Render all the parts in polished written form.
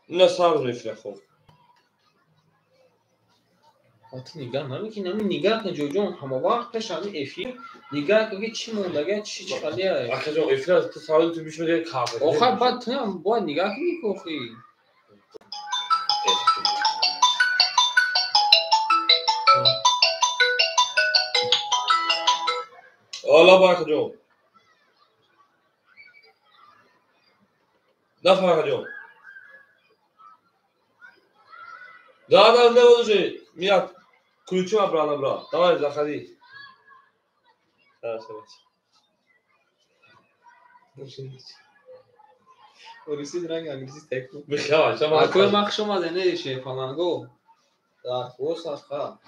Ина сабз мефира хоб. Ту нигаҳ намекунӣ, ҳамин нигаҳ кун ҷоҷон, ҳама вақт пеш ҳамин эфир нигаҳ кун ки чӣ мондага, чӣ чӣ халия. Акаҷон, эфир ту саволи ту бишмеди карта. Охир баъд ту ҳам бояд нигаҳ кунӣ ки охи. Ола акаҷон. Нафар акаҷон. Да, да, не уже. Меня ключом обратно брал. Давай, заходи. Хорошо. Орисид ранг англиси теку. Михаил, чама. Акой махш омаде не шефаланго. Дар хос аха.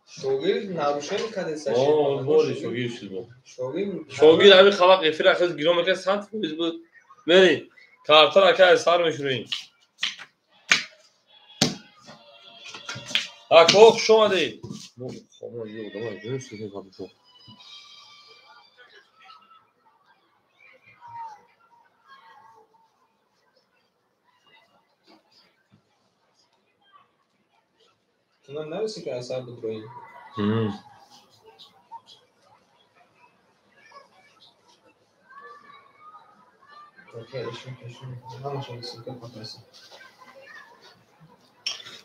Шогир нарушение кадеса. О, бори шогир шуд бо. Шогир. Шогир ҳамин халақ эфир ахиз гиро мекард 100% буд. Мери, картар ака сар мешурем. Ако хуш омадед. Ту нараси ки асар бидроӣ.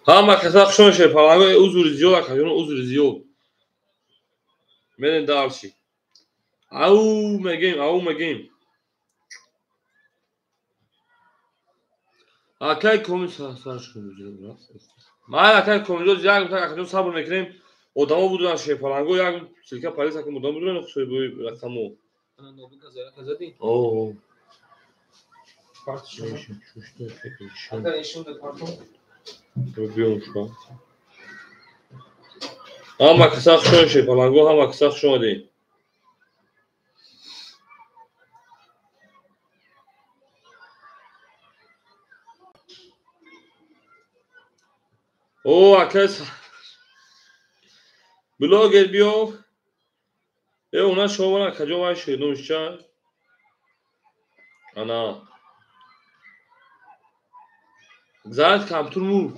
Ҳама каса хуш омадед, паланго узри зиёд акаҷон, узри зиёд. Мерем дарши. Ау мегем, ау мегем. Акай комил сарш кун. Ман акай комилҷон як мутак акаҷон сабр мекунем. Одамо буданд шерпаланго як силка парис акам одамо буданд хусуй рақамо. О. Ҳама каса хуш омадед шерпаланго, ҳама каса хуш омадед. О, акай блогер биё. Э, она шовара акаҷон вай шедонишча. Ана. Заряд компютер мурд.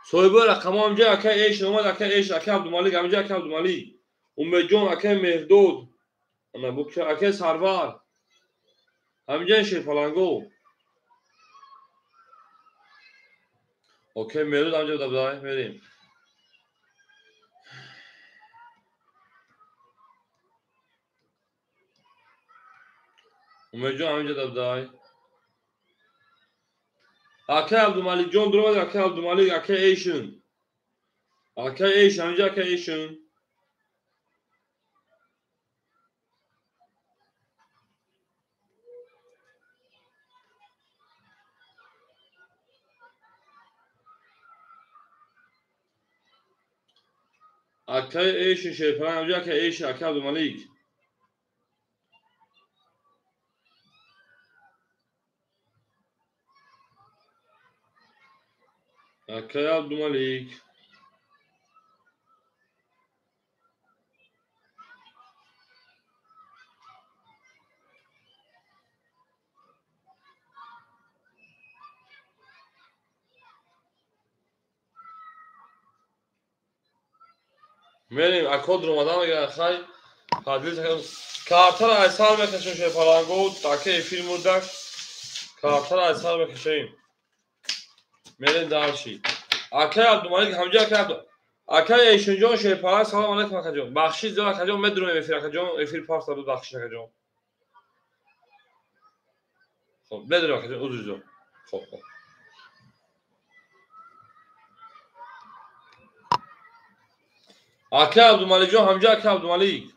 Соҳиби рақамҳо ҳамҷа акай Эш омад, акай Эш, акай Абдумалик, ҳамҷа акай Абдумалик. Умедҷон, акай Меҳрдод. Ана бу акай Сарвар. Ҳамҷа Шерпаланго. Окей, Меҳрдод ҳамҷа давай, мерем. Умедҷон ҳамҷа давай. Акай Абдумаликҷон дуромад, акай Абдумалик, акай Эйшн. Акай Эйш, ҳамҷа акай Эйшн. Акай Эйшн шерпаланг, ҳамҷа акай Эйшн, акай Абдумалик. Акай Абдумалик. Мерем, ако дуромадан мегиранд, хай, падлис картара аз сар мекашем шерпаланго, ака эфир мурдак, картара аз сар мекашем. Мерем дарши. Акай Абдумалик, ҳамҷа акай Абду. Акай Эйшинҷон шерпаланг, салом алейкум акаҷон. Бахшиш зиёд акаҷон, медурем эфир акаҷон, эфир парс буд бахшиш акаҷон. Хоб, медурем акаҷон, узр зиёд. Хоб, хоб. Акай Абдумаликҷон, ҳамҷа акай Абдумалик.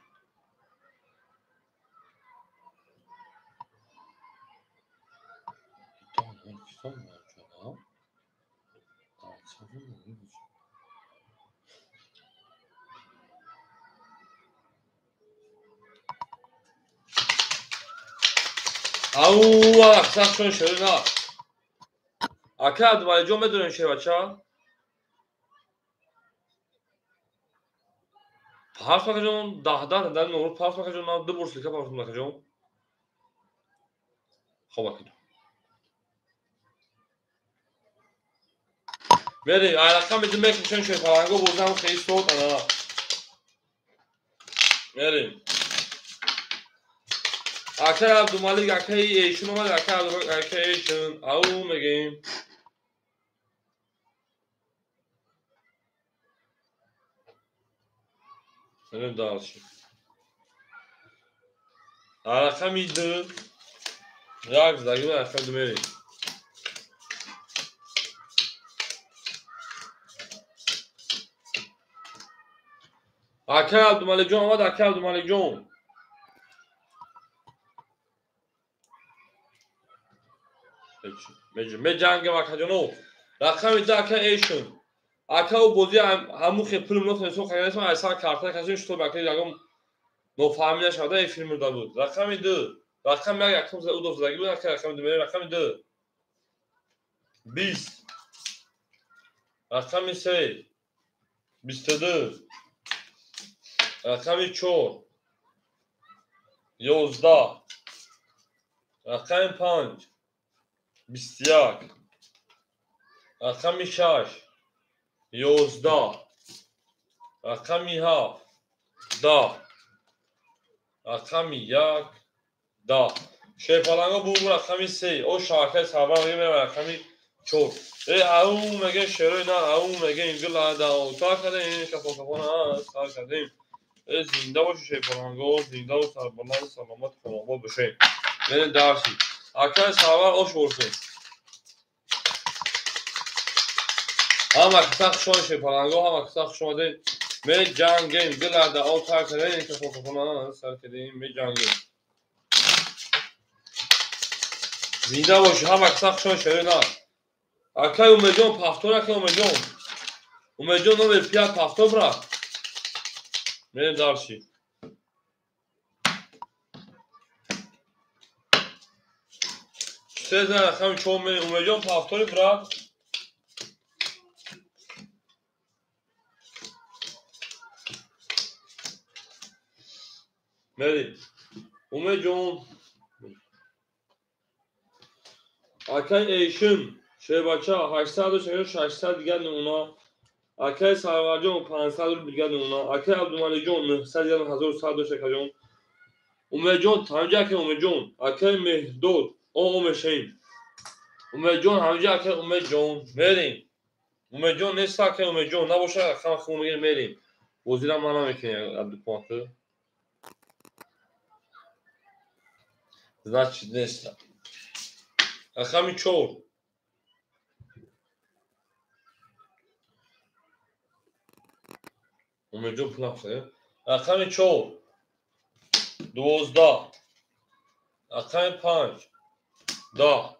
Ау, сахшон шерина. Акай Абдумаликҷон медонем шербача? Парс акаҷон, даҳ-даҳ дар нур парс акаҷон, ман ду бор силка парс акаҷон. Хоб акаҷон. Мерем, ай рақами ду мекушем шерпаланго бозам хеле сод ана. Мерем. Акай Абдумалик, акай эйшун омад, акай Абдумалик, акай эйшун. Ау мегем. Мерем дальше. Рақами ду. Як задагим рақами ду мерем. Акай Абдумаликҷон омад, акай Абдумаликҷон. Меҷангем акаҷоно. Рақами ду акай эйшун. Ака ӯ бозӣ ҳамун хел пул нотонистон харидан, айсар карта кашем, шутоб акай ягон нофаҳмӣ нашавада эфир мурда буд. Рақами ду. Рақами як якум удов задагӣ буд, акай рақами ду мерем, рақами ду. 20. Рақами се. 22. Рақами 4. 11. Рақами 5. 21. Рақами 6. 11. Рақами 7. 10. Рақами 1. 10. Шерпаланго буд рақами 3. О шаҳракаи Сарвар мегем рақами 4. Э ау меге шерои на ау меге ингил да ота кардем кафо-кафона сар кардем. Э зинда боши шерпаланго, зинда ва сарбаланд, саломат хонобод бошед. Мерем дарси. Акай Сарвар ош борсед. Ҳама каса хуш омадед шерпаланго, ҳама каса хуш омадед. Меҷангем, гилада ота кардем, кафо-кафона сар кардем, меҷангем. Зинда боши, ҳама каса хуш омадед шерои на. Акай Умедҷон пафтор, акай Умедҷон. Умедҷон номер 5 пафтор брат. Мерем дарси. Се зан рақами 4 мерем. Умедҷон пафтори брат. Мерем. Умедҷон. Акай Эйшин. Шербача 800 600 дигар намуна. Акай Сарварҷон 500 рубл дигар намуна. Акай Абдумаликҷон 900 дигар 1100 дошт акаҷон. Умедҷон ҳамҷа акай Умедҷон. Акай Меҳдод о мешавем. Умедҷон ҳамҷа акай Умедҷон. Мерем. Умедҷон нест акай Умедҷон. Набошад рақам хун мегирем мерем. Бозира ман намекунем Абдупонты. Значит нест. Рақами 4. Умедҷон пул нафсад. Рақами 4. 12. Рақами 5. 10.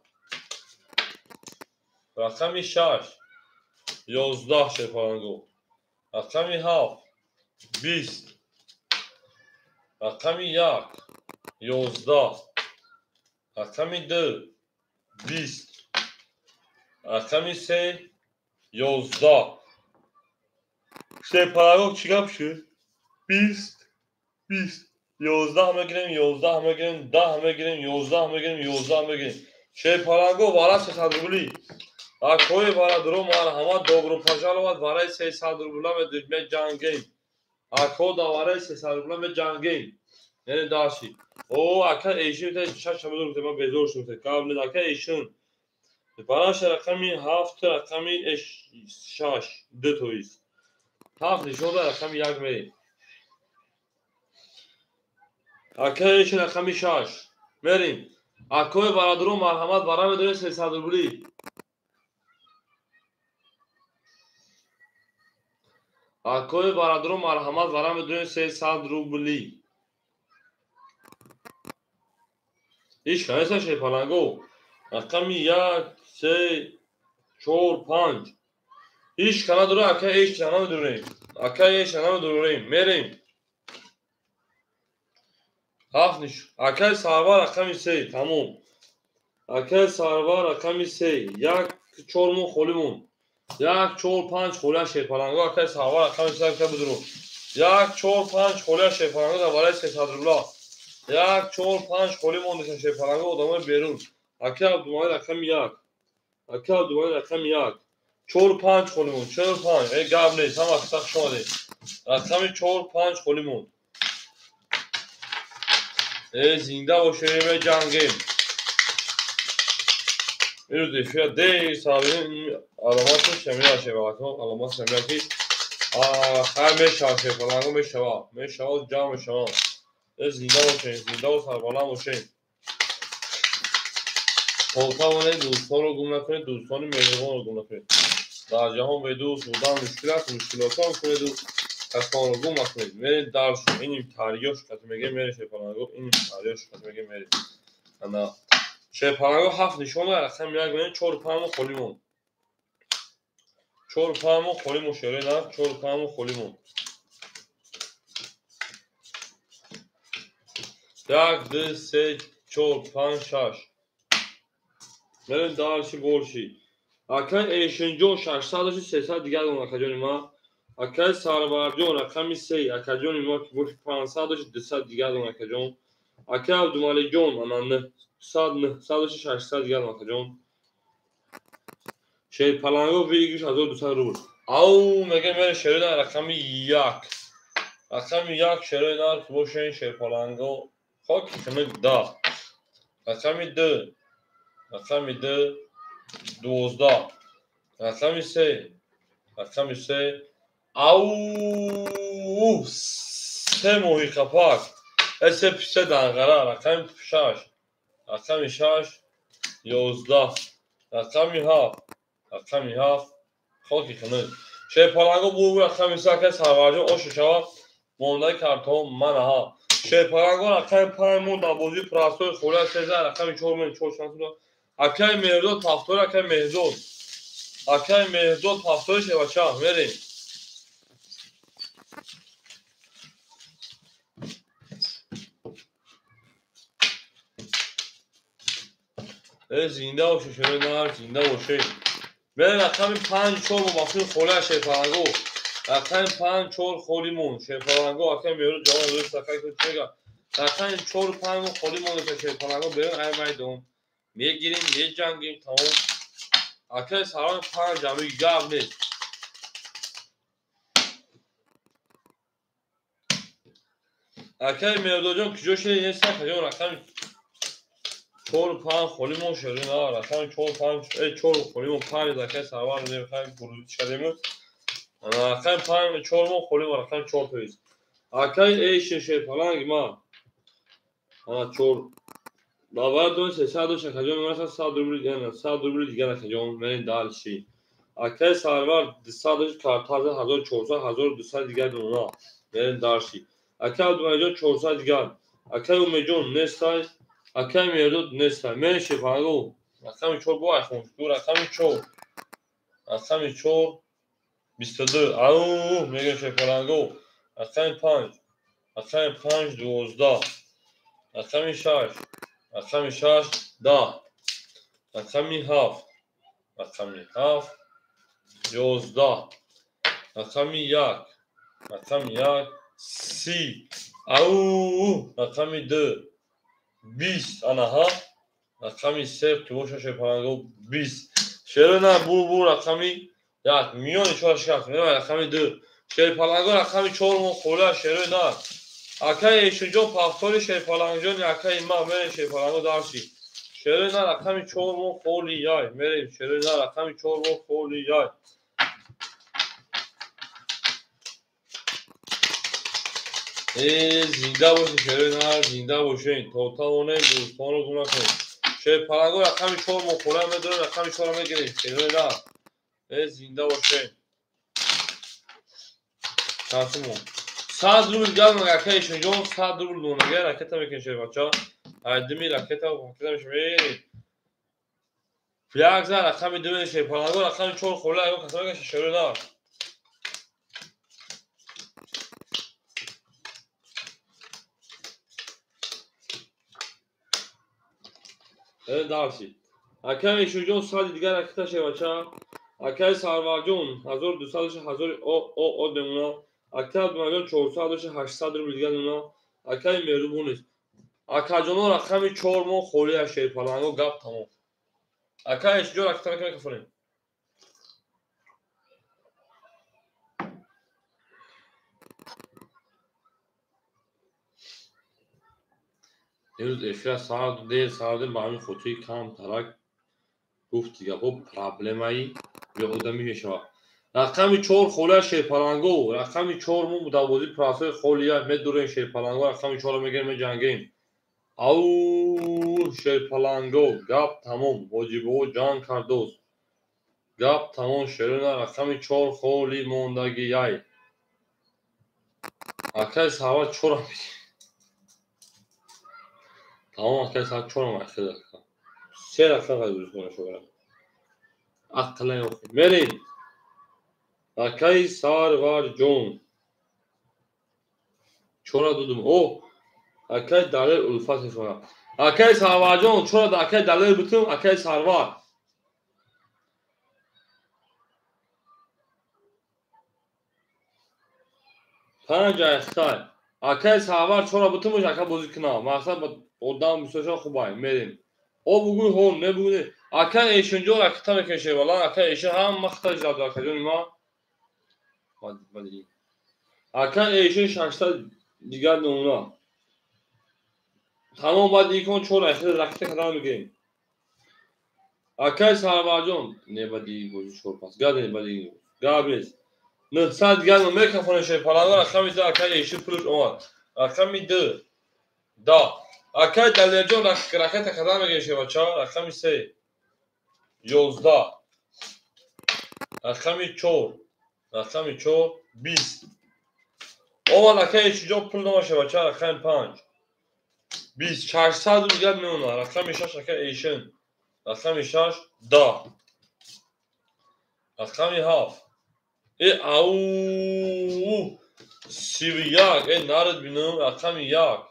Рақами 6. 11 шерпаланго. Рақами 7. 20. Рақами 1. 11. Рақами 2. 20. Рақами 3. 11. Шерпаланго чӣ гап шуд? 20, 20, 11 мегирем, 11 мегирем, 10 мегирем, 11 мегирем, 11 мегирем. Шерпаланго вара 300 рубли. Акои бародаро марҳамат, добро пожаловать, вараи 300 рубла меҷангем. Ако да вараи 300 рубла меҷангем. Яъне дарси. О, ака эйшин шаш шабедор гуфтем, ман безор шудам. Қабл ака эйшин. Бараша рақами 7, рақами 6, 2 тоист. 7 нишон дод, рақами 1 мерем. Акай эйшин рақами 6. Мерем. Акои бародаро марҳамат, вара медорем 300 рубли. Акои бародаро марҳамат, вара медорем 300 рубли. Ҳеҷ кас нест шерпаланго. Рақами 1, 3, 4, 5. Ҳеҷ кас надорад, акай эйшин намедорем. Акай эйшин намедорем. Мерем. 7 ниш. Акай Сарвар рақами 3, тамом. Акай Сарвар рақами 3. 1 4 мо холӣ монд. 1 4 5 холия шерпаланго. Акай Сарвар рақами 3 ака бидуро. 1 4 5 холия шерпаланго дар барои 300 рубла. 1 4 5 холӣ мондашон шерпаланго одамои берун. Акай Абдумалик рақами 1. Акай Абдумалик рақами 1. 4 5 холӣ монд. 4 5. Э, гап нест, ҳама қисса хуш омадед. Рақами 4 5 холӣ монд. Э, зинда бошем, меҷангем. Ирӯз эфира дер сабин аломаташ ҳамина шевалако, аломаташ ҳамина ки хайр мешава, шерпаланго мешава, мешава, ҷамъ мешава. Э, зинда бошем, зиндаву сарбаланд бошем. Тавонед дӯстонро гум накунед, дӯстони меҳрубонро гум накунед. Дар ҷаҳон бедӯст будан мушкил аст, мушкилотон кунеду касонро гум накунед. Меред даршу иним тариёш кати мегем, меред шерпаланго, иним тариёш кати мегем, меред. Ана шерпаланго ҳафт нишона, рақами як менем, 4 5 мо холӣ монд. 4 5 мо холӣ монд, шерои нарх, 4 5 мо холӣ монд. Як, ду, се, чор, панҷ, шаш. Мерем дальше больше. Акай Эшинҷон 600 дошти, 300 дигар дон, акаҷони ма. Акай Сарварҷон рақами се, акаҷони ма ки боши 500 дошти, 200 дигар дон, акаҷон. Акай Абдумаликҷон ана 900, 900 дошти, 600 дигар дон, акаҷон. Шерпаланго выигрыш 1200 рубл. Ау, мегем, мере шерои нарх, рақами як. Рақами як, шерои нарх бошен, шерпаланго. Хоки хинак да. Рақами ду. Рақами ду 12. Рақами се. Рақами се. Ау, се моҳи қапак. Э, се се данғара. Рақами шаш. Рақами шаш 11. Рақами ҳафт. Рақами ҳафт. Хоки хинак. Шерпаланго бу рақами се, акай Сарварҷон ошу шава. Мондаи картҳо манаҳа. Шерпаланго рақами панҷ монд дар бозии простой холия 13, рақами чор мен чор шанс. Акай Меҳрзод ҳафтори, акай Меҳрзод. Акай Меҳрзод ҳафтори, шевача, мерем. Э, зинда боше, шерои нар, зинда боше. Мерем рақами панҷ чор бо мафҳуми холия, шерпаланго. Рақами панҷ чор холӣ монд. Шерпаланго, акай Меҳрзод ҷавон дӯст, акай ту чӣ мега? Рақами чор панҷ мо холӣ монд, шерпаланго, берем ай майдон. Мегирем, меҷангем, тамом. Акай Сарвар панҷ ами гап нест. Акай Меҳрзодҷон куҷо шиди нест, акаҷон, рақами 4 5 холӣ монд, шерои нар, рақами 4 5, э, чор холӣ монд, панҷ акай Сарвар хай гурӯчи кардем. Рақами панҷ чор мо холӣ монд, рақами чор тоист. Акай эши шерпаланг ма. Ана чор Бабар дон 300 дошт, акаҷон, ман 100 рубл, 100 рубл дигар, акаҷон, мерем дальше. Акай Сарвар 200 дошт, картаза 1400, 1200 дигар дона. Мерем дальше. Акай Абдумаликҷон 400 дигар. Акай Умедҷон нестай. Акай Меҳрзод нестай. Мерем шерпаланго. Рақами чор бо айфон. Ду рақами чор. Рақами чор 22. Ау, мегем шерпаланго. Рақами панҷ. Рақами панҷ 12. Рақами шаш. Рақами шаш 10. Рақами ҳафт. Рақами ҳафт 11. Рақами як. Рақами як 30. Ау, рақами ду 20. Анаҳа. Рақами се ки боша, шерпаланго, 20. Шерои нар бу бу рақами як миёни чор шикаст. Меравад рақами ду. Шерпаланго рақами чор мо холия, шерои нар. Акай Эшинҷон пафтори, шерпалангҷони акаи ма, мерем шерпаланго дарси. Шерои нар рақами чор мо холияй. Мерем шерои нар рақами чор мо холияй. Э, зинда бошед, шерои нар, зинда бошед. То тавонем дӯстонро гум накунед. Шерпаланго рақами чор мо холия медорем, рақами чорро мегирем. Шерои нар. Э, зинда бошед. Чанд сумон? 100 рубл дигар, акай Эшинҷон, 100 рубл донага ракета мекунем, шербача. Айдими ракета ракета мешем. Мерем. Як зан рақами ду шерпаланго рақами чор холия, ягон каса мекаша, шерои нар. Э, дальше. Акай Эшинҷон сади дигар ракета, шербача. Акай Сарварҷон 1200 ҳазори о о о мемона. Акай Абдумаликҷон 400 дошт, 800 рубл дигар мемона. Акай Меҳрубон нест. Акаҷоно рақами чор мо холия, шерпаланго, гап тамом. Акай Эшинҷон ракета мекунем, кафонем. Имрӯз эфира сар дер сар додем, ба ҳамин хотири камтарак гуфти гапҳо проблемаи беодамӣ мешавад. Рақами 4 холия шерпаланго, рақами 4 мо дар бозии прасои холия медурем шерпаланго, рақами 4-ро мегирем меҷангем. Ау шерпаланго, гап тамом, ҳоҷибобо ҷанг кардост. Гап тамом шерона, рақами 4 холи мондагияй. Акай сарвар 4-ам бигир. Тамом акай сарвар 4-ам ахир. Се рақам қайд хона шогирам. Ақлан охи. Мерем. Акай Сарварҷон. 4-а додум. О, акай Далер Улфат шона. Акай Сарварҷон, 4-а акай Далер бутум, акай Сарвар. Панҷ айхтай. Акай Сарвар 4-а бутумуш ака бозӣ кунам. Мақсад одам бисёр хубай. Мерем. О бугӯй ҳон, не бугӯй. Акай Эшинҷон ракета мекашед вала, акай Эшин ҳама хита зад акаҷони ма. Акай Эшин 600 дигар намуна. Тамом баъд икон 4 ахир ракета кадан мегирем. Акай Сарварҷон, не баъди бозӣ 4 пас. Гап не баъди. Гап нест. 900 дигар мекафонем шерпаланго, рақами 2 акай Эшин пулш омад. Рақами 2. Да. Акай Далерҷон ракета кадан мегирем шербача, рақами 3. 11. Рақами 4. Рақами 4 20. Омад акай Эшинҷон пул нома шербача, рақами 5. 20 600 дигар мемонад. Рақами 6 акай Эшин. Рақами 6 10. Рақами 7. Э ау 31. Э нарад бинам, рақами 1.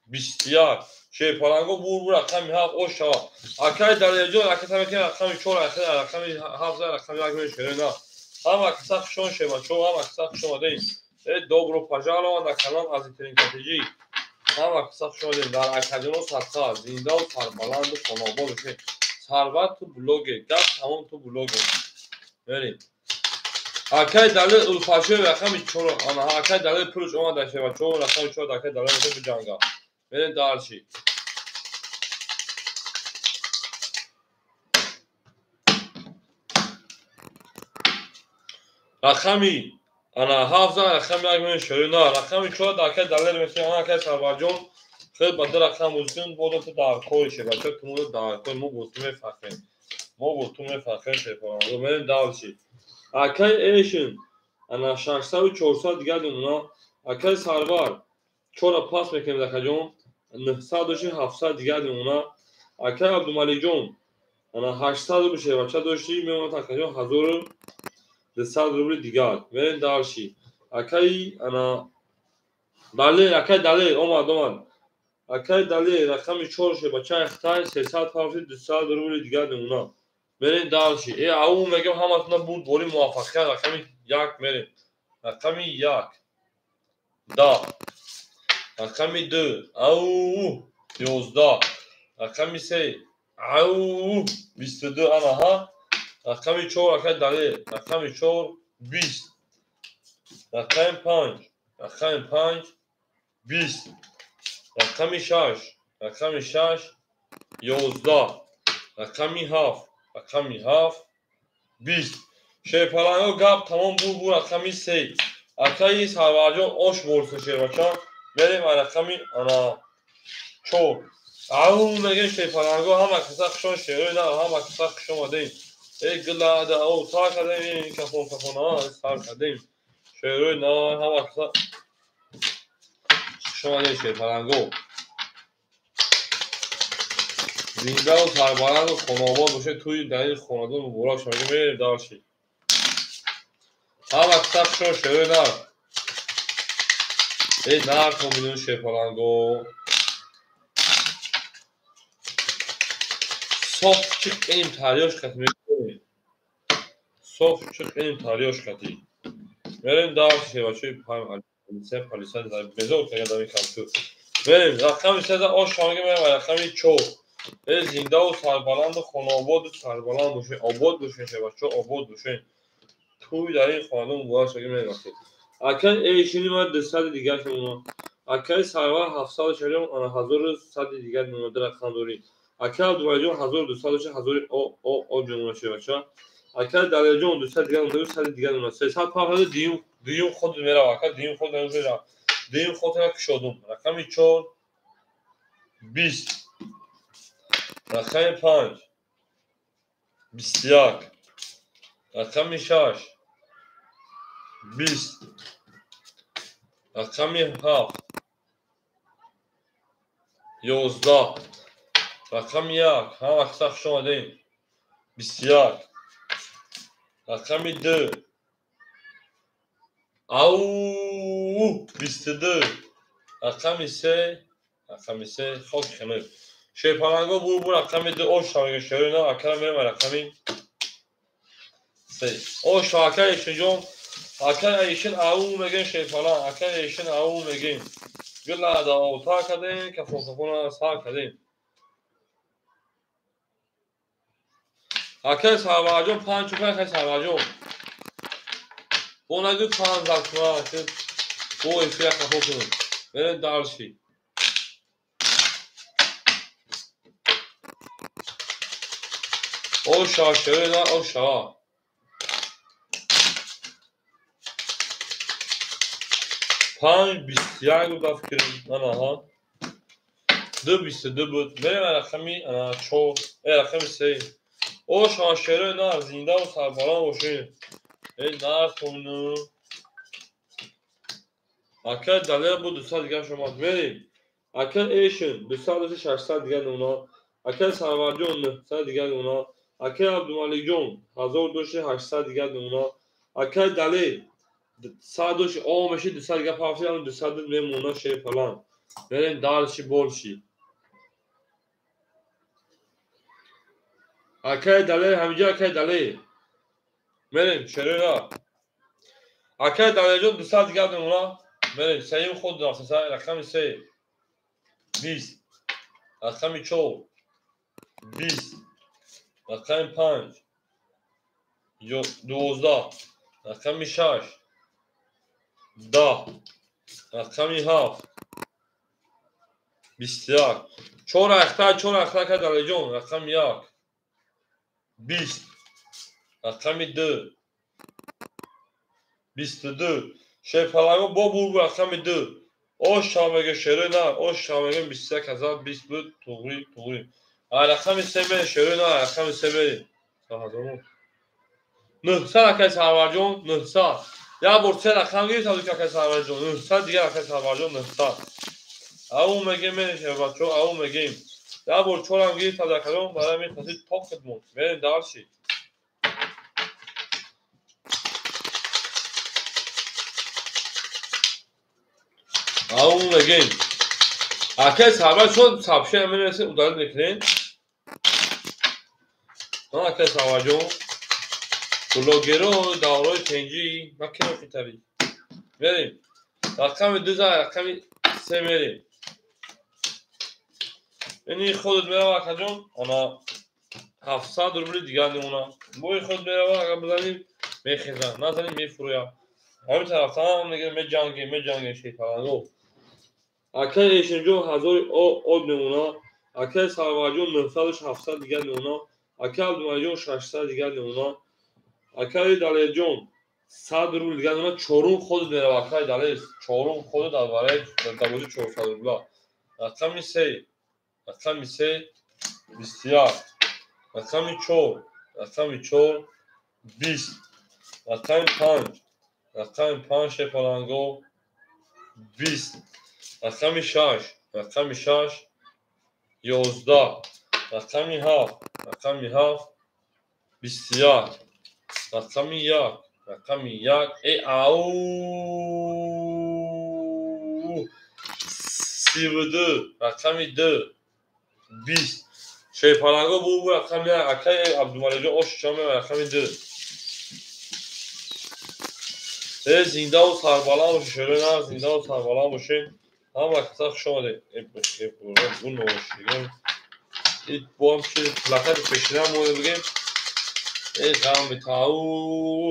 21. Шерпаланго бур рақами 7 ош шава. Акай Далерҷон ракета мекунем рақами 4, рақами 7, рақами 1 мешавад. Ҳама каса хушон шевачо, ҳама каса хуш омадем. Э добро пожаловать на канал Азитерин Катежи. Ҳама каса хуш омадем. Дар акаҷоно садқа, зиндаву сарбаланду хонобод бошед. Сарвар ту блогер, гап тамом ту блогер. Мерем. Акай Далер Улфашоев рақами 4, ана акай Далер пулш омада шевачо, рақами 4 акай Далер мешавад биҷанга. Мерем дальше. Рақами ана 7 рақами 1 мешавад. На, рақами 4 акай Далер мешавад, ана акай Сарварҷон хел ба ду рақам бозикун, бодо ту дар кори шевачо, ту моро дар кори, мо бо ту мефахрем. Мо бо ту мефахрем шерпаланго. Мерем дальше. Акай Эшин ана 600 400 дигар намуна. Акай Сарвар 4-а пас мекунем акаҷон, 900 дошти 700 дигар намуна. Акай Абдумаликҷон ана 800 рубл шербача дошти, мемонад акаҷон 1200 рубли дигар. Мерем дальше. Акай ана Далер, акай Далер омад, омад. Акай Далер рақами 4 шербача Хитай 300 пафти 200 рубли дигар намуна. Мерем дальше. Э ау мегам ҳаматона бурд бори муваффақият, рақами 1 мерем. Рақами 1. Да. Рақами 2. Ау 11. Рақами 3. Ау 22 ана ҳа. Рақами 4 акай Далер. Рақами 4 20. Рақами 5. Рақами 5 20. Рақами 6. Рақами 6 11. Рақами 7. Рақами 7 20. Шерпаланго гап тамом буд бу рақами 3. Акаи Сарварҷон ош борса шербача. Мерем рақами ана 4. Ау мегем шерпаланго ҳама каса хушон шерои на, ҳама каса хуш омадем. Э гилада ау сар кардем, кафон кафона сар кардем. Шерои на ҳама каса хуш омадем шерпаланго. Зиндаву сарбаланду хонобод бошед, туи дар ин хонадон муборак шавед. Мерем дальше. Ҳама каса хушон шерои на. Э нарх миллион шерпаланго. Соф чиқ иним тарёш хат мекунем. Соф чиқ иним тарёш хати. Мерем дальше шербачои пам полиция, полиция безор кардам ин компютер. Мерем рақами 3 ош шамга мерем рақами 4. Э зиндаву сарбаланду хонободу сарбаланд бошед, обод бошед шербачо, обод бошед. Туй дар ин хонадон муборак шавед. Мерем. Акай Эшини ма 200 дигар шумо. Акаи Сарвар 740, ана 1100 дигар мемона, ду рақам дорӣ. Акаи Абдумаликҷон 1200, 1000 о мемона шебача. Акаи Далерҷон 200 дигар мемона, 100 дигар мемона. 300 пафада дуюм ход мерава. Ака дуюм ход мерава. Дуюм ходро кушодум. Рақами 4 20, рақами 5 21, рақами 6 20, рақами 7 11, рақами 1, ҳама каса хуш омадем, 21, рақами 2 ау 22, рақами 3, рақами 3 хоки хунук. Шерпаланго бур рақами 2 ош шавага шерина акара мерем рақами 3. Ош ака Эшинҷон, ака Эшин ау мегем шерпалан, ака Эшин ау мегем. Гула да ота кардем, кафон кафона сар кардем. Ака Сарварҷон 5 чука, ака Сарварҷон. Бо нагӯ 5 закма, бо эфира хафо кунем. Мерем дарши. Оша шерина оша. 5 21 буд фикрам. Ана 2 22 буд. Мерем рақами 4, рақами 3. Оша шерина зинда ва сарбаланд бошед. Эй нархону. Ака Далер буд 200 дигар шумо мерем. Ака Эшин 200 600 дигар нуна. Ака Сарварҷон 900 дигар нуна. Ака Абдумаликҷон 1800 дигар нуна. Ака Далер 100 о меши 200 дигар пафти 200 мемона шерпалан. Мерем дарши болши. Акаи Далер ҳамиҷа, акаи Далер. Мерем шерина. Акаи Далерҷон 200 дигар мемона. Мерем сеюм худ рафта рақами 3 20, рақами 4 20, рақами 5 12, рақами 6 10, рақами 7 21. 4 ахта, 4 ахта ака Далерҷон. Рақами 1 20, рақами 2 22. Шерпаланго бо бур рақами 2. Ош шамеге шерина, ош шамеге 21020 буд. Туғри, туғри. Рақами 3 мерем шерина, рақами 3 мерем. 900 акаи Сарварҷон, 900. Як бор 3 рақам гирифт аз акаи Сарварҷон, 900 дигар акаи Сарварҷон 900. Ау мегем мерем бачаҳо, ау мегем. Як бор 4 гирифт аз акаҷон, барои мехоҳед тоқ хидмат. Мерем дарши. Ау мегем. Акаи Сарварҷон сообщение менависед, удалить мекунед. Акаи Сарварҷон блогеро давраи тенҷӣ макино хитари. Мерем. Рақами 2 рақами 3 мерем. Ини худат мерава акаҷон, ана 700 рубли дигар мемона. Бои худ мерава, агар бизанӣ мехеза, назанӣ мефурӯя. Ҳамин тарафтан мегирем, меҷангем, меҷангем шерпаланго. Акаи Эшинҷон 1000 од мемона. Акаи Сарварҷон 900 700 дигар мемона. Акаи Абдумаликҷон 600 дигар мемона. Акаи Далерҷон 100 рубл дигар мемона. Чорум ход мерава акаи Далер, чорум ход дар барои дарвозаи 400 рубла. Рақами 3, рақами 3 21, рақами 4, рақами 4 20, рақами 5, рақами 5 шерпаланго 20, рақами 6, рақами 6 11, рақами 7, рақами 7 21, рақами 1, рақами 1 ау 32, рақами 2 20. Шерпаланго бур рақами 1, акаи Абдумаликҷон ош чаме рақами 2. Зиндаву сарбаланд бошед, шерина, зиндаву сарбаланд бошед. Ҳама каса хуш омадед. Бо ҳам чи плакати пешина мо бигем. Ғам битау.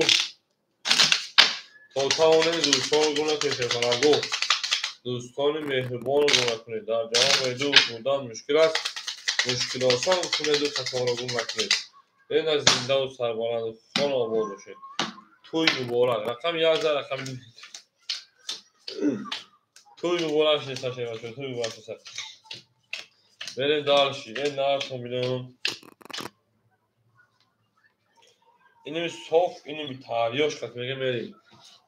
То тавонем дӯстон гуна ки шерпаланго. Дӯстони меҳрубонро гум накунед. Дар ҷаҳон бе дӯст будан мушкил аст. Мушкил осон кунеду касонро гум накунед. Бенак зиндаву сарбаланду хона обод бошед. Тӯй муборак. Рақами як за рақами тӯй муборак шеса шевачо, тӯй муборак шеса. Берем дальше. Э нархо миллион. Инами соф, инами тариёш қат мега мерем.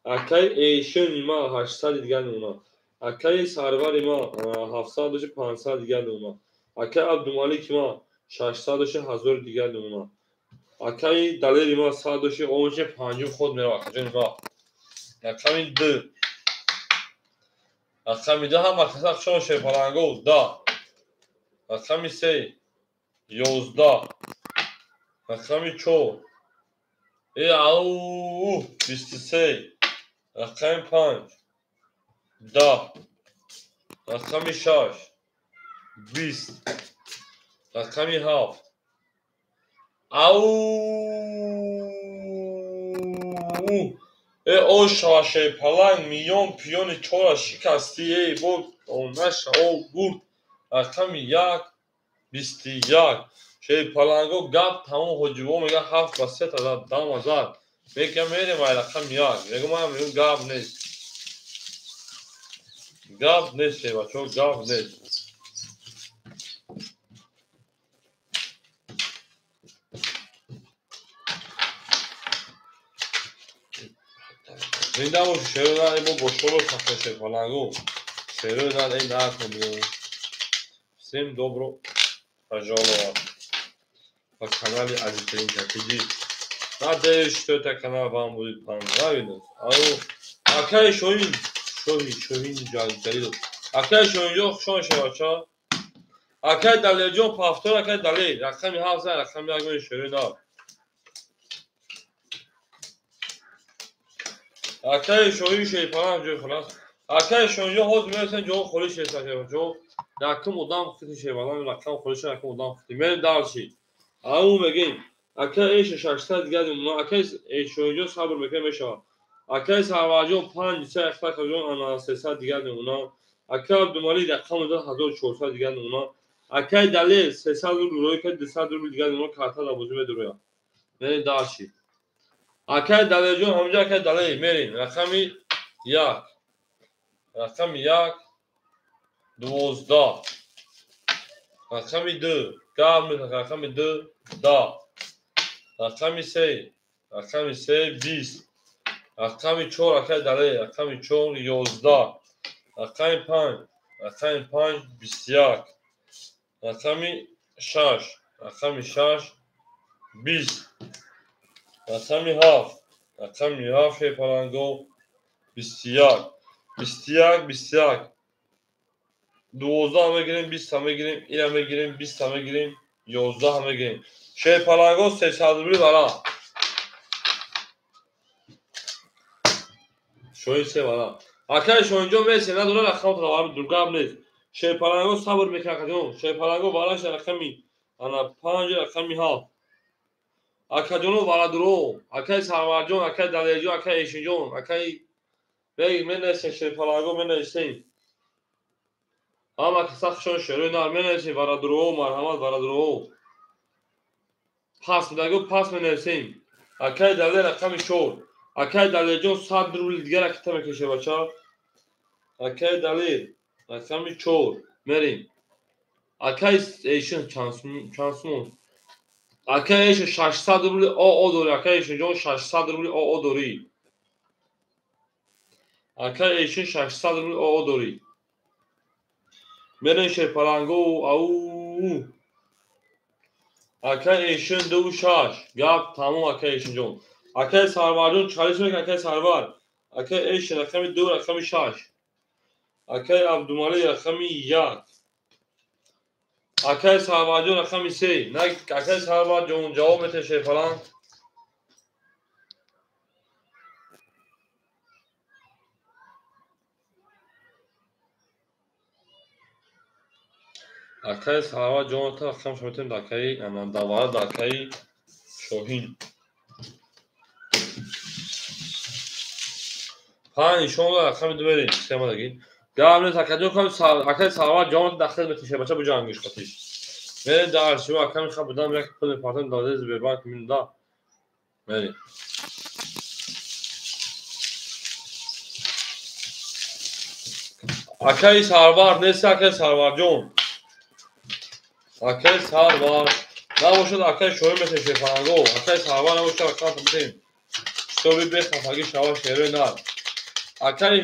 Акай эшони ма 800 дигар мемонад. Акаи сарвари ма 700 доши 500 дигар мемонад. Акаи Абдумалики ма 600 доши 1000 дигар мемонад. Акаи Далери ма 100 доши онче панҷум ход меравад. Акаҷони ма. Рақами ду. Рақами ду ҳама каса хушон шерпаланго да. Рақами се 11. Рақами чор ау 23. Рақами панҷ 10. Рақами шаш 20. Рақами ҳафт ау э о шерпаланг миён пиёни чора шикасти эй бо онаша о бурд. Рақами як 21. Шерпаланго гап тамом ҳоҷибо мега ҳафт ба се та дама зад. Мега мерем ай рақами як. Мега ман мегӯям гап нест. Гап нест шербачо, гап нест. Зинда бошед шерои нар, бо бошоро сахта шерпаланго. Шерои нар эй нархо миллион. Всем добро пожаловать на канале Азизтарин Катиджи. Надеюсь, что это канал вам будет понравиться. Акай Шоҳин, Шоҳи, Шоҳин Ҷалилов. Акай Шоҳинҷон хушон шавача. Акай Далерҷон повтор, акай Далер. Рақами ҳафт за рақами як меи шерои нар. Акай Шоҳин шерпаланг ҷои холас. Акай Шоҳинҷон ҳозир мерасен ҷои холӣ шеса шевачо. Якум одам хити шерпаланг, рақам холӣ шева, якум одам хити. Мерем дальше. Ау мегем. Акай эша 600 дигар мемонад. Акай Шоҳинҷон сабр мекунад мешавад. Акай Сарварҷон 500 Ахтарҷон ана 300 дигар мемонад. Акай Абдумалик рақам 1400 дигар мемонад. Акай Далер 300 рубл рӯй кард 200 рубл дигар мемонад карта дар бозӣ медурояд. Мерем дальше. Акай Далерҷон ҳамҷо акай Далер мерем. Рақами як. Рақами як 12. Рақами ду. Гап мезанад рақами ду 10. Рақами се. Рақами се 20. Рақами чор акай Далер. Рақами чор 11. Рақами панҷ. Рақами панҷ 21. Рақами шаш. Рақами шаш 20. Рақами ҳафт. Рақами ҳафт шерпаланго 21. 21 21. 12 мегирем, 20 мегирем, ира мегирем, 20 мегирем, 11 мегирем. Шерпаланго 300 рубли вара. Шоҳин се вара. Акай Шоҳинҷон мерсем, надора рақам тавар дур гап нест. Шерпаланго сабр мекунад акаҷон. Шерпаланго вараш рақами ана 5 рақами 7. Акаҷоно варадуро, акай Сарварҷон, акай Далерҷон, акай Эшинҷон, акай менависем шерпаланго менависем. Ҳама каса хушон шерои нар менависем варадуро, марҳамат варадуро. Пас медагӯ пас менависем. Акай Далер рақами 4. Акай Далерҷон 100 рубл дигар ракета мекаше бача. Акай Далер рақами 4 мерем. Акай Эшин чанд сумон? Акай Эшин 600 рубли ОО дорӣ. Акай Эшинҷон 600 рубли ОО дорӣ. Акай Эшин 600 рубли ОО дорӣ. Мерем шерпаланго ау. Акай Эшин 2 6. Гап тамом акай Эшинҷон. Акай Сарварҷон чалиш мекунад акай Сарвар. Акай Эшин рақами 2 рақами 6. Акай Абдумалик рақами 1. Акай Сарварҷон рақами 3. На акай Сарварҷон ҷавоб метаҳед шерпаланг. Акай Сарварҷон та рақам шумо метавонед акаи давара да акаи Шоҳин. Панҷ нишон рақами ду мерем. Се омадагӣ. Гап нест акаҷон, акаи Сарвар ҷавон дахил метише бача буҷангиш қатиш. Мерем дарси ака меха будам як пул мепартам дазе Сбербанк минда. Мерем. Акаи Сарвар нест акаи Сарварҷон. Акаи Сарвар набошад акаи Шоҳин метеше фаранго. Акаи Сарвар набошад акаи битем. Шитоби бехафагӣ шава шерои нар. Акаи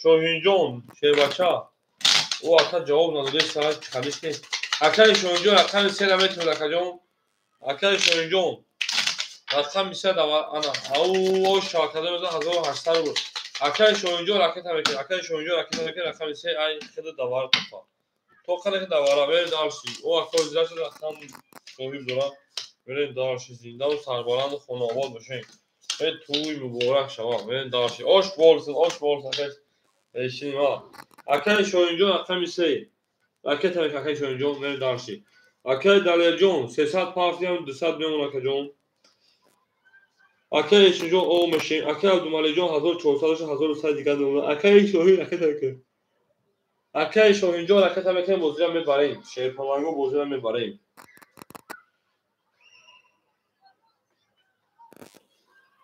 Шоҳинҷон шербача ӯ ака ҷавоб надода сар чиқалиш ки акаи Шоҳинҷон рақами сера метавонад акаҷон. Акаи Шоҳинҷон рақами се ана ау шавакада мезан 1800 рубл. Акаи Шоҳинҷон ракета мекунад. Акаи Шоҳинҷон ракета мекунад рақами се ай хида давара тоқа. То қадар ки давара берем дарси. Ӯ ака зирашад рақам соҳиб дора. Берем дарси зиндаву сарбаланду хонаобод бошем. Э туй муборак шава. Берем дарси. Ош болсын, ош болсын акаи Эшин ва. Акаи Шоҳинҷон рақами се. Ракета мекунад акаи Шоҳинҷон берем дарси. Акаи Далерҷон 300 партиям 200 мемон акаҷон. Акаи Эшинҷон о мешем. Акаи Абдумаликҷон 1400 1100 дигар мемонад. Акаи Шоҳин ракета мекунад. Акаи Шоҳинҷон ракета мекунад бозира мебарем. Шерпаланго бозира мебарем.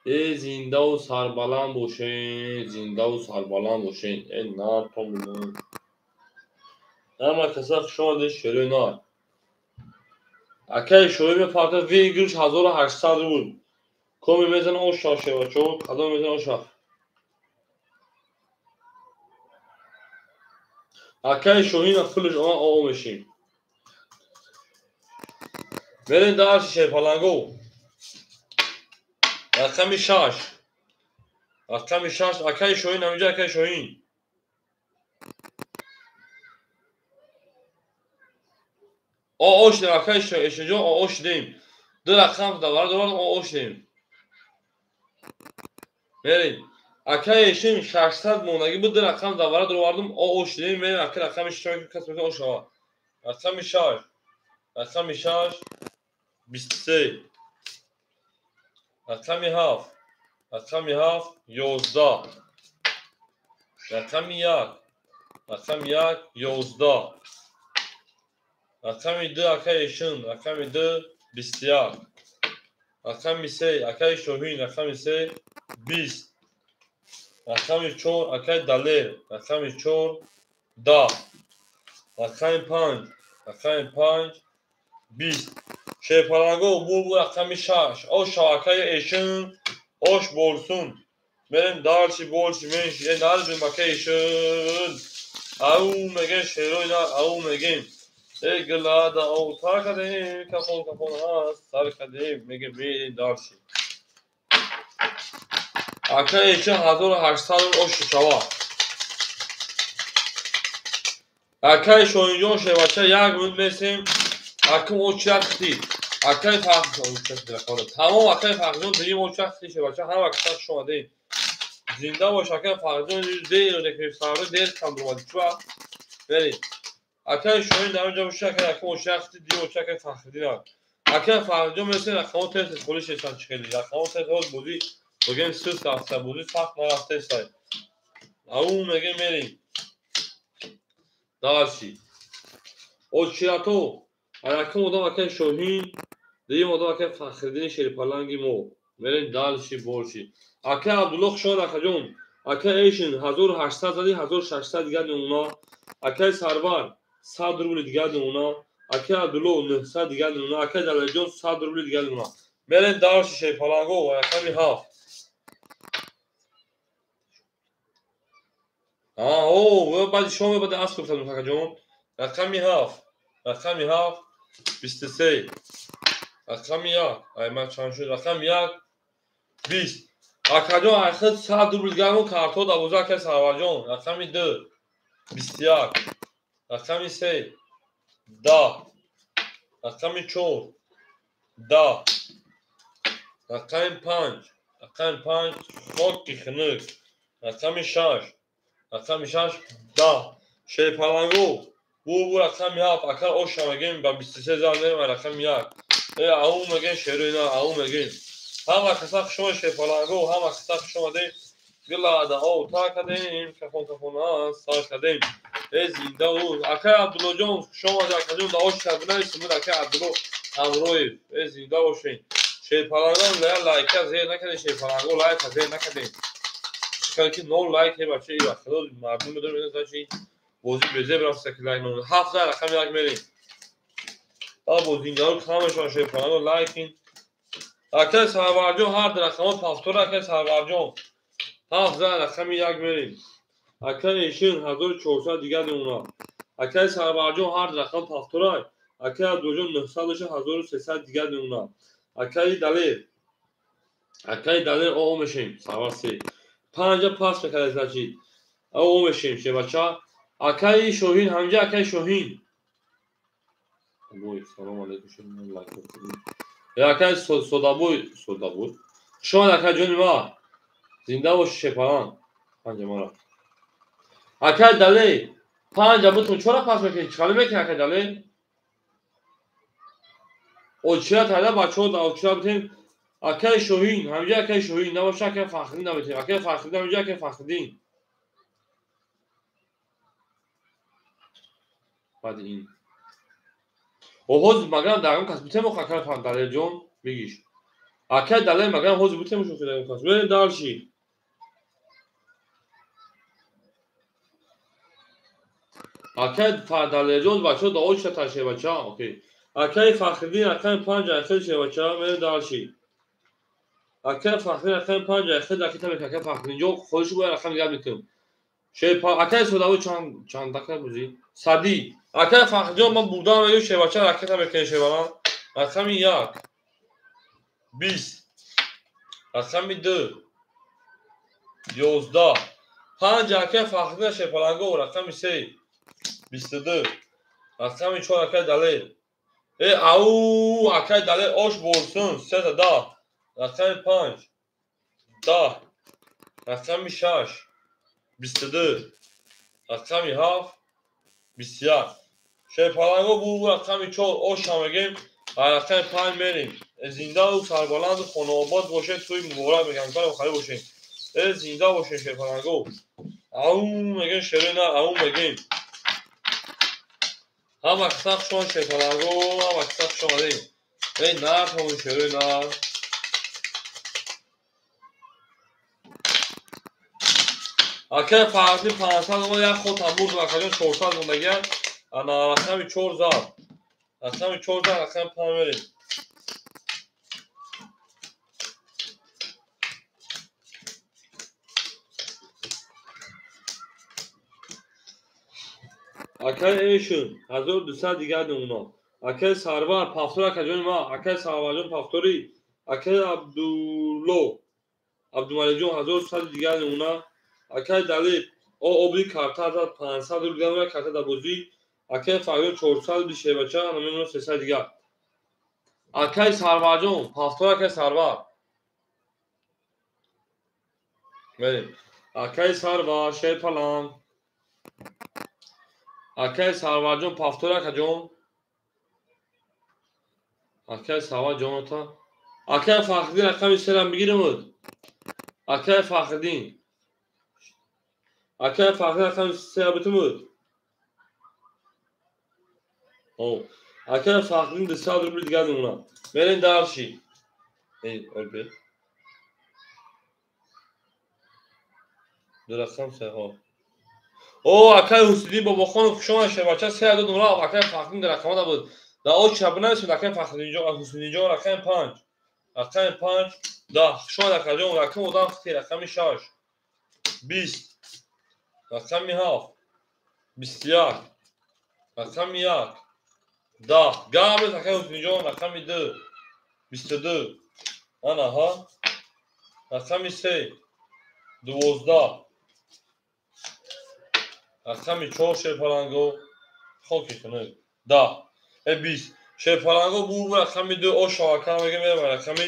Э зиндаву сарбаланд бошен, зиндаву сарбаланд бошен. Э нар то мемонад. Ҳама каса хуш омадед шерои нар. Акаи Шоҳин мепартад выигрыш 1800 рубл. Коми мезана оша шевачо, кадом мезана оша. Акаи Шоҳин пулаш омад оо мешем. Мерем дарси шерпаланго. Рақами 6. Рақами 6 акаи Шоҳин ҳаминҷо акаи Шоҳин. О шудем акаи Шоҳинҷон о шудем. Ду рақам давара дорад о шудем. Мерем. Акаи Эшин 600 мондагӣ буд, ду рақам давара дуровардум о шудем. Мерем ака рақами 6 кас мекунад о шава. Рақами 6. Рақами 6 23. Рақами 7. Рақами 7 11. Рақами 1. Рақами 1 11. Рақами 2 акаи Эшин, рақами 2 21. Рақами 3 акаи Шоҳин, рақами 3 20. Рақами 4 акаи Далер, рақами 4 10. Рақами 5, рақами 5 20. Шерпаланго бурбу рақами 6. Ош акаи Эшин, ош болсун. Мерем дарси болси менши. Э нарбим акаи Эшин. Ау мегем шерои нар, ау мегем. Э гилада ау сар кардем, кафон кафон ҳаст, сар кардем, мегем мерем дарси. Акаи Эшин 1800 ош шава. Акаи Шоҳинҷон шевача як минут месем. Аким очрахти. Акаи Фахриҷон тамом акаи Фахриҷон дигим очрахти шевача ҳама каса хуш омадед. Зинда бош акаи Фахриҷон дер рекрепсарда дер кам дуромадӣ чӣ вақт? Беред. Акаи Шоҳин дар онҷо боша акаи аким очрахти дигим оча акаи Фахриддин. Акаи Фахриҷон месем рақамо тез холӣ шешан чихели. Рақамо тез ҳоз бозӣ бигем суст рафта бозӣ сахт нарафтесай. Ау мегем мерем. Дарси. Очирато якум одам акаи Шоҳин, дуюм одам акаи Фахриддини шерпаланги мо. Мерем дарси борси. Акаи Абдулло хуш омад акаҷон. Акаи Эшин 1800 зади 1600 дигар намуна. Акаи Сарвар 100 рубли дигар намуна. Акаи Абдулло 900 дигар намуна. Акаи Далерҷон 100 рубли дигар намуна. Мерем дарси шерпаланго рақами 7. О, баъди шом баъди аср гуфтам акаҷон. Рақами 7. Рақами 7 23. Рақами 1. Ай ман чанд шуд? Рақами 1 20. Акаҷон ахир 100 рубл дигар мон карто 12 акаи Сарварҷон. Рақами 2 21. Рақами 3 10. Рақами 4 10. Рақами 5. Рақами 5 хоки хунук. Рақами 6. Рақами 6 10. Шерпаланго бу рақами 7 акар оша мегем ба 23 зан мерем рақами 1. Э ау мегем шерои на ау мегем. Ҳама каса хуш омад шерпаланго, ҳама каса хуш омадед. Гилада ов та кадем, кафон кафона сар кадем. Э зинда у. Акай Абдуллоҷон, хуш омадед акаҷон, да ош кабинависем, акай Абдулло Ҳамроев. Э зинда бошед. Шерпалангон лайка зер накардем, шерпаланго лайка зер накардем. Чикар ки нол лайк е бача, и вақт мардум медонад, значит бозӣ безеб рафта ки лайк нол. 7 за рақами як мерем. А бозингаро камешон шерпаланго лайкин. Акай Сарварҷон ҳар рақамо пафтор акай Сарварҷон. 7 за рақами як мерем. Акай Эшин 1400 дигар мемонад. Акай Сарварҷон ҳар рақам пафторай. Акай Абдуллоҷон 900 боша 1300 дигар мемонад. Акай Далер. Акай Далер о мешем. Сарвар се. 5 пас мекард значит. О мешем шебача. Акай Шоҳин ҳамҷа акай Шоҳин. Бой, салом алейкум, шоҳин лайк кунед. Акай Содабой, Содабой. Шоҳин акай ҷони ма. Зинда бош шепаран. 5 мара. Акай Далер 5 бутун чора пас мекунӣ? Чӣ мекунӣ акай Далер? Очира тайда бачаҳо очира битем. Акай Шоҳин, ҳамҷа акай Шоҳин, набоша акай Фахриддин набитем. Акай Фахриддин ҳамҷа акай Фахриддин. Баъди ин. Оҳоз магар дар он кас битем охо акай Далерҷон бигиш. Акай Далер магар ҳозир битем ошо дар он кас. Мерем дальше. Акай Далерҷон бачаҳо да очта таше бача. Окей. Акай Фахриддин акай 5 айхел шебача мерем дальше. Акай Фахриддин акай 5 айхел ракета мекунад. Акай Фахриддин ҷо хоҳиш бояд рақам дигар мекунам. Акай Содабой чанд дака бузӣ? Сади. Акай Фахриддин ман бурдам мегӯ шебача ракета мекунад шебалан. Рақами 1 20 рақами 2 11 5 акай Фахриддин шепаланго рақами 3 22 рақами 4 акай Далер. Э ау акай Далер ош борсун 3 10 рақами 5 10 рақами 6 22 рақами 7 21 шерпаланго бу рақами 4 ош ҳам мегем рақами 5 мерем. Зиндаву сарбаланду хонаобод бошед, тӯи муборак мегам, кори охари бошед. Э зинда бошед шерпаланго. Ау мегем шерои на ау мегем. Ҳама киса хуш омад шерпаланго, ҳама киса хуш омадем. Эй нар ҳамон шерои нар. Акай Фарҳадин 500 омад, як ход ҳам бурд, акаҷон 400 мондагия. Ана рақами 4 зад. Рақами 4 зад, рақами 5 мерем. Акай Эшин 1200 дигар намуна. Акай Сарвар пафтор акаҷони ма, акай Сарварҷон пафтори, акай Абдулло Абдумаликҷон 1100 дигар намуна. Акай Далер о обри карта зад 500 рубл дигар намуна карта дар бозӣ. Акай Фарёд 400 рубл шебача, ана мемона 300 дигар. Акай Сарварҷон пафтор акай Сарвар. Мерем. Акай Сарвар шерпаланг. Акай Сарварҷон пафтор акаҷон. Акай Сарварҷонота. Акай Фахриддин рақами 3 бигиремуд. Акай Фахриддин. Акай Фахриддин рақами 3 битимуд. О, акай Фахриддин 200 рубл дигар мемонад. Мерем дальше. Эй, олбе. Ду рақам се ҳо. О, акай Ҳусиддин Бобохонов хуш омад шебача 3 дод мура акай Фахриддин дар рақама набуд. Да о чаба нависед акай Фахриддинҷон, Ҳусиддинҷон рақами 5. Рақами 5 10 хуш омад акаҷон, рақами одам хити рақами 6 20 рақами 7 21 рақами 1 10 гап акай Ҳусиддинҷон рақами 2 22 ана ҳа рақами 3 12 рақами 4 шерпаланго хоки хунук 10 20 шерпаланго бу рақами 2 ош шавака мегем рақами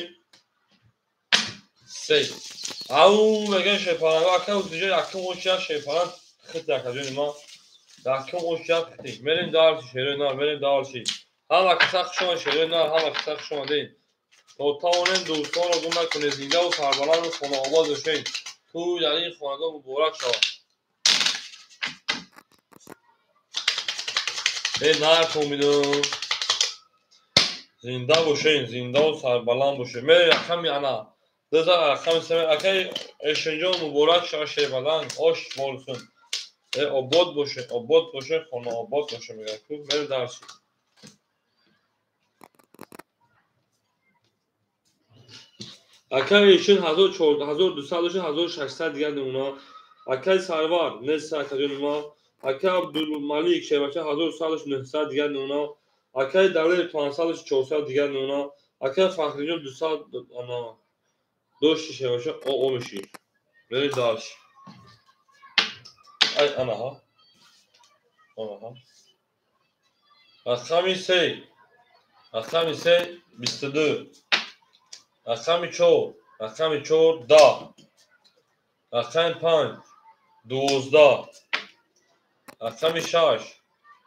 3 ау мегем шерпаланго ака ҳусиддинҷон якум ош як шерпаланг хит акаҷони ма якум ош як хит мерем дальше шерои нар мерем дальше. Ҳама киса хуш омад шерои нар, ҳама киса хуш омадем. То тавонем дӯстонро гум накунед, зиндаву сарбаланду хонаобод бошед. Тӯй дар ин хонадон муборак шавад. Э наркоминам. Зинда бошен, зиндаву сарбаланд бошен. Мерем рақами ана. Дуза рақами се. Акай Эшинҷон муборак шавад, шербаланд, ош болсун. Э обод боше, обод боше, хона обод боше мегӯяд. Ку мерем дарси. Акай Эшин 1200 дошт, 1600 дигар намуна. Акай Сарвар нест акаҷони ма. Акай Абдулмалик шербача 1100 дошт, 900 дигар намуна. Акай Далер 500 дошт, 400 дигар намуна. Акай Фахриҷон 200 ана дошти шербача о меши. Мерем дарси. Ай анаҳа. Анаҳа. Рақами се. Рақами се 22. Рақами 4, рақами 4 10. Рақами 5 12. Рақами 6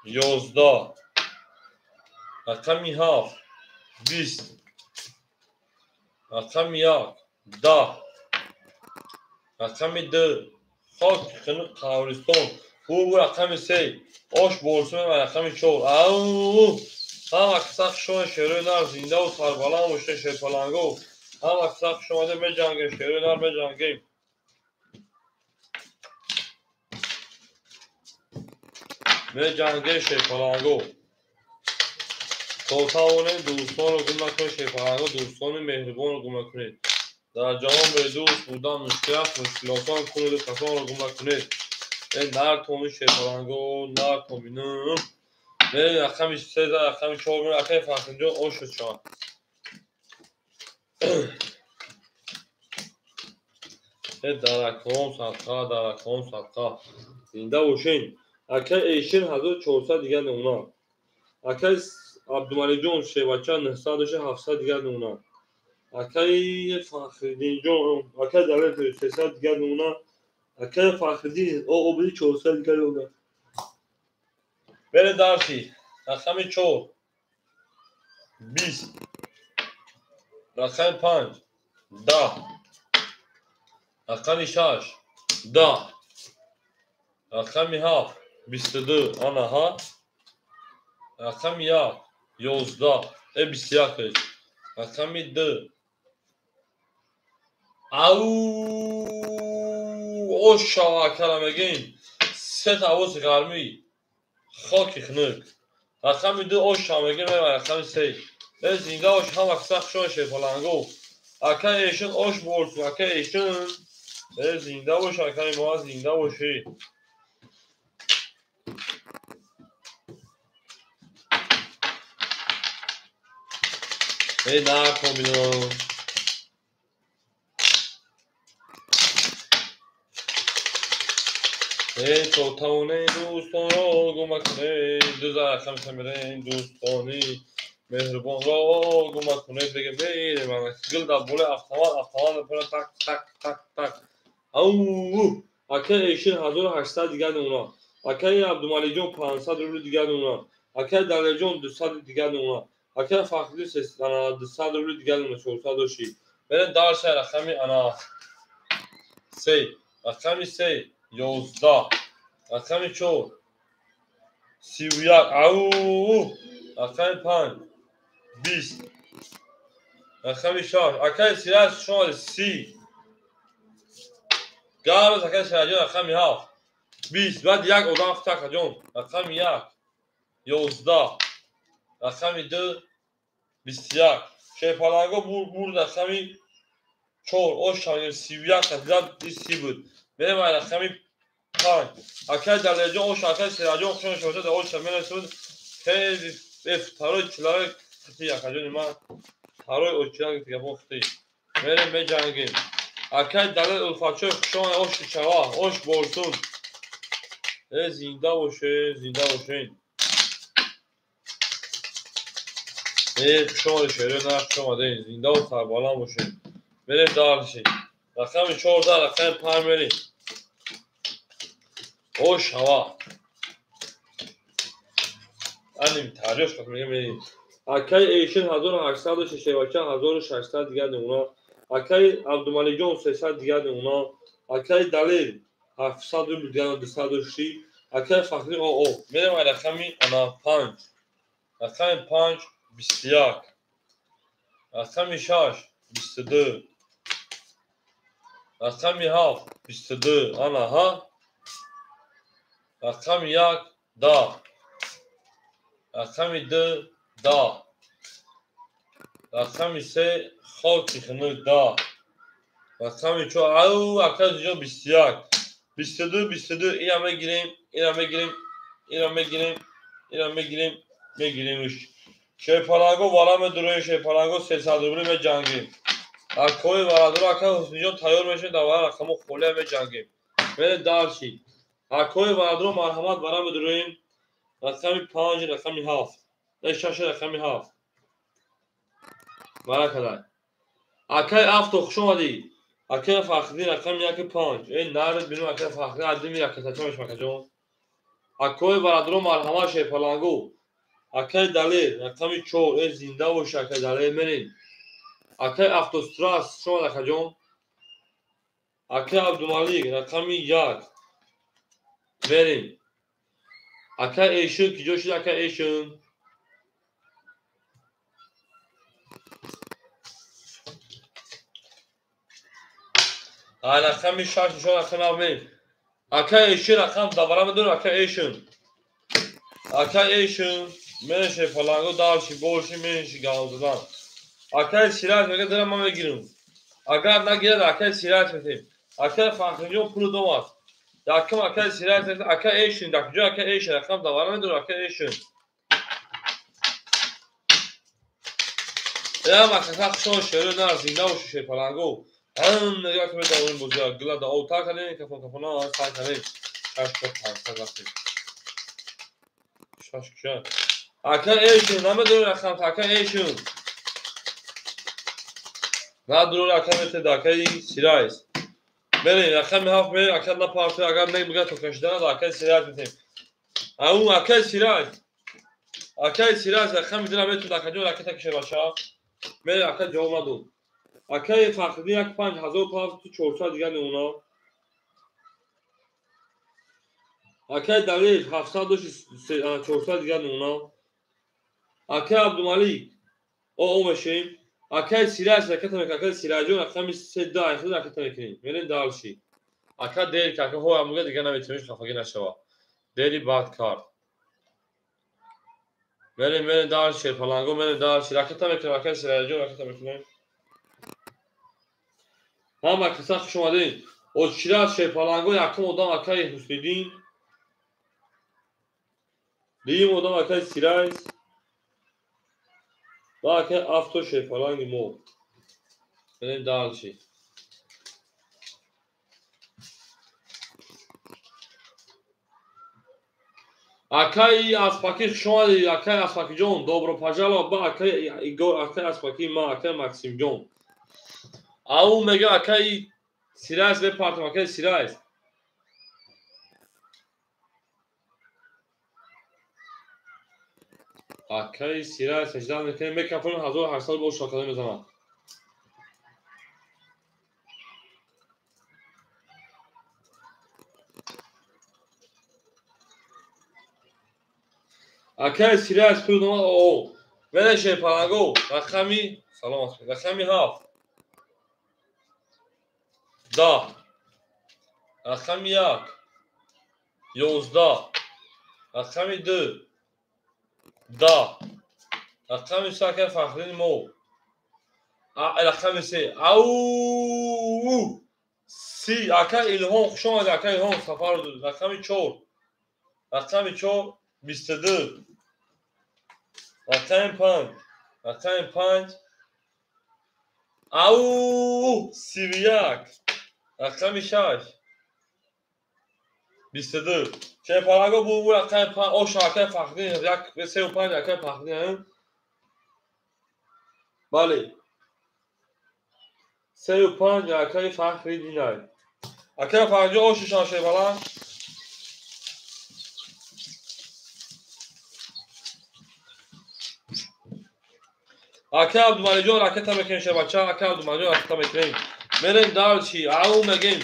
11. Рақами 7 20. Рақами 1 10. Рақами 2 хок хунук қабристон. Бу рақами 3 ош болсун ва рақами 4. Ау! Ҳама каса хуш омадед, шерои нар, зиндаву сарбаланд бошед, шерпалангов. Ҳама каса хуш омадед, меҷангем, шерои нар меҷангем. Меҷангем, шерпалангов. То тавонем дӯстонро гум накунед, шерпалангов, дӯстони меҳрубонро гум накунед. Дар ҷаҳон бедӯст будан мушкил аст, мушкилотон кунеду касонро гум накунед. Э нартоми шерпалангов, нартоминум. Мерем рақами се, рақами чор, мерем акай Фахриҷон ош шуд шавад. Э даракҳом садқа, даракҳом садқа. Зинда бошен. Акай Эшин 1400 дигар намуна. Акай Абдумаликҷон шербача 900 дошт, 700 дигар намуна. Акай Фахриддинҷон, акай Далер 300 дигар намуна. Акай Фахриддин обиди 400 дигар намуна. Мерем дарси. Рақами 4 20. Рақами 5 10. Рақами 6 10. Рақами 7 22. Анаҳа. Рақами 1 11. Э 21. Рақами 2. Ау! Ош шава акара мегем. Се та овози гармӣ. Хоки хунук. Рақами 2 ош шава мегем, рақами 3. Э зинда ош, ҳама каса хуш омадед, шерпалангов. Акай Эшин ош борсун, акай Эшин. Э зинда бош, акай мо зинда бошӣ. Э наркоминам. Э то тавонем дӯстонро гум накунед, дуза рақами се мерем, дӯстони меҳрубонро гум накунед. Дига мерем, гул дар болои автомат, автомат мепарад, так так так так. Ау! Акай Эшин 1800 дигар намуна. Акай Абдумаликҷон 500 рубли дигар намуна. Акай Далерҷон 200 дигар намуна. Акай Фахриддин 200 рубли дигар намуна, 400 дошти. Мерем дарса рақами ана 3. Рақами 3 11. Рақами 4 31. Ау! Рақами 5 20. Рақами 6. Акай Сираҷ хуш омадед, 30. Гарз акай Сираҷон рақами 7 20. Баъд як одам худ акаҷон. Рақами 1 11. Рақами 2 21. Шерпаланго бурд рақами 4. Ош шавем 31 қадидан 30 буд. Мерем ай рақами 5. Акай Далерҷон ош, акай Сираҷон хуш омадед, шербача ош мерасуд. Хеле тарои чилаи хити акаҷони ман. Тарои очилаи гапон хити. Мерем меҷангем. Акай Далер Улфатчоев хуш омадед, ош шава, ош борсун. Э зинда бошед, зинда бошед. Э хуш омадед, шерои нар хуш омадед, зиндаву сарбаланд бошед. Мерем дарси. Рақами 14, рақами 5 мерем. Ош шава. Аним тарёш қат мегем мерем. Акай Эшин 1800 шербача 1600 дигар намуна. Акай Абдумаликҷон 300 дигар намуна. Акаи Далел 700 рубл дигар 200 дошти. Акаи Фахри ОО. Мерем ай рақами ана 5. Рақами 5 21. Рақами 6 22. Рақами 7 22. Ана ҳа. Рақами 1 10. Рақами 2 10. Рақами 3 хоки хунук 10. Рақами 4 ау ака ҷо 21. 22 22 ина мегирем, ина мегирем, ина мегирем, ина мегирем, мегиремш. Шерпаланго вара медуроем, шерпаланго 300 рубли меҷангем. Акои варадуро ака Ҳусниҷон тайёр мешавем, дар вара рақамо холия меҷангем. Мерем дальше. Акои варадуро марҳамат вара медуроем. Рақами 5, рақами 7. 6, рақами 7. Вара кадай. Акаи Авто хуш омадӣ. Акаи Фахриддин рақами 1 5. Эй нарид бинум акаи Фахриддин адими ракатачон мешмакаҷон. Акои варадуро марҳамат шерпаланго. Акаи Далер рақами 4. Эй зинда боши акаи Далер мерем. Акаи Автострас хуш омад акаҷон. Акаи Абдумалик рақами 1. Мерем. Акаи Эшин киҷо шуд акаи Эшин? Рақами 6 нишон рақами 7 мерем. Акаи Эшин рақам давара медорем акаи Эшин. Акаи Эшин мерем шерпаланго дальше больше меньше гап задан. Акаи Сираҷ мега дорам ман мегирам. Агар нагирад акаи Сираҷ метем. Акаи Фахриҷон пули дом аст. Якум акаи Сираҷ метем. Акаи Эшин дар куҷо акаи Эшин рақам давара медорем акаи Эшин. Ям акака хушон шеро на зинда боши шерпаланго. Ҳам нигоҳ ки медавонем бозиа гила да ов тар кардем кафон кафона сар кардем. 6 500 рафтем. 6 куша. Акаи Эшин намедорем рақам акаи Эшин. Надур ака метед акаи Сираҷ. Мерем рақами 7 мерем ака напарто агар мега то кашидан акаи Сираҷ метем. Ау акаи Сираҷ. Акаи Сираҷ рақами 2 метед акаҷон ракета кише бача. Мерем ака ҷавоб надод. Акаи Фахриддин 1 5 1500 дигар мемона. Акаи Далер 700 дошти 400 дигар мемона. Акаи Абдумалик ОО мешем. Акаи Сираҷ ракета мекунем. Акаи Сираҷон рақами 3 2 айхуд ракета мекунем. Мерем дальше. Ака дер ки ака ҳоям мега дигар наметавонем хафагӣ нашава. Дери бад кард. Мерем мерем дальше шерпаланго мерем дальше. Ракета мекунем акаи Сираҷон ракета мекунем. Ҳама каса хуш омадед. Очира шерпаланго якум одам акаи Ҳусниддин. Дуюм одам акаи Сираҷ. Ва акаи Авто шерпаланги мо. Мерем дальше. Акаи Аспакӣ хуш омадед, акаи Аспакиҷон, добро пожаловать ба акаи Игор, акаи Аспакӣ ма, акаи Максимҷон. Ау мега акаи Сираҷ бепартам, акаи Сираҷ. Акаи Сираҷ сажда мекунем, мекафонем 1800 бор шокада мезанад. Акаи Сираҷ пул номад ОО. Мерем шерпаланго, рақами салом аст, рақами 7. 10. Рақами 1. 11. Рақами 2. 10. Рақами 3 акаи Фахриддини мо. Рақами 3. Ау! 30. Акаи Илҳом хуш омадед, акаи Илҳом сафар. Рақами 4. Рақами 4 22. Рақами 5. Рақами 5. Ау! 31. Рақами 6. 22. Шерпаланго бу рақами 5. Оша акаи Фахриддин 1 3 5 акаи Фахриддин. Бале. 3 5 акаи Фахриддин. Акаи Фахриддин ошишон шерпаланг. Акаи Абдумаликҷон ракета мекунем шербача, акаи Абдумаликҷон ракета мекунем. Мерем дальше, ау мегем.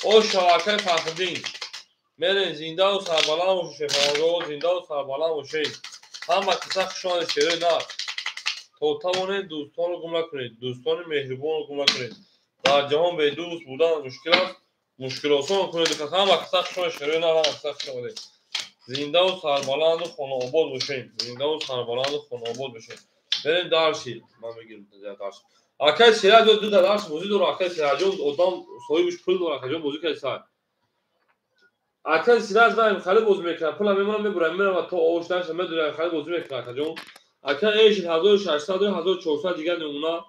Оша акай Фахриддин. Мерем зиндаву сарбаланд бошед шерпаланго, зиндаву сарбаланд бошед. Ҳама каса хуш омадед шерои нар. То тавонед дӯстонро гум накунед, дӯстони меҳрубонро гум накунед. Дар ҷаҳон бедӯст будан мушкил аст, мушкилосон кунед. Ҳама каса хуш омадед шерои нар, ҳама каса хуш омадед. Зиндаву сарбаланду хонаобод бошед, зиндаву сарбаланду хонаобод бошед. Мерем дарси, ман мегирам дарси. Акай Сираҷон ду дарс бозӣ дорад, акай Сираҷон одам соҳибаш пул дорад, акаҷон бозӣ кард сар. Акай Сираҷ вай хали бозӣ мекунад, пула мемонад, мебурад, меравад то овош наша медурад, хали бозӣ мекунад акаҷон. Акай Эшин 1600, 1400 дигар намуна.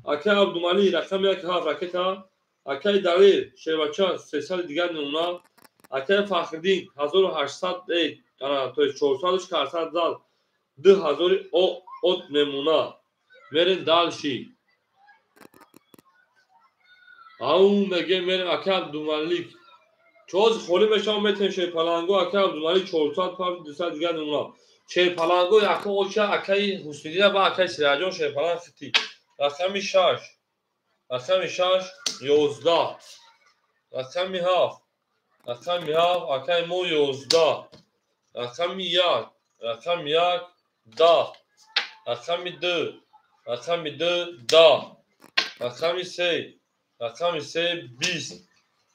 Акай Абдумалӣ рақами 1 7 ракета. Акай Далер Шербача 300 дигар намуна. Акай Фахриддин 1800, ана то есть 400 400 зал 2000 от намуна. Мерем дальше. Ау мегем мерем акай Абдумалик. Чоз холӣ мешавам метем шерпаланго акай Абдумалик 400 пар 200 дигар намуна. Шерпаланго яка оча акай Ҳусниddin ва акай Сираҷон шерпаланг хити. Рақами 6. Рақами 6 11. Рақами 7. Рақами 7 акай мо 11. Рақами 1. Рақами 1 10. Рақами 2. Рақами 2 10. Рақами 3. Рақами 3 20.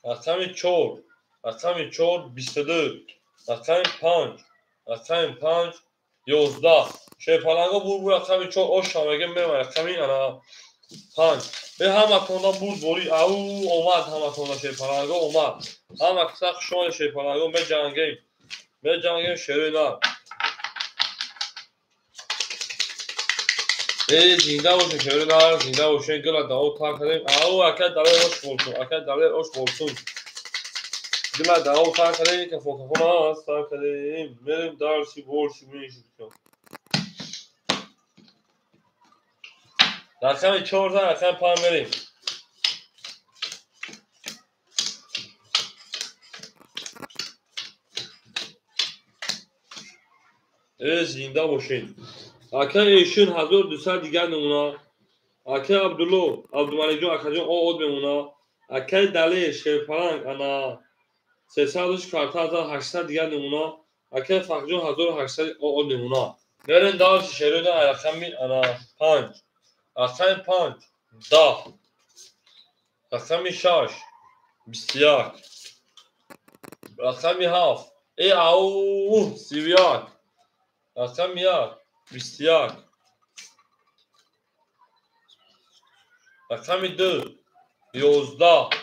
Рақами 4. Рақами 4 22. Рақами 5. Рақами 5 11. Шерпаланго бур рақами 4 оша мегем мерам рақами ана 5. Бе ҳаматонда бурд бори ау омад ҳаматонда шерпаланго омад. Ҳама каса хуш омадед шерпаланго меҷангем. Меҷангем шерои нар. Зинда бошед шерои нар, зинда бошед. Гула даво тар кардем. Ау акай Далер ош болсун, акай Далер ош болсун. Гула даво тар кардем, кафо кафо нас тар кардем. Мерем дарси борси мешем. Рақами 4 рақами 5 мерем. Зинда бошед. Акай Эшин 1200 дигар намуна. Акай Абдулло, Абдумаликҷон акаҷон од мемона. Акай Далер Шерпаланг ана 300 карта 800 дигар намуна. Акай Фахрҷон 1800 од мемона. Мерем дарси шерои рақами ана 5. Рақами 5 10. Рақами 6 21. Рақами 7 ау 31. Рақами 1 21. Рақами 2 11.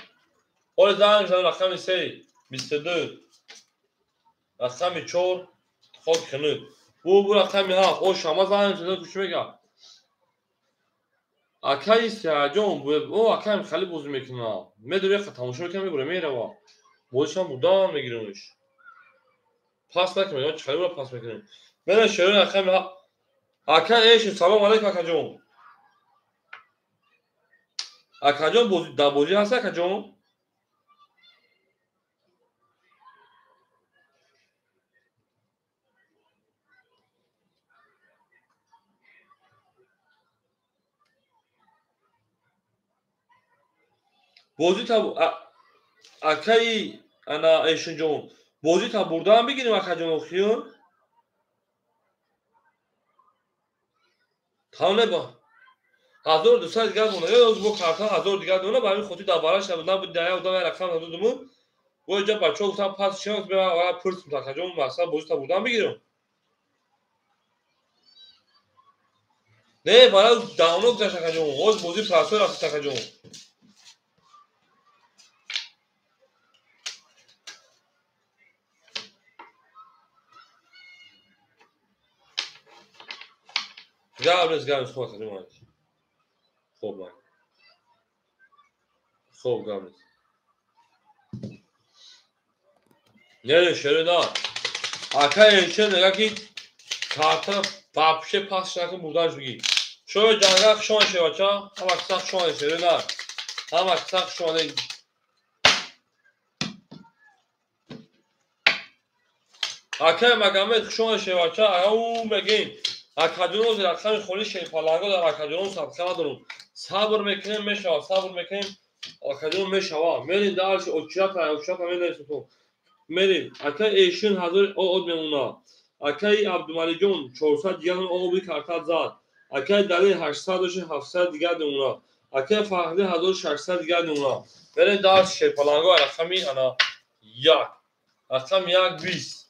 Оли занг зад рақами 3 22. Рақами 4 хок хунук. Бу рақами 7 о шама занг зад куш мега. Акай Сираҷон о акаем хали бозӣ мекунад. Медури яқа тамошо мекунад, мебура мерава. Бозишам будан мегиримш. Пас накунем, чӣ хали бура пас мекунем. Мена шерои рақами акай Эшин салом алейкум акаҷон. Акаҷон дар бозӣ ҳаст акаҷон? Бозӣ та акаи ана Эшинҷон бозӣ та бурдаам бигирем акаҷон охир? Тавне ба 1200 дигар монда. Ё бо карта 1000 дигар монда, ба ҳамин хотир дар бараш набуд. Набуд дар одам як рақам надодуму. Бо инҷа бачаҳо гуфтам пас чӣ бе пурсм акаҷон масалан бозӣ та бурдаам бигирем. Не, барои давно гузашт акаҷон. Ҳоз бозӣ прасой рафт акаҷон. Гап нест, гап нест, хоб акаҷон ман. Хоб ман. Хоб гап нест. Не, шерои на. Акай Элчен мега ки карта вообще пас накун бурданаш бигир. Шои ҷанга хуш омадед шербача, ҳама каса хуш омадед шерои нар. Ҳама каса хуш омадед. Акай Магомед хуш омадед шербача, ау мегем. Акаҷон рақами холи шерпаланго дар акаҷон садқа надорум. Сабр мекунем мешавад, сабр мекунем. Акаҷон мешава. Мерем дальше, очата, очата менависем. Мерем. Акай Эшин 1000 од мемона. Акай Абдумалиҷон 400 дигар оби карта зад. Акай Далил 800 дошт, 700 дигар мемона. Акай Фахри 1600 дигар мемона. Мерем дальше, шерпаланго рақами ана 1. Рақами 1 20.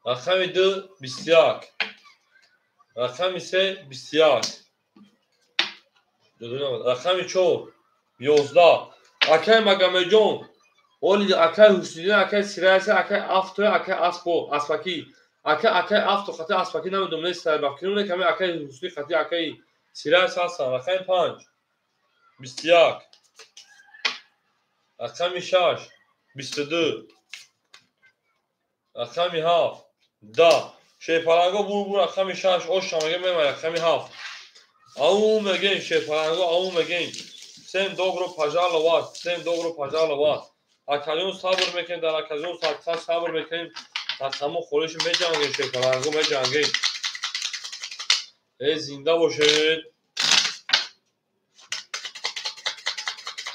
Рақами 2 21. Рақами 3 21. Рақами 4 11. Акай Магомедҷон, оли акай Ҳусниddin, акай Сирайса, акай Афто, акай Аспо, Аспакӣ. Акай Афто хати Аспакӣ намедонам, нест бахкинуне ками акай Ҳусни хати акай Сирайса ҳастан. Рақами 5 21. Рақами 6 22. Рақами 7 10. Шерпаланго бур рақами 6 ош мега мема рақами 7. Ау мегем шерпаланго, ау мегем. Всем добро пожаловать, всем добро пожаловать. Акаҷон сабр мекунем, дар акаҷон садқа сабр мекунем. Рақамо холиш меҷангем, шерпаланго меҷангем. Э зинда бошед.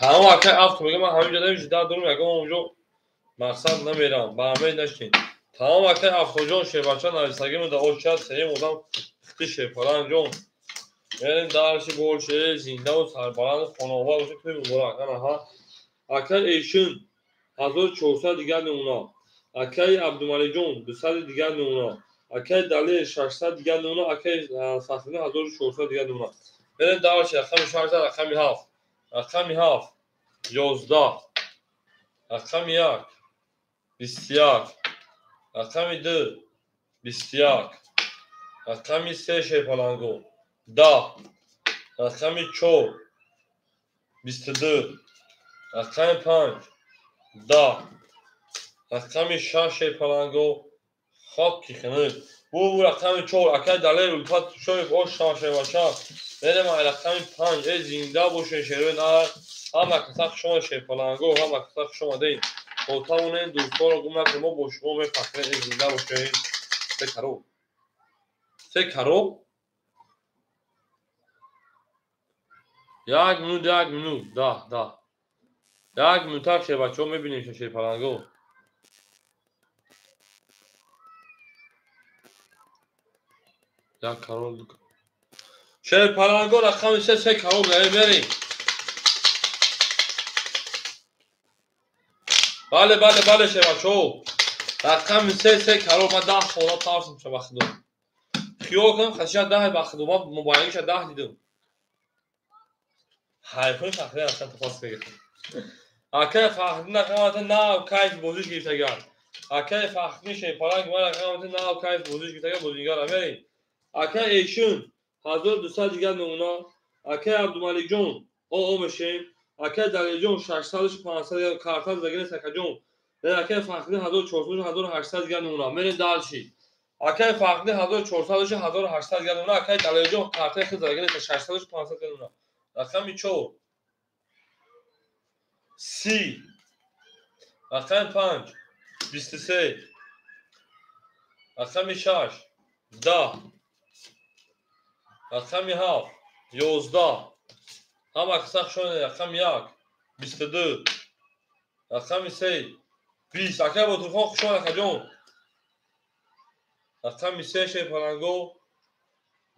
Ҳама акай авто мегам, ман ҳамин ҷо намеши дар дорум, ягон онҷо мақсад намерам, ба ҳамаи нашин. Тамом акай Афтоҷон шербача нависагимон дар оча сеюм одам хити шерпаланҷон. Мерем дальше больше, зиндаву сарбаланд хонавода бошед, туй муборак. Анаҳа. Акай Эшин 1400 дигар мемона. Акай Абдумалиҷон 200 дигар мемона. Акай Далер 600 дигар мемона. Акай Фахриддин 1400 дигар мемона. Мерем дальше, рақами 6, рақами 7. Рақами 7 11. Рақами 1 21. Рақами 2 21. Рақами 3 шерпаланго 10. Рақами 4 22. Рақами 5 10. Рақами 6 шерпаланго хок ки хунук. Бу рақами 4 акай Далер Улфат Шоев ош шербача. Мерем рақами 5. Э зинда бошед шерои нар. Ҳама каса хуш омадед шерпаланго, ҳама каса хуш омадед. Бо тавонед дӯстонро гум накунед, мо бо шумо мефахрем. Э зинда бошед. Се кароб. Се кароб. Як минут, як минут. Да, да. Як минутак шербачаҳо мебинем шерпаланго. Як кароб. Шерпаланго рақами 3 се кароб мерем. Бале, бале, бале шербачаҳо. Рақами 3 се кароб. Ман 10 хона тарсим ша ба худо. Хиёл кунам хатиша 10 ба худо. Ман мобайлиша 10 дидам. Ҳайфои Фахрӣ ҳастан тапас мегирам. Акай Фахриддин рақамата нав кайф бозиш гирифтагар. Акай Фахриддин шерпаланг ман рақамата нав кайф бозиш гирифтагар бозингар амерем. Акай Эшин 1200 дигар мемона. Акай Абдумаликҷон о мешем. Акай Далерҷон 600 500 дигар карта задагӣ нест акаҷон. Акай Фахриддин 1400 1800 дигар мемона. Мерем дальше. Акай Фахриддин 1400 1800 дигар мемона. Акай Далерҷон картаи худ задагӣ нест 600 500 дигар мемона. Рақами 4 30. Рақами 5 23. Рақами 6 10. Рақами 7 11. Ҳама каса хуш омадед. Рақами 1 22. Рақами 3 20. Акай Ботурхон хуш омад акаҷон. Рақами 3 шерпаланго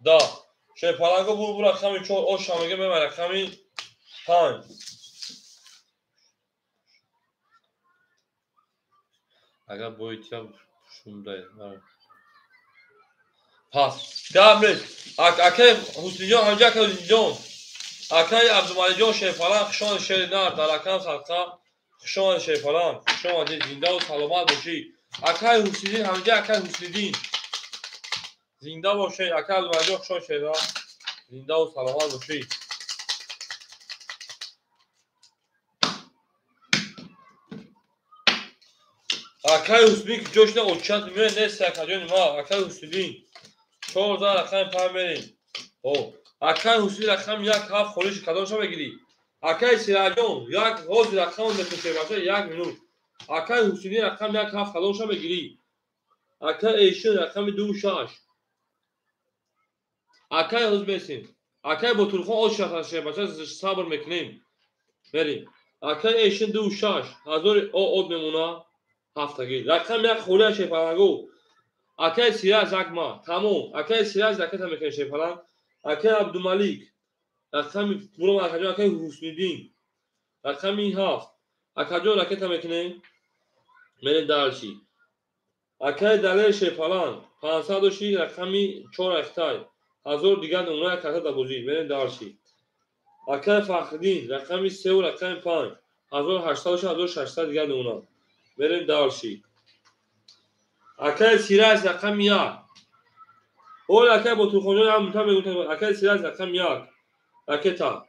10. Шерпаланго бур рақами 4 ош мега мема рақами 5. Агар боитя шумдай. Пас. Гап нест. Акай Ҳусниҷон, ҳамҷа акай Ҳусниҷон. Акай Абдумалиҷон шерпаланг хуш омадед шери нар дар акам садқа хуш омадед шерпаланг. Хуш омадед, зиндаву саломат бошӣ. Акай Ҳусниddin, ҳамҷа акай Ҳусниddin. Зинда бошед, акай Абдумалиҷон хуш омадед шери нар. Зиндаву саломат бошӣ. Акай Ҳусниddin ки ҷош на очат меояд нест акаҷони ма. Акай Ҳусниddin 4 зан рақами 5 мерем. О, акай Ҳусниddin рақами 1 7 холиш кадомша мегирӣ? Акай Сираҷон як ҳозир рақам мекушем бача 1 минут. Акай Ҳусниddin рақами 1 7 кадомша мегирӣ? Акай Эшин рақами 2 6. Акай ҳоз месем. Акай Ботурхон ош шербача сабр мекунем. Мерем. Акай эшин 2 6 ҳазори од мемона ҳафтагӣ. Рақами 1 холия шерпалангу. Акай Сираж акма. Тамом. Акай Сираж ракета мекунем шерпаланг. Акай Абдумалик. Рақами буром акаҷон акай Ҳусниддин. Рақами 7. Акаҷон ракета мекунем. Мерем дальше. Акай Далер шерпаланг. 506 рақами 4 ахтай. 1000 дигар намуна карта дар бозӣ. Мерем дальше. Акай Фахриддин рақами 3 рақами 5. 1800 1600 дигар намуна. Мерем дальше. Акай Сираж рақами 1. Ол акай Ботурхонҷон ҳам мута мегӯям. Акай Сираж рақами 1. Ракета.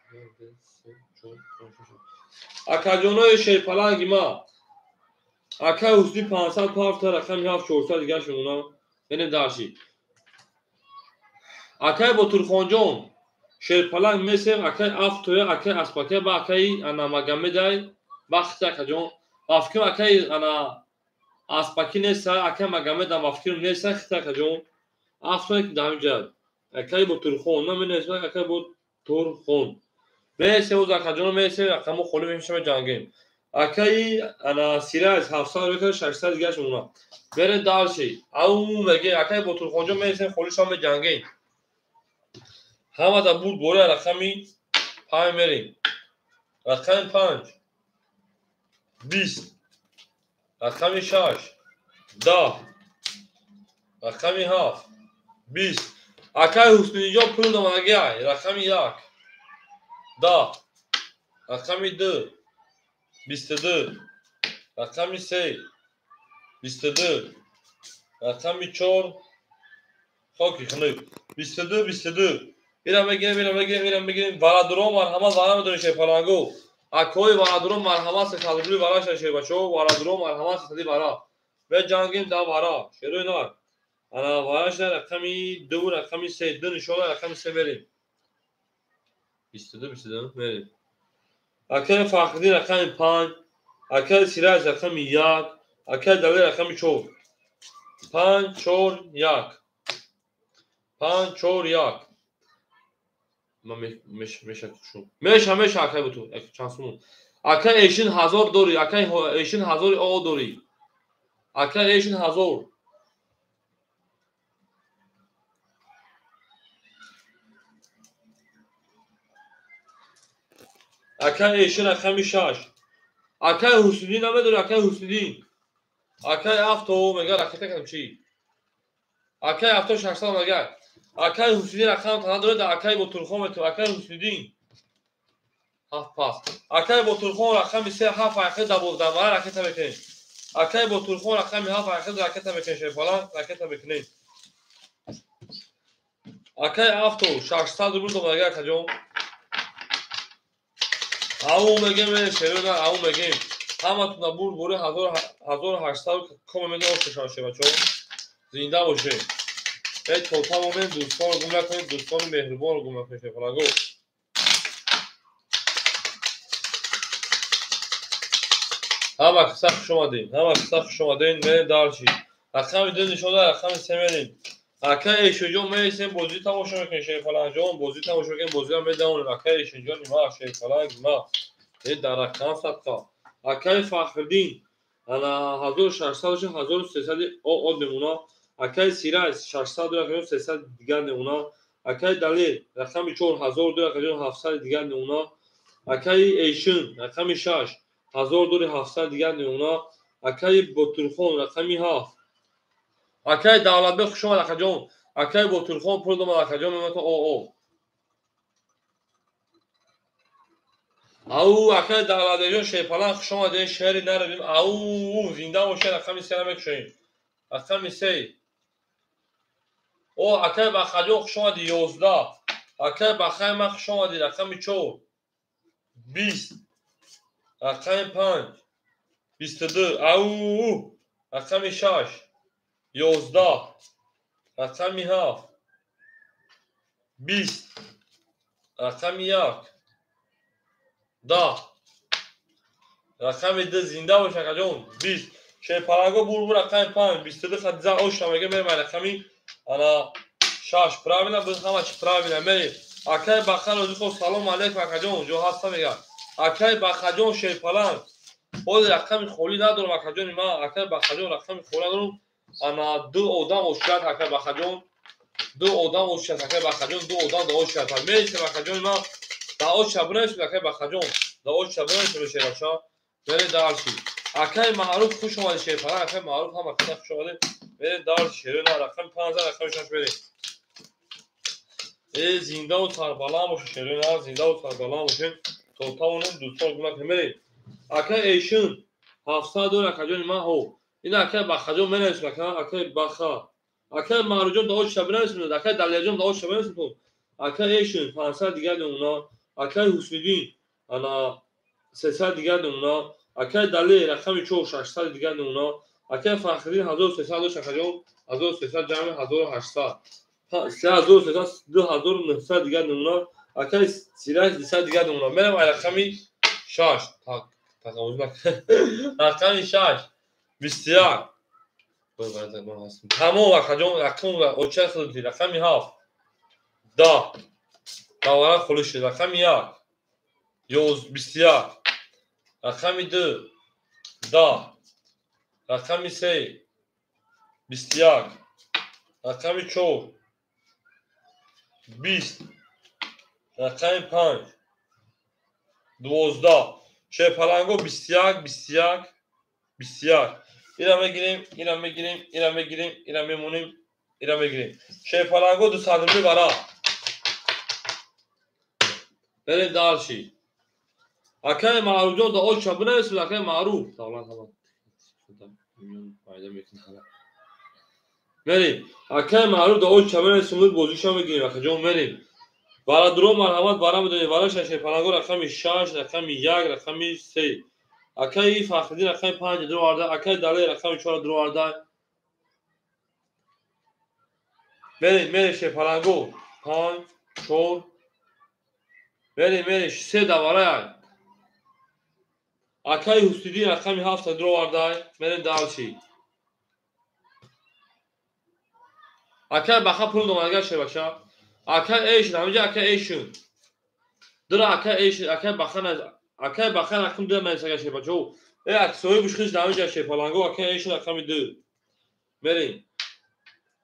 Акаҷонои шерпаланги ма. Акай Ҳусни 500 пафта рақами 7 400 дигар шумона. Мерем дальше. Акай Ботурхонҷон шерпаланг месем акай Афтоя акай Аспакия ба акай ана Магомедай бахти акаҷон. Ба фикрам акай ана Аспаки неста, акай Магомедам ба фикрам неста хита акаҷон. Афтоя ки дар ҳамин акай Ботурхон наменесам акай Ботурхон. Месем оз акаҷон месем рақамо холӣ мешава ҷангем. Акай ана Сираж 700 рекар 600 дигар шумона. Мерем дальше. Ау меге акай Ботурхонҷон месем холӣ шава меҷангем. Ҳама да буд бораи рақами 5 мерем. Рақами 5 20, рақами 6 10, рақами 7 20. Акай Ҳусниддинҷон пул домадагиай. Рақами 1 10, рақами 2 22, рақами 3 22, рақами 4 хоки хунук 22 22. Ира мегирем, ира мегирем, ира мегирем. Варадурон марҳамат, вара медонӣ шерпалангу. Акои варадурон марҳамат, 300 рубли вара шербачо, варадурон марҳамат 300 вара. Беҷангем да вара, шерои нар. Ана варашна рақами 2 рақами 3, 2 нишона рақами 3 мерем. 22 22 мерем. Акай Фахриддин рақами 5, акай Сираж рақами 1, акай Далер рақами 4. 5 4 1. 5 4 1. Ма меша хушум. Меша меша акай буту. Чанд сумон. Акай эшин 1000 дори, акай эшин 1000 о дори. Акай эшин 1000. Акай эшин рақами 6. Акай Ҳусниддин намедори, акай Ҳусниддин. Акай Афто мега ракета кардам чӣ? Акай Афто 600 мега. Акай Ҳусниддин рақам тана доред, акай Ботурхон мету, акай Ҳусниддин. 7 пас. Акай Ботурхон рақами 3 7 ҳақиқ дар ракета мекунем. Акай Ботурхон рақами 7 ҳақиқ ракета мекунем, шерпаланг ракета мекунем. Акай Афто 600 рубл домадага акаҷон. Ау мегем, шерона ау мегем. Ҳаматона бур бури 1800 коме медон шашав шебачо. Зинда бошед. Эй то тамомем дӯстонро гум накунед, дӯстони меҳрубонро гум накунед шерпаланго. Ҳама киса хуш омадед, ҳама киса хуш омадед. Мерем дальше. Рақами 2 нишонда, рақами 3 мерем. Акай Эшинҷон мересем, бозӣ тамошо мекунем, шерпалангҷон, бозӣ тамошо мекунем, бозиро медавонем. Акай Эшинҷони ма, шерпаланг ма. Э дар рақам садқа. Акай Фахриддин ана 1600 1300 од мемона. Акай Сираж 600 рақам 300 дигар мемона. Акай Далер рақами 4 1000 рақам 700 дигар мемона. Акай Эшин рақами 6 1000 дори 700 дигар мемона. Акай Ботурхон рақами 7. Акай Давлатбек хуш омад акаҷон. Акай Ботурхон пул домад акаҷон мемона о о. Ау акай Давлатбекҷон шерпаланг хуш омадед, шеҳри наравим. Ау зинда бошед, рақами 3 мекушоем. Рақами 3. О акай Бахаҷон хуш омадӣ 11. Акай Бахай ма хуш омадӣ рақами 4. 20. Рақами 5. 22. Ау рақами 6. 11. Рақами 7. 20. Рақами 1. 10. Рақами 2 зинда бош акаҷон. 20. Шерпаланго бурбур рақами 5. 22 хадиза оша мега мерем рақами ана 6. Правильно, biz ҳама чи правильно мерем. Акай Баха Розиқов, салом алейкум, акаҷон, ҷо ҳаста мега. Акай Бахаҷон Шерпаланг, ҳозир рақами холӣ надорам, акаҷони ман, акай Бахаҷон рақами холӣ надорам. Ана ду одам ошият, акай Бахаҷон, ду одам ошият, акай Бахаҷон, ду одам да ошият. Мересем, акаҷони ман, да ошия бинависед, акай Бахаҷон, да ошия бинависед, шербача. Мерем дарши. Акай Маъруф, хуш омадед, Шерпаланг, акай Маъруф ҳама каса хуш омадед. Мерем дарши, шерона, рақами 5, рақами 6 мерем. Э, зиндаву сарбаланд бошед, шерона, зиндаву сарбаланд бошед. То тавонем дӯстон гуна мерем. Акай Эшин 700 дор, акаҷони ман, ҳо. Ин акай Бахаҷон менависем, ака, акай Баха. Акай Маъруфҷон да оча бинависем, акай Далияҷон да оча бинависем. Акай Эшин 500 дигар намуна, акай Ҳусниддин ана 300 дигар намуна, акай Дале рақами 4 600 дигар намуна, акай Фахриддин 1300 дошт, акаҷон, 1300 ҷамъи 1800. 3300 2900 дигар намуна, акай Сираж 200 дигар намуна. Мерам ай рақами 6. Так, тақаввуз рақами 6 21. Тамом, акаҷон, рақам оча худти, рақами 7 10 давара холӣ шуд, рақами 1 21, рақами 2 10, рақами 3 21, рақами 4 20, рақами 5 12. Шерпаланго 21 21 21. Ира мегирем, ира мегирем, ира мегирем, ира мемонем, ира мегирем. Шерпаланго 200 рубли бара. Берем дарши. Акай Маъруфҷон да оча бинависед, акай Маъруф. Мерем. Акай Маъруф да оча бинависед, бозиша мегирем, акаҷон, мерем. Барадуро марҳамат бара медонед, бара шерпаланго рақами 6, рақами 1, рақами 3. Акай Фахриддин рақами 5 дуроварда, акай Дале рақами 4 дуроварда. Мерем, мерем шерпаланго 5, 4. Мерем, мерем 3 давара. Акай Ҳусниддин рақами 7 дуроварда. Мерем далши. Акай Баха пул домадагар шербача. Акай Эшин, ҳаминҷа акай Эшин. Дура акай Эшин, акай Баха, акай Баха рақам 2 менависага шербача. Э, ак соҳибаш хиш ҳаминҷа шерпаланго, акай Эшин рақами 2. Мерем.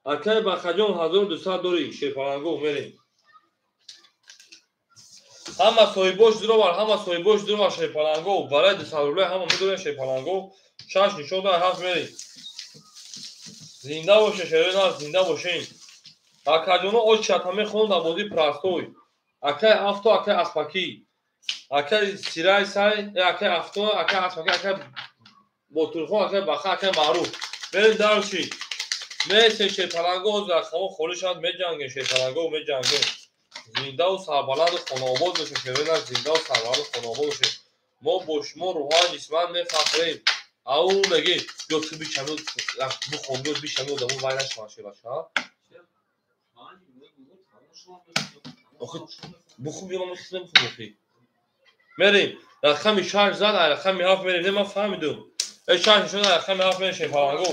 Акай Бахаҷон 1200 дори шерпаланго, мерем. Ҳама соҳибош дуровар, ҳама соҳибош дуровар шерпаланго, барои 200 рубля ҳама медорем шерпаланго. 6 нишон дор, 7 мерем. Зинда боше шерона, зинда бошем. Акаҷоно очата мехонда бозӣ простой. Акай Авто, акай Аспакӣ. Акай Сирай сай, акай Авто, акай Аспакӣ, акай Ботурхон, акай Баха, акай Маъруф. Мерем дарши. Мересем шерпаланго, рақамҳо холӣ шавад, меҷангем шерпаланго, меҷангем. Зиндаву сарбаланду хонаобод бошем, шерона, зиндаву сарбаланду хонаобод бошем. Мо бо шумо рӯҳан ҷисман мефахрем. Ау меги, ё ту бичами, бухон, ё бичами одамо вай нашаванд шербача. Охи, бухум ё ман хис намехӯрам охи. Мерем, рақами 6 зад, рақами 7 мерем. Не, ман фаҳмидум. Э, 6 нишон, рақами 7 мерем шерпаланго.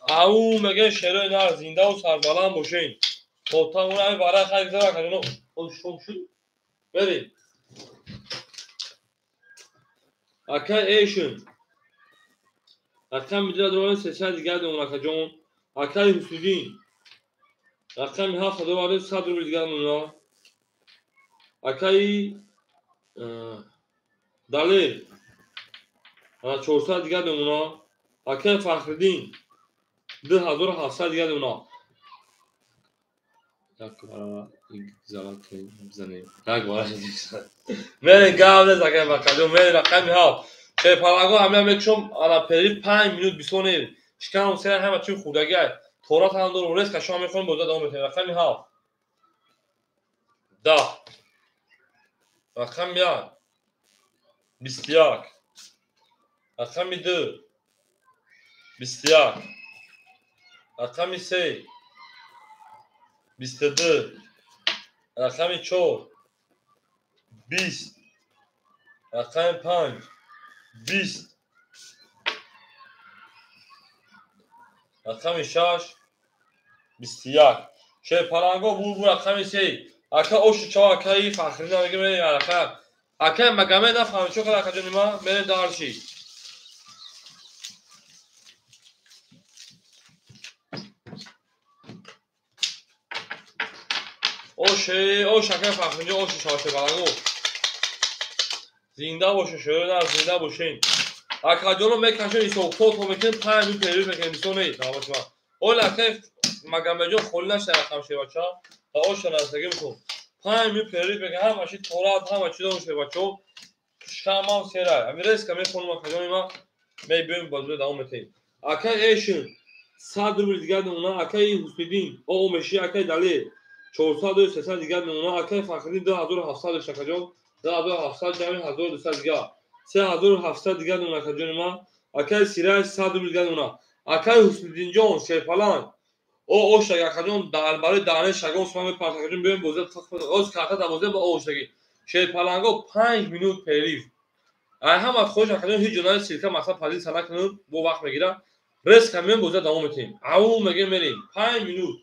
Ау меге шерои нар, зиндаву сарбаланд бошем. То тавонем бара хайр зара акаҷоно. О, шом шуд. Мерем. Акай Эшин. Рақами 2 дорем, 300 дигар дорем, акаҷон. Акай Ҳусниддин. Рақами 7 дорем, 100 рубл дигар дорем. Акай Дале 400 дигар дорем. Акай Фахриддин 2700 дигар дорем. Як бара залат бизанем. Як бара мерем, гап нест, акай Бахаҷон, мерем рақами 7. Шерпаланго ҳамина мекушом, ана перив 5 минут бисёр не. Шиканам сера ҳама чӣ хурдагӣ ай. Торат ҳам дорум, рез кашом мехонем, боза давом метавем. Рақами 7. 10. Рақами 1. 21. Рақами 2. 21. Рақами 3. 22. Рақами 4. 20. Рақами 5. 20. Рақами 6. 21. Шерпаланго бу рақами 3. Ака ошу чао акаи Фахрина меги мерем ака. Ака Магомед нафаҳмид чо кара акаҷони ма мерем дарши. Оше, ош акаи Фахринҷон, ошу чао шебаланго. Зинда боше, шоёна зинда бошен. Акаҷоно мекашем ҳисобкитоб мекунем, 5 минут перерыв мекунем, мисол не, навбати ман. Оли акаи Магомедҷон холӣ нашуда рақам шебача. Ва оша нарасагӣ бикун. 5 минут перерыв мекунем, ҳама чи торат, ҳама чи дорем шебачо. Шамам серай. Ами резко мехонам акаҷони ман, мебиёем бозиро давом метаҳем. Акаи Эшин 100 рубл дигар мемона, акаи Ҳусниддин о меши, акаи Далер 400 300 дигар мемона, акаи Фахриддин 2700 дошт акаҷон, 2700 ҷамъи 1200 дигар. 3700 дигар мемона акаҷони ман, акаи Сирaj 100 рубл дигар мемона. Акаи Ҳусниддинҷон Шерпаланг о оштаги акаҷон дар барои дараи шагон суман мепарт акаҷон биёем бозӣ оз карта дар бозӣ ба оштаги. Шерпаланго 5 минут перерыв. Ай ҳама хоҳиш акаҷон ҳеҷ ҷо нари ссылка масалан позиция накунед, бо вақт мегирад. Резко меоем бозиро давом метаҳем. Ау мегем мерем. 5 минут.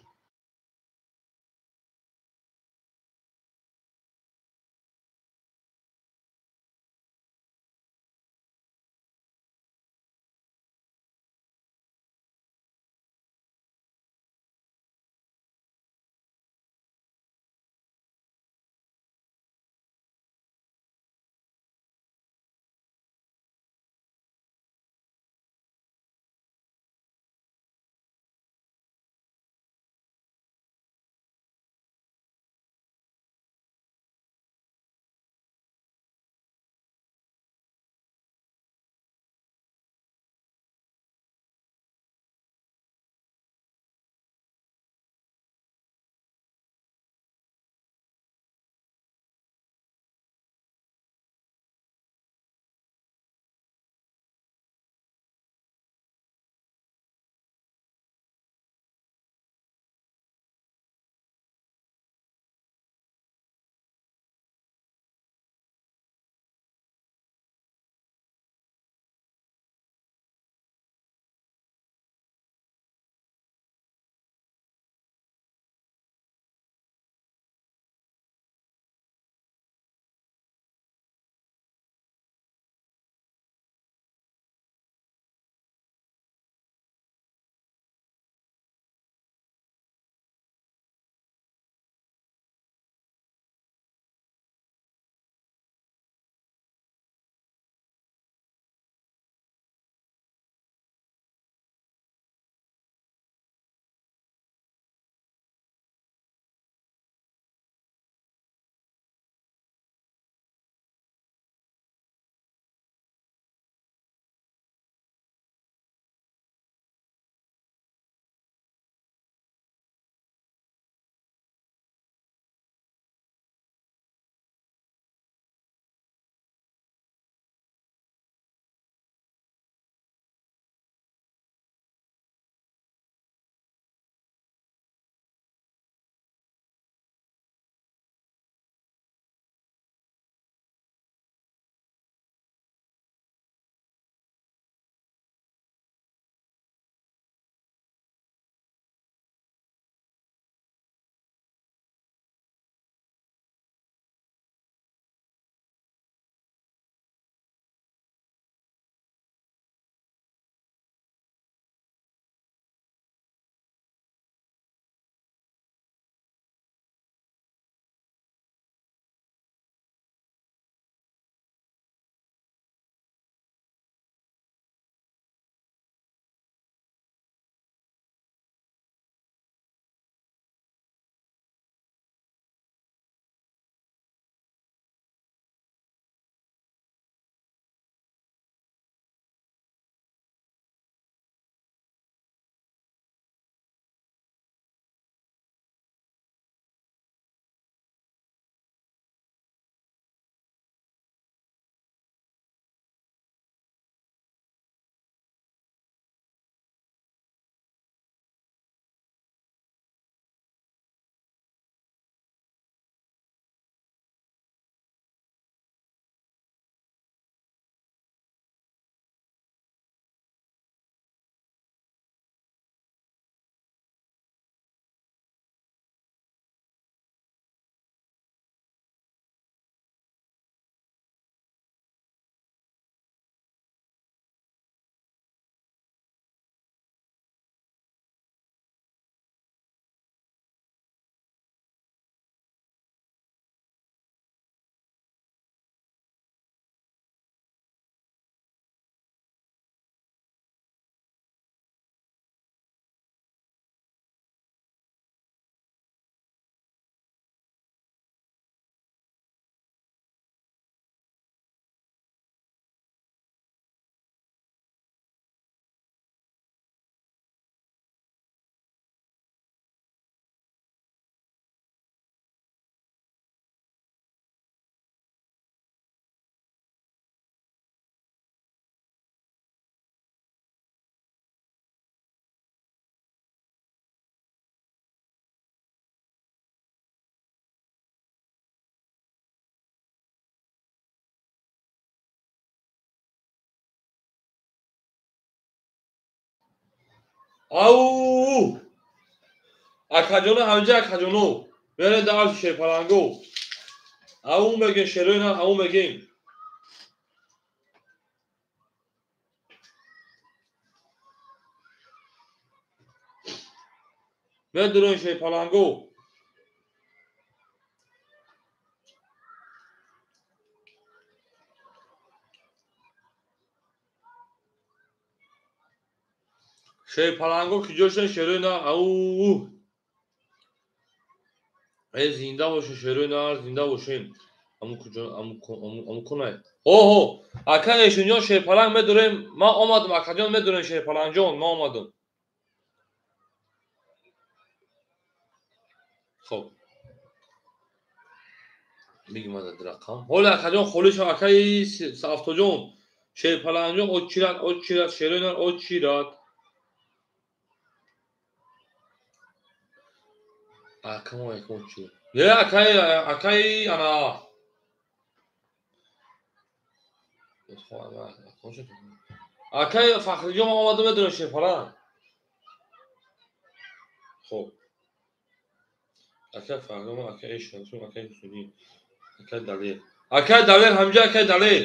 Ау! Акаҷоно ҳамҷа акаҷоно. Мерем дар шерпаланго. Ау мегем шерои на, ау мегем. Медурем шерпаланго. Шерпаланго ки ҷо шуд шерои на, ау. Э зинда бошед шерои на, зинда бошед. Аму куҷо, аму кунай. Ҳо, ака Эшунҷон шерпаланг медурем. Ман омадам, акаҷон медурем шерпалангҷон, ман омадам. Хоб. Бигим адад рақам. Ҳоли акаҷон холӣ шав, акаи Сафтоҷон. Шерпалангҷон очират, очират, шерои нар очират. Акамо якмо чӣ? Не, акаи, акаи ана. Акаи Фахриҷон омада медонем шерпаланг. Хоб. Акаи Фахриҷон, акаи Эшунҷон, акаи Ҳусайнӣ, акаи Далер. Акаи Далер ҳамҷа акаи Далер.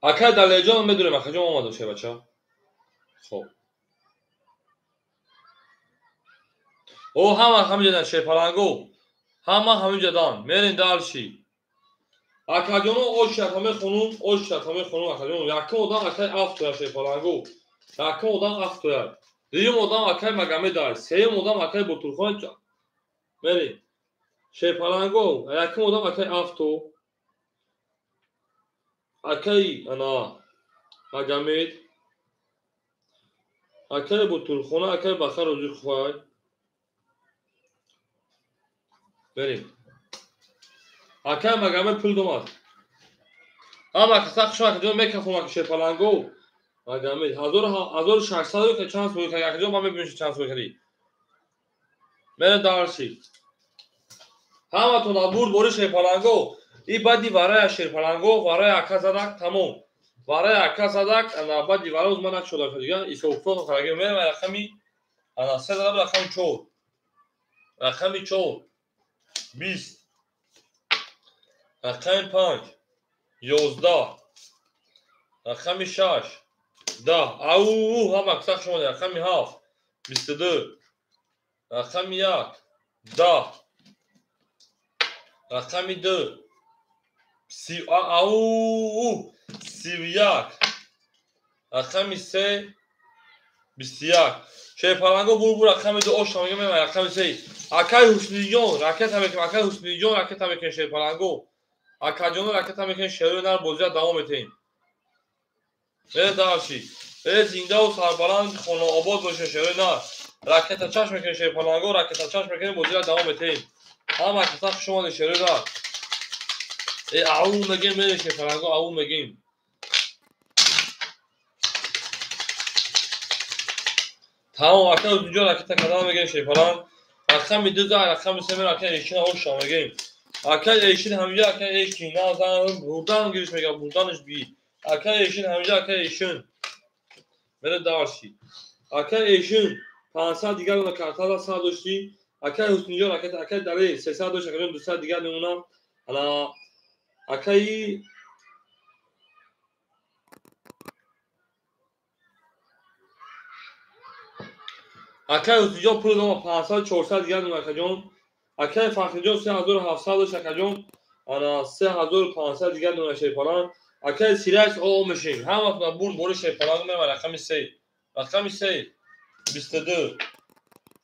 Акаи Далерҷон медонем, акаҷон омадам шербача. Хоб. О, ҳама ҳамҷадан шерпаланго. Ҳама ҳамҷадан. Мерем дарши. Акаҷоно очшата мехонум, очшата мехонум акаҷон. Якум одам акаи Афтоя шерпаланго. Якум одам Афтоя. Дуюм одам акаи Магомедай. Сеюм одам акаи Ботурхон. Мерем. Шерпаланго, якум одам акаи Афто. Акаи ана Магомед, акаи Ботурхона, акаи Бахар Розиқовай. Берем. Акаи Магомед пул домад. Ҳама каса хуш акаҷон мекафом ака шерпаланго. Магомед 1600 чанд сӯй кард акаҷон, ман мебинам чанд сӯй кардӣ. Мерем дарши. Ҳаматон бурд бори шерпаланго. И баъди варая шерпаланго, варая ака задак, тамом. Варая ака задак, ана баъди вара уз ман накшодам дига, исофто хараги мерам рақами ана се задам рақами 4. Рақами 4 20. Рақами 5 11. Рақами 6 10. Ау, ҳама каса шумо рақами 7 22. Рақами 1 10. Рақами 2 ау, 31. Рақами 3 21. Шерпаланго бур рақами 2 ош мегем рақами 3. Акаи Ҳусниҷон ракета мекунем, акаи Ҳусниҷон ракета мекунем шерпаланго. Акаҷоно ракета мекунем, шерои нар бозия давом метаҳем. Э дарши. Э зиндаву сарбаланд хонаобод бошед шерои нар. Ракета чашм мекунем шерпаланго, ракета чашм мекунем, бозия давом метаҳем. Ҳама каса хуш омадед шерои нар. Э ау мегем, мерем шерпаланго, ау мегем. Тамом, ака Ҳусниҷон ракета кардан мегем шерпаланг. Рақами 2 за рақами 3 мерем, ака Эшин оша мегем. Ака Эшин ҳамҷа ака Эшин на зан бурдан гириш мегам, бурданаш би. Ака Эшин ҳамҷа ака Эшин. Мере дарши. Ака Эшин 500 дигар на картада 100 дошти. Ака Ҳусниҷон ракета, ака Далер 300 дошт, акаҷон 200 дигар мемонам. Ана акаи акаи Ҳусниҷон пул дома 500 400 дигар мемонам акаҷон. Акаи Фахриҷон 3700 дошт акаҷон. Ана 3500 дигар мемонам шерпаланг. Акаи Сираж о мешем. Ҳаматон бурд бори шерпаланг мерам рақами 3. Рақами 3 22.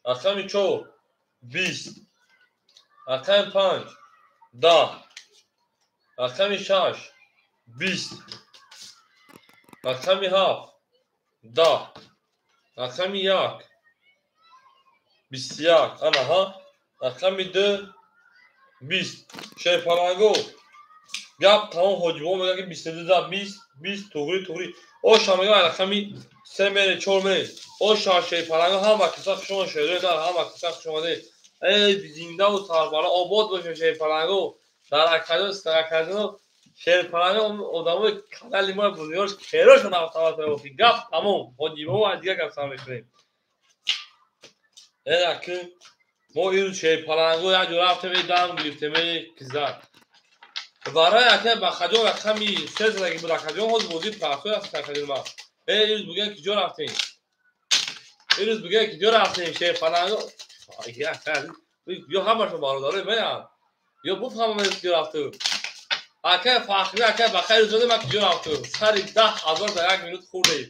Рақами 4 20. Рақами 5 10. Рақами 6 20. Рақами 7 10. Рақами 1 21. Ана ҳа. Рақами 2 20. Шерпаланго гап тамом ҳоҷибо мегӯяд ки 22 за 20 20 туғри туғри. Оша мегӯяд рақами 3 мере 4 мере. Оша шерпаланго ҳама киса хушома шерои нар ҳама киса хушомаде. Эй зиндаву сарбаланд обод боше шерпаланго. Дар академия академия шерпаланго одамои канали мо бузургош керошон автомат гап тамом. Ҳоҷибо ва дигар гап сар мекунем. Эраки мо ин шерпаланго як ҷо рафтем, дам гирифтем, кизак. Барои ака Бахаҷон рақами се задаги буд акаҷон, ҳозир бозии партои рафт акаҷон ма. Э ирӯз бугӯян ки ҷо рафтем. Ирӯз бугӯян ки ҷо рафтем шерпаланго. Ё ҳамашон бародарои меянд. Ё буфаҳмам ки ҷо рафту. Ака Фахри, ака Бахаҷ рӯз ма ки ҷо рафту. Сари 10,000 дар як минут хӯрдем.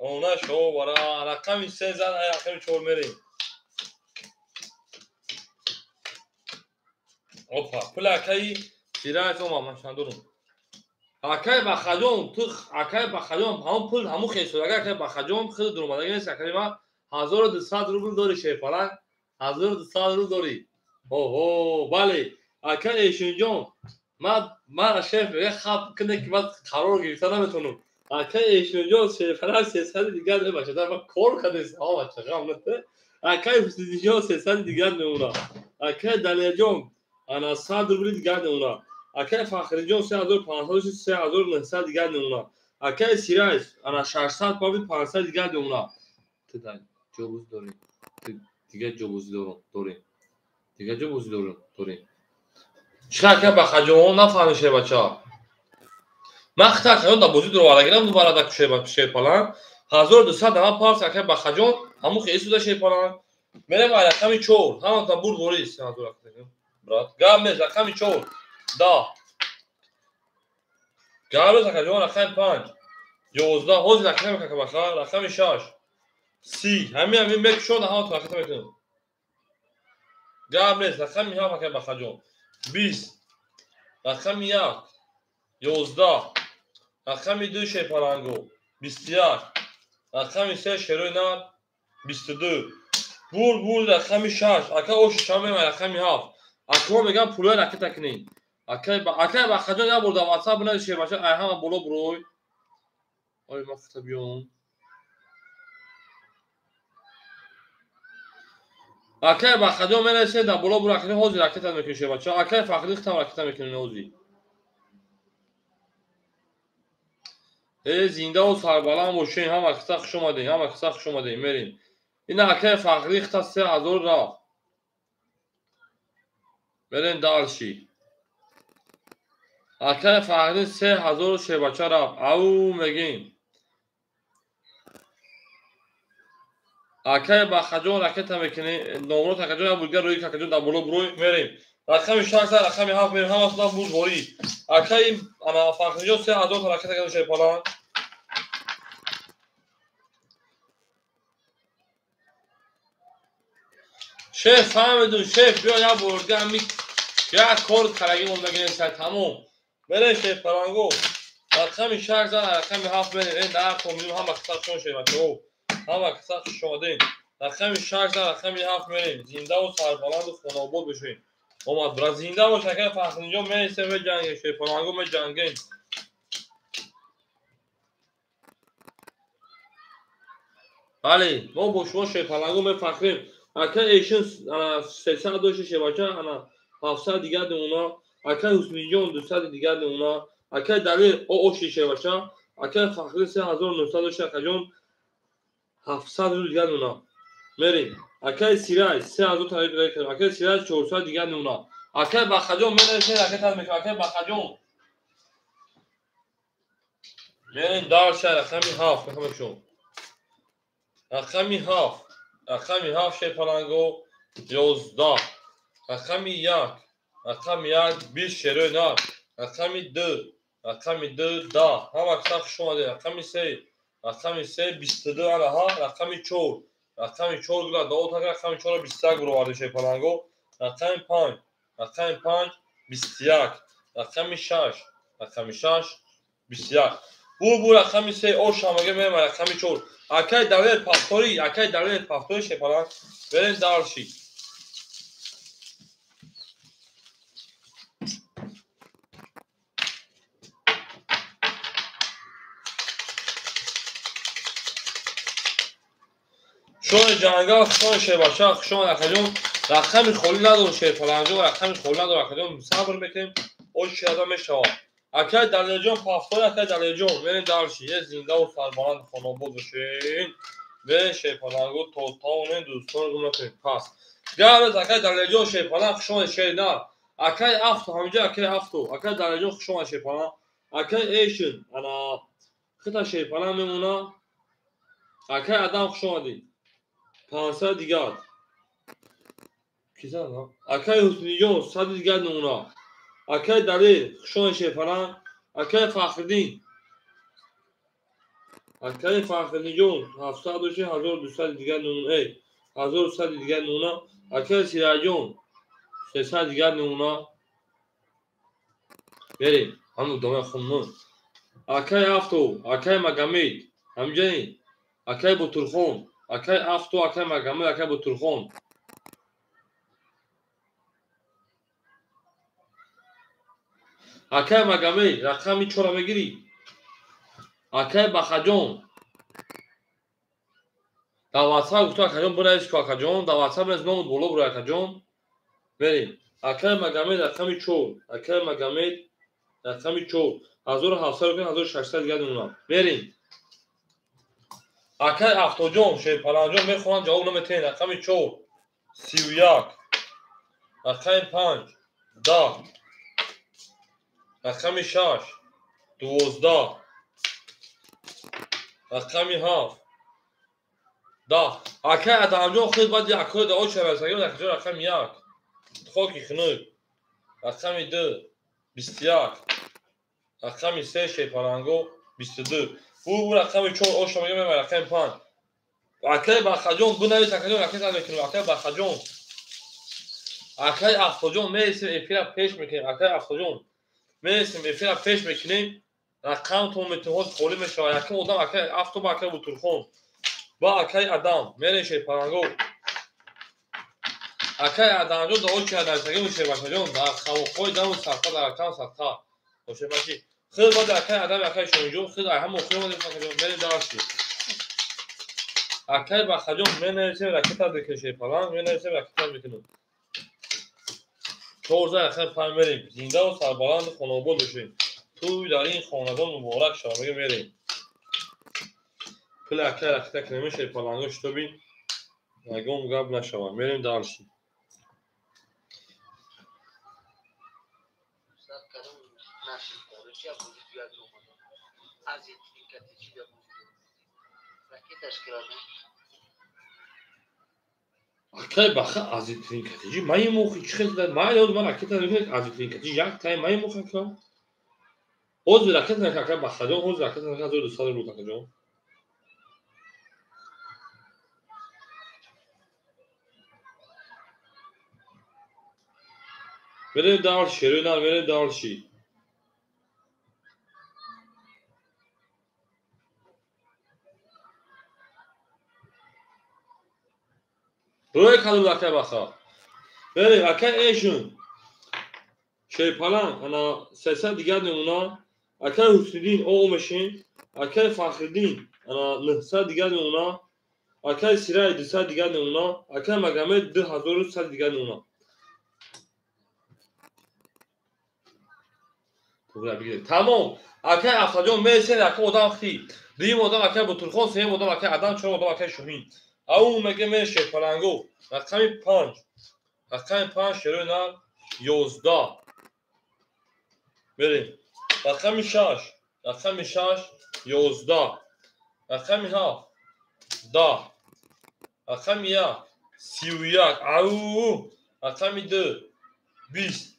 Она шо бара рақами се зад, рақами чор мерем. Опа, пул акаи Сираҷ омад, ман шандурум. Акаи Бахаҷон, ту акаи Бахаҷон, ҳамон пул ҳамон хел шуд. Агар акаи Бахаҷон хеле дуромадаги нест, акаи ман 1200 рубл дори шерпаланг, 1200 рубл дори. Оҳо, бале, акаи Эшинҷон, ман шеф мегӯям хаб кунед ки ман қарор гирифта наметавонам. Акаи Эшинҷон шерпаланг 300 дигар мебача, ман кор кардем, ҳа бача, ғам нате. Акаи Ҳусниҷон 300 дигар мемонад. Акаи Далерҷон ана 100 рубли дигар мемонад. Акаи Фахриҷон 3500 3900 дигар мемонад. Акаи Сираҷ ана 600 пави 500 дигар мемонад. Ту дар ҷобуз дорӣ. Ту дигар ҷобузӣ дорӣ. Дигар ҷобузӣ дорӣ. Чӣ акаи Бахаҷон нафаҳмид шербача. Ман хита акаҷон дар бозӣ дуровардагирам ду барада шерпаланг. 1200 дама парс акаи Бахаҷон ҳамун хел суда шерпаланг. Мерем ай рақами 4. Ҳаматон бурд ворис 3000 акаҷон. Брат, гап нест рақами 4. Да. Гап нест акаҷон рақами 5. 11 ҳозир рақами какабаха рақами 6. 30. Ҳамин ҳамин мекушод ҳаматон рақата мекунем. Гап нест рақами 7 акаи Бахаҷон. 20. Рақами 1. 11. Рақами 2 шерпаланго. 21. Рақами 3 шерои нар 22. Бурд бурд рақами 6. Ака оши шама рақами 7. Акаҳо мегӯянд пулои ракета кунед. Акаи Бахаҷон як бор дар WhatsApp бинавис шербача, ай ҳама боло бурой. Ой, ман хата биём. Акаи Бахаҷон менависед дар боло бур акаи ҳозир ракета мекунед шербача. Акаи Фахри хитам ракета мекунед ҳозир. Э зиндаву сарбаланд бошед, ҳама киса хуш омадед, ҳама киса хуш омадед, мерем. Ина акаи Фахри хита 3000 рафт. Мерем дальше. Акаи Фахри 3000 шербача рафт. Ау мегем. Акаи Бахаҷон ракета мекунем. Номрот акаҷон як бурга рӯи какаҷон дар боло бурой мерем. Рақами 6 рақами 7 мерем. Ҳамасона бурд ворид. Акаи ана Фахриҷон 3000 ракета кардем шерпаланг. Шеф фаҳмидум, шеф биё як бурга ҳами як кор карагӣ мондаги нест, тамом. Мерем шерпаланго. Рақами 6 зан рақами 7 мерем. Э на комилум ҳама киса шон шербачаҳо. Ҳама киса хуш омадед. Рақами 6 зан рақами 7 мерем. Зиндаву сарбаланду хонаобод бошед. Омад брат, зинда бош акаи Фахриҷон мересем меҷангем шерпаланго меҷангем. Бале, мо бо шумо шерпаланго мефахрем. Акаи Эшин 300 дошта шербача, ана 700 дигар мемона. Акаи Ҳусниҷон 200 дигар мемона. Акаи Далер оши шербача. Акаи Фахри 3900 дошта акаҷон 700 рубл дигар мемона. Мерем. Акаи Сираҷ 3000 тариф кардем. Акаи Сираҷ 400 дигар мемона. Акаи Бахаҷон менависед ракета мекунем. Акаи Бахаҷон. Мерем дальше рақами 7 мехоҳем. Рақами 7. Рақами 7 шерпаланго 11. Рақами 1. Рақами 1 20 шерои нар. Рақами 2. Рақами 2 10. Ҳама киса хуш омадед. Рақами 3. Рақами 3 22 ана ҳа. Рақами 4. Рақами 4 гула дао така рақами 4 21 буровард шерпаланго. Рақами 5. Рақами 5 21. Рақами 6. Рақами 6 21. Бу рақами 3 ошамага мерем рақами 4. Акаи Далер Пахтори, акаи Далер Пахтори шерпаланг. Берем дальше. Шони ҷангал, хушони шербача, хушони акаҷон. Рақами холӣ надорем шерпаланҷон, рақами холӣ надорем акаҷон. Сабр мекунем, ош шиада мешавад. Акай Далерҷон, пафтори акай Далерҷон, мерем дарши. Е зиндаву сарбаланд хонобод бошед. Мерем шерпаланго то тавонем дӯстон гум накунем. Пас. Гап акай Далерҷон шерпаланг, хушони шернар. Акай Афту, ҳаминҷа акай Афту. Акай Далерҷон хушони шерпаланг. Акай Эшин, ана хита шерпаланг мемона. Акай Адам хуш омадӣ. 500 дигар. Киза? Акай Ҳусниҷон 100 дигар намуна. Акай Далер хушони шерпаланг. Акай Фахриддин. Акай Фахриддинҷон 700 боши 1200 дигар намуна. Эй, 1100 дигар намуна. Акай Сираҷон 300 дигар намуна. Берем, ҳамун домаи хунмон. Акай Афту, акай Магомед, ҳамҷани, акай Бутурхон, акай Афту, акай Магомед, акай Бутурхон. Акай Магомед, рақами 4 мегирӣ. Акай Бахаҷон. Дар WhatsApp гуфту акаҷон бинавис ку акаҷон, дар WhatsApp бинавис номут боло буро акаҷон. Берем. Акай Магомед рақами 4, акай Магомед рақами 4, 1700 1600 дигар намуна. Берем. Акай Афтоҷон, шерпаланҷон мехоҳанд ҷавоб наметиҳед. Рақами 4, 31, рақами 5, 10, рақами 6, 12, рақами 7, 10. Акай Адамҷон худ баъди акои дао шавасагӣ акаҷон рақами 1, хоки хунук, рақами 2, 21, рақами 3 шерпаланго 22. Бу рақами 4 оша мегӯям рақами 5. Акай Бахаҷон бинавис акаҷон ракета мекунем. Акай Бахаҷон. Акай Афтоҷон мересем эфира пеш мекунем. Акай Афтоҷон мересем эфира пеш мекунем. Рақамтон метавон холӣ мешавад. Якум одам акай Афто ба акай Бутурхон. Ба акай Адам мерем шерпаланго. Акай Адамҷон дао чи нависагӣ шербачаҷон дар хавоқҳои даму садқа дар рақам садқа. Шербачи. Хел баъд акай Адам акай Шоҳинҷон хел ҳама охир омадем акаҷон мерем дарши. Акай Бахаҷон менависем ракета мекунем шерпаланг, менависем ракета мекунем. 14 рақами 5 мерем. Зиндаву сарбаланду хонобод бошем. Тӯй дар ин хонадон муборак шавад. Мегӯем мерем. Пули акай ракета кунем шерпаланго шитоби ягон гап нашавад. Мерем дарши. Акай Баха азитринкатиҷи май мохи чӣ хел май ёд ман ракета мекунед азитринкатиҷи як тай май мохи ака. Ҳозир ракета накун акай Бахаҷон, ҳозир ракета накун 1200 рубл акаҷон. Мерем дарши, рӯй нар мерем дарши. Рӯй кадом акай Баха. Берем акай Эшун. Шерпаланг ана 300 дигар намуна. Акай Ҳусниддин о мешин. Акай Фахриддин ана 900 дигар намуна. Акай Сирай 200 дигар намуна. Акай Магомед 2100 дигар намуна. Тамом. Акай Афтаҷон мересем якум одам хи. Дуюм одам акай Бутурхон, сеюм одам акай Адам, чорум одам акай Шоҳин. Ау меге мере шерпаланго. Рақами 5. Рақами 5 шерои нар 11. Мерем. Рақами 6. Рақами 6 11. Рақами 7 10. Рақами 1 31. Ау. Рақами 2 20.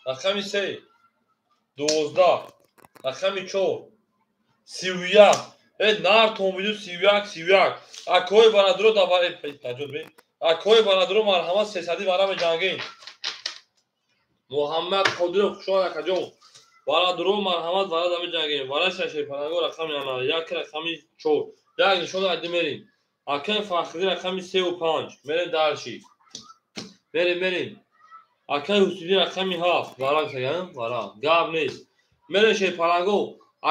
Рақами 3 12. Рақами 4 31. Нар томиду 31 31. Акои барадро давар акои барадро марҳамат 300 вара меҷангем. Муҳаммад Қодиров хушомад акаҷон. Барадро марҳамат вара меҷангем. Вара шерпаланго рақами ана як рақами 4. Як нишон ади мерем. Акай Фахриддин рақами 3 ва 5. Мерем дарши. Мерем мерем. Акай Ҳусиддин рақами 7. Вара саган вара. Гап нест. Мерем шерпаланго.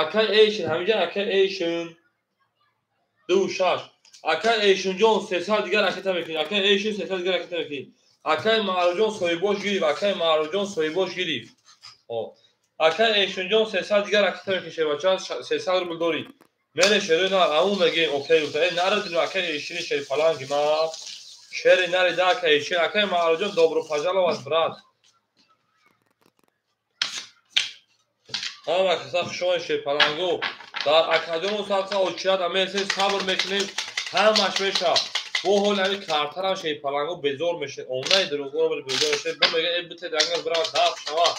Акай Эйшин, ҳаминҷа акай Эйшин. 2 6. Акай Эйшунҷон 300 дигар ракета мекунӣ. Акай Эйшун 300 дигар ракета мекунӣ. Акай Маъруфҷон соҳибош гирифт. Акай Маъруфҷон соҳибош гирифт. Акай Эйшунҷон 300 дигар ракета мекунӣ, шербача, 300 рубл дорӣ. Мере шерои нар, аму мегем, окей гуфта. Э, нарадину акай Эйшини шерпаланги ма. Шери нарида акай Эйшин. Акай Маъруфҷон добро пожаловать, брат. Ҳама каса хушомад, шерпаланго. Дар академон сабқа очият амесем, сабр мекунем, ҳамаш мешавад. Бо ҳоли ҳамин картарам шерпаланго безор мешавад. Омнаи дурӯғгӯро безор мешавад. Бо мега э бите дангар бирав даф шава.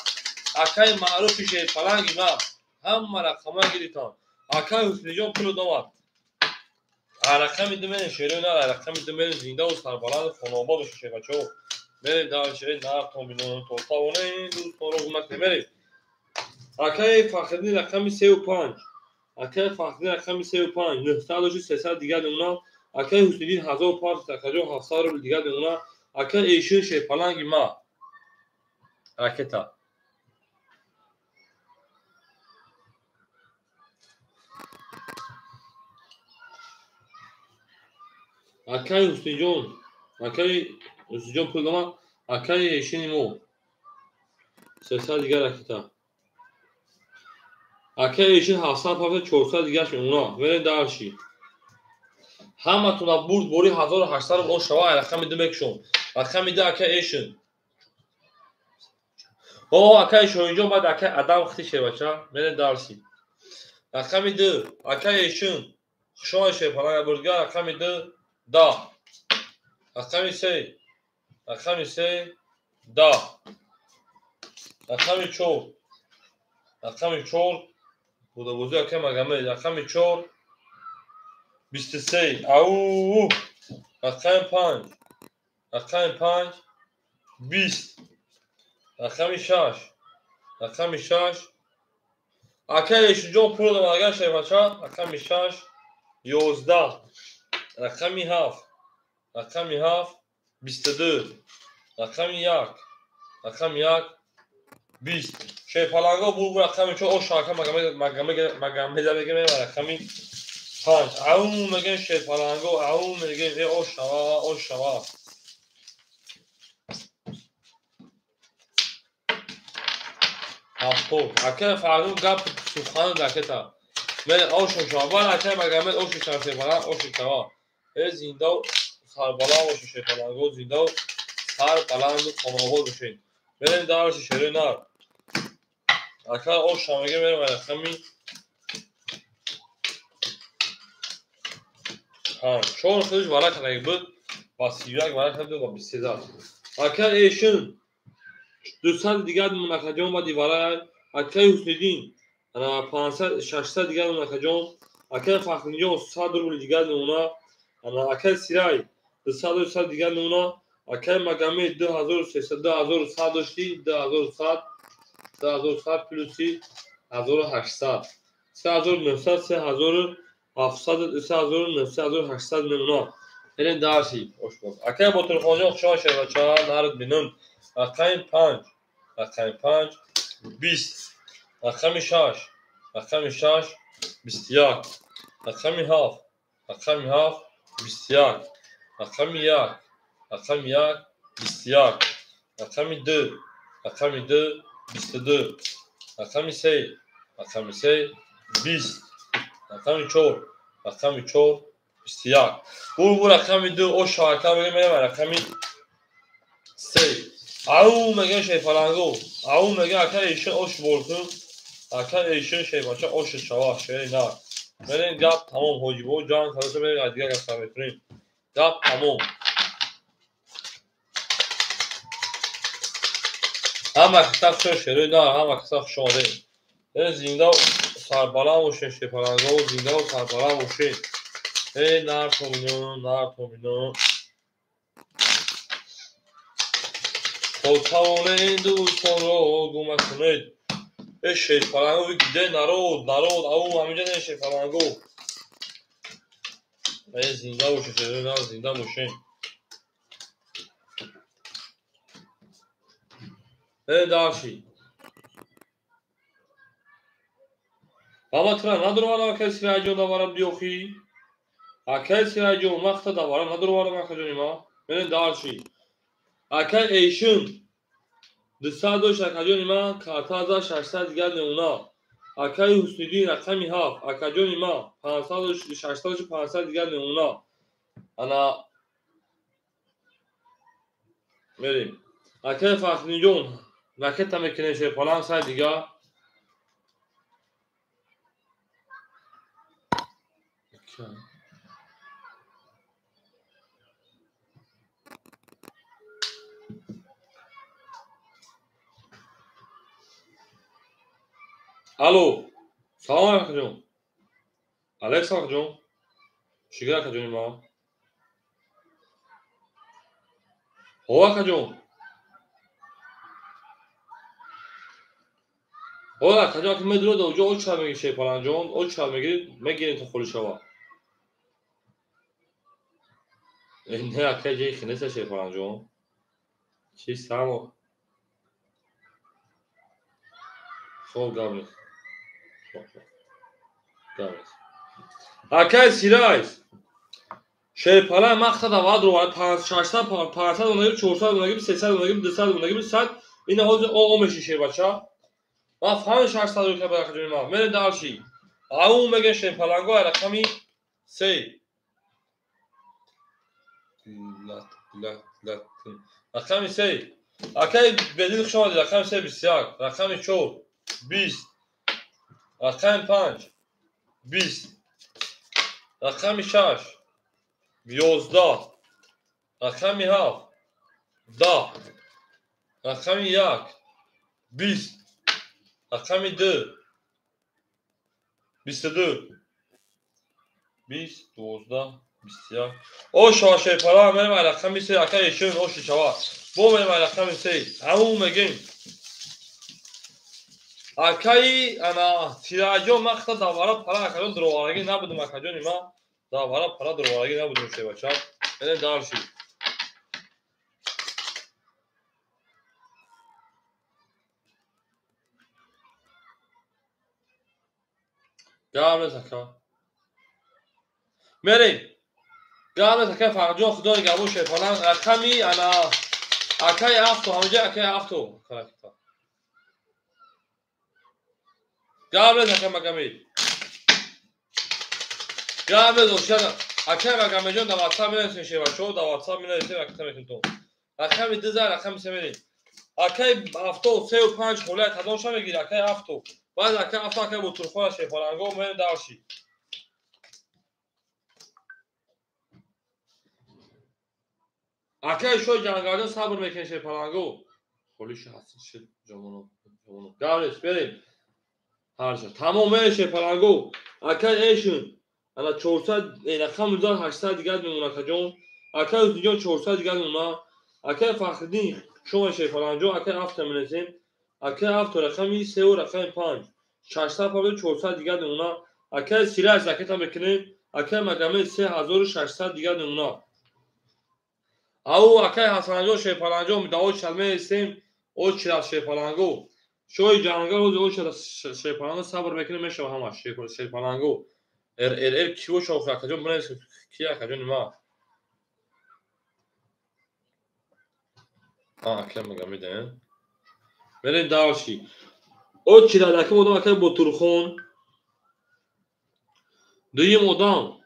Акай Маъруфи шерпаланги ма ҳама рақама гирифтам. Акай Ҳусниҷон пул домад. Рақами ду мерем, шерои нар, рақами ду мерем, зиндаву сарбаланду хонаобод бошед, шербачаҳо. Мерем дар шерои нар то минон то тавонем дӯстонро гум накунем. Мерем. Акай Фахриддин рақами 3 5. Акай Фахриддин рақами 3 5. 900 дошти, 300 дигар мемонад. Акай Ҳусниddин 1000 парт, акаҷон 700 рубл дигар мемонад. Акай Эйшин шерпаланги ма. Ракета. Акай Ҳусниҷон, акай Ҳусниҷон пул домад. Акай Эйшини мо 300 дигар ракета. Акай Эйшин 700 парта, 400 дигараш мемонад. Мерем дарши. Ҳаматона бурд бори 1800 рубл шава, рақами ду мекушом. Рақами ду акай Эйшин. О, акай Шоҳинҷон, баъд акай Адам хити, шербача. Мерем дарси. Рақами ду акай Эйшин. Хушомад, шерпаланг бурдгар, рақами ду 10. Рақами се. Рақами се 10. Рақами чор. Рақами чор будабозӣ акай Магомед. Рақами чор 23. Ау! Рақами панҷ. Рақами панҷ 20. Рақами шаш. Рақами шаш. Акай Эйшунҷон пул додам, агар шербача. Рақами шаш 11. Рақами ҳафт. Рақами ҳафт 22. Рақами як. Рақами як 20. Шерпаланго бур рақами чор. Ош ака Магомеда мегем, рақами панҷ. Ау мегем, шерпаланго, ау мегем, э ош шава, ош шава. 70. Акай Фаррух гап сухан ракета. Мере ош шава. Баъд акай Магомед ош шава, шерпаланг ош шава. Э зиндаву сарбаланд бошед, шерпаланго, зиндаву сарбаланду хонаобод бошед. Мерем дарси, шерои нар. Акай ош шава мегем, мерем рақами панҷ. Чор хелиш варақа кардаги буд, ба 31 варақа карда ба 23 зад. Акай Эйшин 200 дигар мемонад, акаҷон, баъди варай. Акай Ҳусниddин 500, 600 дигар мемонад, акаҷон. Акай Фахриддинҷон 100 рубл дигар мемонад. Акай Сирай 200, 200 дигар мемонад. Акай Магомед 2300, 2100 дошти, 2100, 2100 плюси 1800. 3900, 3700, 3900, 1800 мемонад. Мерем дарси. Ошбоз. Акай Ботирхонҷон хушомад, шербача, нард бинум. Рақами панҷ. Рақами панҷ 20. Рақами шаш. Рақами шаш 21. Рақами ҳафт. Рақами ҳафт 21. Рақами як. Рақами як 21. Рақами ду. Рақами ду 22. Рақами се. Рақами се 20. Рақами чор. Рақами чор 21. Бур рақами ду ош шавака мегем, мерем рақами се. Ау мегем, шерпаланго. Ау мегем, акай Эйшин ош боркун. Акай Эйшин шербача ош шава, шери нар. Мерем, гап тамом, ҳоҷибо ҷанг карда, мерем дигар гап сар мекунем. Гап тамом. Ҳама каса хуш, шерои нар, ҳама каса хуш омадем. Э зиндаву сарбаланд бошед, шерпаланго, зиндаву сарбаланд бошед. Э нар томино, нар томино. То тавонед дӯстонро гум накунед. Э шерпаланго где народ, народ, ау ҳаминҷа не шерпаланго. Э зинда бошед, шерои нар, зинда бошед. Э дарши. Баба тура надоромадам, акай Сираҷон давара биёхӣ. Акай Сираҷон, вақта давара надуровардам, акаҷони ма. Мерем дарши. Акай Эйшин 200 дошт, акаҷони ма, карта за 600 дигар мемона. Акай Ҳусниддин рақами 7, акаҷони ма, 500 дошт, 600 дошт, 500 дигар мемона. Ана мерем. Акай Фахриддинҷон, ракета мекунем шерпаланг сай дигар. Алло, салом акаҷон. Алекс акаҷон. Шигар акаҷони ма. Ҳо акаҷон. Ҳо акаҷон, ака медуро да уҷо оча мегири шерпаланҷон, оча мегири, мегирем то холи шава. Не ака ҷои хинеса шерпаланҷон. Чи само. Хоб гап нест. Акай Сирайс шерпаланг мақсад аввал ро 600 500 онаги 400 онаги 300 онаги 200 онаги 100 ина ҳозир о меши шербача. Ма фаҳми 600 рӯ кабар акаҷони ма. Мере дарши. Ау меге шерпаланго рақами 3. Лат лат лат. Рақами 3. Акай Бедил хуш омадед. Рақами 3 21, рақами 4 20, рақами 5 20, рақами 6 11, рақами 7 10, рақами 1 20, рақами 2 22, 20, 12, 21. О шава шерпаланг мерем рақами 3, акай Эшин оши шава. Бо мерем рақами 3. Ҳамун мегем. Акаи ана Сираҷон мақсад давара пара акаҷон дуроварагӣ набудум, акаҷони ма. Давара пара дуроварагӣ набудум шебача. Мерем дарши. Гап нест ака. Мерем. Гап нест акай Фарҳанҷон, худо нигаҳбон шерпаланг. Рақами ана акаи авто, ҳамҷа акаи авто. Гап нест акай Магомед. Гап нест ошана. Акай Магомедҷон дар WhatsApp менависем шербачо, дар WhatsApp менависем аката мекунем то. Рақами 2 рақами 3 мерем. Акай авто 3 5 холия кадомша мегири акай авто. Баъд акай авто акай Бутурхона шерпаланго мерем дарши. Акай шои ҷангалҷон сабр мекунем шерпаланго. Холиша ҳаст шид ҷамоно. Гап нест, берем. Ҳарша. Тамом мерем шерпаланго. Акай Эшин ана 400 рақам 800 дигар мемона акаҷон. Акай Ҳусниҷон 400 дигар мемона. Акай Фахриддин шумо шерпаланҷон, акай авто менависем. Акай авто рақами 3 рақами 5. 600 паб 400 дигар мемона. Акай Сираж ракета мекунем. Акай Магомед 3600 дигар мемона. Ау акай Ҳасанҷон шерпаланҷон дао чал менависем. О чира шерпаланго. Шои ҷангал ҳозир о чира шерпаланго сабр мекунем мешава ҳамаш шерпаланго. Р Р Р ки боша охир акаҷон бинависем ки акаҷони ма. Акай Магомед. Мерем дарши. О чира якум одам акай Ботурхон. Дуюм одам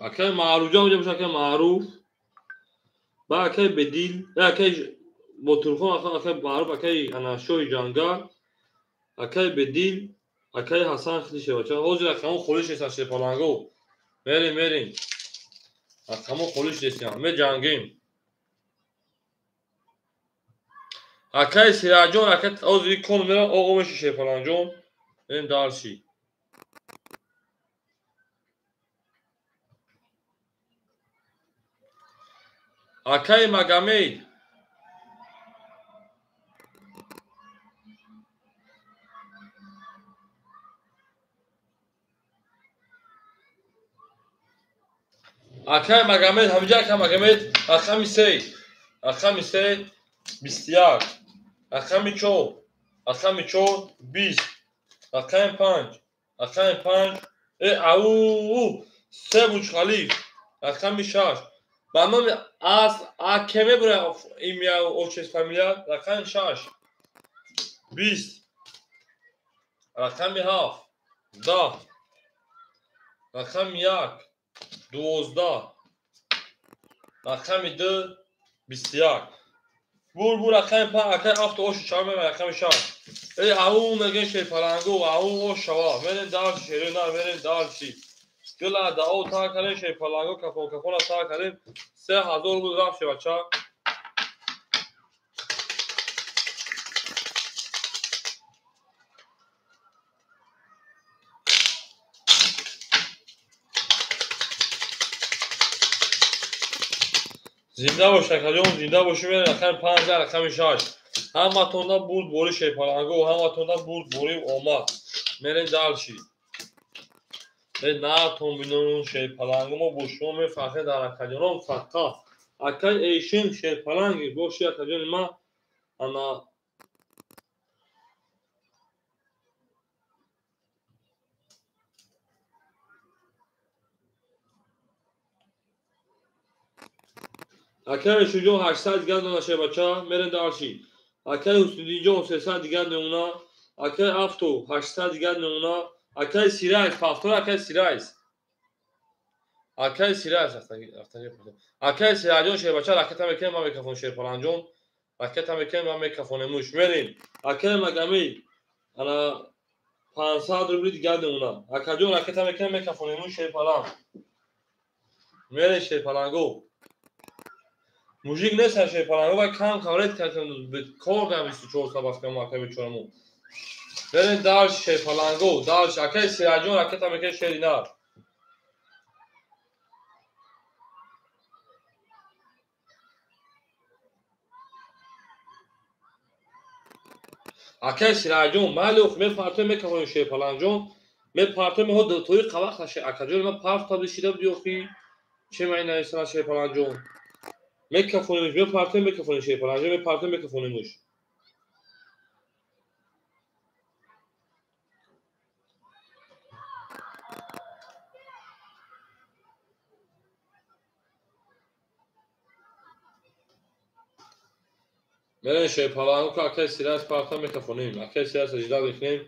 акай Маъруфҷон уҷа боша акай Маъруф. Ба акай Бедил, акай Ботурхон, акай Маъруф, акай ана шои ҷангал, акай Бедил, акай Ҳасан хили шевача. Ҳозир рақамон холиш нестан шерпаланго. Мерем, мерем. Рақамон холиш нестан. Меҷангем. Акай Сираҷон, акай ҳозир кон мерам, о меши шерпаланҷон. Мерем дарши. Акай Магомед. Акай Магомед, ҳамҷа акай Магомед, рақами 3, рақами 3, 21, рақами 4, рақами 4, 20, Рақами 5, рақами 5, ау, се Бурҷхалиф, рақами 6. Ба номи Ас Аке мебура имя, отчество, фамилия, рақами 6, 20, рақами 7, 10, рақами 1, 12, рақами 2, 21. Бур бур рақами 5, акай авто ошу чава мебара, рақами 6. Эй, ау мегӯем шерпалангу, ау ош шава. Мерем дальше, шерои нар, мерем дальше. Дила дао та кардем шерпалангу, кафон кафона та кардем. 3000 рубл рафт шевача. Зинда бош, акаҷон, зинда бошӣ. Мерем рақами 5, рақами 6. Ҳаматонда бурд бори шерпалангу, ҳаматонда бурд бори омад. Мерем дальше. Натон бинон шерпалангу, мо бо шумо мефахрем дар акаҷонон садқа. Акай эйшин шерпаланги боши, акаҷони ман, ана акай Эшинҷон 800 дигар дона шербача, мерем дальше. Акай Ҳусниддинҷон 300 дигар намуна, акай Авто 800 дигар намуна, акай Сирайс, повтор, акай Сирайс. Акай Сирайс, акай Сираҷон шербача, ракета мекунем, ман микрофон шерпаланҷон, ракета мекунем, ман микрофонемуш. Мерем. Акай Магамид, ана 500 рубли дигар намуна. Акаҷон ракета мекунем, микрофонемуш шерпалан. Мерем шерпалангу. Мужик нест шерпалангу, вай кам кам ред кардем, кор кардем 24 соат вақт мо акай бечорамо. Мерем дальше шерпалангу, дальше. Акай Сираҷон ракета мекунем шери нар. Акай Сираҷон, майли ох мепартоем мекафонем шерпаланҷон, мепартоем ҳо тои қавақт акаҷон ман парт табди шида буди охи. Че ман нависам шерпаланҷон? Мекафонемш, мепартоем мекафонем шерпаланҷон, мепартоем мекафонемш. Мерем шерпалангу, ки акай Сираҷ парта мекафонем. Акай Сираҷ сажда мекунем.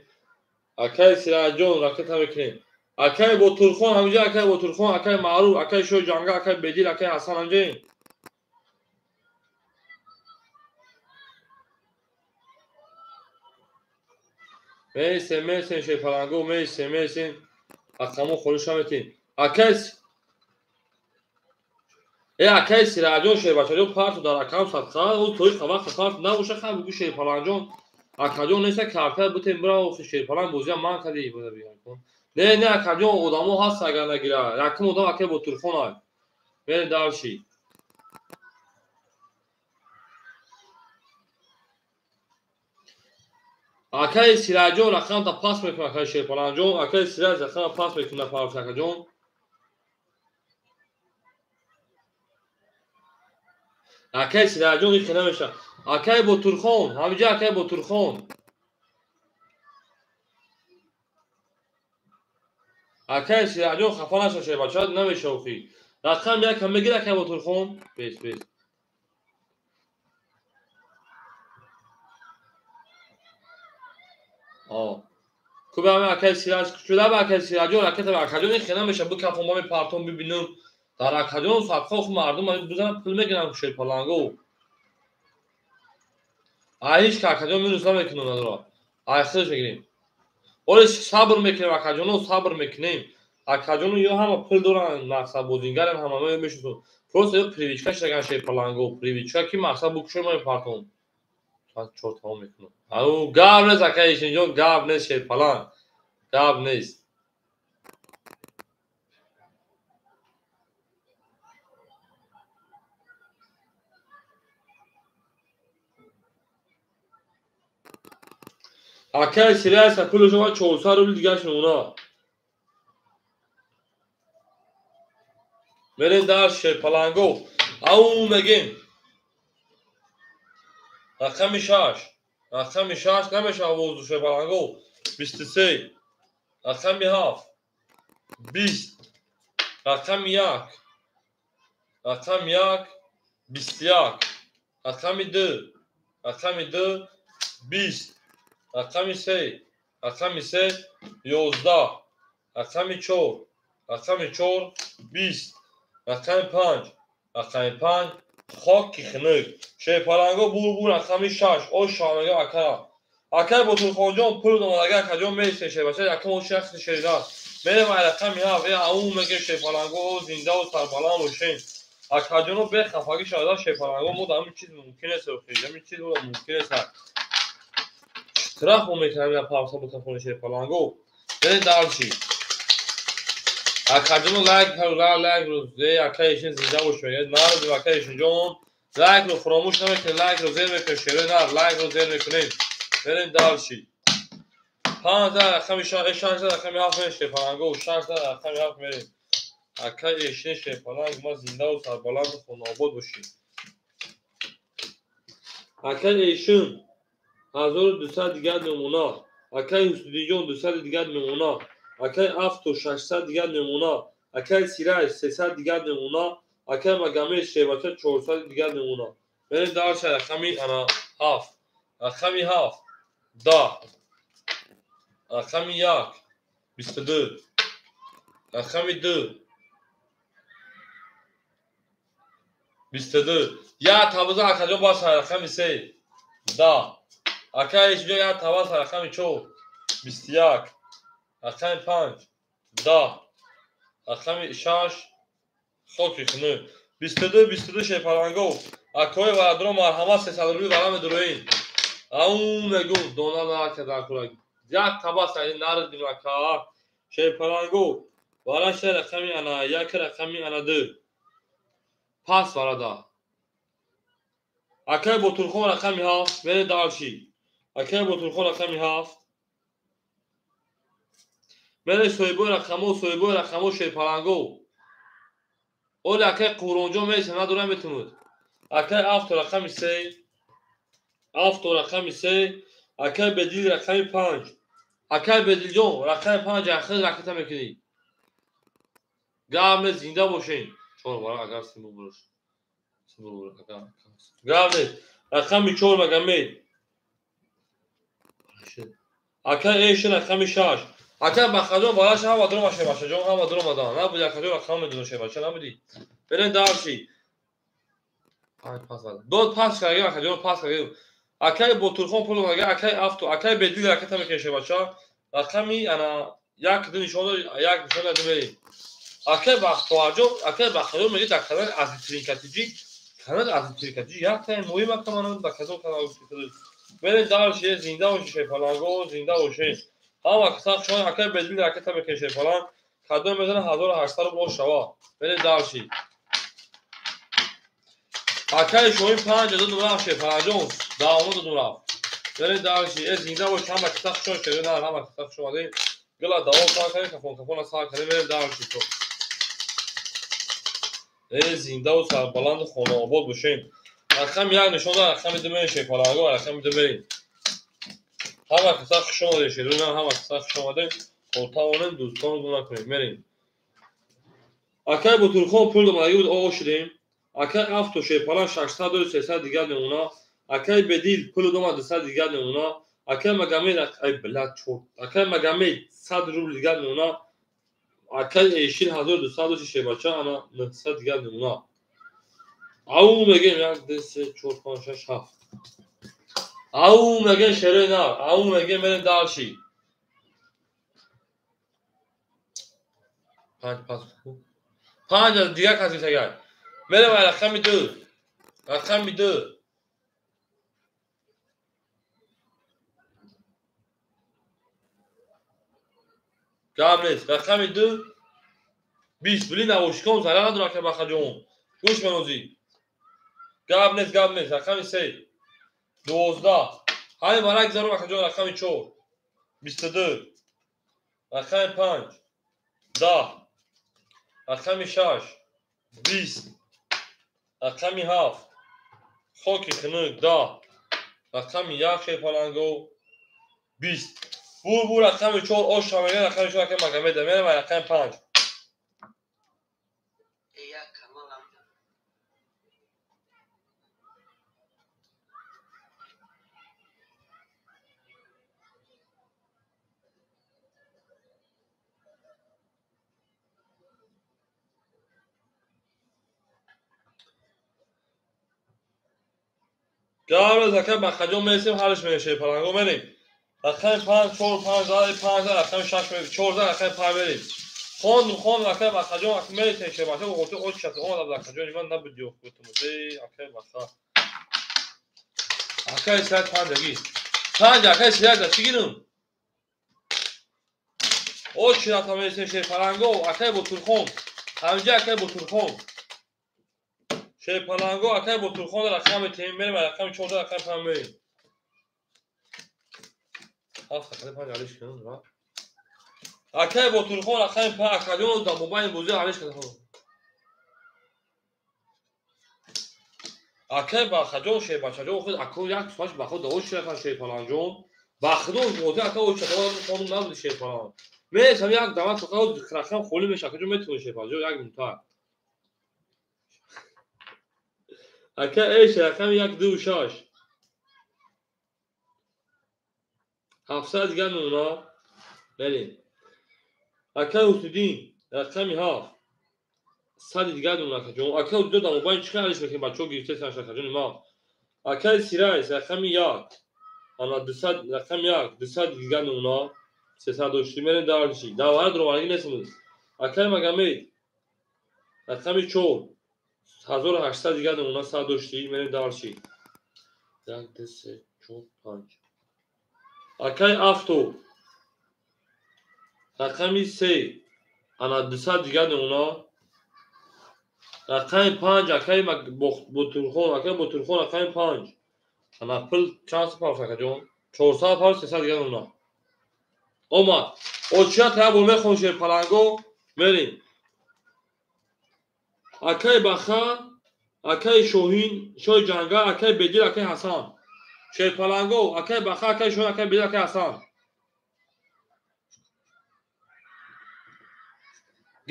Акай Сираҷон ракета мекунем. Акай Ботурхон ҳаминҷа, акай Ботурхон, акай Маъруф, акай Шоҳи Ҷанга, акай Бедил, акай Ҳасан ҳаминҷаем. Меистем, меистем шерпалангу, меистем, меистем. Рақамҳо холиш наметем. Акай акай Сираҷон шербачаҷон парту дар акам садқа, ӯ тои қавақт парт набоша, хай бугӯ шерпаланҷон. Акаҷон неста карта бутем бира охи шерпаланг бозиам ман кади. Не, не, акаҷон одамо ҳаст агар нагира. Якум одам акай Ботурхон ай. Мерем дальше. Акай Сираҷон рақамта пас мекунад, акай шерпаланҷон, акай Сираҷ рақама пас мекунад парт акаҷон. Акай Сираҷон ихе намешавад. Акай Ботурхон, ҳаминҷа акай Ботурхон. Акай Сираҷон хафа наша шербача, намешава охи. Рақам якам мегир акай Ботурхон. Бес, бес. Куба ҳами акай Сираҷ, шуда ба акай Сираҷон ракета ба акаҷон ихе намешавад. Бикафон ба мепартон бибинам. Дар акаҷон садқа охи мардум бизананд пул мегиранд шерпалангу. Ай ҳеч ки акаҷон минус намекунад надора. Ай худаш мегирем. Оле сабр мекунем акаҷоно, сабр мекунем. Акаҷоно ё ҳама пул доранд, мақсад бозингарам ҳама мо мешиносем. Просто ё привычка шудаган шерпалангу, привычка ки мақсад букушои мо мепартон. Соат 4 тамом мекунам. Ау гап нест акай Ишинҷон, гап нест шерпаланг. Гап нест. Акай Сираҷ пулашо 400 рубл дигарш намуна. Мерем дар шерпалангу. Ау мегем. Рақами 6. Рақами 6 намешавад воздух шерпалангу. 23, рақами 7, 20, рақами 1, рақами 1, 21, рақами 2, рақами 2, 20, рақами 3, рақами 3, 11, рақами 4, рақами 4, 20, рақами 5, рақами 5, хоки хунук. Шерпаланго бур рақами 6, ош шамега ака. Акай Ботурхонҷон пул домадага акаҷон меистен шербача, якум ош шахси шерина. Мерем ай рақами 7, аум меге шерпаланго зиндаву сарбаланд бошен. Акаҷоно бехафагӣ шавада шерпаланго мо дар ҳамин чиз мумкин нест, ҳамин чиз мо мумкин нест. Штраф мо мекунем ина парса бутафони шерпаланго. Берем дальше. Акаҷоно лайк лайк ро зе акаишин зинда бош мегӯяд. Нарӯ акаишин ҷон лайк ро фаромӯш намекунед, лайк ро зер мекунед, шерои нар лайк ро зер мекунем. Берем дальше. 5 рақами 6, рақами 7 мерем шерпаланго, 6 рақами 7 мерем. Акай эшин шерпаланг ма зиндаву сарбаланду хонаобод бошед. Акай эшин 1200 дигар мемона. Акай Ҳусуддинҷон 200 дигар мемона. Акай Авто 600 дигар мемона. Акай Сираж 300 дигар мемона. Акай Магомед шербача 400 дигар мемона. Берем дальше рақами 7, рақами 7, 10, рақами 1, 22, рақами 2, 22. Як табуза акаҷон баса рақами 3, 10. Акай ишҷо як табаса рақами 4, 21, рақами 5, 10, рақами 6, хоки хунук. 22, 22 шерпаланго. Акои варадро марҳамат 300 рубли вара медуроин. Аум мегум дона накарда кура. Як табаса нардим ака. Шерпаланго. Вараша рақами ана 1, рақами ана 2. Пас варада. Акай Ботурхон рақами 7, бере дальше. Акай Ботурхон рақами 7. Бере соҳибои рақамо, соҳибои рақамо шерпаланго. Оли акай Қуронҷон меиса надора метунуд. Акай Авто рақами 3, Авто рақами 3, акай Бедил рақами 5. Акай Бедилҷон рақами 5 ахир ракета мекунӣ. Гап нест, зинда бошен. 4 вара агар симбул бурош. Симбул бурош агар. Гап нест. Рақами 4 Магомед. Акай Эшин рақами 6. Акай Бахаҷон вараш ҳама дурома шербачаҷон, ҳама дуромадан. Набуди акаҷон рақам медонам шербача, набуди. Берем дальше. 5 пас вара. Дод пас карги акаҷон пас карги. Акай Ботурхон пул омада, акай Авто, акай Бедил ракета мекунем шербача. Рақами ана 1 2 нишон дод, 1 нишон дод мерем. Акай Бахтоварҷон, акай Бахтоварҷон мегӯяд дар канали Азизтринкатиҷи, канали Азизтринкатиҷи як таи муҳим ака ман дар кадом канал гуфтед. Берем дальше, зинда бошед шерпаланго, зинда бошед. Ҳама каса шумо акай Бедил ракета мекунем шерпаланг. Кадом мезана 1800 рубл шава. Берем дальше. Акай шоҳин 5 додум рафт шерпаланҷон, давомо додум рафт. Берем дальше. Зинда бошед ҳама каса шумо шерпаланг, ҳама каса шумо омадем. Гила давом сар кардем, кафон кафона сар кардем, берем дальше. Зиндаву сарбаланду хонаобод бошем. Рақами 1 нишон дод, рақами 2 мерем шерпаланго, рақами 2 мерем. Ҳама каса хуш омадед шерӯна, ҳама каса хуш омадед. То тавонем дӯстонро гум накунем. Мерем. Акай Ботурхон пул домадаги буд, оғоз шудем. Акай Авто шерпаланг 600 дод, 300 дигар мемона. Акай Бедил пул домад 200 дигар мемона. Акай Магомед, ай бла чор. Акай Магомед 100 рубл дигар мемона. Акай Эшин 1200 дод шербача, ана 900 дигар мемона. Ау мегем 1 2 3 4 5 6 7. Ау мегем шерои нар, ау мегем мерем дальше. 5 пас. 5 аз дигар каси тагар. Мерем ай рақами 2. Рақами 2. Гап нест. Рақами 2 20. Блин, навошиком зарар надорад ака Бахаҷон. Гӯш менозӣ. Гап нест, гап нест. Рақами 3 12. Ҳамин барак зару акаҷон рақами 4 22. Рақами 5 10. Рақами 6 20. Рақами 7 хоки хунук 10. Рақами 1 шерпаланго 20. Бу рақами 4 ош шамега рақами 4 акай Магомеда мерем рақами 5. Гавр закай бахаҷон мересем ҳалш мешаве паланго мерем. Рақами 5 4 5 5 5 рақами 6 мерем 4 рақами 5 мерем. Хон акай бахаҷон ак мересем шебаша ғоту оч шат омад бахаҷон ман набуд ё худтум акай баха. Акай саат 5 аги. 5 акай саат чӣ гирам? Оч шат мересем ше паланго акай Ботурхон. Ҳамҷа акай Ботурхон. Шерпаланго акай Ботурхон рақами тем мерем рақами 4 рақами 5 мерем. 7 рақами 5 алиш кунам ва. Акай Ботурхон рақами 5 акаҷон дар мобайни бозӣ алиш кардам. Акай Бахаҷон шербачаҷон худ аку як суаш ба худ давош шерхан шерпаланҷон. Ба худо бозӣ ака оч шатон қонун набуд шерпалан. Мересам як дават фақат рақам холӣ меша акаҷон метавонӣ шерпаланҷон як минута. Ака эш рақами 1 2 6 700 дигар нуна мерем. Ака Ҳусиддин рақами 7 100 дигар нуна акаҷон. Ака Ҳусиддин дар мобайн чӣ қадар алиш мекунем бачаҳо гирифтаанд акаҷони ма. Акаи Сирайс рақами 1 ана 200 рақами 1 200 дигар нуна 300 доштӣ мерем дарши. Давара дуроварагӣ нестем. Акаи Магомед рақами 4 1800 дигар нуна 100 доштӣ мерем дарши. 1 2 3 4 5 Акай Авто рақами 3 ана 200 дигар нуна рақами 5 акай Ботурхон акай Ботурхон рақами 5 ана пул чанд супар акаҷон 400 пар 300 дигар нуна омад. Очия та бор мехонем шерпаланго мерем. Акай Баха акай Шоҳин Шоҳи Ҷангал акай Бедил акай Ҳасан шерпаланго акай Баха акай Шоҳин акай Бедил акай Ҳасан.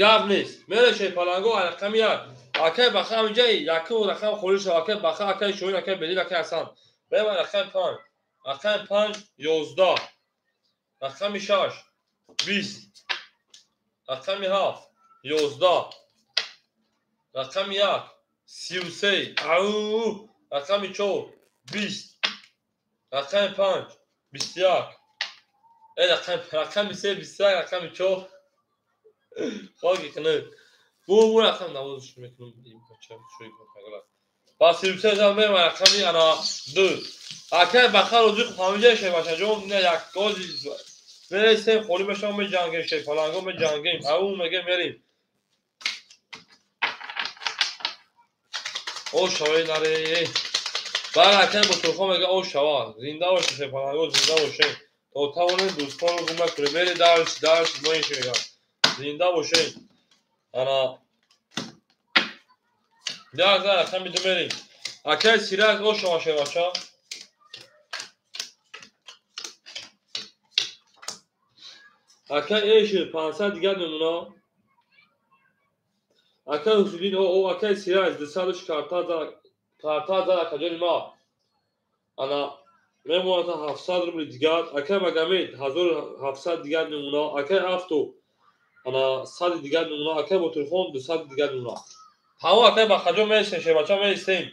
Гап нест мере шерпаланго рақами 1 акай Баха ҳаминҷа якум рақам холӣ шав акай Баха акай Шоҳин акай Бедил акай Ҳасан. Мерем рақами 5 рақами 5 11 рақами 6 20 рақами 7 11 рақами 1 33 ау рақами 4 20 рақами 5 21 рақами 3 21 рақами 4 хоки кунед. Бу рақам навозиш мекунам ба 33 зан мерем рақами ана 2 акай Баха розӣ ҳаминҷа шербачаҷон як гози мересем холӣ мешавам меҷангем шерпаланго меҷангем ау мегем мерем. О шавай наре. Баъд акай Ботурхон мега о шава. Зинда боше шерпаланго зинда боше. То тавонем дӯстонро гум накунем. Мере дарш дарш мо ин мегам. Зинда боше. Ана як за рақами 2 мерем. Акай Сирак о шава шербача. Акай эш 500 дигар нуна. Акай Ҳусиддин о акай Сираж 200 карта зад акаҷони ма. Ана мемонад 700 рубли дигар. Акай Магомед 1700 дигар нуна. Акай Авто ана 100 дигар нуна. Акай Ботурхон 200 дигар нуна. Ҳаво акай Бахаҷон мересем шербача мересем.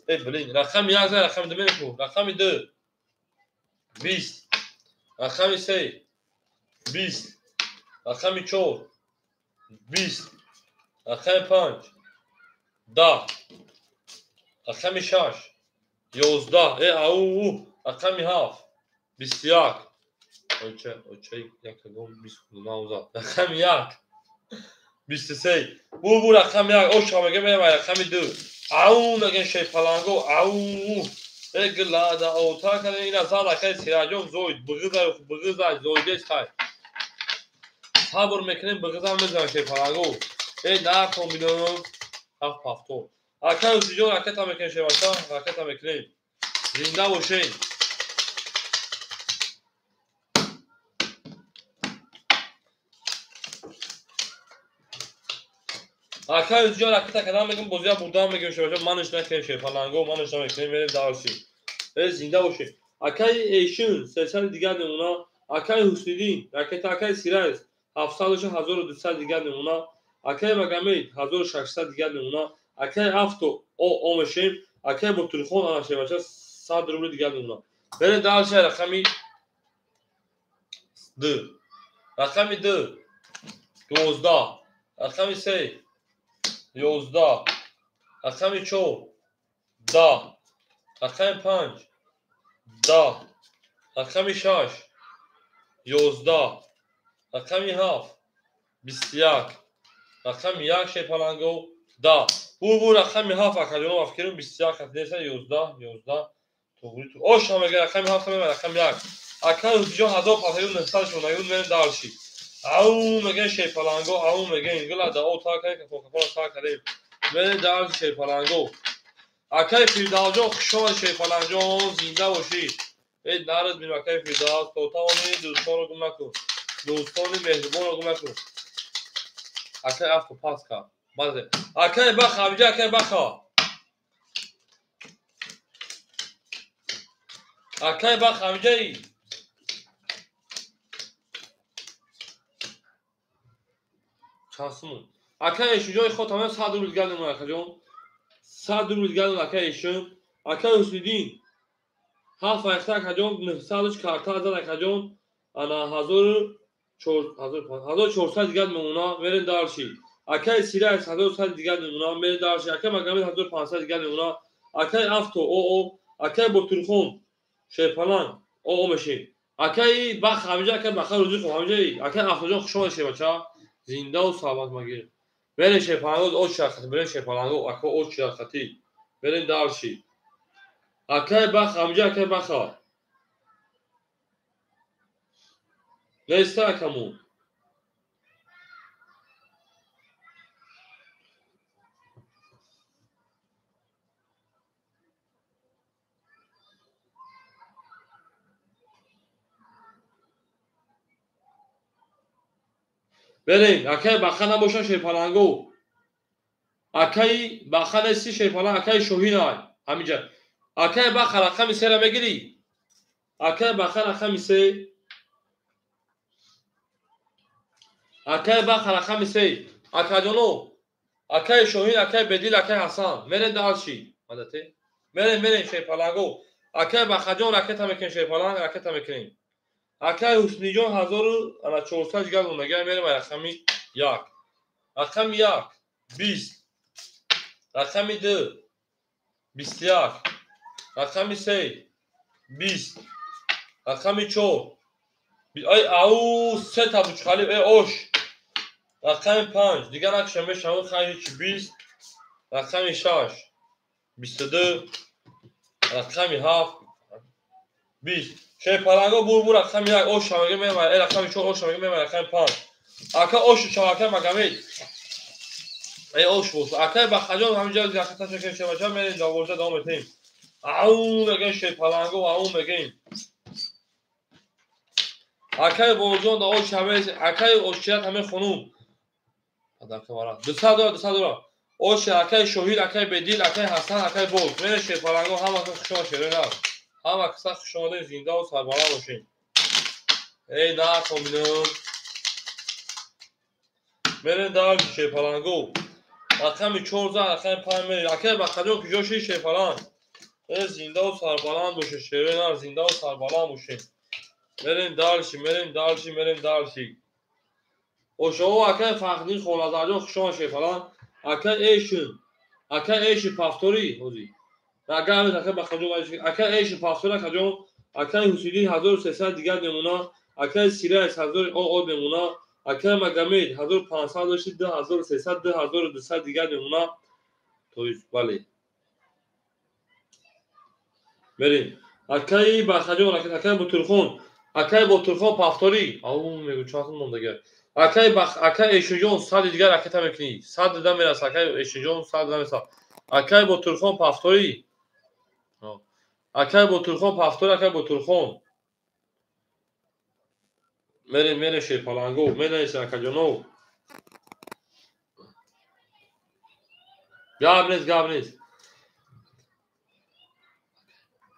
Э блин рақами 1 зад рақами 2 мерем. Рақами 2 20 рақами 3 20 рақами 4 20 рақами 5 10 рақами 6 11 ау рақами 7 21 оча оча якагон 20 навзад рақами 1 23 бу рақами 1 оша мега мерем рақами 2 ау мегем шерпаланго ау глада ота када ина зад акай Сираҷон зоид бғиза бғиза зоидес хай сабр мекунем бғиза мезанем шерпаланго нархон бинам 7 70 акай Ҳусиҷон ракета мекунем шербача ракета мекунем зинда бошед. Акай ҷон ракета кадам мегум бозия бурдам мегум шебача манаш накунем шерпаланго манаш намекунем мерем дарси. Э зинда бошед. Акай эшин 300 дигар намуна, акай Ҳусниддин ракета акай Сирайс 700 1200 дигар намуна, акай Магомед 1600 дигар намуна, акай Авто о мешем, акай Ботурхон ана шебача 100 рубли дигар намуна. Мерем дарси рақами 2. Рақами 2 12, рақами 3 11, рақами 4 10, рақами 5 10, рақами 6 11, рақами 7 21, рақами 1 шерпаланго 10. Бу рақами 7 акаҷоно афкирим 21 хат неста 11 11 тоғри ош ҳамага рақами 7 меба рақами 1. Акай ҳусиҷон 1900 шонагӣ мерем дарши. Ау меган шерпаланго, ау меган гила да о та кай кафо та кардем. Мерем дарши шерпаланго. Акай Фирдавсҷон хуш омадӣ шерпалангҷон, зинда бошӣ. Эй нард бин акай Фирдавс, то тавонӣ дӯстонро гум накун. Дӯстони меҳрубонро гум накун. Акай авто пас кард. Базе. Акай баха, амҷа акай баха. Акай баха, амҷаи. Чанд сумон? Акай эшуҷои ход тамом 100 рубл дигар намуна акаҷон. 100 рубл дигар намуна акай эшун. Акай Ҳусниддин 7 айхта акаҷон 900 карта зад акаҷон. Ана 1400 дигар намуна мерем дарши. Акай Сирайс 1100 дигар намуна мерем дарши. Акай Магомед 1500 дигар намуна. Акай Авто оо акай Ботурхон шерпаланг оо мешин. Акай Бах ҳамҷа акай Баха рӯзи хуб ҳамҷаи. Акай Автоҷон хуш омадӣ шербача. Зинда у саломат магир. Мерем шерпаланго оч шахати, мерем шерпаланго ака оч шахати. Мерем дарши. Акай Баха ҳамҷа акай Баха. Неста акамун. Берем, акай Баха набоша шерпаланго. Акай Баха нести шерпаланг, акай Шоҳин ай. Ҳаминҷа. Акай Баха рақами 3-ра мегирӣ? Акай Баха рақами 3. Акай Баха рақами 3. Акаҷоно, акай Шоҳин, акай Бедил, акай Ҳасан. Мерем дарши. Мадате. Мерем, мерем шерпаланго. Акай Бахаҷон ракета мекунем шерпаланг, ракета мекунем. Акай Ҳусниҷон 1400 дигар монда. Мерем рақами 1. Рақами 1 20. Рақами 2 21. Рақами 3 20. Рақами 4 ай ау се та бучқали эй ош. Рақами 5 дигар накшам мешавад хайр 20. Рақами 6 22. Рақами 7 20. Шерпаланго бур рақами 1 ош ҳамага мемай, э рақами 4 ош ҳамага мемай, рақами 5. Ака ош чавака Магомед. Эй ош бош. Акай Бахаҷон ҳаминҷа ракета шекем шебача мерем давожа давом метем. Ау мегем шерпаланго, ау мегем. Акай Болҷон да ош ҳаме, акай ошчият ҳаме хонум. Адака вара. 200 дора, 200 дора. Ош акай Шоҳид, акай Бедил, акай Ҳасан, акай Боз. Мерем шерпаланго ҳама хуш омад шерена. Ҳама каса хуш омадед, зинда у сарбаланд бошед. Эй нахоминам. Мерем дар шерпаланго. Рақами 4 рақами 5 мерем. Акай Бахаҷон куҷо шид шерпаланг? Э зинда у сарбаланд бошед, шерена зинда у сарбаланд бошед. Мерем дарши, мерем дарши, мерем дарши. Ошово акай Фахриддин Холазарҷон хуш омад шерпаланг. Акай Эшин, акай Эшин пафтори ҳозир. Агар акай Бахаҷон акай Эшин пафтори акаҷон, акай Ҳусиддин 1300 дигар намуна, акай Сирайс 1000 оо намуна, акай Магомед 1500 дошти 2300 2200 дигар намуна. То есть бале. Мерем. Акай Бахаҷон, акай Ботурхон, акай Ботурхон пафтори. Ау мегӯ чанд мондага. Акай Бах, акай Эшинҷон 100 дигар ракета мекунӣ. 100 да мераса, акай Эшинҷон 100 да мераса. Акай Ботурхон пафтори. Акай Ботурхон пафтори, акай Ботурхон. Мерем, мерем шерпаланго, менависем акаҷонов. Гап нест, гап нест.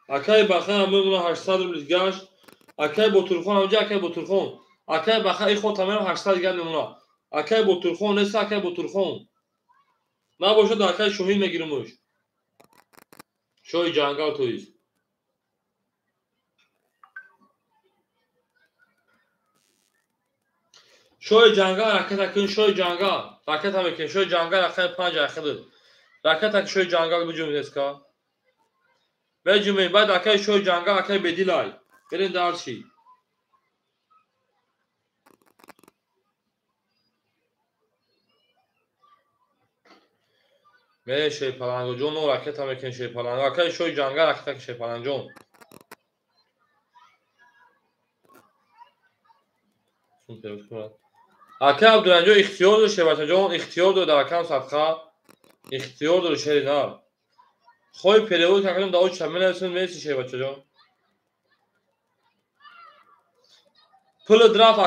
Акай Баха ҳам мемона 800 рубли гашт. Акай Ботурхон ҳамҷа, акай Ботурхон. Акай Баха и ход тамерам 800 дигар мемона. Акай Ботурхон нест, акай Ботурхон. Набошад, акай Шоҳин мегиримуш. Шоҳи ҷангал тоист. Шоҳи ҷангал ракета кун, шоҳи ҷангал. Ракета мекунем, шоҳи ҷангал рақами 5 ахир. Ракета шоҳи ҷангал биҷумед неска. Беҷумед, баъд акай шоҳи ҷангал, акай Бедилай. Берем дарчи. Мерем Шерпалангоҷон, ракета мекунем Шерпаланго. Акай шоҳи ҷангал ракета кун Шерпалангҷон. Акай Абдураҳимҷон ихтиёр дор, Шербачаҷон ихтиёр дор, дар акам садқа ихтиёр дор шери нар. Хоҳи перевод какадем да оча менависем, мерси Шербачаҷон. Пули драфт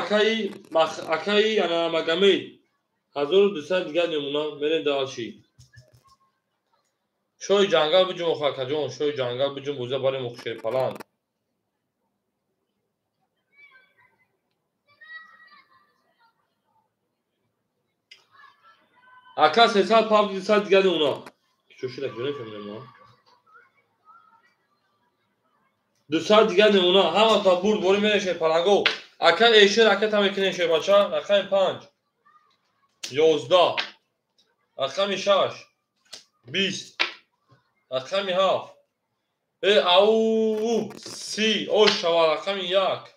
акаи ана Магомед 1200 дигар мемона, мерем дарчи. Шоҳи ҷангал биҷум охо акаҷон, шоҳи ҷангал биҷум боза барем охо Шерпаланг. Ака 300 павд 200 дигар мемона. Чо шуда ҷо нефаҳмидам ма. 200 дигар мемона, ҳама та бурд бори мерем Шерпаланго. Ака эшер ракета мекунем Шербача, рақами 5 11, рақами 6 20, рақами 7 ау 30 ош шава, рақами 1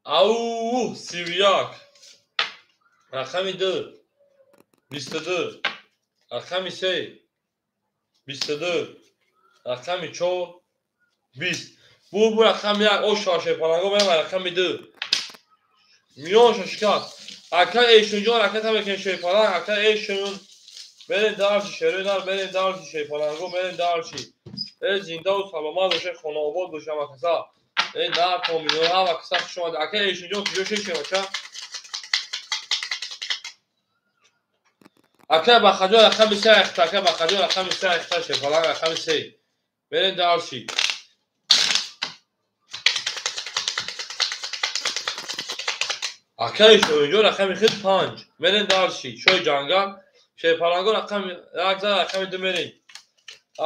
ау 31, рақами 2 22, рақами 3 22, рақами 4 20. Бу рақами 1 ош шава Шерпаланго, мерам рақами 2 миёнша шикаст. Ака Эшунҷон ракета мекунем Шерпаланг, ака Эшун. Берем дарчи шерои нар, берем дарчи Шерпаланго, берем дарчи. Э зиндаву саломат боше, хонаобод боше ҳама каса. Э нар томино ҳама каса хуш омад. Ака Эшунҷон куҷо шед Шербача? Ака Бахаҷон рақами 3 ахта, ака Бахаҷон рақами 3 ахта, Шерпаланг рақами 3. Берем дарчи. Акаи Шоҳинҷон рақами хид 5. Мерем дарчи. Шоҳи ҷангал Шерпаланго рақами 1 зад, рақами 2 мерем.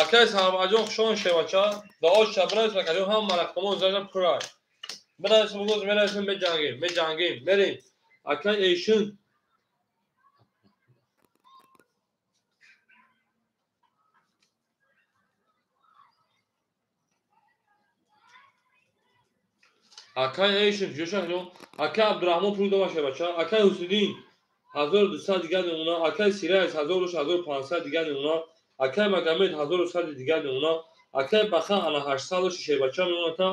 Акаи Сарбаҷон хушон Шербача. Даош шабранас акаҷон ҳама рақамон зажам пурай. Бинависем гуз менависем меҷангем, меҷангем, мерем. Акаи Эшин акаи Эшин ҷӯшаҷон, акаи Абдураҳмон пул дома Шербача, акаи Ҳусиддин 1200 дигар мемона, акаи Сирайс 1500 дигар мемона, акаи Магомед 1100 дигар мемона, акаи Баха ана 800 Шербача мемона та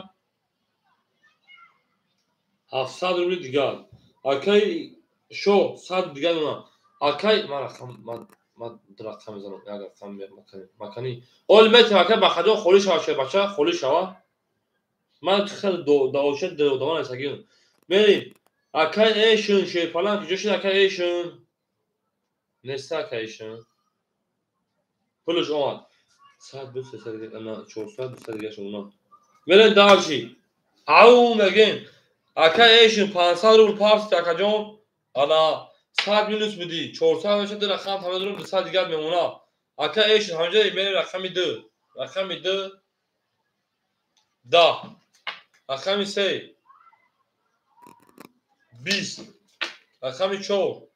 700 рубли дигар, акаи Шоҳ 100 дигар мемона, акаи ман рақам ман ду рақам мезанам, як рақам макани. Ол метем акаи Бахаҷон холӣ шава Шербача, холӣ шава. Ман хеле даошат додаман астагим. Мерем. Акаи Эшин Шерпаланг куҷо шуд акаи Эшин? Нест акаи Эшин. Пулаш омад. 100 200 300 400 200 дигар шуд. Мерем дарчи. Ау мегем. Акаи Эшин 500 рубл парст акаҷон. Ана 100 минус буди. 400 мешад, ду рақам тамом дорам, 200 дигар мемона. Акаи Эшин ҳамҷа мерем рақами 2. Рақами 2 10. Рақами 3 20. Рақами 4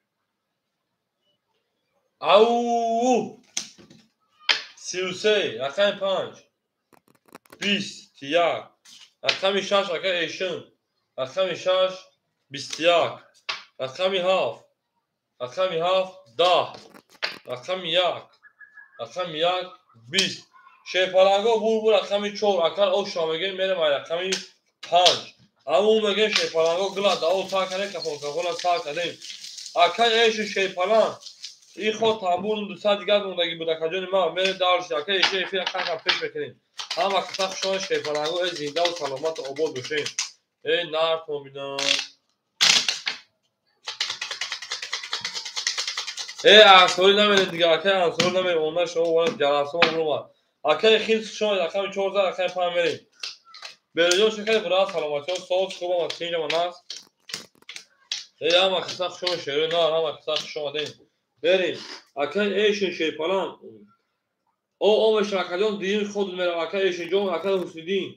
ау 33. Рақами 5 21. Рақами 6 акаи Эшин. Рақами 6 21. Рақами 7 рақами 7 10. Рақами 1 рақами 1 20. Шерпаланго бур рақами 4 акар оша мегем, мерем ай рақами 5. Ау мегем Шерпаланго гла дао сар кардем, кафон кафона сар кардем. Акаи Эшин Шерпаланг и ход тамбур 200 дигар мондагӣ буд акаҷони ман, мерем дарчи. Акаи Эшин эфир кам пеш мекунем. Ҳама каса хушон Шерпаланго, э зиндаву саломату обод бошем. Э нар томина. Ансори намерем дига, акай ансори намерем, онда шумо бояд ҷаласо омад. Акай хирс шумо рақами 4 рақами 5 мерем. Берҷон шукр брат, саломатиё, соз хуб омад, тинҷ омад аст. Ҳама каса хуш омад, шерои нар, ҳама каса хуш омадем. Берем. Акай эшин шерпалан. О омеш акаҷон дин худ мерам, акай эшин ҷон, акай Ҳусниддин.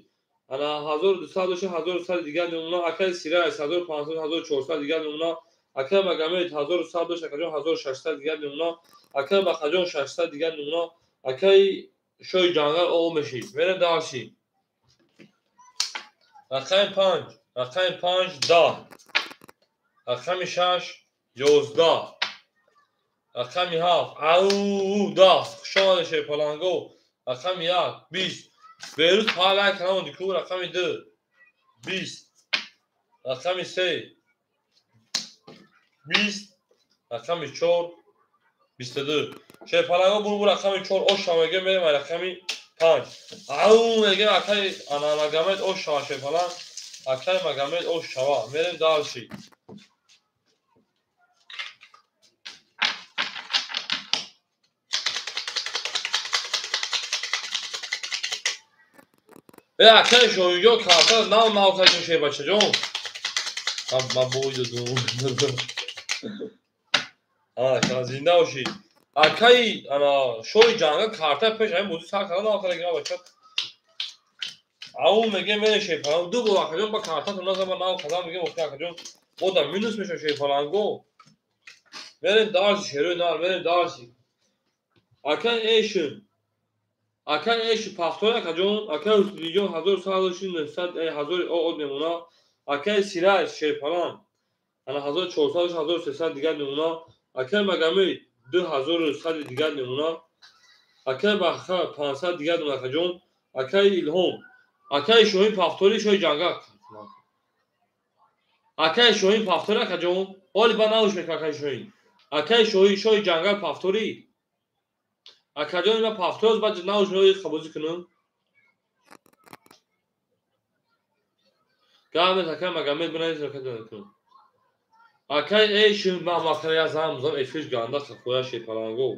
Ана 1200 доша, 1100 дигар мемона, акай Сирай 1500, 1400 дигар мемона, акай Магомед 1100 доша, акаҷон 1600 дигар мемона, акай Бахаҷон 600 дигар мемона, акай Шои ҷангал о мешид. Мерем дарси. Рақами 5, рақами 5 10, рақами 6 11, рақами 7 ау 10. Хуш омадед шерпаланго. Рақами 1 20. Берӯз палай канамон дику. Рақами 2 20, рақами 3 20, рақами 4 22. Шерпаланго бурбу рақами 4 ош шава мегем, мерем рақами 5. Ау мегем акай ана Магомед ош шава шерпаланг, акай Магомед ош шава. Мерем дарси. Акай шоҳинҷон карта нав нав кардем шербачаҷон. Ман бой додум. Зинда бошӣ. Акай ана шоҳи ҷангал карта пеш ҳамин бозӣ сар карда нав карда гирам бача. Ау мегем мерем шерпаланг. Ду бор акаҷон ба картатон назан, ба нав кардам мегем охир акаҷон. Одам минус мешавад шерпаланго. Мерем дарси шерои нар, мерем дарси. Акай эшин. Акай эши пахтор акаҷон, акай Ҳусниддинҷон 1100 1000 од мемона, акай Сирай шерпаланг ана 1400 1300 дигар мемона, акай Магомед 2100 дигар мемона, акай Баха 500 дигар мемона акаҷон, акай Илҳом, акай Шоҳин Пахтори шоҳи ҷангал. Акай Шоҳин Пахтори акаҷон, оли ба науш мекунад акай Шоҳин. Акай Шоҳин шоҳи ҷангал Пахтори. Акаҷон ма пафтоз баъд науш меои қабозӣ кунам. Гамет акай Магомед бинавис акаҷон кунам. Акай эшин ма макара я зам зам эфир ганда хақоя шерпаланго.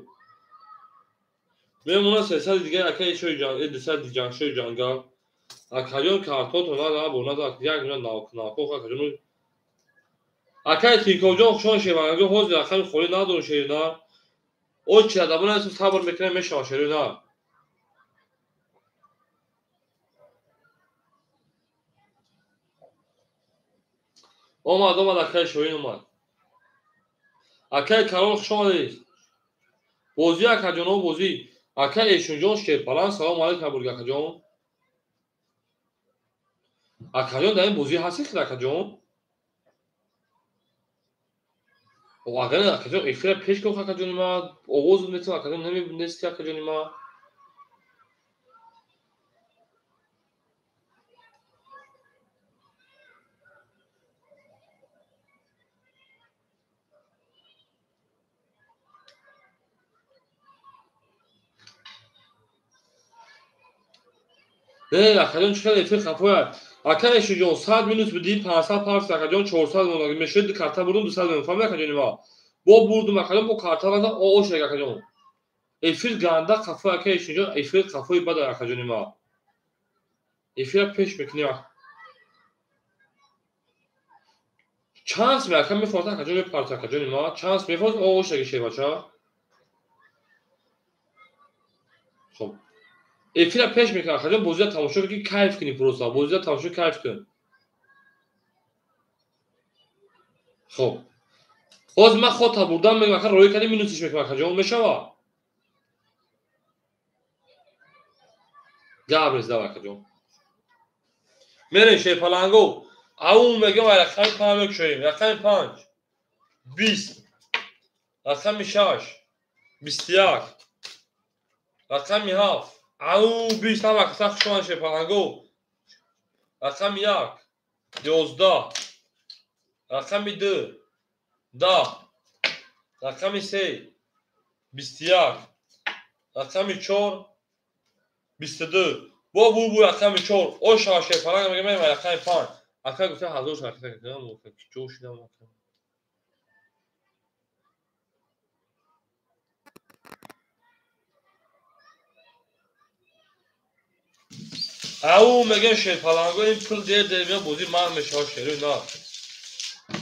Мемона 300 дигар акай шоҳи ҷангал, 200 ҷанг шоҳи ҷангал. Акаҷон картотон нада бо нада як мина нав акаҷон. Акай Тинковҷон хушон шерпаланго ҳозир рақами холӣ надорам шерина. О чи адабона сабр мекунем мешава шерина. Омад, омад акай Шоҳин омад. Акай Карол хуш омадед. Бозӣ акаҷоно бозӣ. Акай Эшунҷон шерпаланг салом алейкум бург акаҷон. Акаҷон дар ин бозӣ ҳастед хел акаҷон? Агар акаҷон эфира пеш кун акаҷони ма, овоз метавон акаҷон намебинести акаҷони ма. Не, акаҷон чӣ хел эфир хафояд. Акай Эшуҷон 100 минус бидӣ 500 парс акаҷон 400 монда. Мешуд карта бурдум 200 мемон. Фаҳмид акаҷони ма? Бо бурдум акаҷон бо карта назан ош акаҷон. Эфир ганда хафоя акай Эшуҷон, эфир хафои бад акаҷони ма. Эфира пеш мекунем. Чанс ме ака мефорт акаҷон мепарт акаҷони ма. Чанс мефорт ош аги шербача. Хоб. Эфира пеш мекунад акаҷон, бозиро тамошо кун, кайф кунӣ просто. Бозиро тамошо кайф кун. Хоб. Ҳозир ман хота бурдам мегӯям ака роӣ кардем минусиш мекунам акаҷон, мешава? Гап нест дав акаҷон. Мерем шерпаланго. Ау мегӯям рақами 5 мекушоем. Рақами 5 20, рақами 6 21, рақами 7 ау 20. Ҳама каса хуш омадед шерпаланго. Рақами 1 11, рақами 2 10, рақами 3 21, рақами 4 22. Бо бу рақами 4 ош шава шерпаланг мегӯям мерем рақами 5. Акай гуфта 1000 шава кардам, ҷо шудам. Ау мегӯям шерпаланго ин пул дер дер меяд бозӣ ман мешавад шерои нар.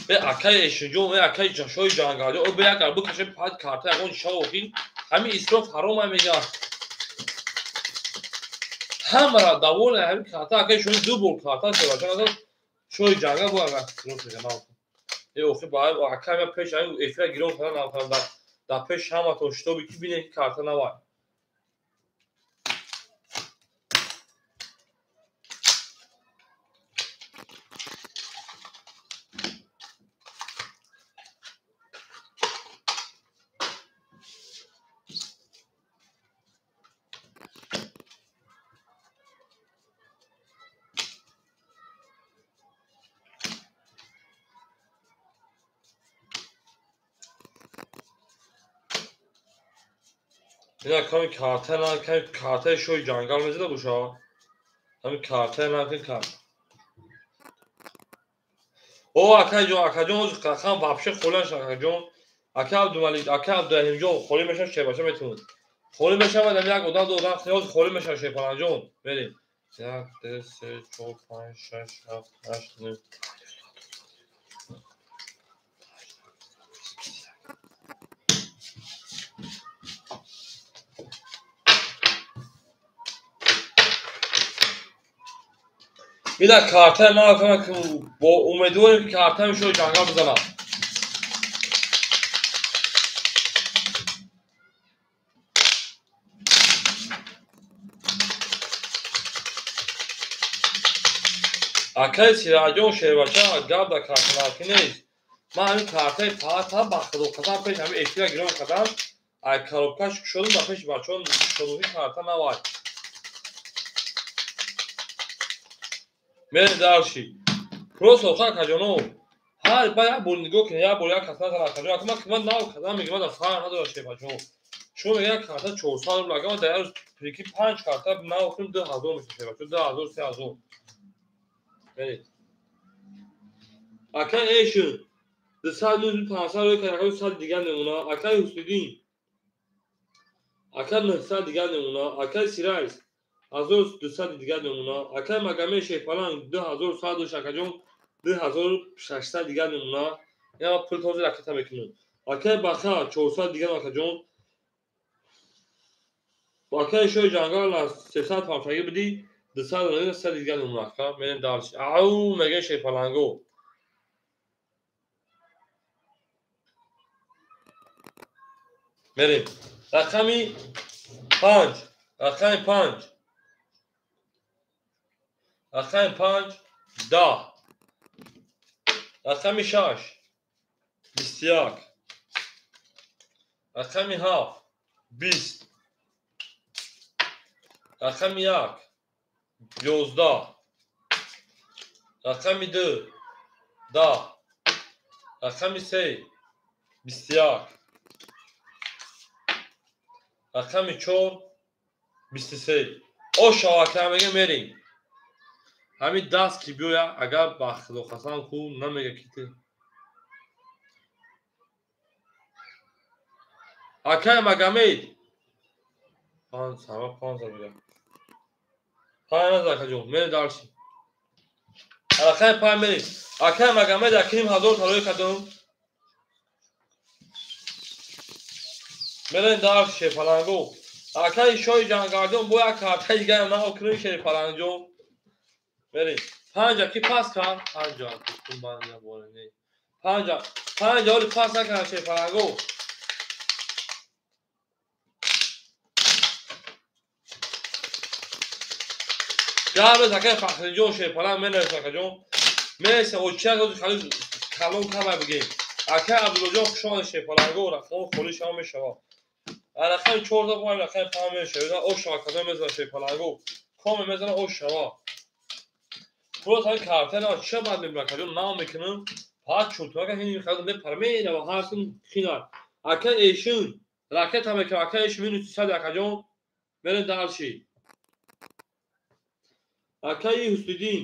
Бе акаи Эшинҷон, бе акаи шоҳи ҷангалҷон, о бе як гар бикашем пад карта ягон шав охир ҳамин исроф ҳаром мегӯяд. Ҳамара доволен ҳамин карта акаи шоҳи ду бор карта шербача шоҳи ҷангал бо ага исроф мегӯяд. Э охир ба акаи ма пеш ҳамин эфира гирон кардан нафарам дар пеш ҳаматон шитоби ки бинед ки карта навай. Ина ками карта на ками картаи шоҳи ҷангал мезада боша. Ҳамин картаи на ки карта. О акаҷон, акаҷон ҳозир қақан вообще холӣ нашад акаҷон. Ака Абдумалик, ака Абдураҳимҷон холӣ мешавад шербача метавонад. Холӣ мешавад ҳамин як одам ду одам ҳозир холӣ мешавад шерпаланҷон. Мерем. 1 2 3 4 5 6 7 8 9. Бина картаи ман бо умедворем ки картаи шоҳи ҷангал бизанад. Акаи Сираҷон шербача гап дар картанаркӣ нест. Ман ҳамин картаи фаҳат ба худо қасам пеш ҳамин эфира гирон кардам, ай коробкаш кушодум ба пеши бачаҳо кушодум ки карта навай. Мерем дальше. Просто охир акаҷоно, ҳар ба як бор нигоҳ кунед, як бор як кас назан акаҷон. Ака ман нав кардам мегӯям, ман дар фарқ надорам шербачаҳо. Шумо мегӯед як карта 400 рубл, агар ман дар як рӯз прики 5 карта нав кунем 2000 мешавад шербачаҳо, 2000 3000. Меред. Ака Эшин 200 500 рӯй кард, ака 100 дигар мемона. Акаи Ҳусниддин, ака 900 дигар мемона. Акаи Сирайс 1200 дигар мемона. Акаи Магомед Шерпаланг 2100 дошт акаҷон, 2600 дигар мемона. Ина пул тоза ракета мекунем. Акаи Баха 400 дигар акаҷон. Акаи шоҳи ҷангал аз 300 парчагӣ бидӣ, 200 300 дигар мемона ака. Мерем дальше. Ау мегӯем шерпаланго. Мерем. Рақами 5, рақами 5. Рақами 5 10. Рақами 6 21. Рақами 7 20. Рақами 1 11. Рақами 2 10. Рақами 3 21. Рақами 4 23. О шавака мегӯем мерем. Ҳамин даст ки биёя, агар ба худо қасам ку намега ки ту. Акай Магомед 5 сава 5 мега. 5 назар акаҷон, мерем дальше. Акай 5 мерем. Акай Магомед акним 1000 тарои кардам. Мерем дальше шерпаланго. Акай шоҳи ҷангалҷон бо як картаи дигар нав кунем шерпаланҷон. Мерем. 5 ки пас кард? 5 гуфтум ман я боре не. 5 5 оли пас накард шерпаланго. Габрез акай Фахриҷон шерпаланг менавис акаҷон. Мереса оча рози халис калон кама бигем. Акай Абдуллоҷон хуш омадед шерпаланго, рақами холӣ шава мешавад. Рақами 4 да бо рақами 5 мешавад. О шава кадом мезана шерпаланго. Коме мезана о шава. Просто ҳамин карта на ча бад мебинам акаҷон, нав мекунам. Пас чӯтака ҳин хадам мепара мерава ҳар сун хина. Ака Эшин ракета мекунам, ака Эшин минус 300 акаҷон. Мерем дальше. Акаи Ҳусниддин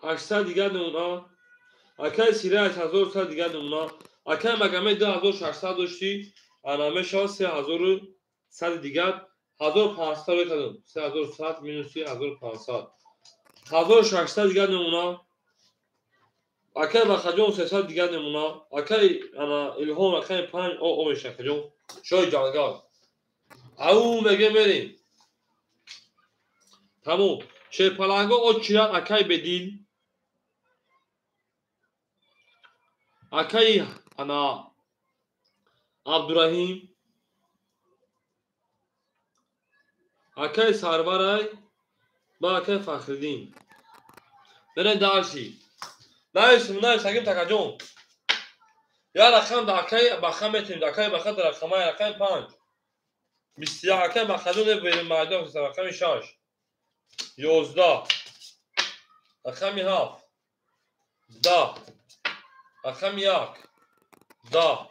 800 дигар намуна. Акаи Сирайс 1100 дигар намуна. Акаи Магомед 2600 доштӣ, ана мешавад 3100 дигар. 1500 рӯй кардам. 3100 минуси 1500. 1600 дигар намуна. Акай Бахаҷон 300 дигар намуна. Акай ана Илҳом рақами 5 о меша акаҷон. Шоҳи ҷангал. Ау меге мерем. Тамом. Шерпаланго очират акай Бедил. Акай ана Абдураҳим. Акай Сарварай ба акай Фахриддин. Мерем дарси. Нависм, навис, агим такаҷон. Я рақам да акай Баха метем, акай Баха да рақамай рақами 5. 21 акай Бахаҷон берем майдон рақами 6. 11 рақами 7. 10 рақами 1. 10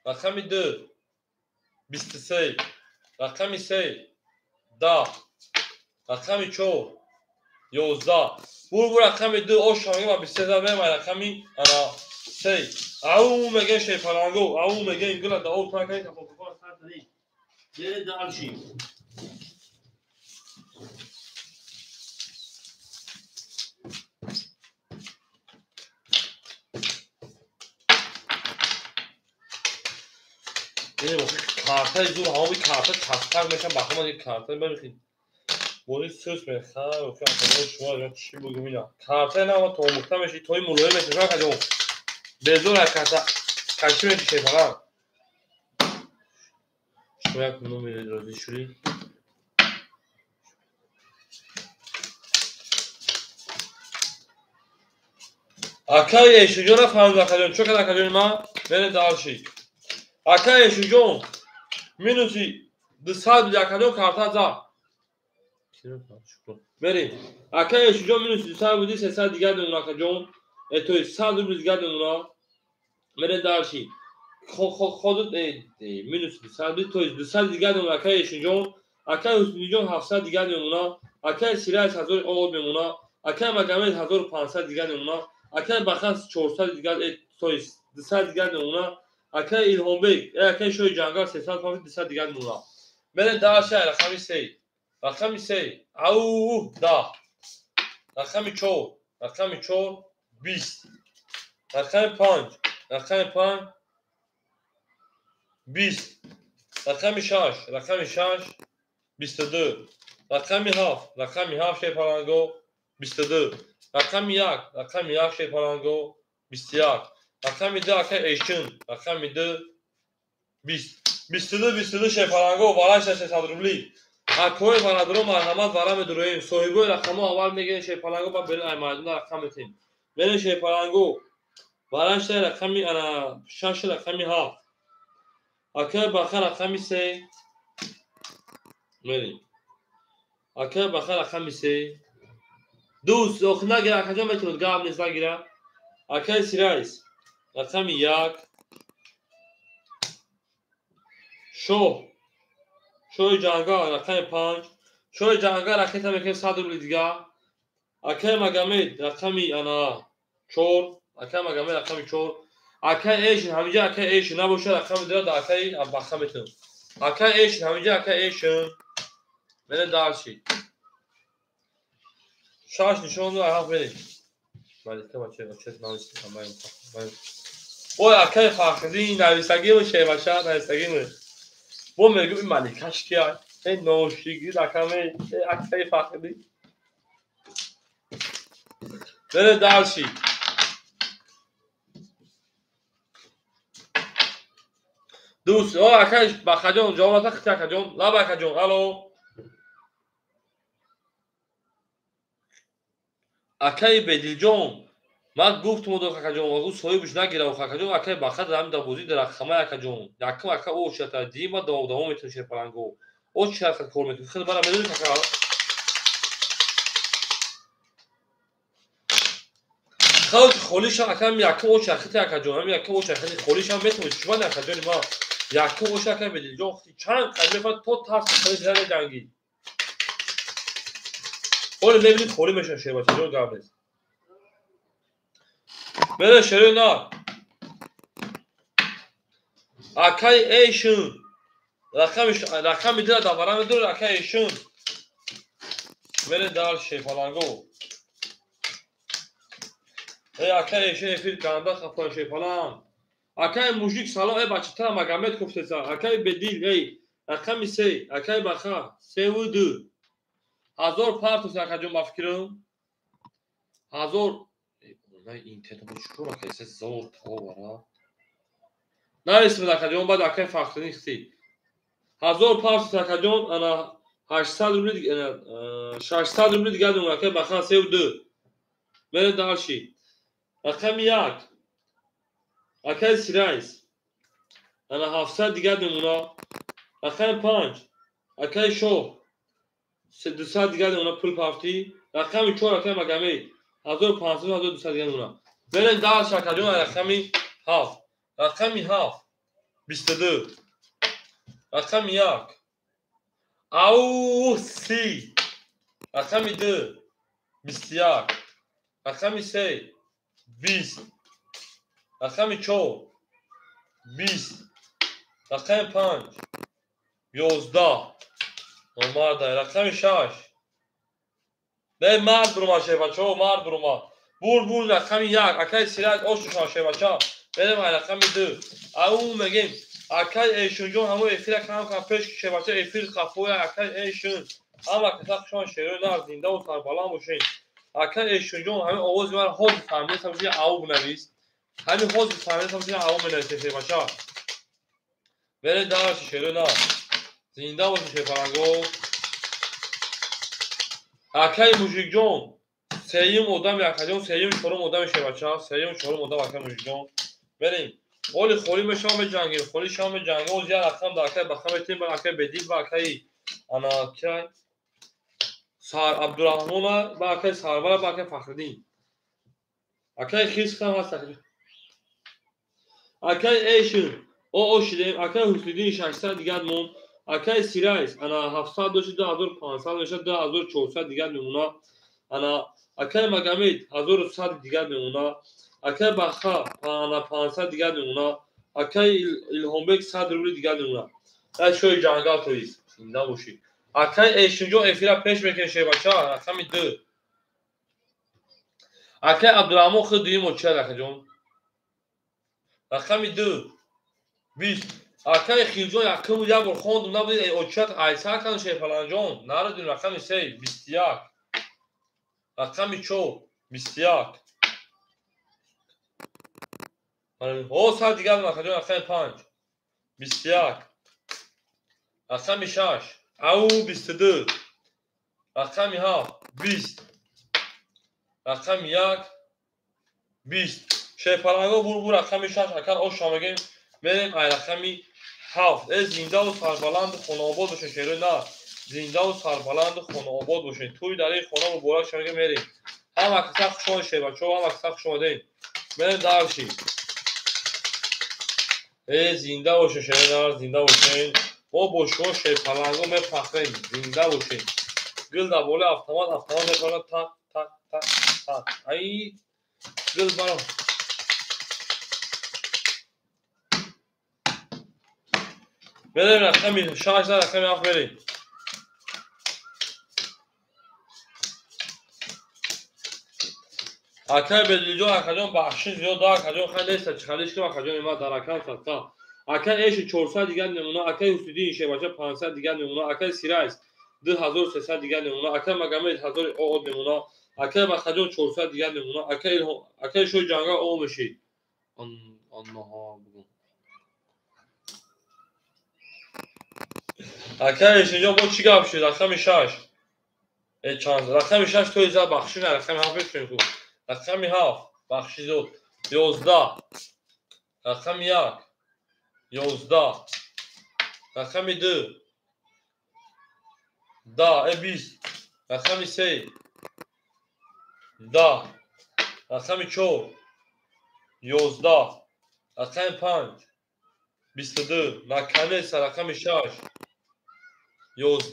рақами 2. 23 рақами 3. 10 рақами 4. 11 бур рақами 2 ош ҳамага ба 23 мемай рақами ана 3. Ау мегем шерпаланго, ау мегем гула да об такай капокопа сартани. Дере дарши. Картаи зур ҳамои карта часпак мешан ба ҳама карта бибихед. Бози сӯс мехар, охи акаҷон шумо чӣ бугум ина. Картаи нама то омӯхта меши, тои мулоим меши, акаҷон. Безор аз карта кашӣ меши шефалан. Шумо як номери розӣ шудӣ? Акаи Эшуҷон нафаҳмид акаҷон, чо кард акаҷони ман? Мерем дарши. Акаи Эшуҷон минуси 200 буди акаҷон карта зад. Мерем. Акаи Эшуҷон минуси 200 буди 300 дигар мемона акаҷон. То есть 100 рубли дигар мемона. Мерем дарши. Ходут минуси 200 буди, то есть 200 дигар мемона акаи Эшуҷон. Акаи Ҳусниҷон 700 дигар мемона. Акаи Сирайс 1000 олод мемона. Акаи Магомед 1500 дигар мемона. Акаи Бахас 400 дигар, то есть 200 дигар мемона. Акаи Илҳомбек, акаи Шоҳи ҷангал 300 пафи 200 дигар мемона. Мерем дарши рақами 3. Рақами 3. Ау 10. Рақами 4. Рақами 4 20. Рақами 5. Рақами 5 20. Рақами 6. Рақами 6 22. Рақами 7. Рақами 7 шерпаланго 22. Рақами 1. Рақами 1 шерпаланго 21. Рақами 2 акаи Эшин. Рақами 2 20. 22 22 шерпаланго вараш 600 рубли. Акои бародаро марҳамат вара медуроем. Соҳибои рақамҳо аввал мегирем шерпаланго ба берун ай майдона рақам метем. Мерем шерпаланго. Варашта рақами ана 6 рақами 7. Акаи Баха рақами 3. Мерем. Акаи Баха рақами 3. Дӯст, охи нагира акаҷон метавонад гап нест нагира. Акаи Сирайс рақами 1. Шоҳ. Шоҳи ҷангал рақами 5. Шоҳи ҷангал ракета мекунем 100 рубли дигар. Акаи Магомед рақами ана 4. Акаи Магомед рақами 4. Акаи Эшин ҳаминҷа акаи Эшин набошад рақами 2 да акаи Баха метавонам. Акаи Эшин ҳаминҷа акаи Эшин. Мерем дарши. 6 нишон ду ҳафт мерем. Малика бача бача навис. Ой акаи Фахриддин нависагиму шеваша нависагиму. Бо мегӯм ин маликаш кия? Эй ношигир акаме, эй акаи Фахриддин. Мерем дарши. Дӯст, о акаи Бахаҷон ҷавоб ната хити акаҷон. Лаб акаҷон, алло. Акаи Бедилҷон, ман гуфтум одо акаҷон, гуфт соҳибаш нагира акаҷон, акаи Баха дар ҳамин бозӣ дар рақамай акаҷон. Якум ака о шата, дима давом метавон шерпаланго. О чӣ ҳаракат кор мекунӣ? Хеле бара медонӣ ака? Халқ холиша акам якум о чархити акаҷон, ҳамин якум о чархити холиша метавонӣ чӣ акаҷони ма? Якум о чархити Бедилҷон чанд қадр мефард то тарс холиш зада ҷангӣ. Ҳоле мебинед холӣ мешавад шербачаҷон гап нест. Мере шерои нар. Акаи Эйшин Рақами 2 давара медор акай Эшун. Мере дальше паланго. Эй акай Эшун эфир ганда хафа шепалан. Акай мужик салом эй бача Магомед гуфтеса. Акай Бедил эй рақами 3 акай Баха 3 ва 2. 1000 партус акаҷон ба фикрам. 1000 най интернет бо чикор акай се зор тавара. Нарисмед акаҷон баъд акай Фахриддин хти. 1000 партус акаҷон ана 800 рубли 600 рубли дигар дум акай Баха 3 ва 2. Мере дальше. Рақами 1 акай Сирайс. Ана 700 дигар мемона. Рақами 5 акай Шоҳ 200 дигар мемона пул пафтӣ. Рақами 4 акай Магомед 1500 1200 дигар мемона. Мерем дальше акаҷон рақами 7. Рақами 7 22. Рақами 1 ау 30. Рақами 2 21. Рақами 3 20. Рақами 4 20. Рақами 5 11. Омада. Рақами 6. Не мард бурума шебачо, мард бурума. Бур бур рақами 1. Акай Сирак ошушан шебача. Берем рақами 2. Ау мегем. Акай Эшунҷон ҳамо эфира кам кам пеш шебача эфир қафоя акай Эшун. Ҳама каса хушон шерои нар зинда ва сарбаланд бошед. Акай Эшунҷон ҳамин овози ман ҳозир фаҳмида сабзи ау бинавис. Ҳамин ҳозир фаҳмида сабзи ау бинавис шебача. Берем дальше шерои нар. Зинда бошед шепаранго. Акай Мужикҷон сеюм одами акаҷон сеюм чорум одами шебача сеюм чорум одам акай Мужикҷон. Берем. Оли холи мешавам меҷангем, холи шавам меҷангем. Оз як рақам дар акай Баха метем, ба акай Бедил, ба акай ана кай Сар Абдурраҳмона, ба акай Сарвара, ба акай Фахриддин. Акай Хиск ҳам ҳаст. Акай Эшин о шидем, акай Ҳусниддин 600 дигар монд. Акай Сирайс ана 700 дошт 2500 мешад 2400 дигар мемона. Ана акай Магомед 1100 дигар мемона. Акай Баха ана 500 дигар мемона. Акай Илҳомбек 100 рубли дигар мемона. Ай шои ҷангал тоист. Зинда бошӣ. Акай Эшинҷон эфира пеш мекунем шебача рақами 2. Акай Абдурраҳмон худ дуюм очад акаҷон. Рақами 2 20. Акай Хилҷон якум як бор хондум набуд очад айсар кардам шепаланҷон. Нарадим рақами 3 21. Рақами 4 21. О сар дигар акаҷон рақами 5 21. Рақами 6 ау 22. Рақами 7 20. Рақами 1 20. Шепаланго бур бур рақами 6 акар оша мегем. Мерем ай рақами 7. Э зиндаву сарбаланду хонаобод бошед шерои нар. Зиндаву сарбаланду хонаобод бошед. Туй дар ин хона муборак шава мерем. Ҳама каса хуш омадед шебачо, ҳама каса хуш омадед. Мерем дальше. Э зинда бошед шерои нар, зинда бошед. Мо бо шумо шепаланго мефахрем. Зинда бошед. Гул дар болои автомат, автомат мепарад так так так так. Ай гул баро. Берем рақами 6 рақами 7 берем. Акай Бедилҷон акаҷон бахшиш зиёд да акаҷон хай неста чиқалиш ким акаҷон има дар акам садқа. Акай Эши 400 дигар мемона, акай Ҳусиддин шебача 500 дигар мемона, акай Сирайс 2300 дигар мемона, акай Магомед 1000 од мемона, акай Бахаҷон 400 дигар мемона, акай Илҳом, акай Шои ҷангал о мешид. Аннаҳо бугун. Акай Эшинҷон бо чӣ гап шуд? Рақами 6. Э чанд? Рақами 6 тои за бахшиш на рақами 7 бешунем ку. Рақами 7 бахшиш зиёд 11. Рақами 1 11. Рақами 2 10 20. Рақами 3 10. Рақами 4 11. Рақами 5 22. Наконец-то рақами 6 11.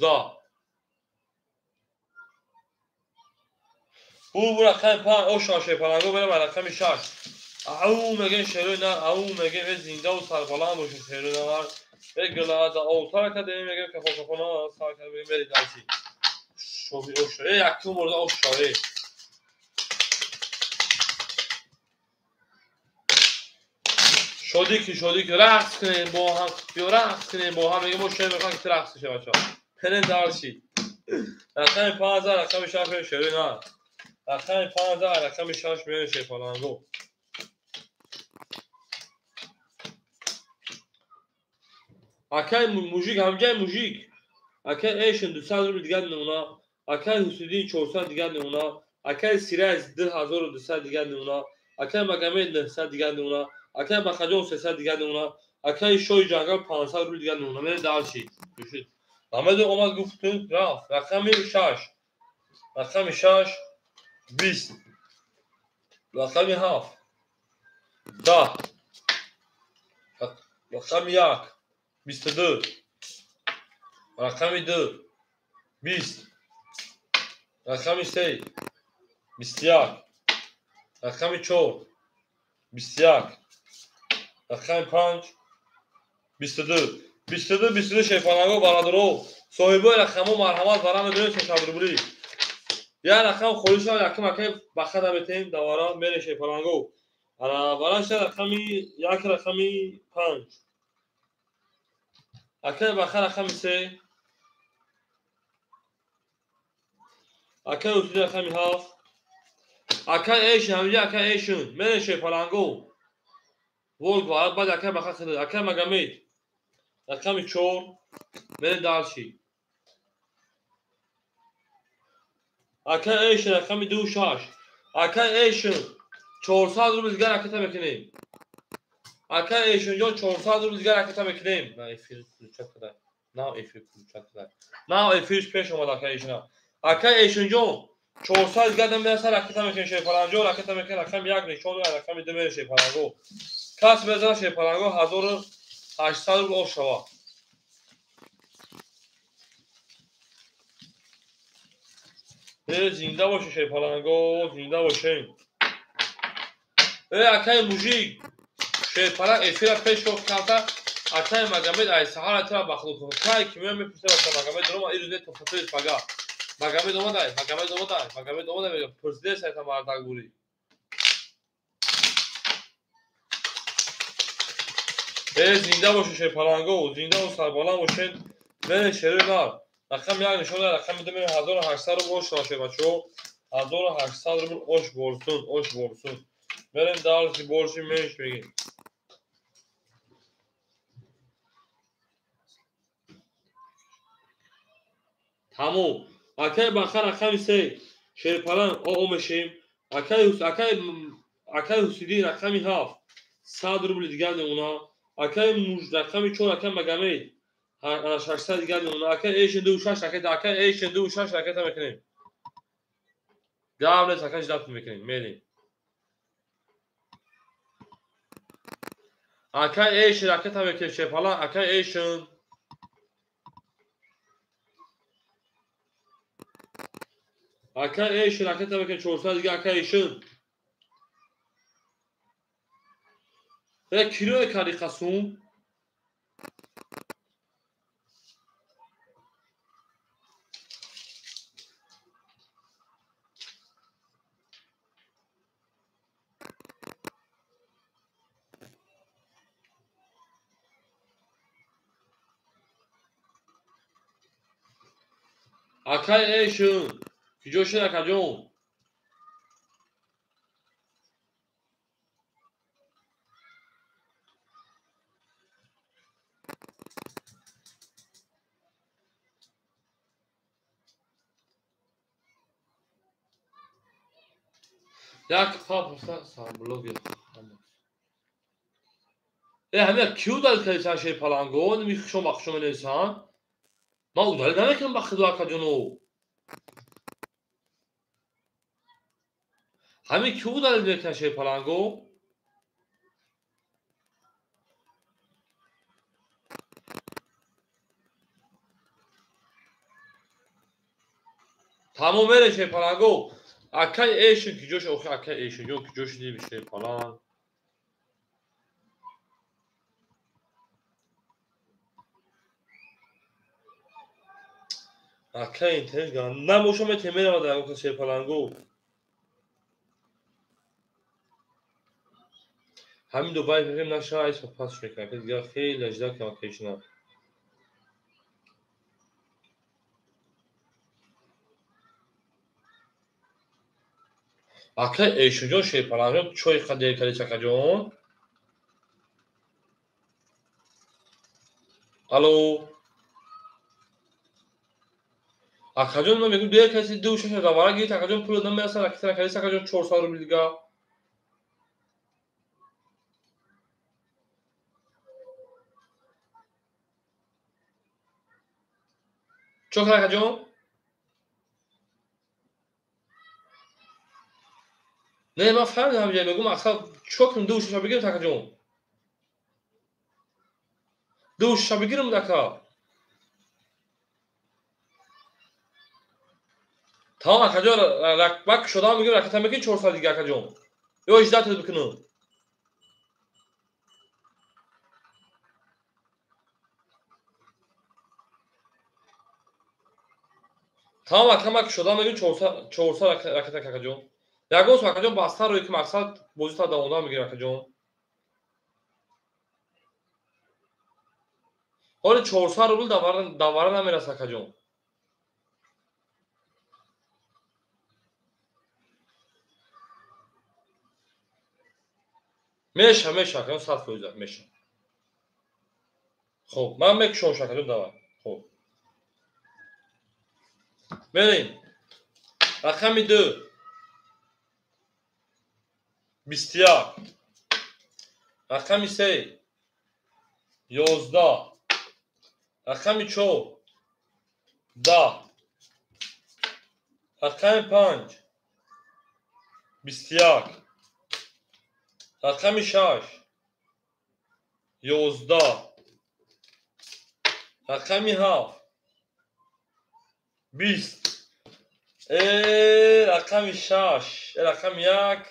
Бу рақами 5 оша шепаланго берем рақами 6. Ау мегем шерои нар, ау мегем э зиндаву сарбаланд бошед шерои нар. Э гла да овтар кардем, мегӯям кафо кафона сар кардем, мери дарси. Шоби ош. Э якум борда ош шаве. Шодӣ ки шодӣ ки рақс кунем бо ҳам, биё рақс кунем бо ҳам, мегӯям мо шер мехоҳем ки рақс шавад бачаҳо. Хеле дарси. Рақами 5, рақами 6 шерои на. Рақами 5, рақами 6 меоем шерпаланго. Акай мужик, ҳамҷай мужик. Акай Эшен 200 рубл дигар намуна. Акай Ҳусиддин 400 дигар намуна. Акай Сирайс 2200 дигар намуна. Акай Магомед 900 дигар намуна. Акай Бахаҷон 300 дигар намуна. Акай Шоҳи Ҷангал 500 рубл дигар намуна. Мерем дарчи. Мамеду омад гуфт рафт. Рақами 6. Рақами 6 20. Рақами 7 10. Рақами 1 22. Рақами 2 20. Рақами 3 21. Рақами 4 21. Рақами 5 22. 22 22 шерпаланго бародаро. Соҳибои рақамҳо марҳамат вара медонед 600 рубли. Як рақам холӣ шавад, якум акай бахада метем давара мере шерпаланго. Ана вара шавад рақами 1 рақами 5. Акай баха рақами 3. Акай Усуди рақами 7. Акай Эшин, ҳаминҷа акай Эшин. Мере шерпаланго. Волк баъд акай баха хидад. Акай Магомед. Рақами 4. Мере дарчи. Акай Эшин рақами 2 6. Акай Эшин 400 рубл дигар ракета мекунем. Акай Эшинҷон 400 рубл дигар ракета мекунем. На эфир включать када. На эфир включать када. На эфирш пеш омад акай Эшина. Акай Эшинҷон 400 дигар намераса ракета мекунем шерпаланго, ракета мекунем рақами 1 нишон дорад, рақами 2 мере шерпаланго. Кас мезанад шерпаланго 1800 рубл оф шавад. Э зинда боше шерпаланго, зинда бошем. Э акай мужик шерпаланг эфира пеш карда, акай Магомед ай саҳара тира бахлуқ. Кай ки меоям мепурсад ака Магомед рома ирӯз не тофатои пага. Магомед омадай, Магомед омадай, Магомед омадай мегӯяд, пурсиде сайта мардак бурӣ. Э зинда боше шерпаланго, зинда ва сарбаланд бошед. Мере шерои нар. Рақами 1 нишон дорад, рақами 2 мере 1800 рубл ош шавад бачаҳо. 1800 рубл ош борсун, ош борсун. Мерем дарси борши менш мегим. Тамом. Акай баха рақами 3 шерпаланг о мешем. Акай Ҳусиддин рақами 7 100 рубл дигар намуна. Акай муж рақами 4 акай Магомед 600 дигар намуна. Акай Эшин 2 6 ракета, акай Эшин 2 6 ракета мекунем. Гап нест, акай ждат мекунем, мерем. Акай Эшин ракета мекунем шерпаланг, акай Эшин. Акай Эшин ракета мекунем 400 дигар акай Эшин. Э киро карди қасум? Акай Эшин, куҷо шуд акаҷон? Як папуса сарблогер. Э ҳамия ки удалит кардисан шерпаланго? Ними хушом ба хушом менависан? Ман удалит намекунам ба худо акаҷоно. Ҳамин ки удалит мекунад шерпаланго? Тамом мере шерпаланго. Акай Эшин куҷош охи акай Эшин ҷон куҷо шуди шерпаланг? Ака интернет набоша метем меравад ягон шерпаланго. Ҳамин Дубай фикр наша айс пас мекунад. Дигар хеле ажда кам кешна. Ака эшуҷон шерпаланго чой қадер кади чакаҷон. Алло. Акаҷон ман мегӯям дер каси ду шаш давара гирифт акаҷон пул намерасад ракета накардис акаҷон 400 рубл дига. Чо кар акаҷон? Не ман фаҳмидам ҳамҷа мегӯям аксар чо кунем ду шаша бигирем акаҷон? Ду шаша бигирем ака. Тамом акаҷон бак шудам мегӯям ракета мекунӣ 400 дига акаҷон. Ё 18 та бикунам. Тамом ака ман шудам мегӯям 400 ракета акаҷон. Ягон су акаҷон баста рӯи ки мақсад бозита давомдор мегирем акаҷон. Ҳоли 400 рубл давара намерасад акаҷон. Меша, меша, акаҷон 100% меша. Хуб, ман мекушом акаҷон давай. Хуб. Мерем. Рақами 2. 21. Рақами 3. 11. Рақами 4. 10. Рақами 5. 21. Рақами 6. 11. Рақами 7. 20. Рақами 6. Рақами 1.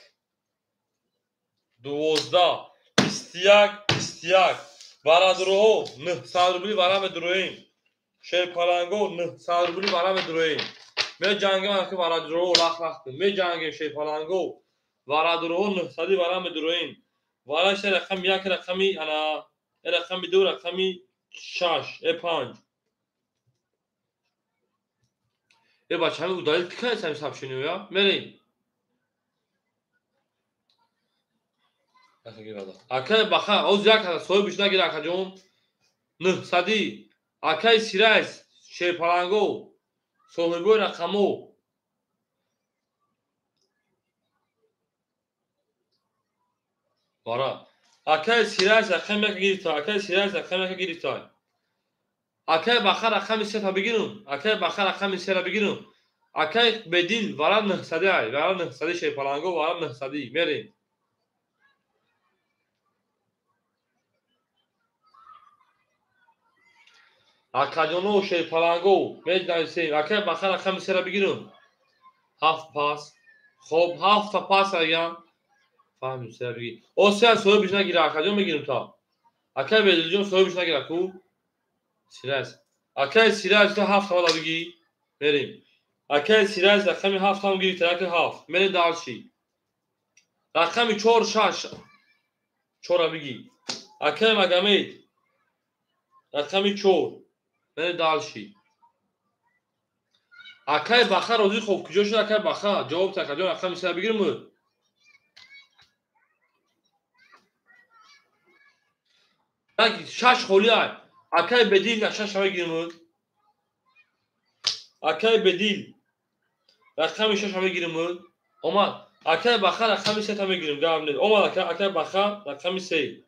12. 21. 21. Варадуроҳо 900 рубли вара медуроем. Шерпаланго 900 рубли вара медуроем. Меҷангем аки варадуроҳо лах лах кун. Меҷангем шерпаланго. Варадуроҳо 900 вара медуроем. Вараша рақами 1, рақами ана, рақами 2, рақами 6, 5. Бача ҳамин удалил кикай сами сообщение-я? Мерем. Акай баха, оз як соҳибиш нагир акаҷон. 900. Акай Сирайс, шерпаланго, соҳибои рақамо. Бара. Акай Сирайс рақами 1 гирифта, акай Сирайс рақами 1 гирифта. Акай баха рақами 3-та бигирам, акай баха рақами 3-ра бигирам. Акай Бедил вара 900 ай, вара 900 шерпаланго, вара 900. Мерем. Акаҷоно шерпаланго медонистем. Акай баха рақами 3-ра бигирам. 7 пас. Хоб 7 та пас агам. Фаҳмидем 3-ра бигир. О 3 соҳибиш нагира акаҷон мегирам та. Акай Бедилҷон соҳибиш нагира ку. Сирайс. Акай Сирайс та 7 та бигир. Мерем. Акай Сирайс рақами 7 ҳам гирифта, ака 7. Мерем дарши. Рақами 4 6. 4-ра бигир. Акай Магомед рақами 4. Мерем дарши. Акай Баха розӣ хоб куҷо шуд акай Баха? Ҷавоб та акаҷон рақами 3-ра бигирм. Шаш холӣ ай. Акай Бедил 6 бигирм. Акай Бедил рақами 6 бигирм. Омад. Акай Баха рақами 3 та мегирим. Гап нест. Омад акай Баха рақами 3.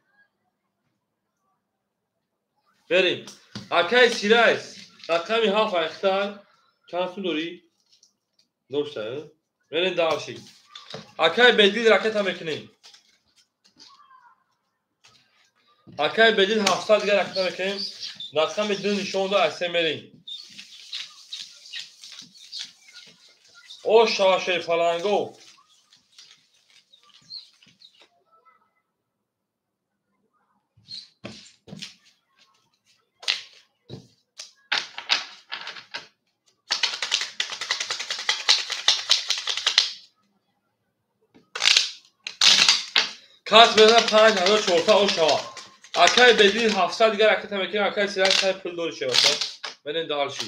Берем. Акай Сирайс рақами 7 айхтар. Чанд сум дорӣ? Дошта. Мерем дарши. Акай Бедил ракета мекунем. Акай Бедил 700 дигар ракета мекунем. Рақами 2 нишон дод, аз 3 мерем. О шава шерпаланго. Кас мезана 5400 ош шава. Акай бедил 700 дигар ракета мекунем, акай сирак сай пул дори шева. Менем дальше.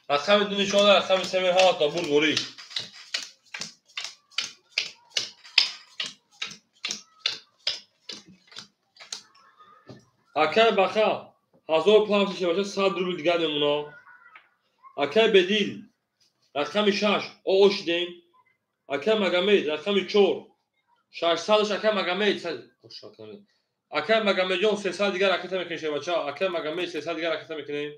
Рақами ду нишон рақами се меҳавад та бурд ворид. Акай баха 1000 плавши шеваша 100 рубл дигар мемона. Акай бедил рақами 6 оо шидем. Акай Магомед рақами 4 600 акай Магомед. Акай Магомедҷон 300 дигар ракета мекунем шевача. Акай Магомед 300 дигар ракета мекунем.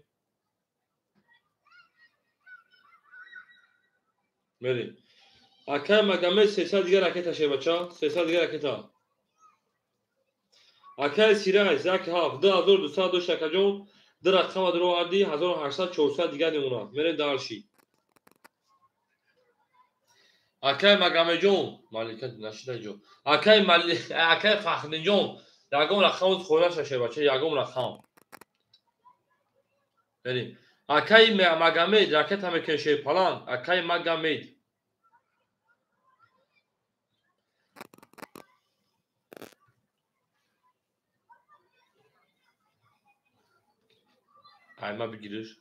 Мерем. Акай Магомед 300 дигар ракета шевача. 300 дигар ракета. Акай Сирай зак 7 2200 дошт акаҷон. Ду рақама дуроварди 1800 400 дигар мемонад. Мерем дальше. Акай Магомедҷон малика нашида ҷо. Акай акай Фахриддинҷон ягон рақам хона шевача, ягон рақам. Мерем. Акай Магомед ракета мекунем шерпаланг. Акай Магомед. Айма бигириш.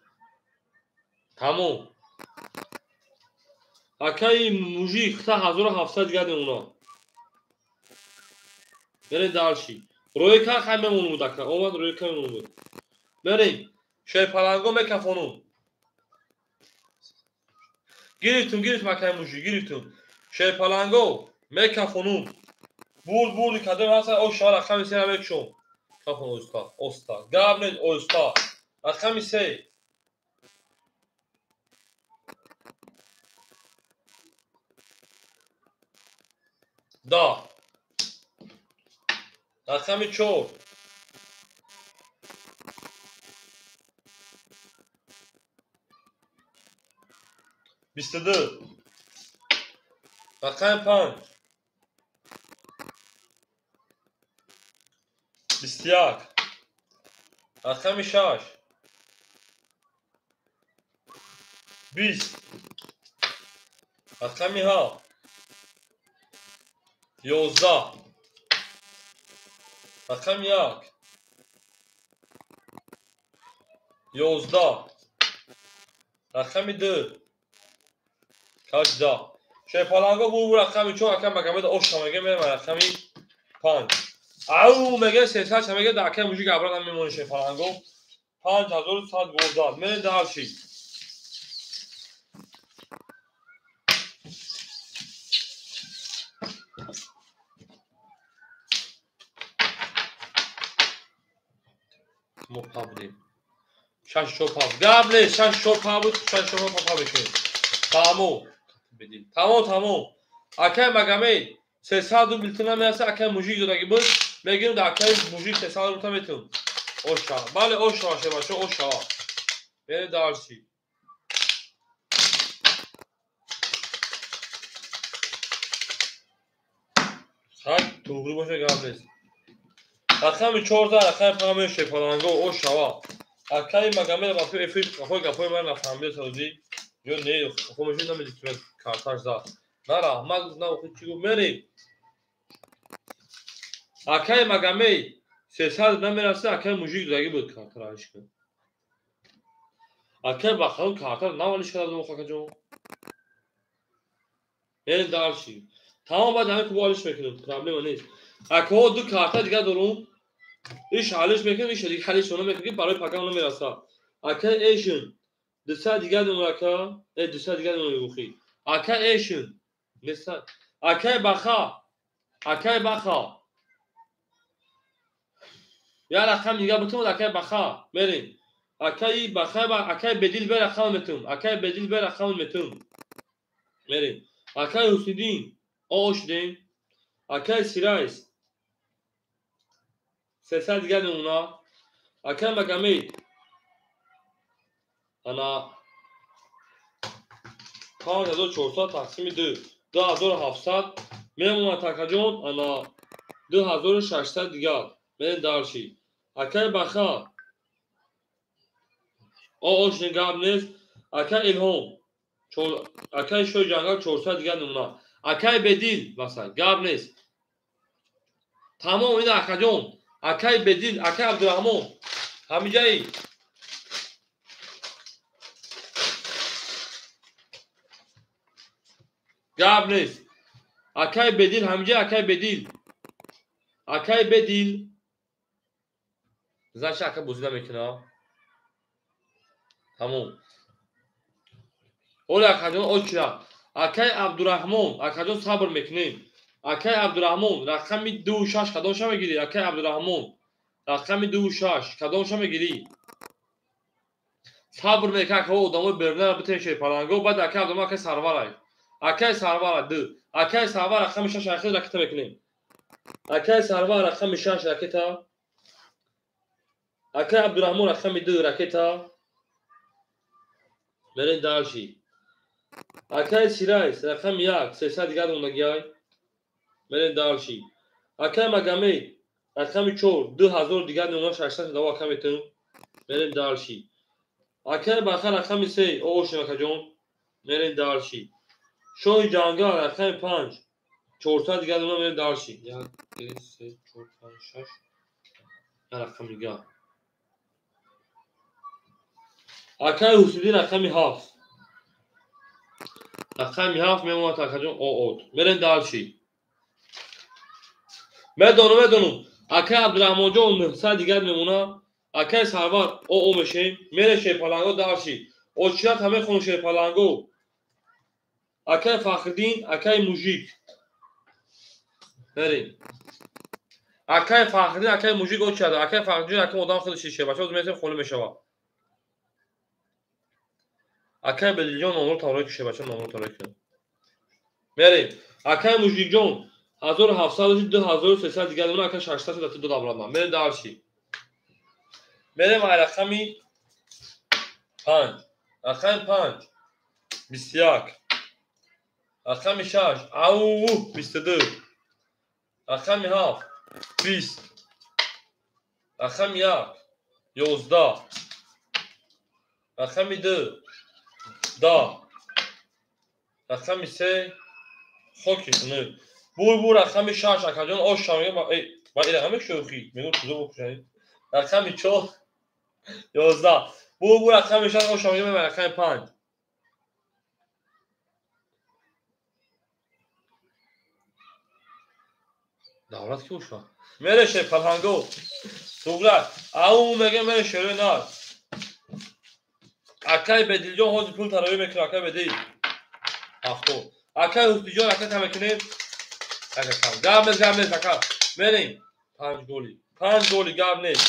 Тамом. Акай мужик хта 1700 дигар мемонад. Мерем дальше. Рӯйка хай мемонуд ака. Омад рӯйка мемонуд. Мерем. Шерпаланго мекафонум. Гирифтум, гирифтум акай мужик, гирифтум. Шерпаланго мекафонум. Бурд, бурди кадом ҳаста, о шава рақами се мекушом. Кафон оста, оста. Гап нест, оста. Рақами се. Да. Рақами 4. 22. Рақами 5. 21. Рақами 6. 20. Рақами 7. 11. Рақами 1. 11. Рақами 2. 18. Шерпаланго бу рақами 4 акай Магомед оша мега мерем рақами 5. Ау мега 300 мега да акай мужик абран мемони шерпаланго. 5100 гол зад. Мерем дальше. Мо пабдем. 6 4 паб. Гап нест, 6 4 паб буд, 6 4 паб мекунем. Тамом. Тамом, тамом. Акай Магомед 300 рубл ту намераса, акай мужик додаги буд. Мегирем да акай мужик 300 рубл та метун. Оша. Бале оша шебачо, оша. Мерем дальше. Хай, туғри боша гап нест. Рақами 14, рақами 5 шепаланго, ошава. Акай Магомед ба эфир қафои гапои ман нафаҳмида созӣ. Ё не, қафо мешин намедонам карташ зад. На раҳмат гуфт, на охи чӣ гуфт, мерем. Акай Магомед 300 намераса, акай мужик додаги буд картара иш кун. Акай Бахарон картара навалиш карда буд акаҷон. Мерем дальше. Тамом баъд ҳамин кубо алиш мекунем, проблема нест. Акаҳо ду карта дигар дорум. Иш ҳалиш мекунем, иш дигар ҳалиш намекунем, ки барои пакам намераса. Акай эшн 200 дигар дорум ака, 200 дигар дорум мегӯхӣ. Акай эшн неста. Акай баха, акай баха. Я рақам дигар бутум, акай баха. Мерем. Акай баха, акай бедил бе рақам метум. Акай бедил бе рақам метум. Мерем. Акай Ҳусиддин ош дем. Акай Сирайс 300 дигар намуна. Акай Магомед ана 5400 тақсими 2 2700 мемонад акаҷон, ана 2600 дигар. Мерем дальше. Акай Баха Ош гап нест. Акай Илҳом, акай Шоҳи Ҷангал 400 дигар намуна. Акай Бедил масалан, гап нест. Тамом ина акаҷон, акай Бедил, акай Абдураҳмон. Ҳамиҷаи гап нест. Акай Бедил ҳамиҷа, акай Бедил. Акай Бедил. Значит, ака бозӣ намекунад. Тамом. Оля акаҷон очра. Акай Абдураҳмон, акаҷон сабр мекунем. Акай Абдураҳмон, рақами 26 кадомша мегирӣ? Акай Абдураҳмон, рақами 26 кадомша мегирӣ? Сабр мекунем, ака одамои берунара битен шерпаланго, баъд акай Абдураҳмон, акай Сарварай. Акай Сарвар 2. Акай Сарвар рақами 6 ракета ракета мекунем. Акай Сарвар рақами 6 ракета. Акай Абдураҳмон рақами 2 ракета. Мерем дальше. Акай Сирайс рақами 1 300 дигар мондагиай. Мерем дальше. Акай Магомед рақами 4 2000 дигар намуна 600 дава ака метем. Мерем дальше. Акай Баха рақами 3 оошем акаҷон. Мерем дальше. Шоҳи Ҷангал рақами 5 400 дигар намуна мерем дальше. 1 2 3 4 5 6 рақами дигар. Акай Ҳусиддин рақами 7. Рақами 7 мемонад акаҷон оот. Мерем дальше. Медонам. Акай Абдураҳмонҷон 900 дигар мемонад. Акай Сарвар оо мешем. Мерем шерпаланго дальше. Очират ҳаме хонум шерпаланго. Акай Фахриддин, акай Мужик. Мерем. Акай Фахриддин, акай Мужик очират. Акай Фахриддин, акай одам хеле шишебача, оз метем холӣ мешавад. Акай Бедилҷон номро таврои ки шебача номро таврои кунад. Мерем. Акай Мужикҷон 1700 2300 дигар намуна, акай 600 дати дод обратно. Мерем дальше. Мерем ай рақами 5. Рақами 5 21. Рақами 6 ау 22. Рақами 7 20. Рақами 1 11. Рақами 2 10. Рақами 3 хоки 9. Бур рақами 6 акаҷон ош шамега ба ин рақами шӯхӣ мегӯ тузо бухӯшани. Рақами 4 11. Бур рақами 6 ош шамега ба рақами 5. Давлат ки ушва? Мере шерпаланго. Туғра. Ау мега мере шерои нар. Акай Бедилҷон ҳозир пул таравӣ мекунад, акай Бедил. 70. Акай Ҳусниҷон ракета мекунем. Гап нест, гап нест, ака. Мерем. 5 голи. 5 голи гап нест.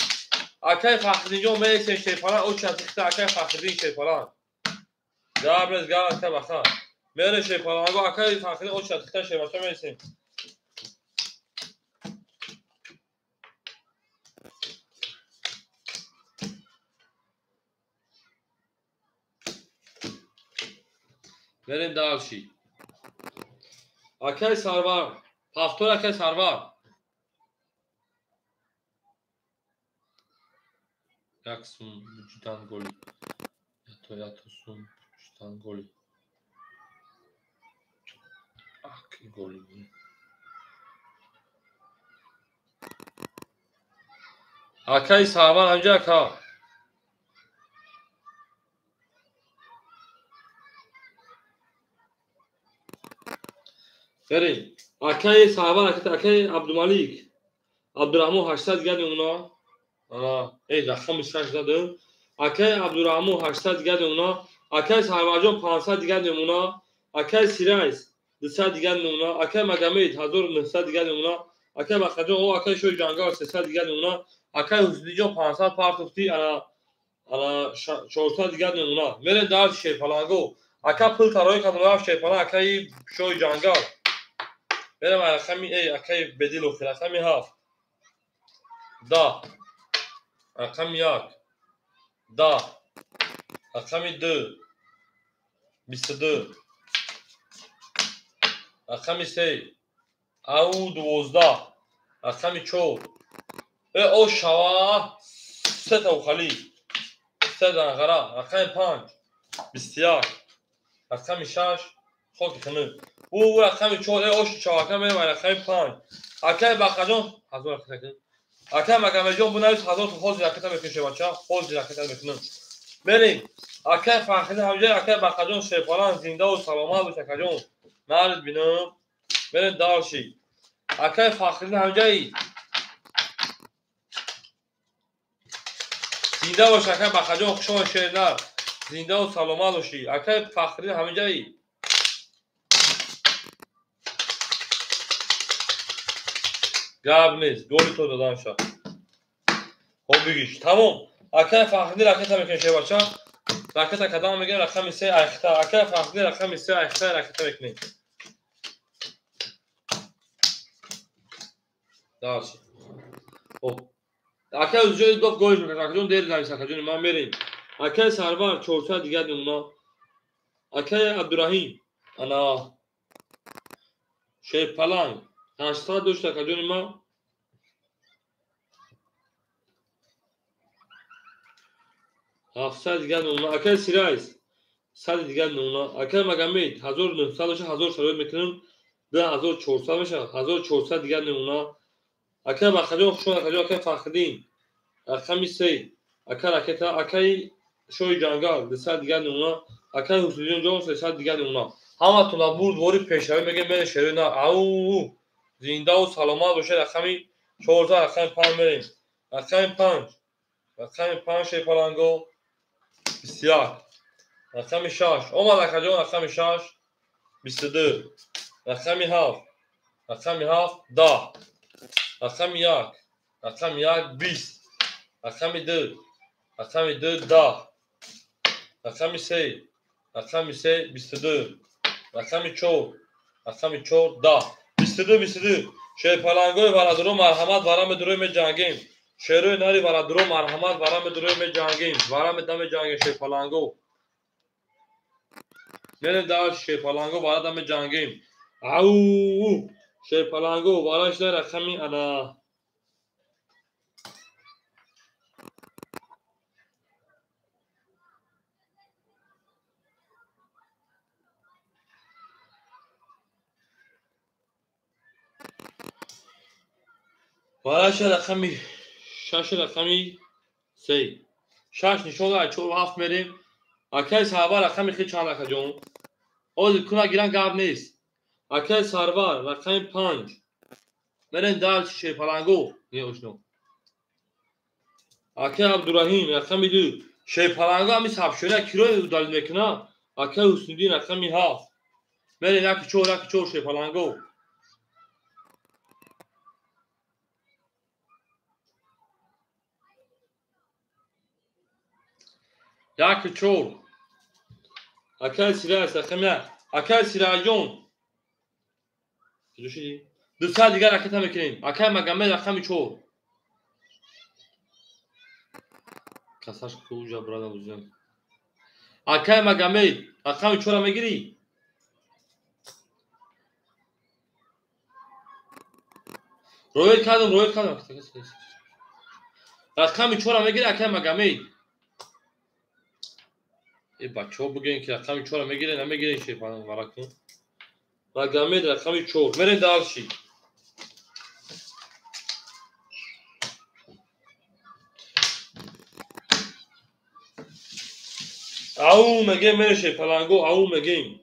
Акай Фахриддинҷон мересем шерпалан, оча тихта акай Фахриддин шерпалан. Гап нест, гап ака баха. Мерем шерпаланго, акай Фахриддин оча тихта шербача мересем. Мерем дальше. Акай Сарвар, Пафтор акай Сарвар. Як сум буҷидан голи. Ято сум буҷидан голи. Ак голи. Акай Сарвар ҳамҷа ака. Берем. Акай Сарвар, акай Абдумалик. Абдураҳмон 800 дигар мемона. Ана, эй рақами 6 задам. Акай Абдураҳмон 800 дигар мемона. Акай Сарварҷон 500 дигар мемона. Акай Сирайс 200 дигар мемона. Акай Магомед 1900 дигар мемона. Акай Бахаҷон, о акай Шоҳи Ҷангал 300 дигар мемона. Акай Ҳусниҷон 500 партофти, ана 400 дигар мемона. Мерем дар шерпаланго. Ака пул тарои кадом рафт шерпаланг, акай Шоҳи Ҷангал. Мерем рақами эй акай Бедил охир рақами 7 10 рақами 1 10 рақами 2 22 рақами 3 ау 12 рақами 4 о шава сета ухали Хитай Данғара, рақами 5, 21, рақами 6, хоки хунук. Ӯ рақами 4, оши чавака мерем, рақами 5. Акай Бақаҷон, 1000 ракета. Акай Магамеҷон бунавис 1000 ҳозир ракета мекунем, бача, ҳозир ракета мекунем. Мерем. Акай Фахриддин ҳамҷоя, акай Бақаҷон шерпаланг зиндаву саломат бош, акаҷон. Нарид бинам. Мерем дальше. Акай Фахриддин ҳамҷои. Зинда бош, акай Бақаҷон, хуш омад шернар. Зиндаву саломат бошӣ. Акай Фахриддин ҳамҷои. Гап нест, голи то додан ша. Хоб бигиш. Тамом. Акай Фахриддин ракета мекунем, шербача. Ракета кадам мегирем, рақами 3 айхта. Акай Фахриддин рақами 3 айхта ракета мекунем. Дальше. Хоб. Акай ӯзҷои доф голиш мекунад. Акаҷон дер навис, акаҷони ман мерем. Акай Сарвар 400 дигар намуна. Акай Абдураҳим ана шерпаланг 800 дошт, акаҷони ман. 700 дигар намуна. Акай Сирайс 100 дигар намуна. Акай Магомед 1900 дошт, 1000 шароит мекунем, 2400 мешавад, 1400 дигар намуна. Акай Бақаҷон хуш омад, акаҷон. Акай Фахриддин рақами 3, акай ракета. Акай Шоҳи Ҷангал 200 дигар намуна. Акай Ҳусниҷон ҷон 300 дигар намуна. Ҳаматон бурдвори пешравӣ мегӯем, мерем шерои на. Ау, зиндаву саломат бошед. Рақами 14, рақами 5 мерем. Рақами 5, рақами 5 шерпаланго 21, рақами 6 омад, акаҷон. Рақами 6 22, рақами 7, рақами 7 10, рақами 1, рақами 1 20, рақами 2, рақами 2 10, рақами 3, рақами 3 22, рақами 4, рақами 4 10, 22, 22. Шерпалангои варадуро марҳамат, вара медурои меҷангем. Шерои нари варадуро марҳамат, вара медурои меҷангем. Вара меда меҷангем шерпаланго. Мерем дар шерпаланго вара да меҷангем. Ау, шерпаланго вара шуда рақами ана вараша рақами 6, рақами 3. 6 нишон дорад, 4 7 мерем. Акай Сарвар рақами хи чанд, акаҷон? Ҳозир куна гиран гап нест. Акай Сарвар рақами 5. Мерем дальше шерпаланго. Не ошно. Акай Абдураҳим рақами 2. Шерпаланго ҳами сабшона кирои удалил мекунад. Акай Ҳусниddин рақами 7. Мерем 1 4, 1 4 шерпаланго. Як 4. Акай Сирайс рақами 1. Акай Сираҷон. Куҷо шидӣ? 200 дигар ракета мекунем. Акай Магомед рақами 4. Касаш куҷа брада бузан. Акай Магомед рақами 4-ро мегирӣ? Роед кардам, роед кардам. Рақами 4-ро мегирӣ, акай Магомед? Бачаҳо бигӯен ки рақами 4-ро мегирен, намегирен шерпаланг варакун. Магомед рақами 4. Мерем дальше. Ау мегем, мерем шерпаланго, ау мегем.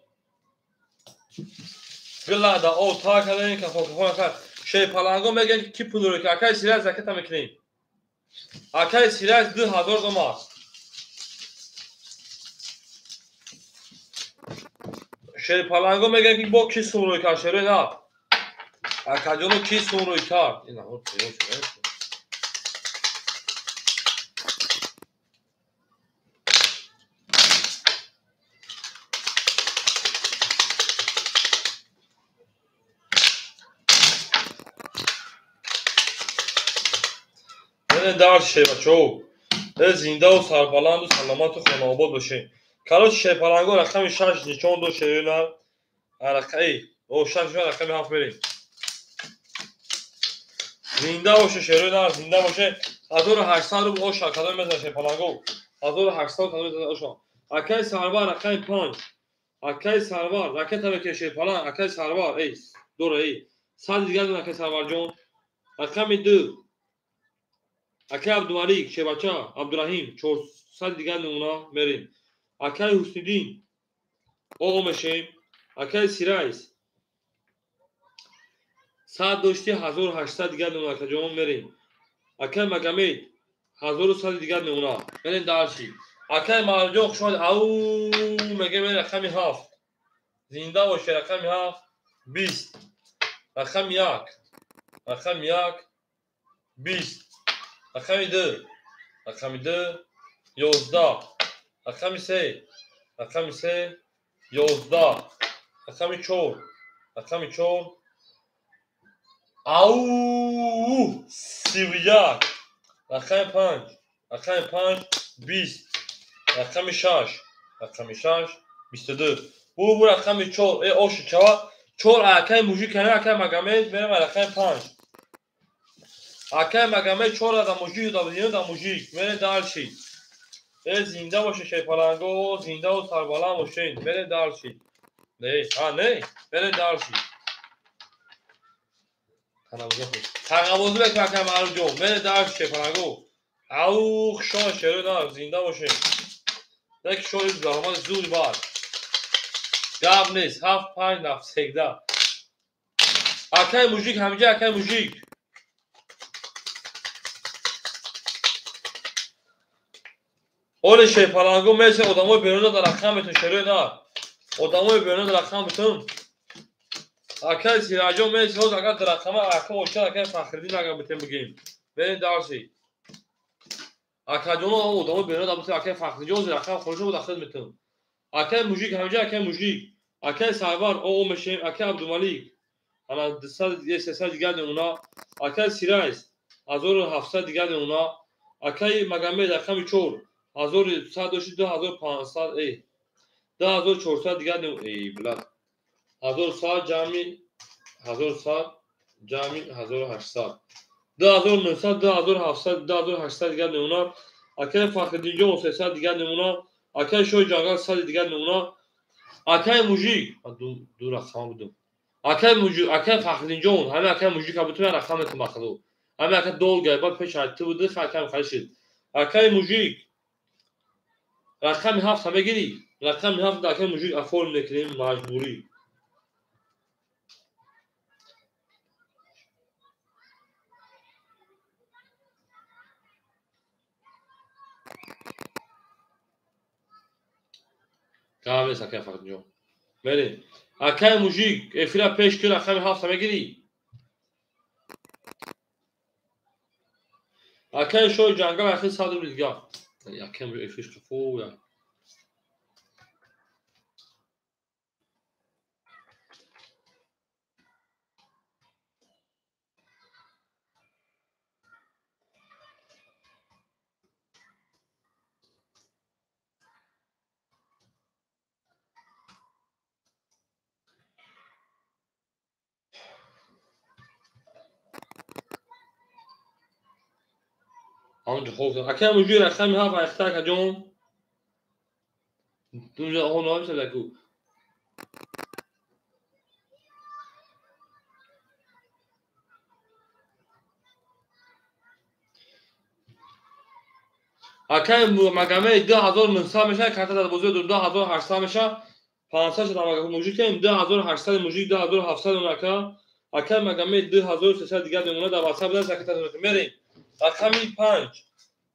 Гила да о та кардем, кафо кафо накард. Шерпаланго мегем ки пул ро ки акай Сирайс ракета мекунем. Акай Сирайс 2000 омад. Шерпаланго мегӯяд ки бо ки сум рӯй кард, шерои на. Акаҷоно ки сум рӯй кард? Ина дальше, бачаҳо. Зиндаву сарбаланду саломату хонаобод бошед. Короче, шерпаланго рақами 6 нишон дод шерои на. О, 6 рақами 7 мерем. Зинда боше шерои на, зинда боше. 1800 рубл ош шакадо мезанад шерпаланго. 1800 ошо. Акай Сарвар рақами 5. Акай Сарвар ракета мекашед палан акай Сарвар эй дора эй. 100 дигар дона акай Сарварҷон. Рақами 2. Акай Абдумалик Шебача Абдураҳим 400 дигар намуна мерем. Акай Ҳусниддин оғо мешем. Акай Сирайс 100 дошти 1800 дигар намуна акаҷон мерем. Акай Магомед 1100 дигар намуна. Мерем дарши. Акай Марҷон хушомад. Ау мегем рақами 7. Зинда боше рақами 7 20. Рақами 1. Рақами 1 20. Рақами 2. Рақами 2 11. Рақами 3. Рақами 3 11. Рақами 4. Рақами 4 ау 31. Рақами 5. Рақами 5 20. Рақами 6. Рақами 6 22. Бу рақами 4. Э оши чава. 4 акай мужик кана акай Магомед мерам рақами 5. Акай Магомед 4 да мужик да бизин да мужик. Мере дальше. Э зинда боше шайпаланго, зинда ва сарбаланд бошед. Мере дальше. Не, а не, мере дальше. Тағабозӣ бекун акай Маъруфҷон. Мере дальше шайпаланго. Ау хушон шеро на зинда бошед. Як шои заҳмат зуд бад. Гап нест, 7 5 навсегда. Акай мужик ҳамҷа акай мужик. Оле шайпаланго месе одамои беруна дар рақам метун шерои на. Одамои беруна дар рақам метун. Акай Сираҷон месе ҳоз агар дар рақама ака ошад акай Фахриддин агар битем бигем. Берем дарси. Акаҷоно одамои беруна дар битем акай Фахриддин ҳоз рақам холиша буд ахир метун. Акай мужик ҳамҷа акай мужик. Акай Сарвар оғо мешем акай Абдумалик. Ана 200 300 дигар намуна. Акай Сирайс 1700 дигар намуна. Акай Магомед рақами 4 1100 дошти 2500 эй 2400 дигар эй блад 1100 ҷамъи 1100 ҷамъи 1800 2900 2700 2800 дигар намуна. Акай Фахриддинҷон 300 дигар намуна. Акай Шоҳи Ҷангал 100 дигар намуна. Акай мужик ду рақам будум. Акай мужик акай Фахриддинҷон ҳама акай мужик абутум рақам метум бахудо. Ҳама ака долга бад пеш ту буди акай халишид. Акай мужик рақами 7 мегирӣ. Рақами 7 акай мужик оформ мекунем маҷбурӣ. Гап нест акай Фахриддинҷон. Мерем. Акай мужик эфира пеш кун рақами 7 мегирӣ. Акай Шоҳи Ҷангал ахир 100 рубл дигар. Якем эфиш қафо я. ҳамонҷо хоб акай мужик рақами 7 айхта акаҷон. Унҷо ҳо акай Магомед 2900 меша карта дар бозӣ 2800 меша 500 шуда мужик 2800 мужик 2700 ака. Акай Магомед 2300 дигар намуна дар WhatsApp даст ака мерем. Рақами 5.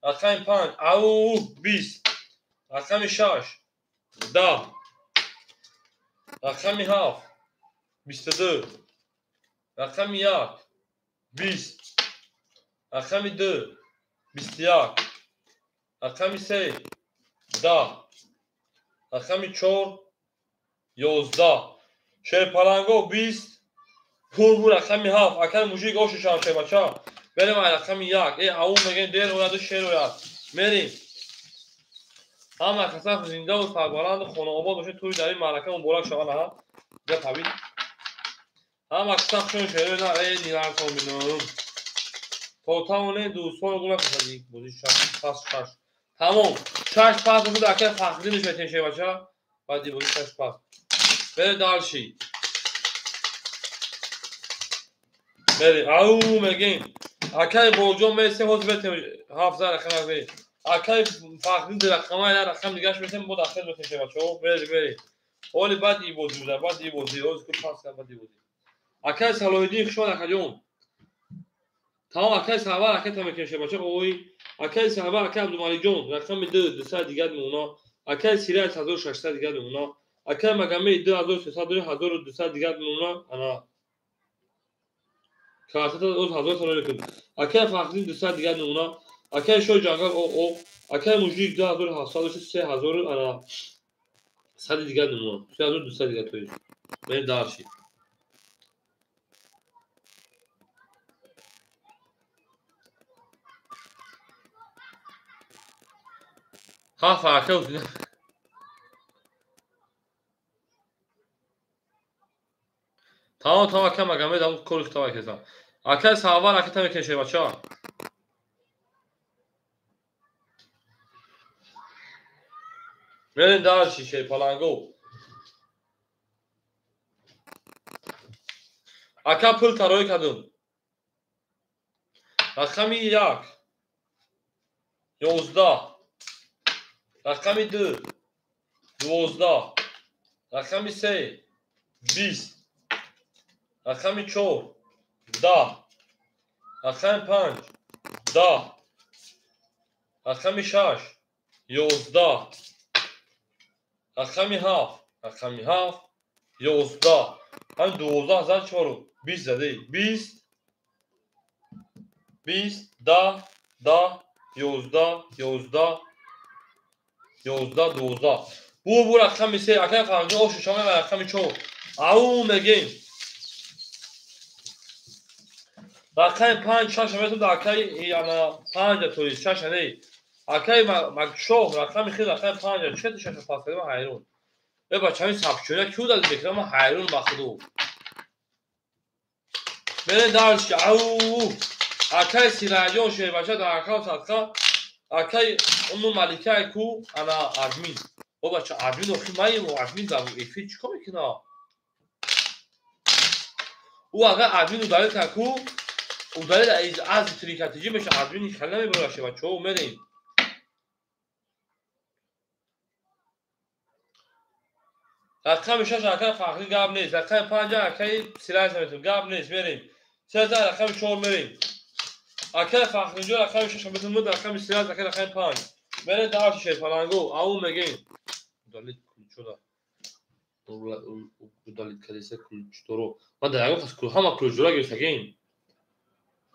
Рақами 5 ау 20. Рақами 6 10. Рақами 7 22. Рақами 1 20. Рақами 2 21. Рақами 3 10. Рақами 4 11. Шерпаланго 20. Пур рақами 7. Акай мужик оши шабача. Берем рақами 1. Э ау мегем дер ояд шер ояд. Мерем. Ҳама каса зинда ва сарбаланд хонаобод бошед. Тӯи дар ин маърака муборак шавад. Аҳа. Га табид. Ҳама каса хушон шерои на э ниларсон бинам. То тавонед дӯстон гуна касад бозӣ 6 6 6. Тамом. Шаш пас буда акай Фахриддинш метем шербача. Баъди бозӣ шаш пас. Берем дальше. Берем. Ау мегем. Акай Болҷон месем ҳозир метем ҳафт за рақам берем. Акай Фахриддин рақама я рақам дигаш метем бо дахел метем шербача. Берем берем. Оли баъд и бозӣ буда, баъд и бозӣ, ҳозир ку пас баъд и бозӣ. Акай Салоҳиддин хушомад акаҷон. Тамом акай Сарвар акай тамекем шербача. Ой акай Сарвар акай Абдумаликҷон рақами 2 200 дигар мемона. Акай Сирай 1600 дигар мемона. Акай Магомед 2300 дори 1200 дигар мемона. Ана картата оз 1000 сомон мекун. Акай Фахриддин 200 дигар мемона. Акай Шоҳ Ҷангал о акай Мужик 2700 3000 ана 100 дигар мемона. 3200 дигар тоист. Мерем дальше. Ҳафт акай Ҳусейн. Тамом тамом акай Магомед ҳам кори хитоб кардам. Акай Сарвар акай тамекем шербача. Мерем дальше шерпаланго. Ака пул тароӣ кардум. Рақами 1 11 рақами 2 12 рақами 3 20 рақами 4 10 рақами 5 10 рақами 6 11 рақами 7 рақами 7 11 ҳам 12 зад 4 20 заде 20 20 10 10 11 11 11 12. Бу рақами 3 акай Фарҳанҷон ошу шома ва рақами 4. Ау мегем. Рақами 5 6 метум да акай ана 5 то 6 не. Акай Макшоҳ рақами хел рақами 5 чӣ 6 пас кардам ҳайрон. Э бачаи сабчӯя кӣ дад мекунам ман ҳайрон ба худо. Мерем дальше. Ау акай Сираҷон шербача дар акав садқа акай уну Маликай ку ана админ. О бача админ охи маим админ дар эфир чикор мекуна? Ӯ агар админ удалит кард ку удалит аз трикатиҷӣ меша админ хеле намебарад шербача. Мерем. Рақами 6 акай Фахрӣ гап нест. Рақами 5 акай Сираҷ метум гап нест. Мерем. 3 рақами 4 мерем. Акай Фахринҷон рақами 6 метум рақами Сираҷ акай рақами 5. Мерем дальше шерпаланго. Ау мегем. Удалит ключода. Удалит кадиса ключдоро. Ман дар ягон кас ҳама ключдора гирифтагем.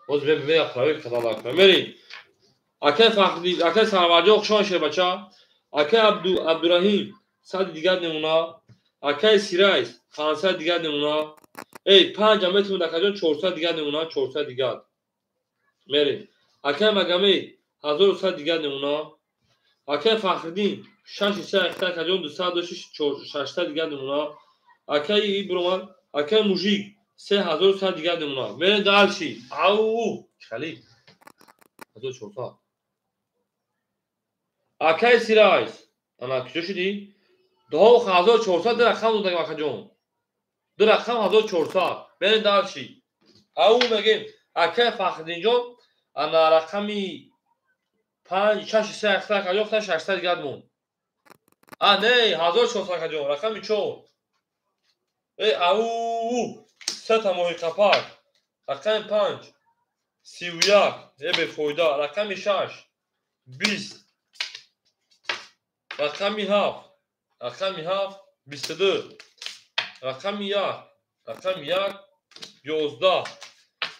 Боз ме правил кадала. Мерем. Акай Фахри, акай Сарварҷон хушомад шербача. Акай Абдураҳим 100 дигар намуна. Акай Сирайс 500 дигар намуна. Эй 5 метум дакаҷон 400 дигар намуна, 400 дигар. Мерем. Акай Магомед 1100 дигар намуна. Акай Фахриддин 6 3 акаҷон 206 600 дигар намуна. Акай Ибромад, акай Мужик 3100 дигар намуна. Мерем дальше. Ау, хали. 1400. Акай Сирайс. Ана куҷо шудӣ? 2400 ду рақам додагам акаҷон. Ду рақам 1400. Мерем дальше. Ау мегем. Акай Фахриддинҷон ана рақами 5 6 3 акаҷон 600 дигар монд. А не, 1400 акаҷон, рақами 4. Э ау, сета моҳи қапак. Рақами 5 31, э бефоида. Рақами 6 20. Рақами 7 рақами 7 22. Рақами 1 рақами 1 11.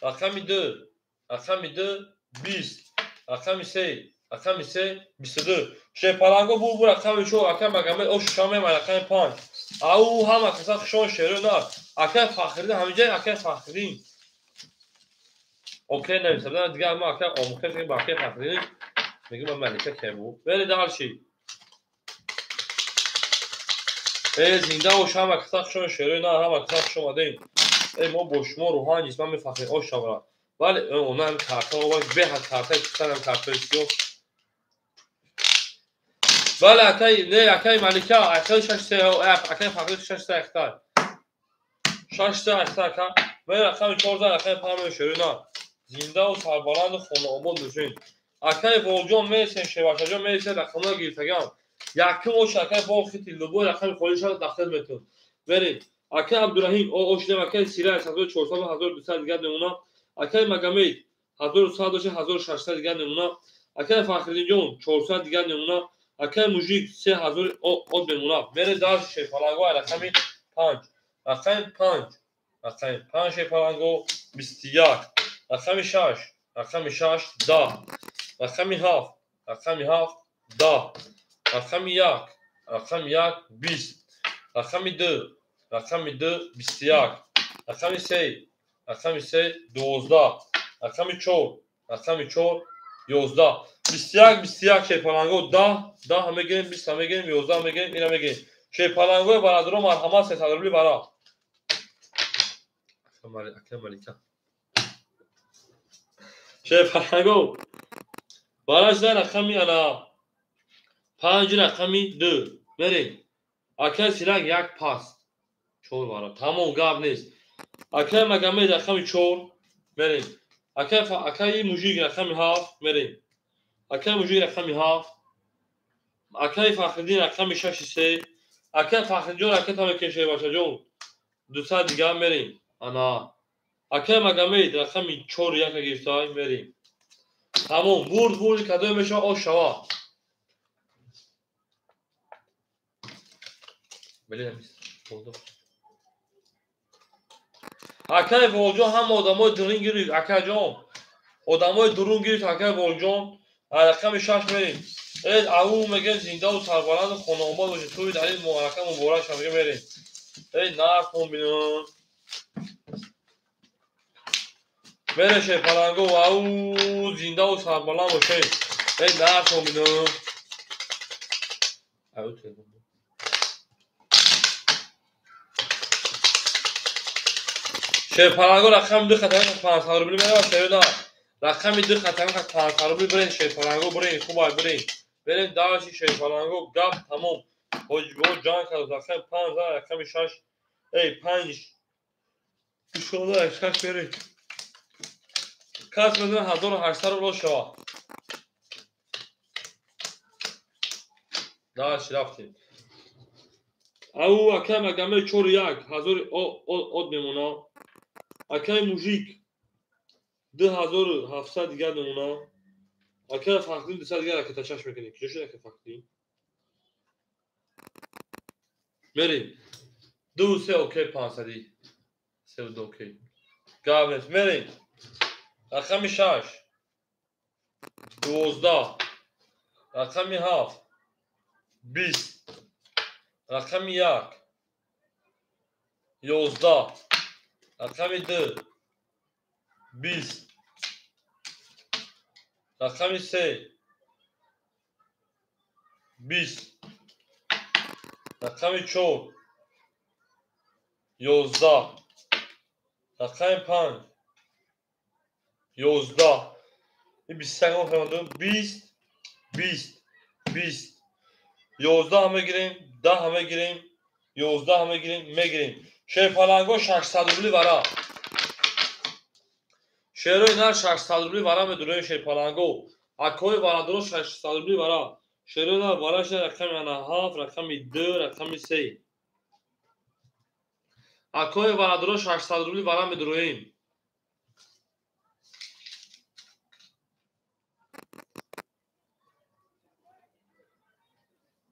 Рақами 2 рақами 2 20. Рақами 3 рақами 3 22. Шерпаланго бу рақами 4 акай Магомед ош шаме ма рақами 5. Ау ҳама каса хушон шеро на. Акай Фахриддин ҳамиҷа акай Фахриддин. Окей нависам дигар ма акай омӯхта шудем ба акай Фахриддин. Мегӯм Малика кебу. Мерем дальше. Э зинда бош ҳама каса хушон шеро на ҳама каса хуш омадем. Э мо бо шумо рӯҳан ҷисман мефахрем ош шавра. Вале она ҳам карта овард беҳад картаи чистанам картаи сиёҳ. Бале, акай, не, акай Малика, акай 6-3, акай Фахри 6-3 ахтар. 6-3 ахтар, ака. Мен рақами 4 рақами 5 шерина. Зиндаву сарбаланду хонаобод бошед. Акай Волҷон мересем, Шевашаҷон мересем, рақамҳоро гирифтагам. Якум ош акай Болхити, любой рақами холиша дахтел метун. Мерем. Акай Абдураҳим, ошидам, акай Сира, 1400, 1200 дигар мемона. Акай Магомед, 1100 дошта, 1600 дигар мемона. Акай Фахриддинҷон, 400 дигар мемона. Акай Мужик, 3000 од мемона. Мере дар Шерпаланго, рақами 5. Рақами 5. Рақами 5 Шерпаланго, 21. Рақами 6. Рақами 6, 10. Рақами 7. Рақами 7, 10. Рақами 1. Рақами 1, 20. Рақами 2. Рақами 2, 21. Рақами 3. Рақами 3, 12. Рақами 4. Рақами 4, 11. 21, 21 Шерпаланго, 10, 10 мегирем, 20 мегирем, 11 мегирем, ина мегирем. Шерпалангои бародаро марҳамат, 300 рубли бара. Акай Малика. Шерпаланго бара шуда рақами ана 5 рақами 2. Мерем. Акай Сирак як паст. 4 бара. Тамом, гап нест. Акай Магомед рақами 4. Мерем. Акай Мужик рақами 7. Мерем. Акай Мужик рақами 7. Акай Фахриддин рақами 6-3. Акай Фахриддин ракета мекеше бачаҷон. 200 дигар мерем. Ана. Акай Магомед рақами 4 яка гирифта мерем. Тамом, бурд бурд кадом мешава ош шава. Билем. Акай Волҷон ҳама одамои дурун гирифт, акаҷон. Одамои дурун гирифт, акай Волҷон. Рақами 6 мерем. Э, ау мегем зиндаву сарбаланду хонаобод бошед. Туи дар ин муарака муборак шава мегем мерем. Эй, нархон бинон. Мере Шерпаланго, ау зиндаву сарбаланд бошед. Эй, нархон бинон. Ау телефон. Шерпаланго рақами 2 хатами 500 рубли мерава, шерина. Рақами 2 хатами 500 рубли бирен, Шерпаланго бирен, хубай бирен. Берем даши Шерпаланго, гап тамом. Ҳоҷибо ҷанг кард, рақами 5, рақами 6, эй 5. Иншоаллоҳ 6 берем. Кас мезанад 1800 рубл шава. Даши рафтем. Ау акай Магомед 4-1, 1000 од мемона. Акай Мужик 2700 дигар мемона. Акай Фахриддин 200 дигар ракета чаш мекунем. Куҷо шуд акай Фахриддин? Мерем. 2 3 окей 500. 3 2 окей. Гап нест. Мерем. Рақами 6. 12. Рақами 7. 20. Рақами 1. 11. Рақами 2. 20. Рақами 3. 20. Рақами 4. 11. Рақами 5. 11. Ин 21 фармондем. 20, 20, 20. 11 мегирем, 10 мегирем, 11 мегирем, мегирем. Шерпаланго 600 рубли вара. Шерои нар 600 рубли вара медуроем Шерпаланго. Акои варадоро 600 рубли вара. Шерои нар вара шуда рақами 7, рақами 2, рақами 3. Акои варадоро 600 рубли вара медуроем.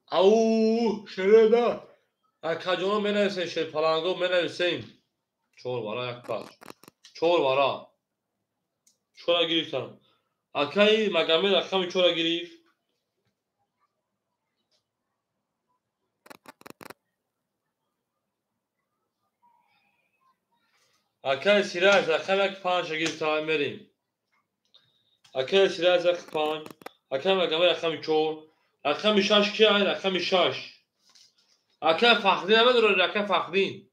Ау, шерои нар. Акаҷоно менависем, Шерпаланго менависем. 4 вара як пач. 4 вара. 4 гирифтам. Акаи Магомед рақами 4 гирифт. Акаи Сираҷ рақами 5 гирифта мерем. Акаи Сираҷ рақами 5, акаи Магомед рақами 4, рақами 6 ки ай рақами 6. Акаи Фахриддин намедорӣ, акаи Фахриддин.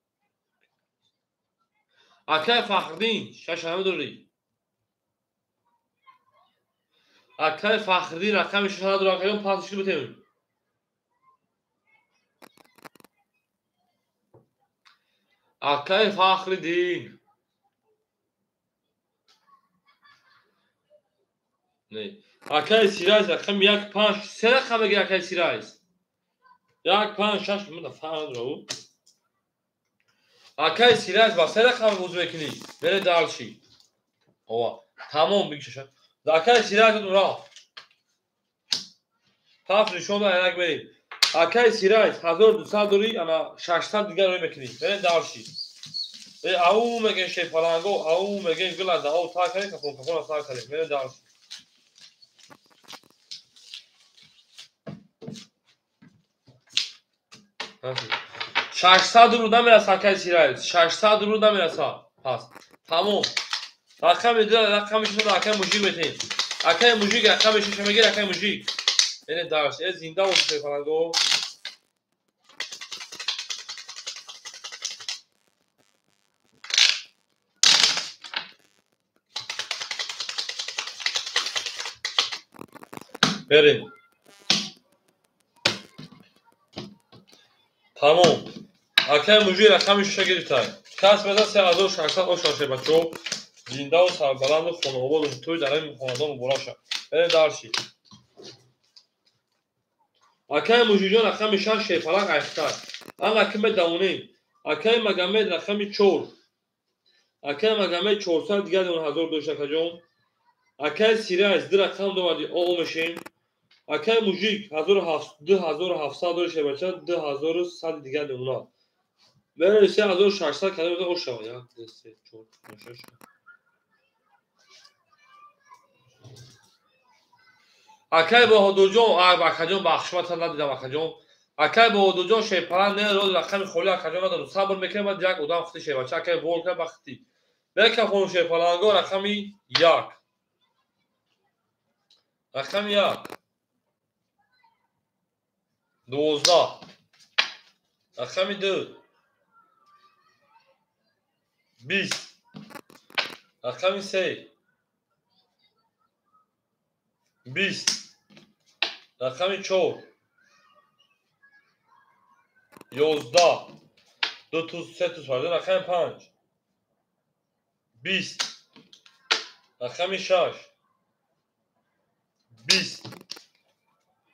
Акаи Фахриддин 6 намедорӣ. Акаи Фахриддин рақами 6 надорад, акаи 5 шуд битем. Акаи Фахриддин. Не. Акаи Сираҷ рақами 1 5 се рақам мегирад акаи Сираҷ. 1 5 6 ман фаҳм надорам. Акаи Сираҷ ба се рақам бозӣ мекунӣ. Мере дальше. Ова. Тамом бигшаша. Акаи Сираҷ рафт. Ҳафт нишон да як мерем. Акаи Сираҷ 1200 дорӣ, ана 600 дигар рӯй мекунӣ. Мере дальше. Ау мегем шепаланго, ау мегем гила да ау та кардем, кафон кафон та кардем. Мере дальше. 600 рубл намераса акаи Сираҷ. 600 рубл намераса. Пас. Тамом. Рақами ду, рақами шумо акаи мужик метем. Акаи мужик рақами шумо мегирад акаи мужик. Мере дальше. Зинда бошед шепаланго. Берем. Тамом. Акаи мужик рақами шуша гирифта. Кас мезад 3600 ошаше бачо. Зиндаву сарбаланду хонаободу тӯй дар ҳамин хонадон муборак шавад. Берем дальше. Акаи мужикҷон рақами 6 шерпаланг айхтар. Ана ки медавонем. Акаи Магомед рақами 4. Акаи Магомед 400 дигар 1000 дошт акаҷон. Акаи Сираҷ 2 рақам доварди оо мешем. Акаи мужик 2700 дошт бача 2100 дигар намуна. Берем 3600 кадом ош шавад. 1 2 3 4 5 6. Акаи Баҳодурҷон, акаҷон бахшмата надидам акаҷон. Акаи Баҳодурҷон шерпаланг не роз рақами холи акаҷон надодам. Сабр мекунем баъд як одам хити шербача акаи Волка бахти. Мекафон шерпаланго рақами 1. Рақами 1. 12. Рақами 2. 20. Рақами 3. 20. Рақами 4. 11. 2 туз 3 туз фарзанд. Рақами 5. 20. Рақами 6. 20.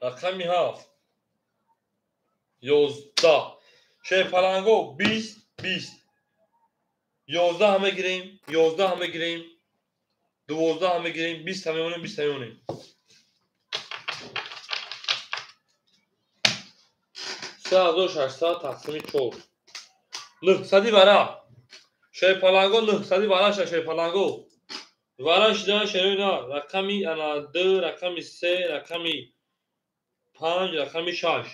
Рақами 7. 11. Шерпаланго 20 20. 11 мегирем, 11 мегирем, 12 мегирем, 20 мемонем, 20 мемонем. 3600 тақсими 4. 900 вара. Шерпаланго 900 вара ша шерпаланго. Вара шидан шерои на рақами ана 2, рақами 3, рақами 5, рақами 6.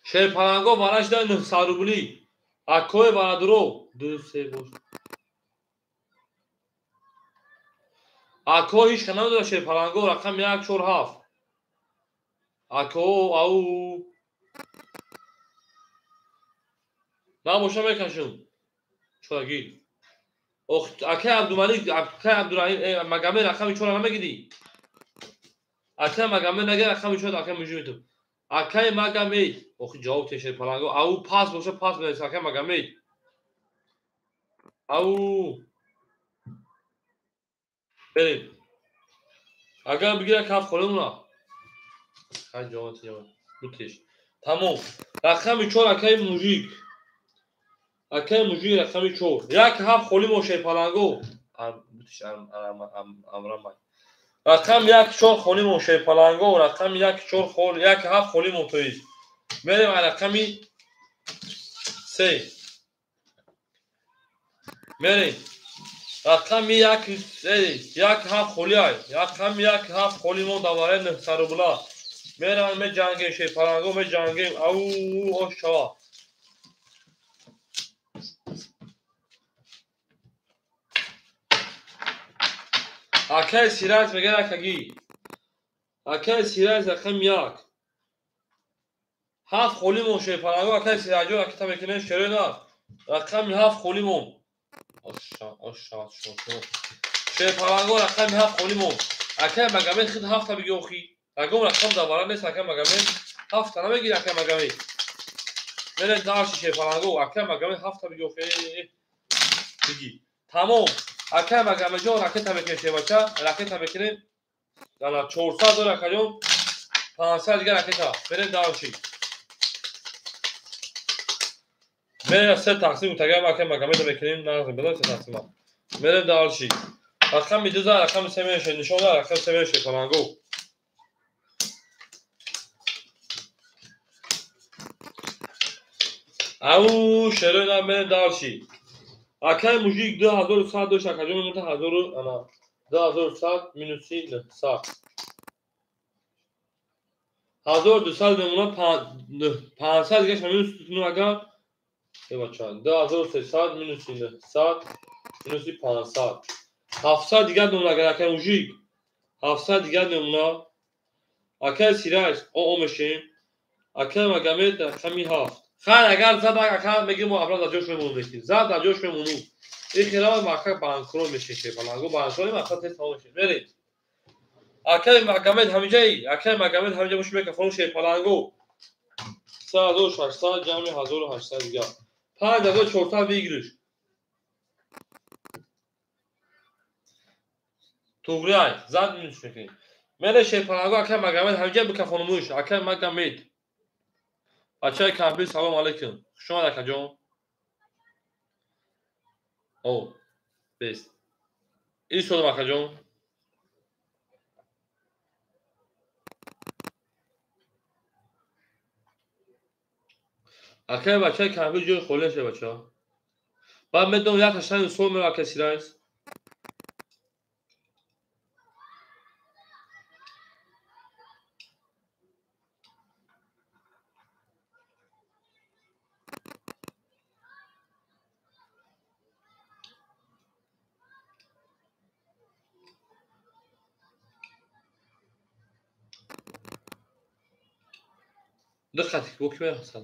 Шерпаланго вара шидан 900 рубли. Акои барадуро 2 3 бош. Ако ҳеч ка намедонад шерпаланго рақами 1 4 7. Ако ау набоша мекашум. Чорагир. Ох акаи Абдумалик, акаи Абдураҳим, Магомед рақами 4 намегирӣ? Акаи Магомед нагир рақами 4 акаи мужик метум. Акаи Магомед, охи ҷавоб те шерпаланго. Ау пас боша пас менавис акаи Магомед. Ау берем. Агар бигирад каф холимуна. Хай ҷавоб те ҷавоб. Бутеш. Тамом. Рақами 4 акаи мужик. Акаи мужик рақами 4. 1 7 холимо шерпаланго. Бутеш амрамай. Рақам 1 4 холимо шерпаланго, рақами 1 4 хол 1 7 холимо тоист. Мерем рақами 3. Мерем. Рақами 1 1 7 холи ай. Рақами 1 7 холимо даваре 900 рубла. Мерем меҷангем шерпаланго меҷангем. Ау ош шава. Акаи Сираҷ мегӯяд акагӣ. Акаи Сираҷ рақами 1. 7 холимон шерпаланго акаи Сираҷон акита мекунем шерои на. Рақами 7 холимон. Оша, оша, шо, шо. Шерпаланго рақами 7 холӣ монд. Акай Магомед худ 7-та биги охи. Ягон рақам дар вара нест акай Магомед. 7-та намегири акай Магомед. Мерем дарши шерпаланго. Акай Магомед 7-та биги охи. Биги. Тамом. Акай Магомедҷон ракета мекунем шербача. Ракета мекунем. Ана 400 дор акаҷон. 500 дигар ракета. Мерем дарши. Мерем се тақсим утагам акай Магомедо мекунем. Нағз бедор се тақсима. Мерем дарши. Рақами 2 за рақами 3 мешавад. Нишон да рақами 3 мешавад паланго. Ау шерои мерем дарши. Акай мужик 2100 дошт акаҷон мемонад 1000 ана 2100 минуси 900. 1200 мемонад 500 дигаш минус ну агар бача 2300 минуси 900 минуси 500. 700 дигар мемонад агар акай мужик 700 дигар мемонад. Акай Сираҷ о мешем. Акай Магомед рақами 7. Хайр агар зад ака мегим мо абра дар ҷош мемонем. Зад дар ҷош мемонем. Ин хелава мака банкрот мешем шерпаланго банкрот мака тез тамом мешем. Мерем. Акай Магомед ҳамиҷаи, акай Магомед ҳамиҷа бош микрофон шерпаланго. 3600 ҷамъи 1800 дигар. 5400 выигрыш. Туғрай зад минус мекунем. Мере шерпаланго акай Магомед ҳамиҷа микрофонмуш акай Магомед. Бачаи кампир салом алейкум. Хуш омад акаҷон. О, бест. Истодам акаҷон. Акай бачаи кампир ҷои холӣ шуда бача. Баъд медонам як таштани сол мерава акай Сирайс. Диққат ки ки мерасад.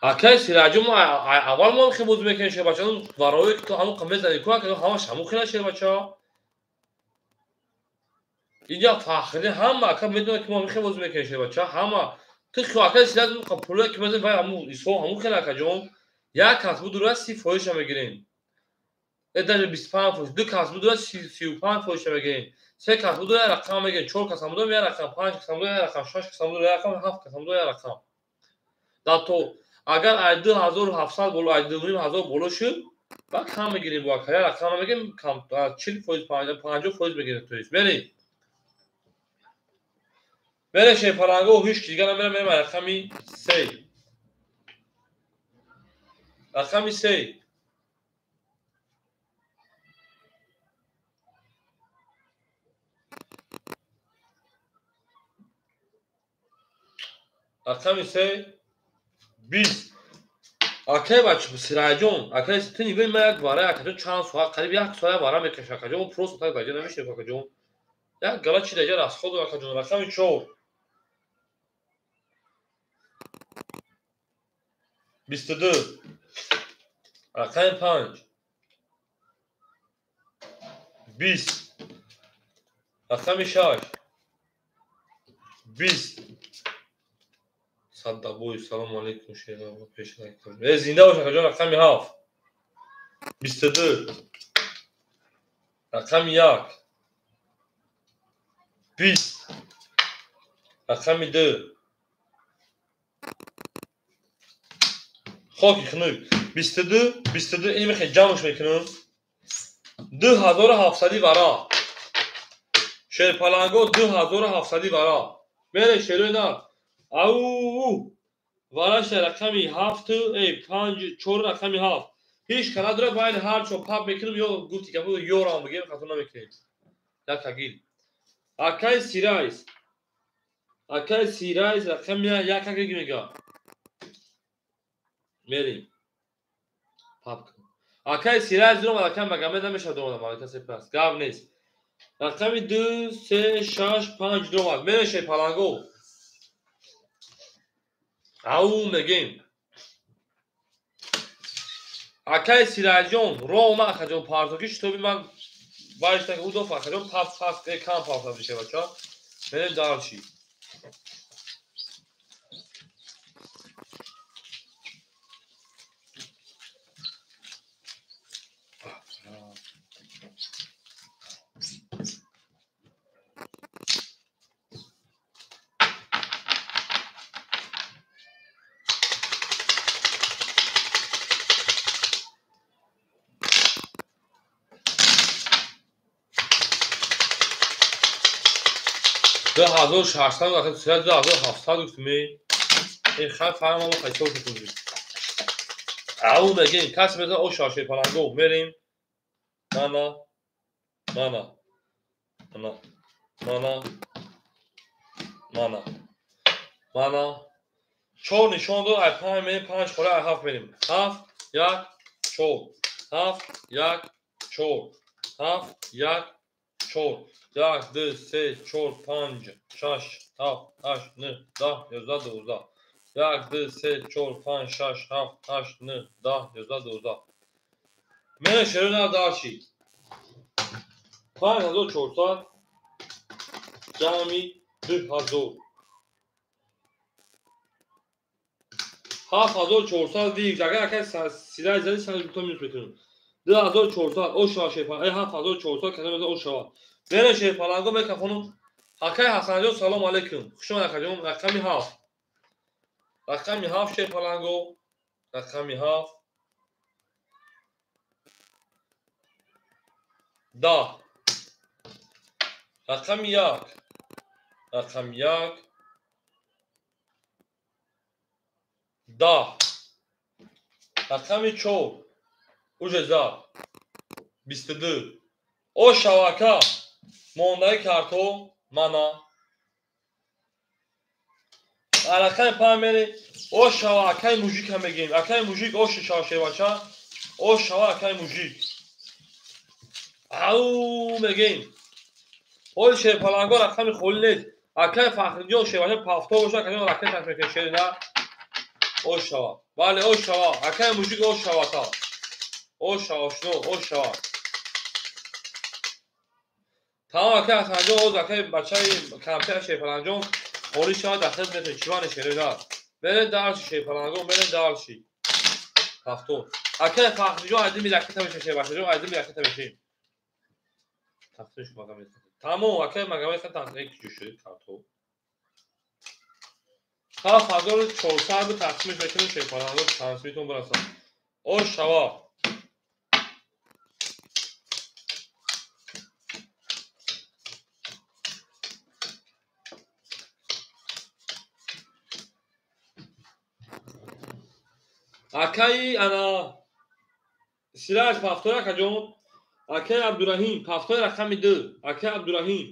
Акай Сираҷо мо аввал мо хел бозӣ мекунем шербача. Варои ки ту ҳамон қа мезанӣ ку ака ҳамаш ҳамон хела шербача. Инҷа фахри ҳама ака медонад ки мо ҳамин хел бозӣ мекунем шербача. Ҳама ту хел акай Сираҷо қа пулое ки мезанӣ вай ҳамун исо ҳамун хела акаҷон. Як кас будура 30%-ша мегирем. Даже 25%, ду кас будура 35%-ша мегирем. Се кас будура як рақам мегирем, 4 кас будура як рақам, 5 кас будура як рақам, 6 кас будура як рақам, 7 кас будура як рақам. Да то агар ай 2700 боло, ай 2500 боло шуд, ба кам мегирем, бо як рақам мегирем, кам 40%, 50% мегирем, то есть. Мерем. Мерем шерпаланго ҳеч ки дигар намерем, мерем рақами 3. Рақами 3. Рақами 3 20. Акай бача Сираҷон, акай ту нигоҳ ман як вара акаҷон чанд соат, қариб як соат вара мекашам акаҷон, просто так даҷа намешавад акаҷон. Як гала чи даҷа расход акаҷон. Рақами 4. 22. Рақами 5. 20. Рақами 6. 20. Саддабой, салом алейкум, шерва пешрак. Зинда бош акаҷон, рақами 7. 22. Рақами 1. 20. Рақами 2. Хоки хунук. 22, 22 ин мехе ҷамъш мекунам. 2700 вара. Шерпаланго 2700 вара. Мере шерои нар. Ау вараша рақами 7, 5, 4 рақами 7. Ҳеч ка надорад байни ҳар чо пап мекунам ё гуфти гапо ёрам бигем хато намекунем. Як агил. Акай Сирайс. Акай Сирайс рақами 1 агил мега. Мерим. Пап. Акай Сирайс дуромад, акай Магомед намешавад дуромад, малика сепас. Гап нест. Рақами 2, 3, 6, 5 дуромад. Мерем паланго. Ау мегем. Акай Сираҷон, ровна акаҷон партоки шитоби ман вайшта удоф акаҷон паф паф кам паф мешава. Мерем дальше. Ду ҳазор шашсад, 2700 гуфтем. Ин хат фаҳмам ҳисоб кунед. Ау мегем, кас меза о шаше паланго мерем. Мана. Мана. Мана. Мана. Мана. Мана. Чор нишон дод, ай панҷ мерем, панҷ хола, ай ҳафт мерем. Ҳафт, як, чор. Ҳафт, як, чор. Ҳафт, як, чор. Як, ду, се, чор, панҷ, шаш, ҳафт, ҳашт, нӯҳ, даҳ, 11, 12. Як, ду, се, чор, панҷ, шаш, ҳафт, ҳашт, нӯҳ, даҳ, 11, 12. Мене шерина дальше. 5400 ҷамъи 2000. 7400 вик. Агар акай сирай зади сад то минус мекунем. 2400 о шава шефа. 7400 кадом о шава. Бере шефаланго мекафонум. Акай Ҳасанҷон салом алейкум. Хуш омад акаҷон. Рақами 7. Рақами 7 шефаланго. Рақами 7. 10. Рақами 1. Рақами 1. 10. Рақами 4. Уже зад. 22. О шавака. Мондаи карто мана. Рақами 5 мерем. О шава акай мужика мегем. Акай мужик о шава шевача. О шава акай мужик. Ау мегем. Ой шерпаланго рақами холи нест. Акай Фахриддин шевача пафто боша, акай ракеташ мекунем шерина. О шава. Бале о шава. Акай мужик о шава та. О шава шно, о шава. Тамом акай Ҳасанҷон, оз акай бачаи кампер шерпаланҷон холи шава дахил мекунем чивани шерина. Берем дальше шерпаланго, берем дальше. Пафто. Акай Фахриддин азими ракета мешем шербачаҷон, азими ракета мешем. Тақсимш магамед. Тамом акай магамед тақсим куҷо карто. 7400 тақсимш мекунем шерпаланго тансмитон барасад. О шава. Акай ана Сираҷ пафтои акаҷон. Акай Абдураҳим пафтои рақами 2. Акай Абдураҳим,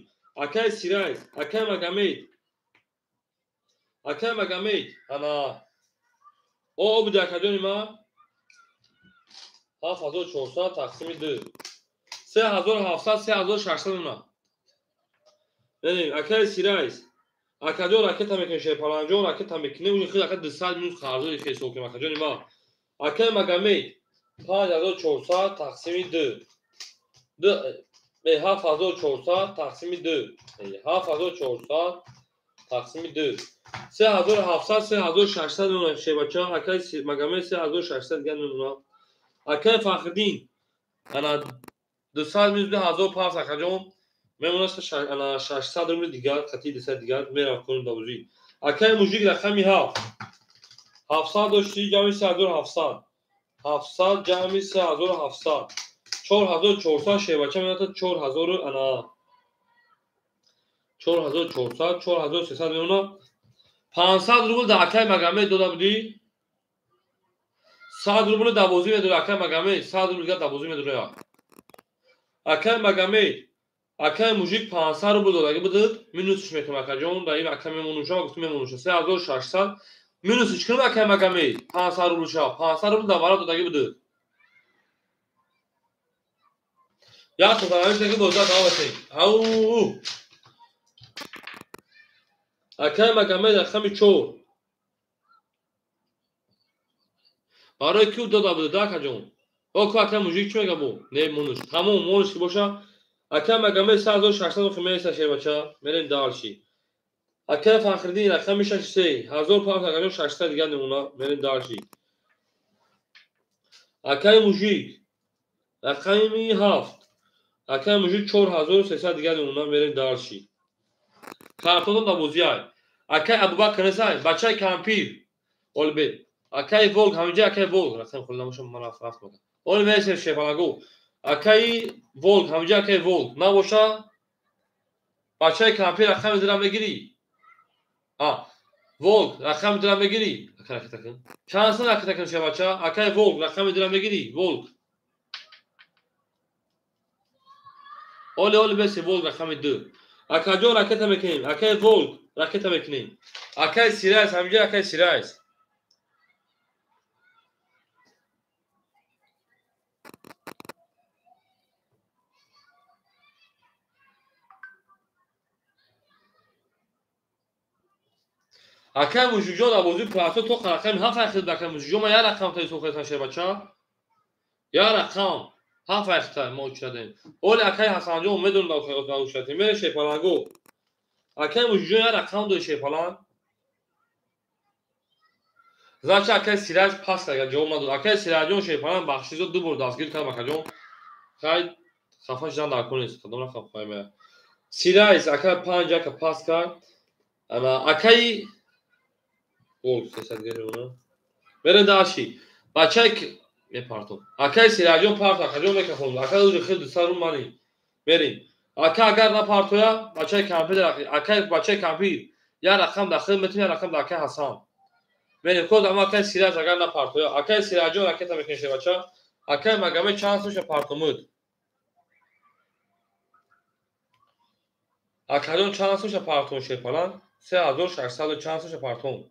акай Сираҷ, акай Магомед. Акай Магомед ана о буди акаҷони ман 7400 тақсими 2. 3700, 3600 мемонад. Бинем акай Сираҷ. Акаҷон ракета мекунем шерпаланҷон ракета мекунем. Уже хел ака 200 минус қарзои ҳисоб кунем акаҷони ман. Акай Магомед 5400 тақсими 2. 7400 тақсими 2. 7400 тақсими 2. 3700, 3600 мемонад шербача. Акай Магомед 3600 дигар мемонад. Акай Фахриддин ана 200 минус 2000 акаҷон мемонад ана 600 рубли дигар, қати 200 дигар мерав кунем дабузӣ. Акай мужик рақами 7. 700 дошти ҷамъи 3700. 700 ҷамъи 3700. 4400 шербача мемонад 4000 ана 4400, 4300 мемонад. 500 рубл дар акай Магомед дода будӣ. 100 рубл дар бозӣ медорӣ акай Магомед, 100 рубл дигар дар бозӣ медорӣ. Акай Магомед, акай мужик 500 рубл додагӣ будад, минусш мекунам акаҷон, дар ин ака мемонуша, гуфтам мемонуша. 3600 минусш кунам акай Магомед, 500 рубл ша, 500 рубл дар вара додагӣ будад. Як то бозда давом. Ау! Акай Магомед рақами 4. Барои кӣ дода буд акаҷон? Оку ака мужик чӣ мега бо? Не монуш. Тамом монуш ки боша. Ака Магомед 3600 химеса шербача. Мерем дальше. Ака Фахриддин рақами 63 1000 акаҷон 600 дигар намуна. Мерем дальше. Акаи мужик рақами 7 акаи мужик 4300 дигар намуна. Мерем дальше. Картонам да бозиай. Акаи Абубакр несай, бачаи кампир. Олбе. Акаи Волк ҳаминҷа акаи Волк рақами хули намошам ман рафт мекунам. Оли мересем шерпалангу. Акаи Волк ҳаминҷа акаи Волк набоша бачаи кампир рақами дира мегирӣ. Волк рақами дира мегирӣ. Ака ракета кун. Чанд сан ракета кун шербача? Акаи Волк рақами дира мегирӣ. Волк. Оли оли беси Волк рақами 2. Акаҷон ракета мекунем. Акаи Волк ракета мекунем. Акаи Сирайс ҳаминҷа акаи Сирайс. Акаи мужикҷон дар бозии плато то рақами 7 айхид. Акаи мужикҷон ман як рақам таи сохтан шербача. Як рақам 7 айхита мо учрадем. Оли акаи Ҳасанҷон медонам дар учрадем. Мере шерпалангу. Акаи мужикҷон як рақам дори шерпаланг. Значит акаи Сираҷ пас агар ҷавоб надод. Акаи Сираҷон шерпаланг бахшизо ду бор дастгир кардам акаҷон. Хай хафа шудан дар кор нест. Кадом рақам хоҳем. Сираҷ акаи 5 ака пас кард. Ана акаи Волк 300 гирифта. Мерем дальше. Бачаи мепартом. Акаи Сираҷон парт акаҷон мекафон. Акаи уже хел 200 рум мани. Мерем. Ака агар напартоя, бачаи кампир акаи бачаи кампир як рақам дахил метавонӣ, як рақам дар акаи Ҳасан. Мерем код ама акаи Сираҷ агар напартоя. Акаи Сираҷон ракета мекунӣ бача. Акаи Магомед чанд сумша партомуд? Акаҷон чанд сумша партом шерпалан? 3600 чанд сумша партом?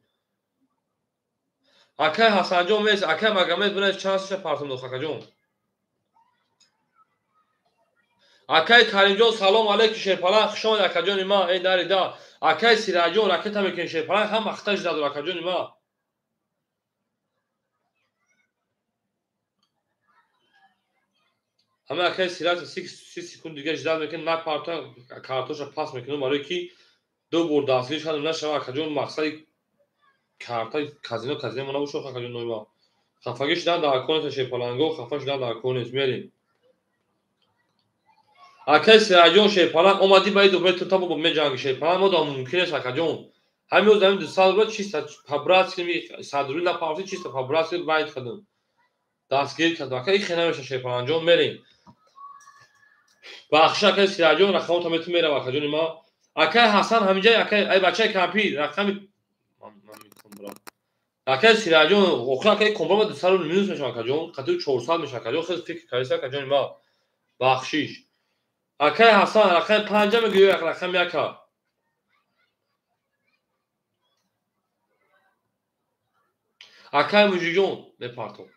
Акаи Ҳасанҷон мес, акаи Магомед бинед чанд сумша партом дод акаҷон. Акаи Каримҷон салом алейкум шерпалан, хуш омадед акаҷони ма, эй дарида. Акаи Сираҷон ракета мекунӣ шерпалан, ҳам ахташ задор акаҷони ма. Ҳама акаи Сираҷ 30 секунд дига ждат мекунем, на парта картоша пас мекунем, барои ки ду бор дастгир шудам нашава акаҷон, мақсади карта казино казино мо набошад акаҷон ноима. Хафагӣ шудан дар кор нест шерпаланго, хафа шудан дар кор нест. Мерем. Акаи Сираҷон шерпаланг омадӣ ба иду бету табо меҷанги шерпаланг, мо да мумкин нест акаҷон. Ҳамин рӯз ҳамин 200 рубл чисто по-братски 100 рубл напартӣ чисто по-братски байд кардам. Дастгир кардам. Ака ихе намеша шерпалангҷон, мерем. Бахши акаи Сираҷон рақамота мету мерав акаҷони ма. Акаи Ҳасан ҳаминҷа акаи ай бачаи кампир рақами акаи Сираҷон охир акаи комбра 200 рубл минус мешавад акаҷон, қатъи 400 мешавад акаҷон, хеле фикр кардиса акаҷони ма. Бахшиш. Акаи Ҳасан рақами 5 мегӯӣ рақами 1? Акаи мужикҷон мепартом.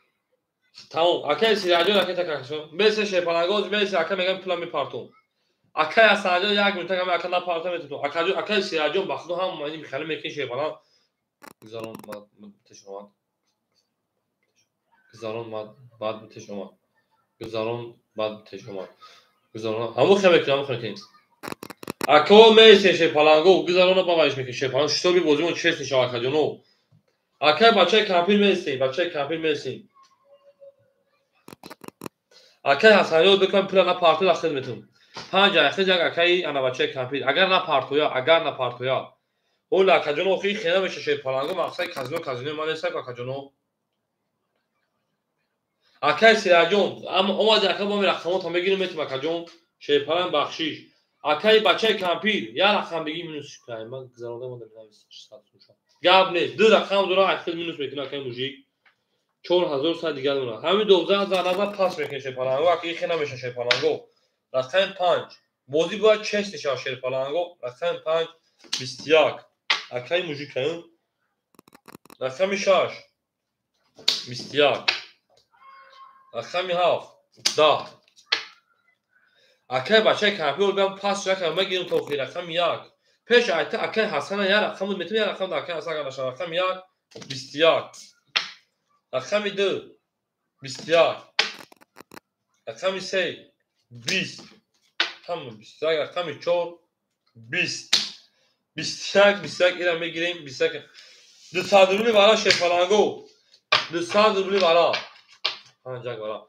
Тамом. Акаи Сираҷон ракета какашон. Бесе шерпалангоз, бесе ака мегам пула мепартом. Акаи Ҳасанҷон як минута гам ака напартом метутом. Акаҷон акаи Сираҷон ба худо ҳам мани михали мекунӣ шерпаланг. Гузарон бад теш омад. Гузарон бад теш омад. Гузарон бад теш омад. Гузарон ҳамон хел мекунем, ҳамон хел мекунем. Ако месе шерпаланго гузарона ба вайш мекунем шерпаланг. Шитоби бозимон чест мешавад акаҷоно. Акаи бачаи кампир месем, бачаи кампир месем. Акаи Ҳасанҷон бикунам пула напартоя дахил метум. 5 айхиз як акаи ана бачаи кампир. Агар напартоя, агар напартоя. Ола акаҷоно охи хела меша шерпаланго, мақсади казино казино ман нест акаҷоно. Акаи Сираҷон, омади ака бо ми рақамота мегирем метум акаҷон. Шерпаланг бахшиш. Акаи бачаи кампир, як рақам бигӣ минус кай. Ман гузаронда монда бинавис 600 сумша. Гап нест. Ду рақам дора айхиз минус мекунад акаи мужик. 4100 дигар дора. Ҳамин 12000 назар пас мекунад шерпаланго, ака ихе намеша шерпаланго. Рақами 5. Бозӣ бояд чест шавад шерпаланго. Рақами 5 21. Акаи мужик рақами 6 21. Рақами 7 10. Акаи бачаи кампир бигам пас рақам мегирем то охир рақами 1. Пеш айта акаи Ҳасана як рақам метавонӣ як рақам дар акаи Ҳасан агар нашавад. Рақами 1 21. Рақами 2 21. Рақами 3 20. Ҳама 21. Рақами 4 20. 21 21 ира мегирем 21. 200 рубли вара шерпаланго. 200 рубли вара. 5 вара.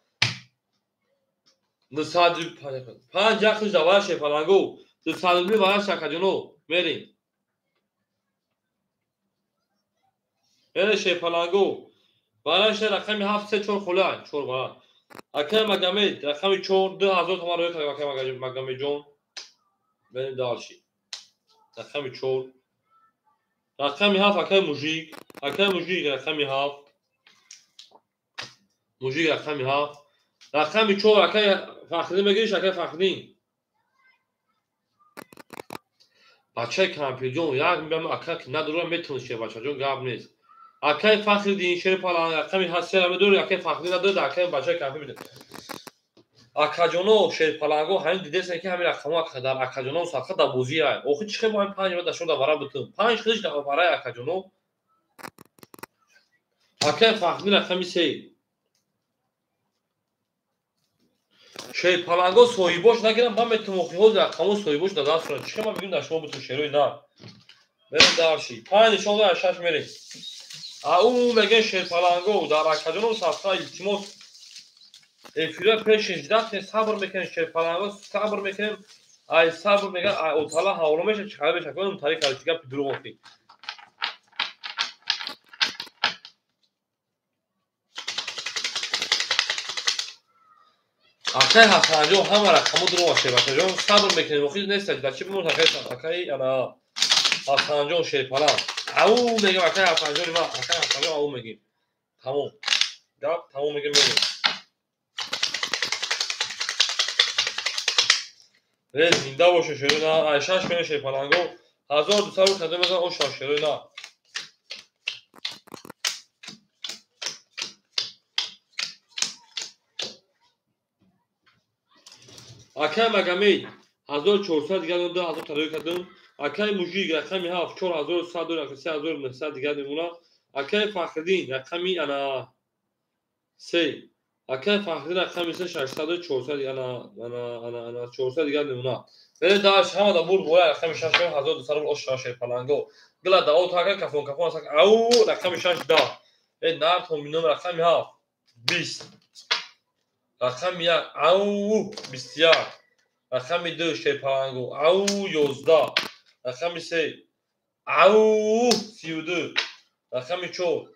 200 рубли 5 хуш вара шерпаланго. 200 рубли вара шакаҷоно. Мерем. Мерем шерпаланго. Вара ше рақами 7 3 4 хула 4 вара. Акай Магомед рақами 4 2000 томан рӯй кард акай Магомедҷон. Мерем дальше. Рақами 4. Рақами 7 акай Мужик. Акай Мужик рақами 7. Мужик рақами 7. Рақами 4 акай Фахриддин мегириш акай Фахриддин. Бачаи кампирҷон як мебам ака ки надорам метавонӣ ше бачаҷон гап нест. Акай Фахриддин шерпаланг рақами 7 медорӣ акай Фахриддин надорӣ акай бачаи кампир медорӣ. Акаҷоно шерпаланго ҳамин дидесен ки ҳамин рақамҳо дар акаҷоно садқа дар бозӣ ай. Охи чӣ хел мо ҳамин 5 дар шумо дар вара бутум. 5 худиш дар вараи акаҷоно. Акай Фахриддин рақами 3. Шерпаланго соҳибош нагирам ман метавонам охи ҳозир рақамҳо соҳибош дар даст шуна. Чӣ хел ман бигӯям дар шумо бутум шерои нар. Мерем дарши. 5 нишон дар 6 мерем. Ау мегӯян шерпаланго дар акаҷоно садқа илтимос эфира пеш 18 сабр мекунем шерпаланго сабр мекунем ай сабр мегӯян ай отала ҳавола мешавад чӣ хабар мешавад кунем тариқ кард гапи дурӯғ охи. Акай Ҳасанҷон ҳама рақамҳо дурӯғ аст шербачаҷон сабр мекунем охи нест дар чӣ бимон акай ана Ҳасанҷон шерпаланг. Ау мегӯям акай Ҳасанҷони ман акай Ҳасанҷон ау мегӯем. Тамом. Гап тамом мегӯем мерем. Зинда боше шерои на. Ай 6 мерем шерпаланго. 1200 рубл хадам мезанам оша шерои на. Акай Магомед 1400 дигар 2000 тадорик кардам. Акай Мужик рақами 7 4100 3900 дигар мемонад. Акай Фахриддин рақами ана 3. Акай Фахриддин рақами 3 600 400 ана ана ана ана 400 дигар мемонад. Бере даш ҳама да бурд боя рақами 6 1200 рубл оша шерпаланго. Гила да от ака кафон кафон асак ау рақами 6 10. Э нар то мином рақами 7 20. Рақами 1 ау 21. Рақами 2 шерпаланго ау 11. Рақами 3 ау 32. Рақами 4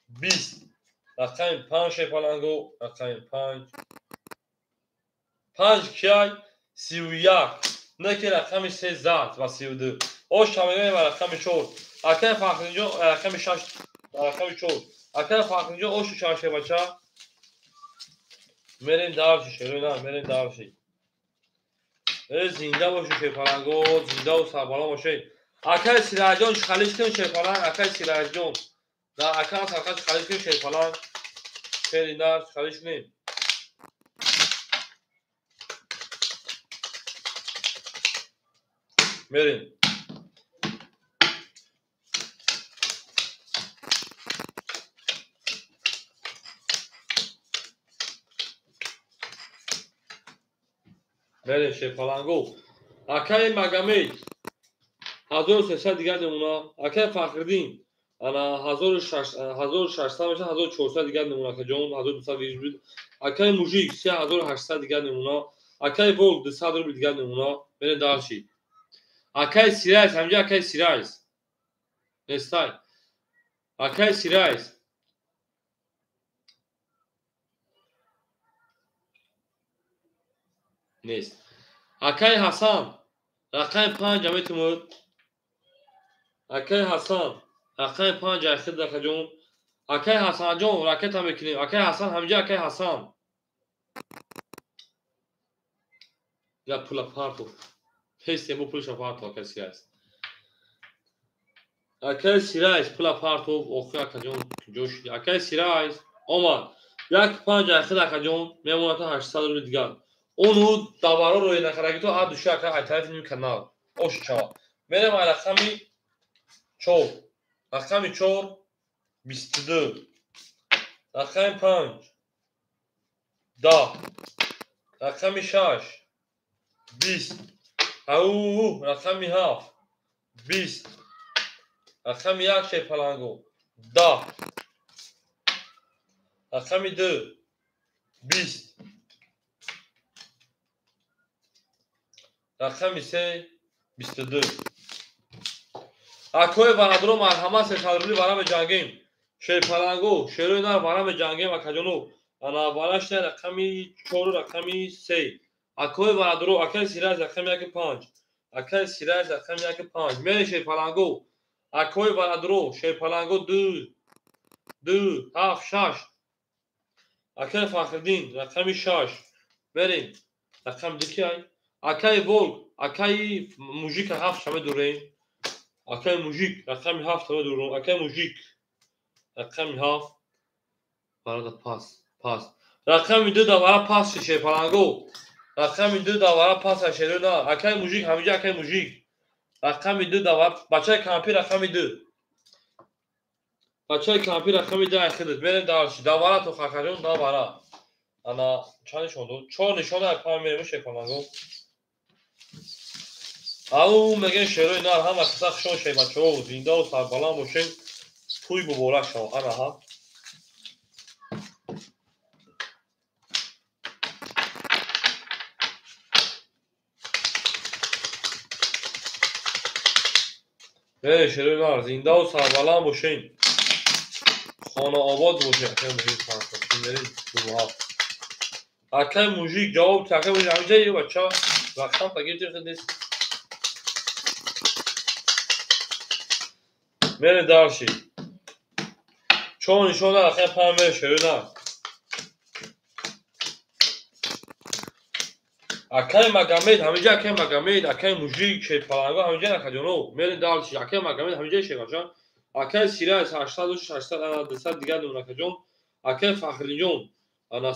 20. Рақами 5 шерпаланго рақами 5 5 киай 31. Не ки рақами 3 зад ва 32. Ош мегӯем ва рақами 4. Акай Фахриддинҷон рақами 6 рақами 4. Акай Фахриддинҷон ошу шаш бача. Мерем дарши шерои на мерем дарши. Зинда бошед шерпаланго, зинда ва сарбаланд бошед. Акай Сираҷон чӣ халиш кунем шерпаланг, акай Сираҷон. Дар акай сарқа чӣ халиш кунем шерпаланг. Шери нар чӣ халиш кунем. Мерем. Мерем шерпаланго. Акай Магомед 1300 дигар намуна. Акай Фахриддин ана 1600 мешавад 1400 дигар намуна акаҷон 1200 буд. Акай Мужик 3800 дигар намуна. Акай Волк 200 рубл дигар намуна. Мерем дарши. Акай Сирайс ҳамҷа акай Сирайс. Нестай. Акай Сирайс. Нест. Акай Ҳасан рақами 5 метавонад. Акай Ҳасан рақами 5 айхид акаҷон. Акай Ҳасанҷон ракета мекунем. Акай Ҳасан ҳамҷа акай Ҳасан. Я пула партов. Ҳестем бо пулша партов акай Сирайс. Акай Сирайс пула партов охи акаҷон ҷо шуди. Акай Сирайс омад. 1.5 айхид акаҷон мемонад 800 рубли дигар. Ону даваро рӯи накардаги то ад души ака ай тарафи ним канал. Ош чава. Мерем ай рақами 4. Рақами 4 22. Рақами 5 10. Рақами 6 20. Ау, рақами 7 20. Рақами 1 шерпаланго 10. Рақами 2 20. Рақами 3 22. Акои барадро марҳамат 300 рубли вара меҷангем. Шерпаланго, шерои нар вара меҷангем акаҷоно. Ана варашта рақами 4 рақами 3. Акои барадро, акаи Сираж рақами 1 5. Акаи Сираж рақами 1 5. Мери шерпаланго. Акои барадро, шерпаланго 2 2 7 6. Акаи Фахриддин рақами 6. Мерем. Рақами 2 ки ай? Акаи Волк, акаи Мужик 7 шаме дурем. Акаи Мужик рақами 7 шаме дурем. Акаи Мужик рақами 7. Барада пас, пас. Рақами 2 давара пас шерпаланго. Рақами 2 давара пас шерона. Акаи Мужик ҳамиҷа акаи Мужик. Рақами 2 давара бачаи кампи рақами 2. Бачаи кампи рақами 2 айхидат. Мерем дарши. Давара то хакаҷон давара. Ана чанд нишон дод? 4 нишон ай пам мерем шерпаланго. Ау мегӯем шерои нар ҳама қисса хушон шербачаҳо зиндаву сарбаланд бошен. Тӯй муборак шавад. Анаҳа. Эй шерои нар зиндаву сарбаланд бошен. Хонаобод бошед. Акаи Мужик мерем ду. Акаи Мужик ҷавоб акаи Мужик ҳамиҷа ё бача рақам тагирти хид нест. Мерем дарши. 4 нишон рақами 5 мерем шерои нар. Акаи Магомед ҳамиҷа акаи Магомед, акаи Мужик шерпаланго ҳамиҷа акаҷоно. Мерем дарши. Акаи Магомед ҳамиҷа шербача. Акаи Сираж 800 600 200 дигар нумра акаҷон. Акаи Фахриддинҷон ана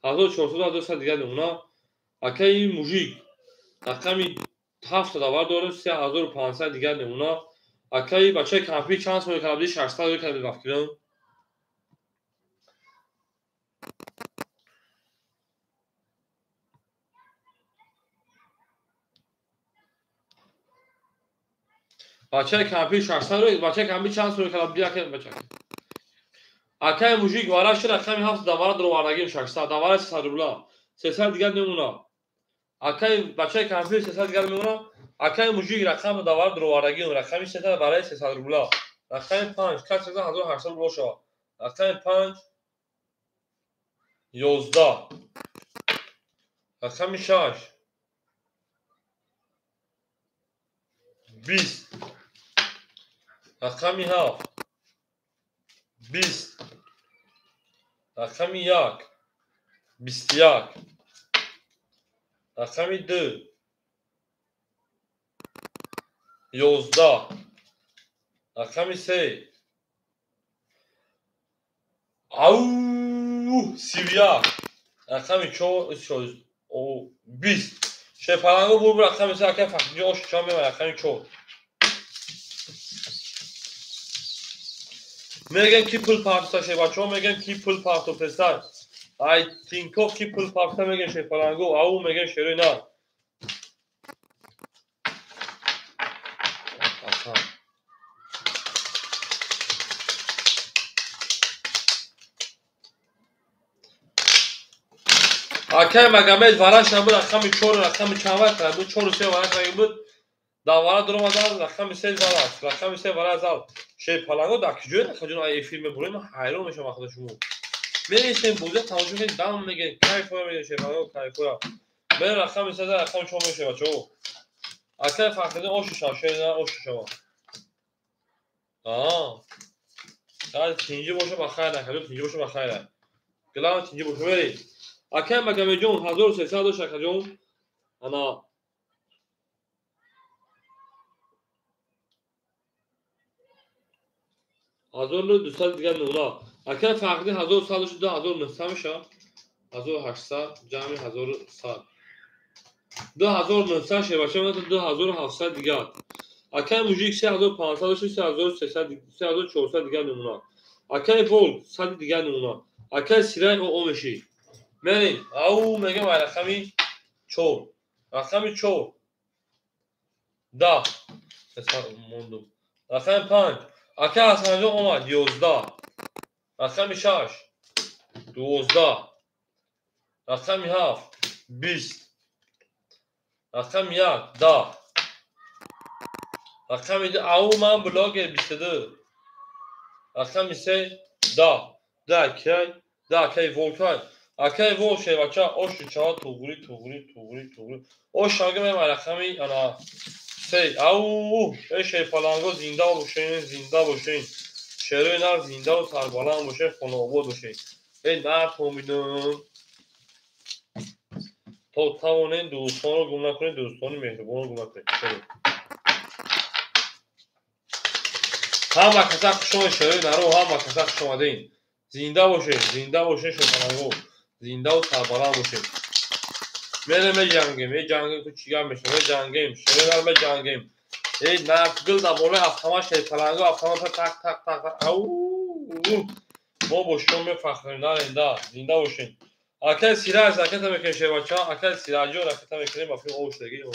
1400 200 дигар нумра. Акаи Мужик рақами 7 давар дорем 3500 дигар намуна. Акаи бачаи кампи чанд сол кардӣ 600 кардӣ вақт. Бачаи кампи 600 бачаи кампи чанд сол кардӣ акаи бача. Акаи Мужик вараш рақами 7 давара дровардагим 600 давара 300 рубла. 300 дигар намуна. Акаи бачаи кампи 300 дигар мемона. Акаи Мужик рақами давар дровардагим рақами 300 барои 300 рубла. Рақами 5 кас 1800 рубла шава. Рақами 5 11. Рақами 6 20. Рақами 7 20. Рақами 1 21. Рақами 2 11. Рақами 3 ау 31. Рақами 4 20. Шерпаланго бур рақами 3 акаи Фахриддин ош чанд мемонад рақами 4. Мегӯям ки пул партофта шербачаҳо мегӯям ки пул партофтеста. Ай Тинков ки пул партофта мегӯям шерпаланго, ау мегӯям шерои нар. Акаи Магомед вараш набуд рақами 4 рақами чанд вақт буд 4 3 вараш набуд. Давара дуромадан рақами 3 вараш, рақами 3 вараш зал. Шерпаланго дар куҷое акаҷон ай эфир мебурем ман ҳайрон мешавам ахда шумо. Менишинем бозия тамошо мекунем дам мегирем кайфоя мегирем шерпаланго кайфоя. Мерем рақами 3 рақами 4 мешавад бачаҳо. Акаи Фахриддин ошу шава, шери нар ошу шава. Аа. Дар тинҷӣ боша ба хайр акаҷон, тинҷӣ боша ба хайр. Главное тинҷӣ боша мерем. Акаи Магомедҷон 1300 дошт акаҷон. Ана 1200 дигар намуна. Акаи Фахриддин 1100 дошт 2900 мешавад. 1800 ҷамъи 1100. 2900 шербача мемонад 2700 дигар. Акаи Мужик 3500 дошт 3300 3400 дигар намуна. Акаи Волк 100 дигар намуна. Акаи Сирай о мешид. Мерем. Ау мегем ай рақами 4. Рақами 4. 10. Мондум. Рақами 5. Ака Ҳасанҷон омад 11. Рақами 6. 12. Рақами 7. 20. Рақами 1. 10. Рақами 2. Ау ман блогер 22. Рақами 3. 10. 10 кай? 10 кай волкай. Акай вол шевача ошу чава туғри туғри туғри туғри. Ош шагам рақами ана 3. Ау эй шерпаланго зинда бошен, зинда бошен. Шерои нар зинда ва сарбаланд бошен, хонаобод бошен. Эй нар томидам. То тавонен дӯстонро гум накунед, дӯстони меҳрубонро гум накунед. Ҳама каса хуш омадед, шерои наро, ҳама каса хуш омадед. Зинда бошед, зинда бошед шерпаланго. Зинда ва сарбаланд бошед. Мерем меҷангем, меҷангем, ку чӣ гап мешавад, меҷангем, шерои нар меҷангем. Эй наргил дар болои автомат шерпаланго, автомат так так так так. Ау! Мо бо шумо мефахрем, наренда, зинда бошед. Акай Сираҷ ракета мекунем шербача, акай Сираҷон ракета мекунем, ба филм об шудаги. О.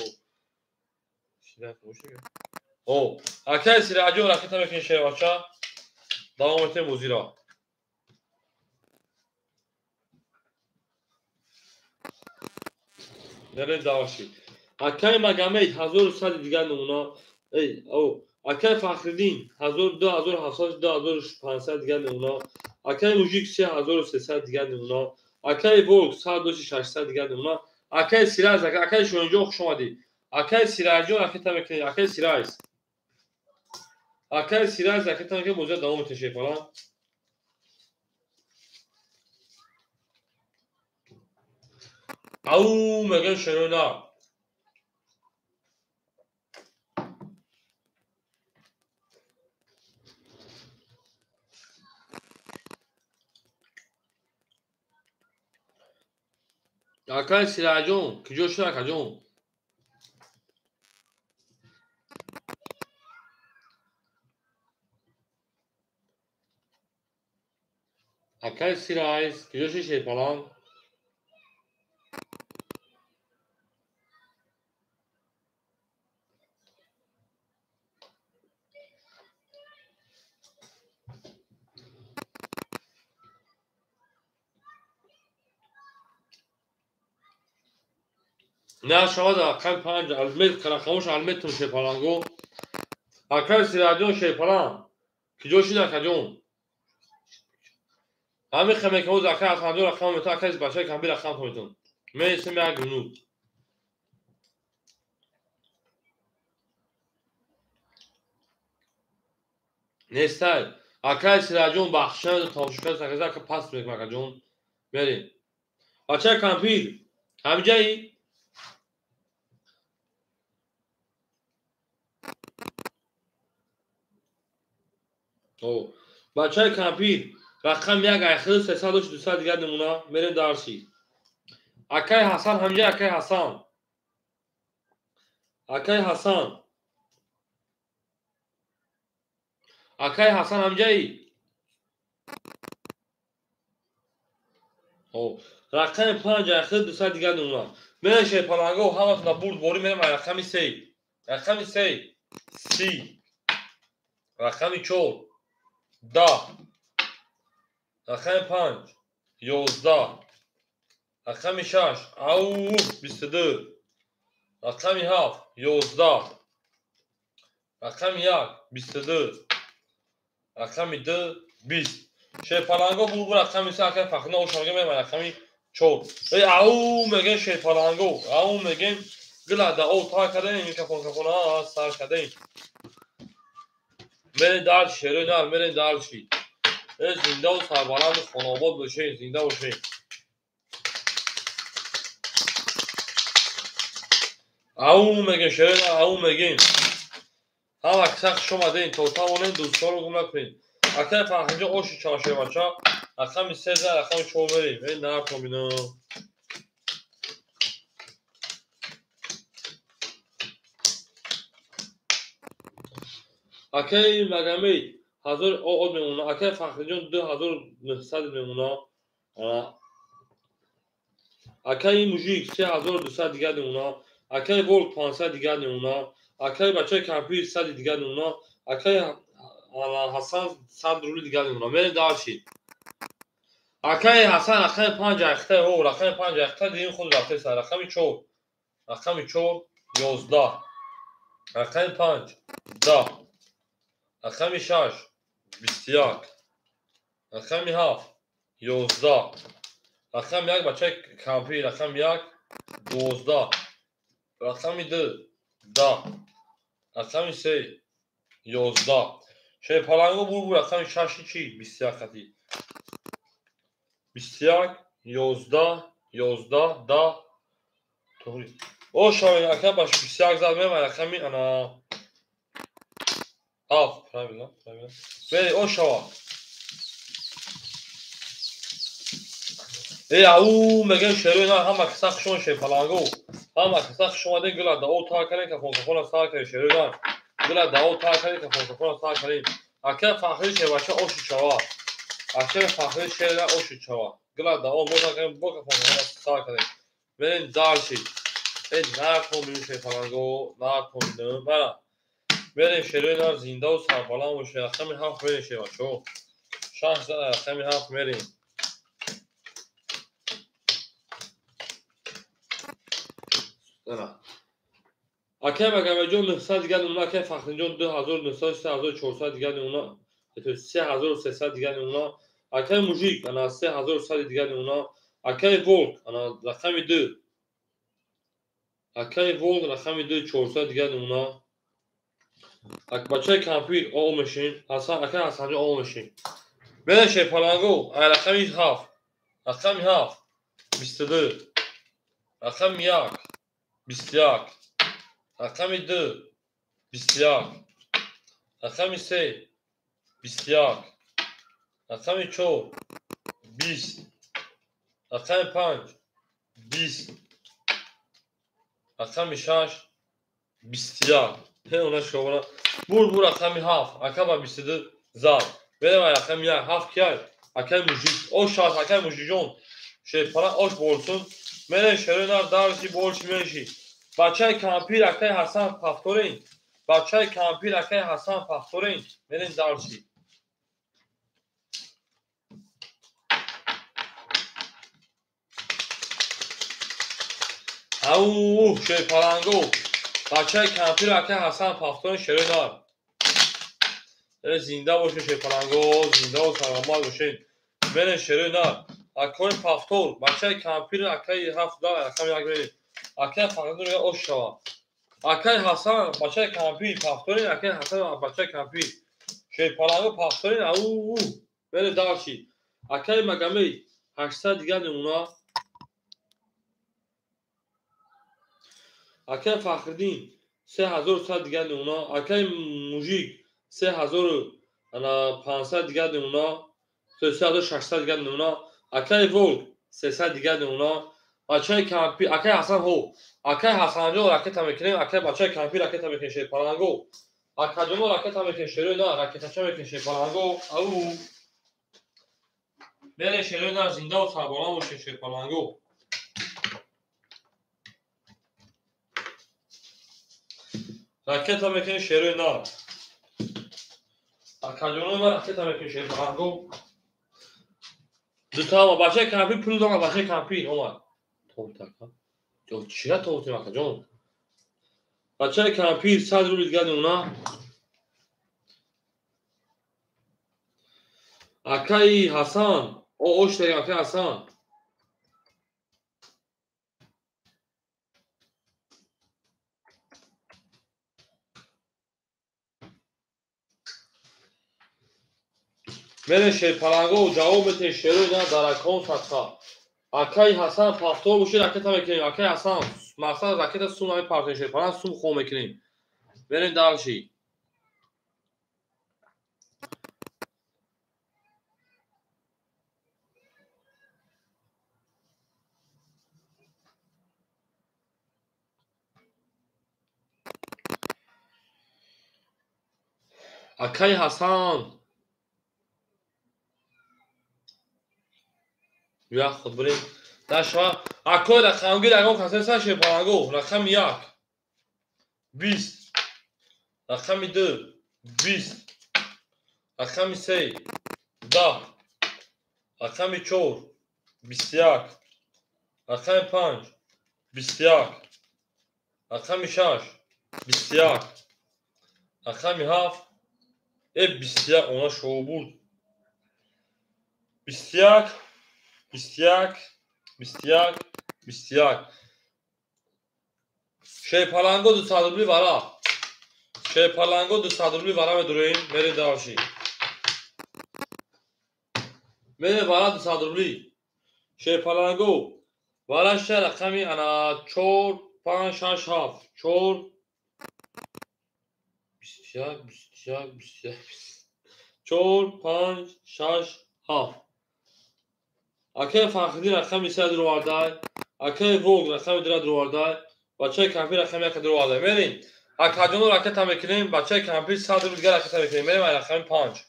Сираҷ об шудаги. О, акай Сираҷон ракета мекунем шербача. Давом метем бозиро. Мерем давши. Акай Магомед 1100 дигар намуна. Эй, о, акай Фахриддин 2700 2500 дигар намуна. Акай Мужик 3300 дигар намуна. Акай Волк 1600 дигар намуна. Акай Сираҷ, акай Шоҳинҷон хуш омадӣ. Акай Сираҷон ракета мекунед, акай Сираҷ. Акай Сираҷ ракета мекунед, бозиро давом метем шерпалан. Ау мегӯям шерои нар. Акай Сираҷон, куҷо шуд акаҷон? Акай Сираҷ, куҷо шуд шерпалан? На шавад рақами 5 алмет рақамош алметун шерпаланго. Акай Сираҷон шерпалан. Куҷо шуд акаҷон? Ҳамин хемекамоз акай Ҳасанҷон рақам метун, акай бачаи камби рақам метун. Мересем як минут. Нестай. Акай Сираҷон бахшида тамошокар саказа ака паст мекунам акаҷон. Мерем. Бачаи кампир, ҳамиҷаи? О, бачаи кампир, рақам 1 айхил 300 200 дигар намуна, мерем дарси. Акай Ҳасан ҳамҷа, акай Ҳасан. Акай Ҳасан. Акай Ҳасан ҳамҷаи? О, рақами 5 айхил 200 дигар намуна. Мерем шерпаланго, ҳаматона бурд борӣ мерем ай рақами 3. Рақами 3. 30. Рақами 4. 10. Рақами 5. 11. Рақами 6. Ау, 22. Рақами 7. 11. Рақами 1. 22. Рақами 2. 20. Шерпаланго бурбу рақами 3 акай Фахрина ошонга мерем рақами 4. Эй, ау мегем шерпаланго, ау мегем гила да о та кадаем микрофон кафона сар кадаем. Мерем дар шерои нар, мерем дар чи. Эй, зинда ва сарбаланд хонаобод бошед, зинда бошед. Ау мегем шерои нар, ау мегем. Ҳама каса хуш омадед, то тавонед дӯстонро гум накунед. Акай Фахриҷон оши чашевача, рақами 3 рақами 4 мерем. Эй нар томино. Акай Магомед 1000 од мемона, акай Фахриҷон 2900 мемона. Акаи мужик 3200 дигар намуна. Акаи волк 500 дигар намуна. Акаи бачаи кампир 100 дигар намуна. Акаи Ҳасан 100 рубли дигар намуна. Мерем дальше. Акаи Ҳасан рақами 5 айхта, о, рақами 5 айхта дидим худ рафтеса. Рақами 4. Рақами 4 11. Рақами 5 10. Рақами 6 21. Рақами 7 11. Рақами 1 бачаи кампир, рақами 1 12. Рақами 2 10. Рақами 3 11. Шерпаланго бур рақами 6 чи 21 хати. 21 11 11 10. Тоғри. О шавед ака баш 21 зад мема рақами ана 7 правильно, правильно. Бери о шава. Эй ау мегем шерои на ҳама каса хушон шерпаланго. Ҳама каса хуш омаден гула дао та кардем кафон кафона сар кардем шерои на. Гула дао та кардем кафон кафона сар кардем. Ака фахри шербача оши чава. Ака фахри шера оши чава. Гула дао мо та кардем бо кафон кафона сар кардем. Мерем дальше. Эй нарком бинем шерпаланго, нарком бинем. Бара. Мерем шерои на зиндаву сарбаланд бошед. Рақами 7 мерем шербачо. 6 рақами 7 мерем. Акай Магомедҷон 900 дигар намуна, акай Фахриддинҷон 2900, 3400 дигар намуна, 3300 дигар намуна, акай Мужик ана 3100 дигар намуна, акай Волк ана рақами 2, акай Волк рақами 2 400 дигар намуна, бачаи кампир о мешин, Ҳасан акай Ҳасанҷон о мешин. Мерем шерпаланго, ай рақами 7, рақами 7 22, рақами 1 21, рақами 2 21, рақами 3 21, рақами 4 20, рақами 5 20, рақами 6 21. Она шовара. Бур бур рақами 7, ака ба 22 зад. Берем рақами 1, 7 кияй? Акай мужик. Ош шаш, акай мужикҷон. Шерпала ош борсун. Мерем шерои нар дарси борши меши. Бачаи кампир акай Ҳасан повторен. Бачаи кампир акай Ҳасан повторен. Мерем дарси. Ау, шерпаланго. Бачаи кампир акай Ҳасан повторен шерои нар. Зинда бошед шерпаланго, зинда ва саломат бошед. Мерем шерои нар. Акои повтор, бачаи кампир акай 7 рақами 1 мерем. Акай Фахриддин ош шава. Акай Ҳасан, бачаи кампир повторен, акай Ҳасан бачаи кампир. Шерпаланго повторен, ау, мерем дальше. Акай Магомед 800 дигар намуна. Акай Фахриддин 3100 дигар намуна. Акай Мужик 3500 дигар намуна. 3600 дигар намуна. Акай Волк 300 дигар намуна. Бачаи кампир, акай Ҳасан ҳо. Акай Ҳасанҷон ракета мекунем, акай бачаи кампир ракета мекунем шерпаланго. Акаҷоно ракета мекунем шерои на, ракетача мекунем шерпаланго. Ау. Мерем шерои на зинда ва сарбаланд бошед шерпаланго. Ракета мекунем шерои на. Акаҷоно ма ракета мекунем шерпаланго. Дутама бачаи кампир пул дорам, бачаи кампир омад. Товтака. Ё чира товтем акаҷон? Бачаи кампир 100 рубли дигар намуна. Акаи Ҳасан, о ош дорем акаи Ҳасан. Мерем шерпаланго ҷавоб метем шерои на даракон садқа. Акаи Ҳасан повтор бошед ракета мекунем. Акаи Ҳасан мақсад ракета сум намепартем шерпаланг сум хом мекунем. Мерем дальше. Акаи Ҳасан Ё худ бурем. Дашва. Акои рақамгир ягон касе саше паланго. Рақами 1 20, рақами 2 20, рақами 3 10, рақами 4 21, рақами 5 21, рақами 6 21, рақами 7 21. Она шоу буд. 21 21 21 21. Шерпаланго 200 рубли вара. Шерпаланго 200 рубли вара медуроем. Мерем дальше. Мерем вара 200 рубли. Шерпаланго вара ша рақами ана 4 5 6 7 4 21 21 21 4 5 6 7. Акай Фахриддин рақами 3 дуровардай. Акай Волг рақами 2 дуровардай. Бачаи кампир рақами 1 дуровардай. Мерем. Акаҷоно ракета мекунем. Бачаи кампир 100 рубл дигар ракета мекунем. Мерем ай рақами 5.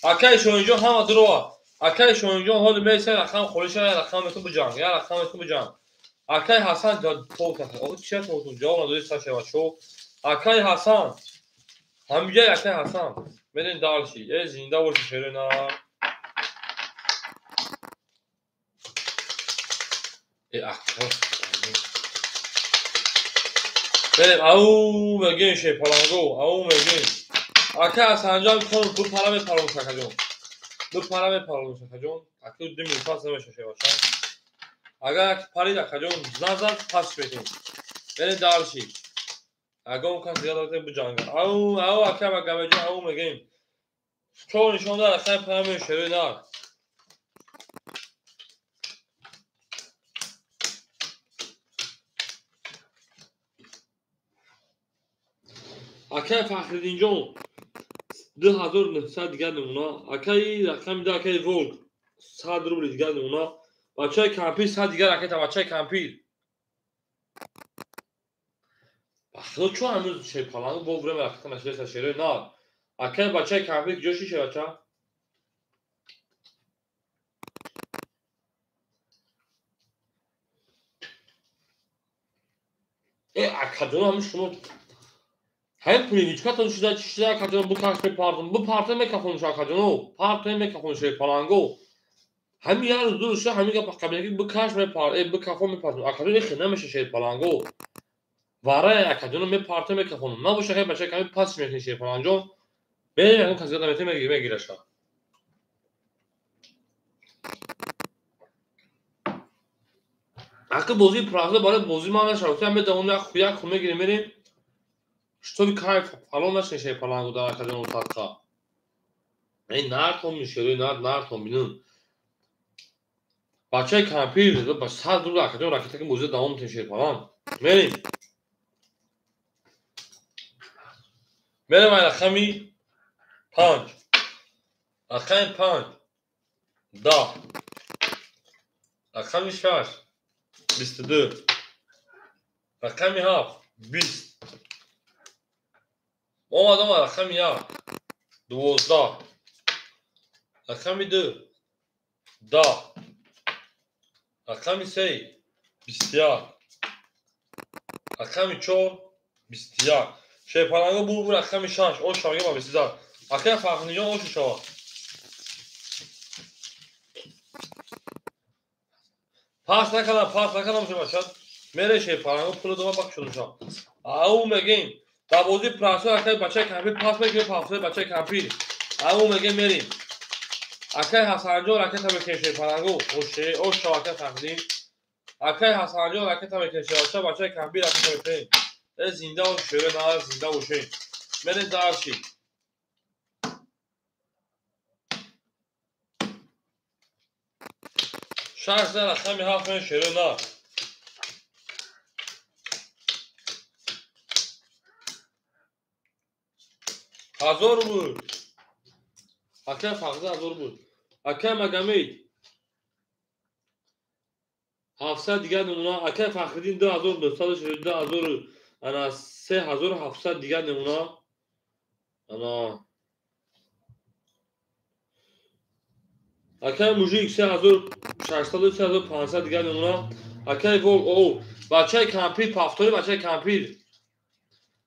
Акай Шоҳинҷон ҳама дурова. Акай Шоҳинҷон ҳоли меса рақам холиша рақам метун биҷанг. Я рақам метун биҷанг. Акай Ҳасан тол каса. Охи чия толтун? Ҷавоб надоди саша бачо. Акай Ҳасан. Ҳамиҷа акай Ҳасан. Мерем дальше. Зинда боши шерена. Акай. Мерем ау мегем шерпаланго, ау мегем. Акай Ҳасанҷон хон ду пара мепарон шакаҷон. Ду пара мепарон шакаҷон. Акай ду мил пас намеша шевача. Агар як парид акаҷон назад пас мекунем. Мерем дальше. Агон кас дигар дорад биҷанга. Ау ау акай Магамеҷон ау мегем. Чор нишон дар акай пара мешерои нар. Акай Фахриддинҷон 2900 дигар намуна. Акай рақами 2 акай Волг 100 рубли дигар намуна. Бачаи кампир 100 дигар ракета бачаи кампир. Бахто чо ҳанӯз шерпаланг бо время ракета нашидаста шерои нар. Акай бачаи кампир куҷо шише бача? Акаҷон ҳамин шумо ҳамин пулиничкатон шуда чӣ шуда акаҷон букаш мепартон. Бупарта мекафонш акаҷоно. Парта мекафон шерпаланго. Ҳамин як рӯз ду рӯз шуда ҳамин гап қабинаки букаш мепар, букафон мепартон. Акаҷон ихе намеша шерпаланго. Варай акаҷоно мепарта мекафон. Набоша хай бача ками пас мекунӣ шерпаланҷон. Мерем ягон кас зиёд наметавонӣ мегираша. Ака бозии правда барои бозии ман нашавад. Ҳам медавонем як як хун мегирем мерем. Шитоби кайф фалон нашин шерпаланго дар акаҷоно садқа. Нартон мишерои нар нартон бинун. Бачаи кампир ба 100 рубл акаҷон ракета ки бозиро давом метем шерпаланг. Мерем. Мерем ай рақами 5. Рақами 5 10. Рақами 6 22. Рақами 7 20. Омад омад рақами 1 12. Рақами 2 10. Рақами 3 21. Рақами 4 21. Шерпаланго бур рақами 6 ош шавга ба 22. Акай Фахриддинҷон ош шава. Пас накардам, пас накардам бача. Мере шерпаланго пуло дома бак шудуша. Ау мегем. Дар бозии прасо акай бачаи кампир пас мекунем пасои бачаи кампир. Ау мегем мерем. Акай Ҳасанҷон ракета мекунем шерпаланго. Ош шава акай Фахриддин. Акай Ҳасанҷон ракета мекунем шербача бачаи кампир ракета мекунем. Зинда бош шерои нар зинда бошем. Мерем дальше. Шаш дар рақами 7 мерем шерои нар. 1000 рубл. Акай Фахриддин 1000 рубл. Акай Магомед 700 дигар намуна. Акай Фахриддин 2962 ҳазор ана 3700 дигар намуна. Ана Акай мужик 3600 3500 дигар мемонам. Акай вол о бачаи кампир пафтори бачаи кампир.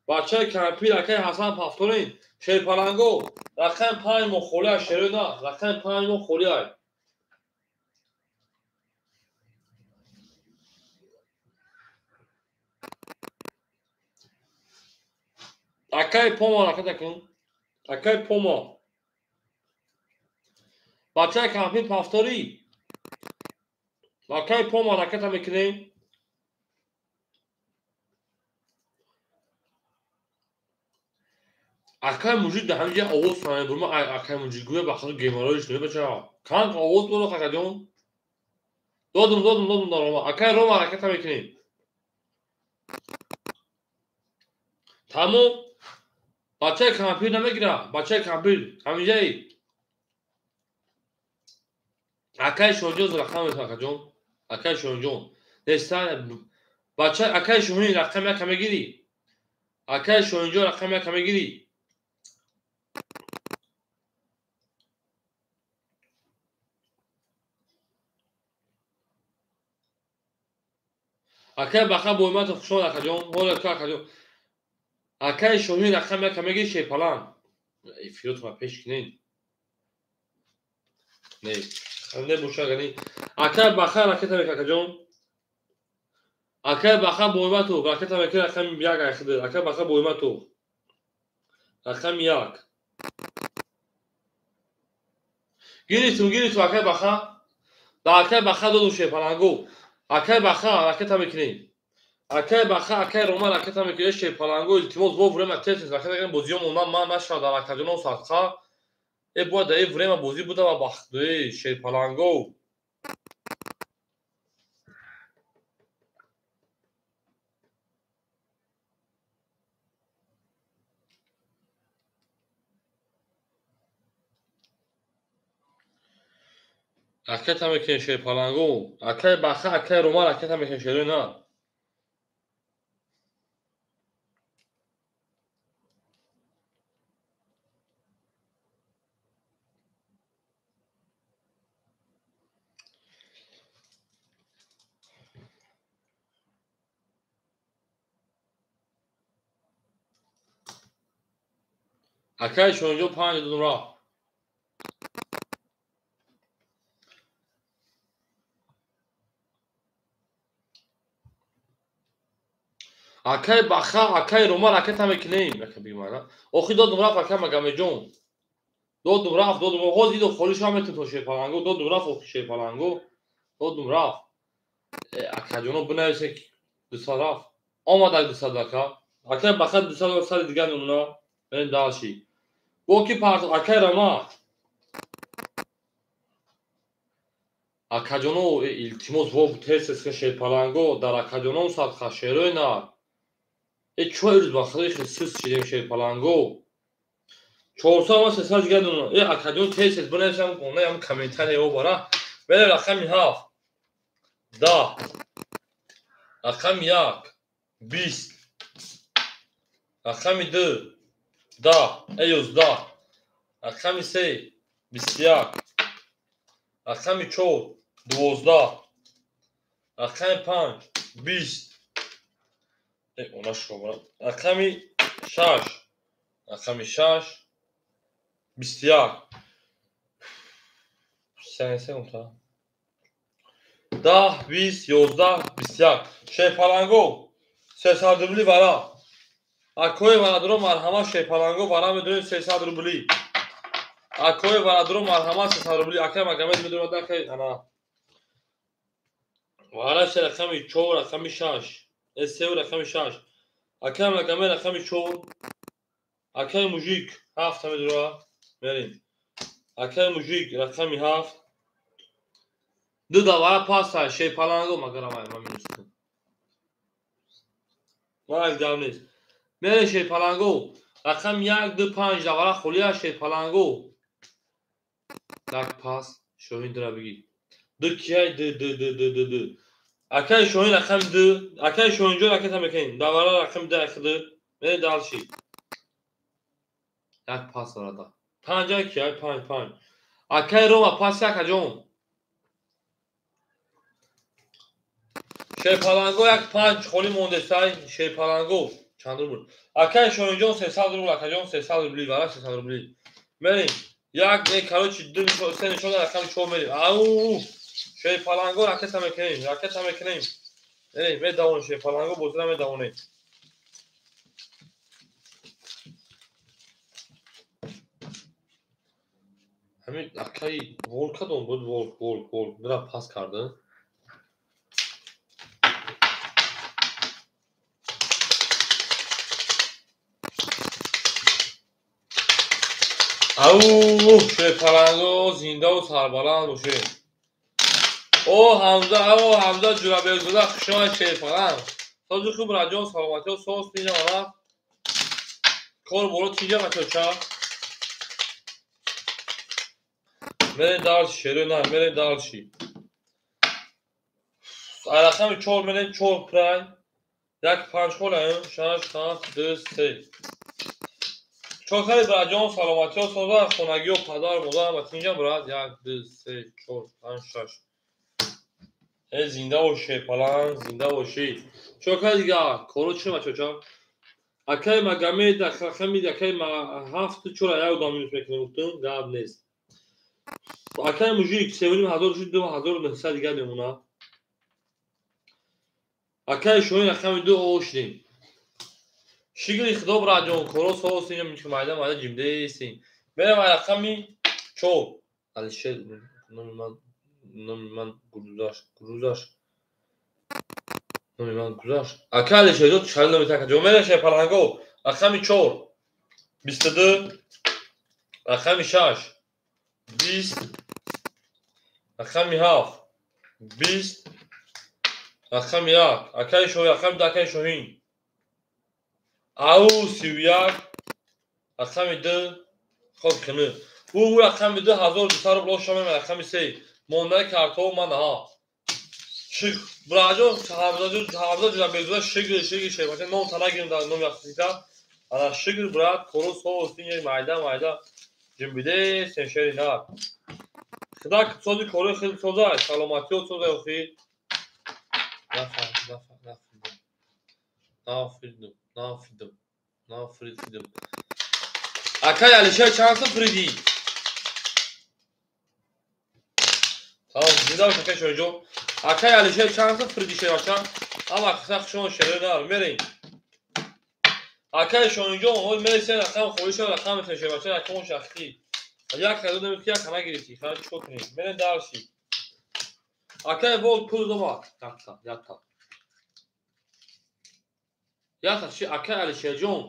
Бачаи кампир акай Ҳасан пафторин. Шерпаланго рақами 5 мо холӣ ай шерои на рақами 5 мо холӣ ай. Акай пома раката кун. Акай пома. Бачаи кампир пафторӣ. Акай пома раката мекунем. Акай мужик дар ҳамин ҷа овоз фаҳмед бурма акай мужик гӯя ба хато геморроиш не бача. Канк овоз боро какаҷон. Додум додум додум дар Рома. Акай Рома раката мекунем. Тамом. Бачаи кампир намегира. Бачаи кампир ҳаминҷаи. Акай Шоҳинҷон рақам метавон акаҷон. Акай Шоҳинҷон. Неста бача акай Шоҳин рақам яка мегирӣ. Акай Шоҳинҷон рақам яка мегирӣ. Акай Баха Бойматов хушомад акаҷон. Ҳола ка акаҷон. Акай Шоҳин рақам яка мегирӣ шерпалан. Эфиротро пеш кунед. Не. Не боша гани. Акай Баха ракета мекунад акаҷон. Акай Баха Бойматов ракета мекунад рақами як айхида. Акай Баха Бойматов. Рақами як. Гирифтум, гирифтум акай Баха. Да акай Баха додум шерпаланго. Акай Баха ракета мекунем. Акай Баха, акай Рома ракета мекунем. Шерпаланго илтимос во время тез ракета мекунем. Бозиё мондан ман нашавад дар акаҷоно садқа. Э бояд дар ин время бозӣ буда ва бахтдои шерпаланго. Ракета мекунем шерпаланго. Акай Баха, акай Рома ракета мекунем шерои на. Акай Шоҳинҷон 5 додум рафт. Акай Баха, акай Рома ракета мекунем. Охи додум рафт акай Магамеҷон. Додум рафт, додум. Ҳозир идо холӣ шава метавон то шерпаланго. Додум рафт охи шерпаланго. Додум рафт. Акаҷоно бинависед 200 рафт. Омад ак 200 ака. Акай Баха 200 сари дигар мемона. Берем дальше. Бо ки парт акай Рома. Акаҷоно илтимос во тез тез шерпаланго дар акаҷоном садқа шерои на. Э чо ирӯз ба худои хел суст шидем шерпаланго. 400 ма 300 дигар донам. Э акаҷон тез тез бинависам онаям комментария о бара. Берем рақами 7. 10. Рақами 1. 20. Рақами 2. 10. Э 11. Рақами 3. 21. Рақами 4. 12. Рақами 5. 20. Она шо рақами 6. Рақами 6. 21. Се умта. 10, 20, 11, 21. Шерпаланго 300 рубли вара. Акои варадро марҳамат шерпаланго вара медонем 300 рубли. Акои варадро марҳамат 300 рубли. Акай Магомед медонад акай ана. Вара се рақами 4, рақами 6. Се рақами 6. Акай Магомед рақами 4. Акай мужик 7 медонад. Мерем. Акай мужик рақами 7. Ду давара паса шерпаланго магарам ай ман минус. Ман гап нест. Мере шерпаланго рақами 1 2 5 давара холӣ аст шерпаланго. Так пас Шоҳин дора бигӣ. Ду кияй ду ду ду ду ду ду. Акай Шоҳин рақами 2, акай Шоҳинҷон ракета мекунем. Давара рақами 2 айхиды. Мере дальше. Як пас дорада. 5 кияй 5 5. Акай Рома пас якаҷон. Шерпаланго 1,5 холӣ мондесай. Шерпаланго чанд рубл? Акай Шоҳинҷон 300 рубл, акаҷон 300 рубли, вара 300 рубли. Мерем. Як не, короче, ду нишон, се нишон рақами 4 мерем. Ау! Шерпаланго ракета мекунем, ракета мекунем. Мерем, медавонем шерпаланго, бозира медавонем. Ҳамин акаи Волк кадом буд? Волк, Волк, Волк. Бира пас карда. Ау, шерпаланго зиндаву сарбаланд бошед. О, Ҳамза, о, Ҳамза Ҷурабекзода, хушомад шерпаланг. Сози хуб, раҷон, саломатиҳо, соз тинҷа мана. Кор боло тинҷа бачоча. Мерем дальше, шеро на, мерем дальше. Рақами 4 мерем, 4 прай. 1,5 хола, 6, 7, 2, 3. Чокари браҷон, саломатиҳо, соза, хонагиҳо, падар, модар, ҳама тинҷа брат. 1, 2, 3, 4, 5, 6. Э, зинда бошед, паланг, зинда бошед. Чокари дигар, коро чӣ бачоча? Акай Магомед, рақами акай 7 чора як одам минус мекунем, гуфтум, гап нест. Акай мужик 3,5 шуд, 2900 дигар мемонад. Акай Шоҳин рақами 2 ошдем. Шукри худо браҷон, коро соз инҷа мички майда майда ҷимдесин. Мерам рақами 4. Алишер номи ман, номи ман гузашт, гузашт. Номи ман гузашт. Акай Алишер ҷон чанд номи така ҷон мерам шерпаланго. Рақами 4 22, рақами 6 20, рақами 7 20, рақами 1. Акай Шоҳин, рақами 2 акай Шоҳин. Ау 31, рақами 2, хоб хина. Ӯ рақами 2 1200 рубл ошам, рақами 3. Мондаи картҳо ман ҳа. Шик, браҷон, Ҳамза Ҳамза Ҷурабекзода, шикр, шикр, шербача, ном тана гирим дар номи асосита. Ана шикр, брат, коро соз, тинҷа майда майда ҷимбидесен шери нар. Худо сози кори хел соза, саломатиё соза охи. Нафаҳмидам, нафаҳмидам, нафаҳмидам, нафаҳмидам. Акай Алишер чанд сум фуридӣ? Тамом, зинда бош акай Шоҳинҷон. Акай Алишер чанд сум фуридӣ шербача? Ҳама қисса хушон шеро нар. Мерем. Акай Шоҳинҷон, ҳол мересен рақам холиша рақам мехӯрем шербача, рақамон шахтӣ. Як ҳазор намед ки як ҳама гирифтӣ. Хай чикор кунем? Мерем дальше. Акай Волк пул дома. Якта, якта. Якта чи акай Алишерҷон?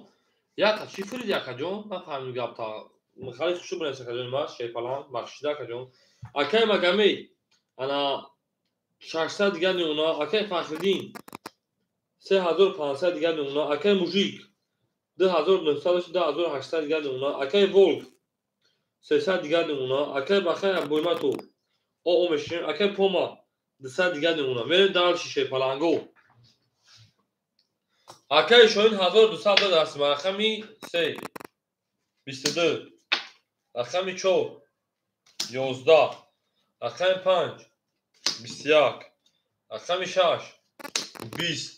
Якта чи фуридӣ акаҷон? Нафаҳмидам гапта. Михали хушу бинавис акаҷон ма, шерпаланг, бахшида акаҷон. Акай Магомед, ана 600 дигар мемона. Акай Фахриддин 3500 дигар мемона. Акай Мужик 2900 2800 дигар мемона. Акай Волк 300 дигар мемона. Акай Бахай Абӯйматов о мешинем. Акай Пома 200 дигар мемона. Мерем дальше шерпаланго. Акай Шоҳин 1200 даст. Рақами 3 22, рақами 4 11, рақами 5 21, рақами 6 20,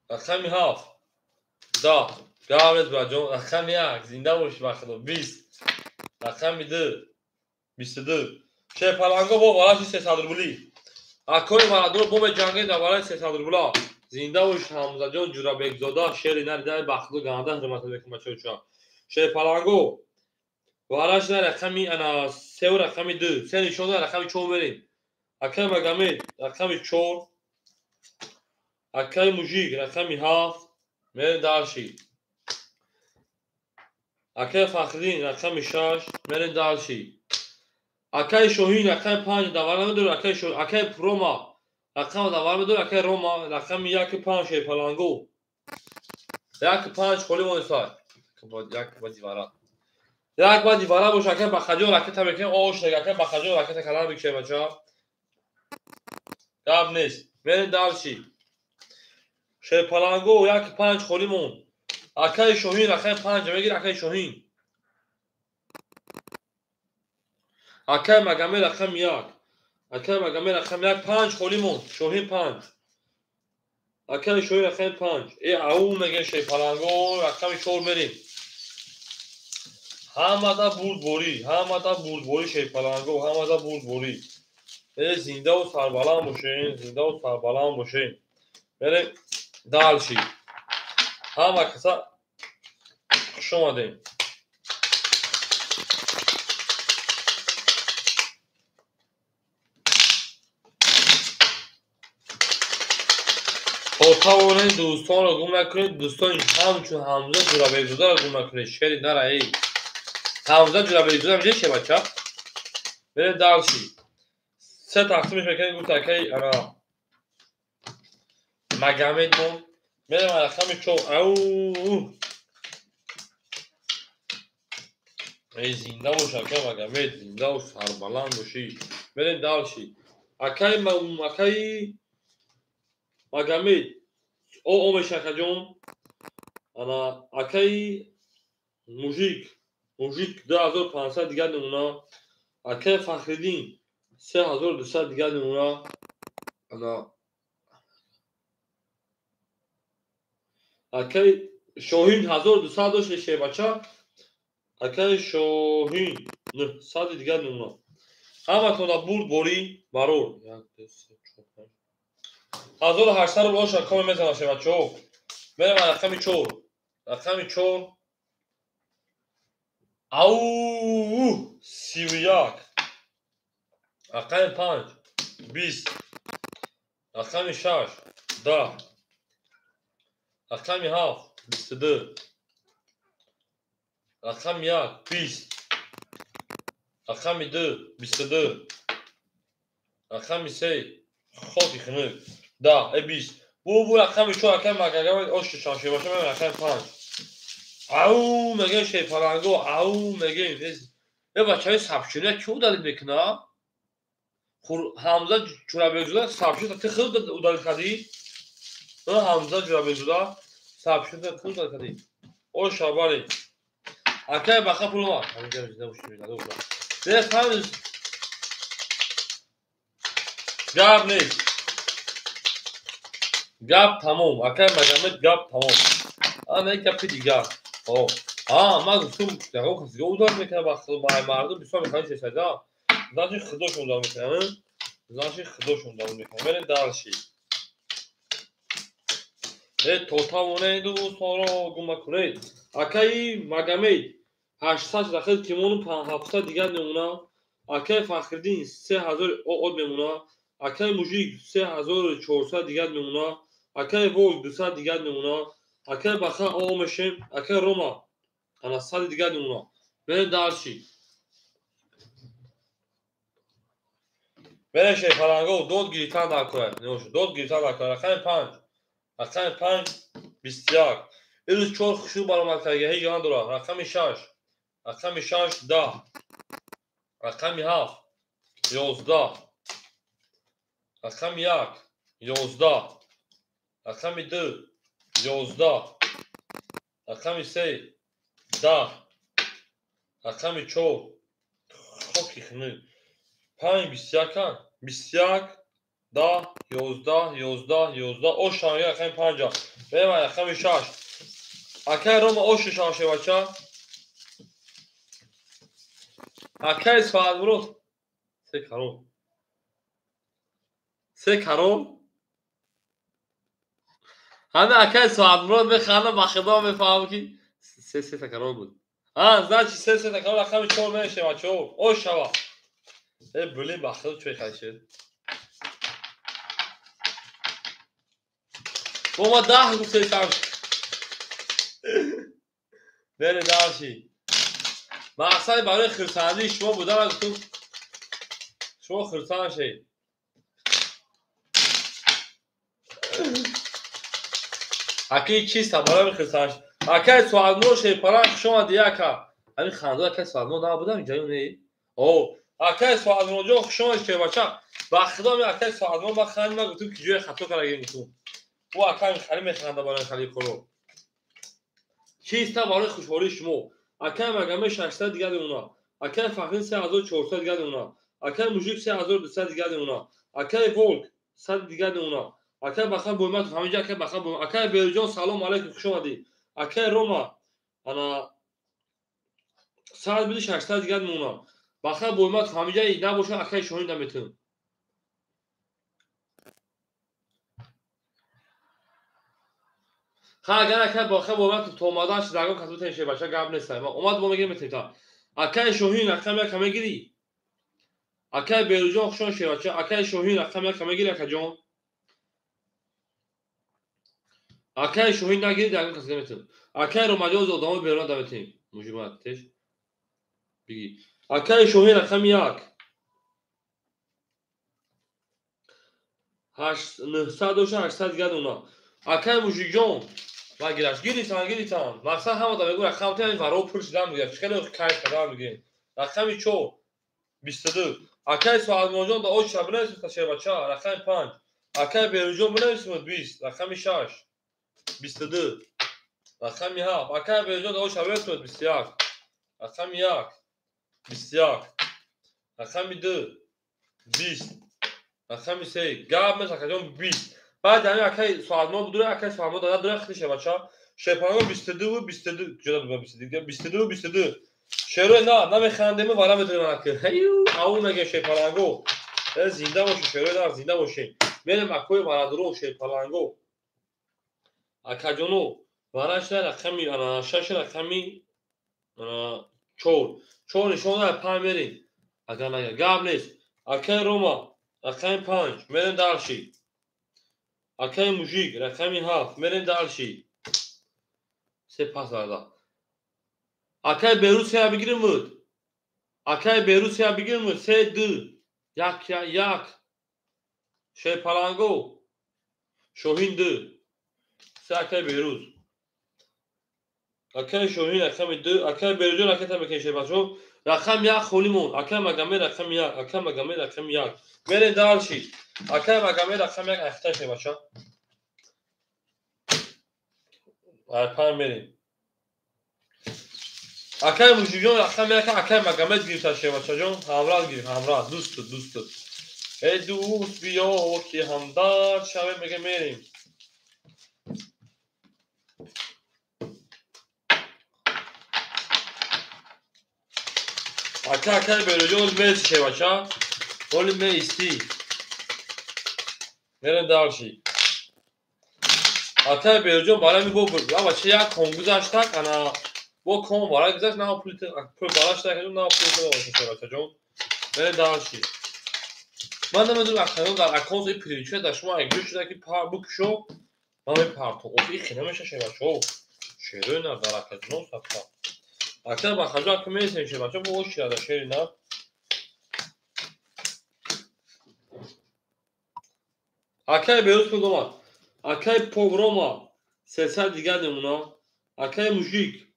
рақами 7 10. Гаврез браҷон, рақами 1 зинда бошӣ ба худо 20, рақами 2 22. Шерпаланго бо вараши 300 рубли. Акои Марадоро бо меҷангем дар барои 300 рубла. Зинда бош Ҳамзаҷон Ҷурабекзода, шери нарида ба худо ганда ҳурмат мекунам бачаҳо. Шерпаланго вараш на рақами ана 3 рақами 2, се нишон рақами 4 мерем. Акай Магомед рақами 4, акай Мужик рақами 7, мерем дальше. Акай Фахриддин рақами 6, мерем дальше. Акай Шоҳин рақами 5 давар намедорад, акай Шоҳин, акай Рома рақам давар медорад, акай Рома рақами 1 5 шерпаланго. 1 5 холӣ монесай. Як бади вара. Як бади вара бош акай Бахаҷон ракета мекунем, ош нега акай Бахаҷон ракета калан бикшем бача. Гап нест. Мерем дальше. Шерпаланго 1 5 холӣ мон. Акай Шоҳин рақами 5 мегир акай Шоҳин. Акай Магомед рақами 1. Акай Магомед рақами 1, 5 холӣ монд. Шоҳин 5. Акай Шоҳин рақами 5. Ау мегӯем шерпаланго, рақами 4 мерем. Ҳамада бурдборӣ, ҳамада бурдборӣ шерпаланго, ҳамада бурдборӣ. Зиндаву сарбаланд бошен, зиндаву сарбаланд бошен. Мерем дальше. Ҳама каса хуш омадем. То тавонед дӯстонро гум накунед, дӯстони ҳамчун Ҳамза Ҷурабекзодаро гум накунед. Шери нара эй. Ҳамза Ҷурабекзода меҷа ше бача? Мерем дальше. Се тақсимш мекунем, гуфт акай ана Магомед мон. Мерем рақами 4. Ау! Эй, зинда бош акай Магомед, зинда бош, сарбаланд бошӣ. Мерем дальше. Акай Магомед о меша акаҷон. Ана акай Мужик, Мужик 2500 дигар намуна. Акай Фахриддин 3200 дигар намуна. Ана акай Шоҳин 1200 дошт шербача. Акай Шоҳин 900 дигар намуна. Ҳаматона бурд борӣ барор. 1 2 3 4 5 1800 рубл оша коме мезанам шербачаҳо. Мерем рақами 4. Рақами 4. Ау 31. Рақами 5 20. Рақами 6 10. Рақами 7 22. Рақами 1 20. Рақами 2 22. Рақами 3 хоки хунук 10 20. Бу рақами 4 акай Магомед ош шамшер баша. Мерем рақами 5. Ау мегӯем шерпаланго, ау мегӯем. Бачаҳои сабшиня кӣ удалид мекунад? Ҳамза Ҷурабекзода сабшиня ти худ удалид кардӣ? Ҳамза Ҷурабекзода сабшиня худ удалид кардӣ? Оша бале. Акай баха пул омад. Гап нест. Гап тамом. Акай Магомед гап тамом. Ана гапи дигар. Ман гуфтум ягон кас дига удалид мекунад ба мардум бисёр мехоҳанд шешада. Значит худошон удалид мекунанд. Значит худошон удалид мекунанд. Мерем дальше. То тавонед дӯстонро гум накунед. Акаи Магомед 800 рақами кимону 700 дигар мемона. Акаи Фахриддин 3000 од мемона. Акаи Мужик 3400 дигар мемона. Акаи Волк 200 дигар мемона. Акаи Баха о мешем. Акаи Рома ана 100 дигар мемона. Мерем дальше. Мерем шерпаланго, дод гирифтан накунад. Дод гирифтан накунад. Рақами 5. Рақами 5 21. Ирӯз 4 хушур баромад карда, ҳеҷ надорад. Рақами 6. Рақами 6 10. Рақами 7 11. Рақами 1 11. Рақами 2 11. Рақами 3 10. Рақами 4 хоки хунук 5 21 21 10 11 11 11. Ош шамга рақами 5. Мерем рақами 6. Акай Рома ош шамше бача. Акай Саадмурод 3 карол. 3 карол. Ҳама акай Саадмурод механдам, ба худо мефаҳмам ки 3 та карол буд. Значит 3 та карол рақами 4 мешем бачаҳо. Ош шава. Блин, ба худо чой хашед. Бо ма 10 гуфтем. Мере дальше. Мақсад барои хурсандии шумо будан, гуфтум шумо хурсанд шед. Акаи чиста барои хурсанд шед. Акаи Суадмурод шерпаланг хуш омадӣ ака. Ҳамин хандо акаи Суадмурод набудам инҷо не? Акаи Суадмуродҷон хуш омадӣ шербача. Ба худо ми акаи Суадмурод ма хандим, ма гуфтум ки ҷои хато кардагем гуфтум. Ӯ акаи хали механда барои хали коро. Чиста барои хушҳолии шумо. Акаи Магомед 600 дигар мемона. Акай Фахрин 3400 дигар намуна. Акай Мужик 3200 дигар намуна. Акай Волк 100 дигар намуна. Акай Баха Бойматов ҳаминҷа акай Баха Бойматов. Акай Беруҷон салом алейкум, хуш омадӣ. Акай Рома ана 100 биди 600 дигар намуна. Баха Бойматов ҳаминҷа набошад, акай Шоҳин наметавонам. Ха агар акай Баха Бойматов то омаданаш дагон кас битен шебаша гап нест. Омад бо мегирем метавонам. Акай Шоҳин рақам яка мегирӣ? Акай Беруҷон хушон шебача. Акай Шоҳин рақам яка мегирӣ акаҷон? Акай Шоҳин нагирӣ дагон кас наметавонам. Акай Ромаҷон одамо берун наметавонем. Мужимат теш бигӣ. Акай Шоҳин рақами 1. 900 доша 800 дигар намуна. Акай Мужикҷон ва гираш гиритан гиритан. Мақсад ҳама да мегӯ рақам тани варо пур шудан мегӯяд. Чӣ хеле кайф кардан мегӯем. Рақами 4 22. Акай Соатмоҷон да оча бинависед шербача рақами 5. Акай Беруҷон бинависед 20. Рақами 6 22. Рақами 7. Акай Беруҷон да оча бинависед 21. Рақами 1 21. Рақами 2 20. Рақами 3 гап мес акаҷон 20. Баъд ҳамин акай Соатмо будура, акай Соатмо дада дура хити шебача. Шерпанго 22 22 ҷода буд 22 22 22. Шерои на намехандем вара медорем ака. Аю ау меге шерпаланго. Зинда бошед шерои на зинда бошед. Мерем акои варадуро шерпаланго. Акаҷоно вараша рақами ана 6 рақами ана 4. 4 нишон 5 мерем. Агар нага гап нест. Акай Рома рақами 5 мерем дарши. Акай Мужик рақами 7 мерем дарши. Се пас дарда. Акай Беруз се бигирим буд. Акай Беруз се бигирим буд. 3 2 1 1. Шерпаланго Шоҳин 2. Се акай Беруз. Акай Шоҳин рақами 2. Акай Беруҷон акай та шербачо. Рақам 1 холӣ монд. Акай Магомед рақами 1. Акай Магомед рақами 1. Мерем дарши. Акай Магомед рақами 1 ахта шербача. Ай мерем. Акай Мужикҷон рақами 1 акай Магомед гирифта шербачаҷон. Ҳамроҳ гирифт, ҳамроҳ. Дӯст дӯст. Эй дӯст биё ки ҳамдард шавем мега мерем. Ака акай Беруҷон мерси шербача. Оли меистӣ. Мерем дарши. Акай Беруҷон барои бо абача як кон гузаштак ана бо кон барои гузашт на пул пул барашта на пул шербачаҷон. Мерем дарши. Ман намедонам акаён дар аккаунт и привычка дар шумо айгӯ шуда ки букшо ман мепартом. Оф и хина меша шербачо. Шерои на дар акаҷон сафта. Аксар бахаҷо ака мересем шербачо бо оширада шери на. Акай Беруз пул омад. Акай Поврома 300 дигар намуна. Акай Мужик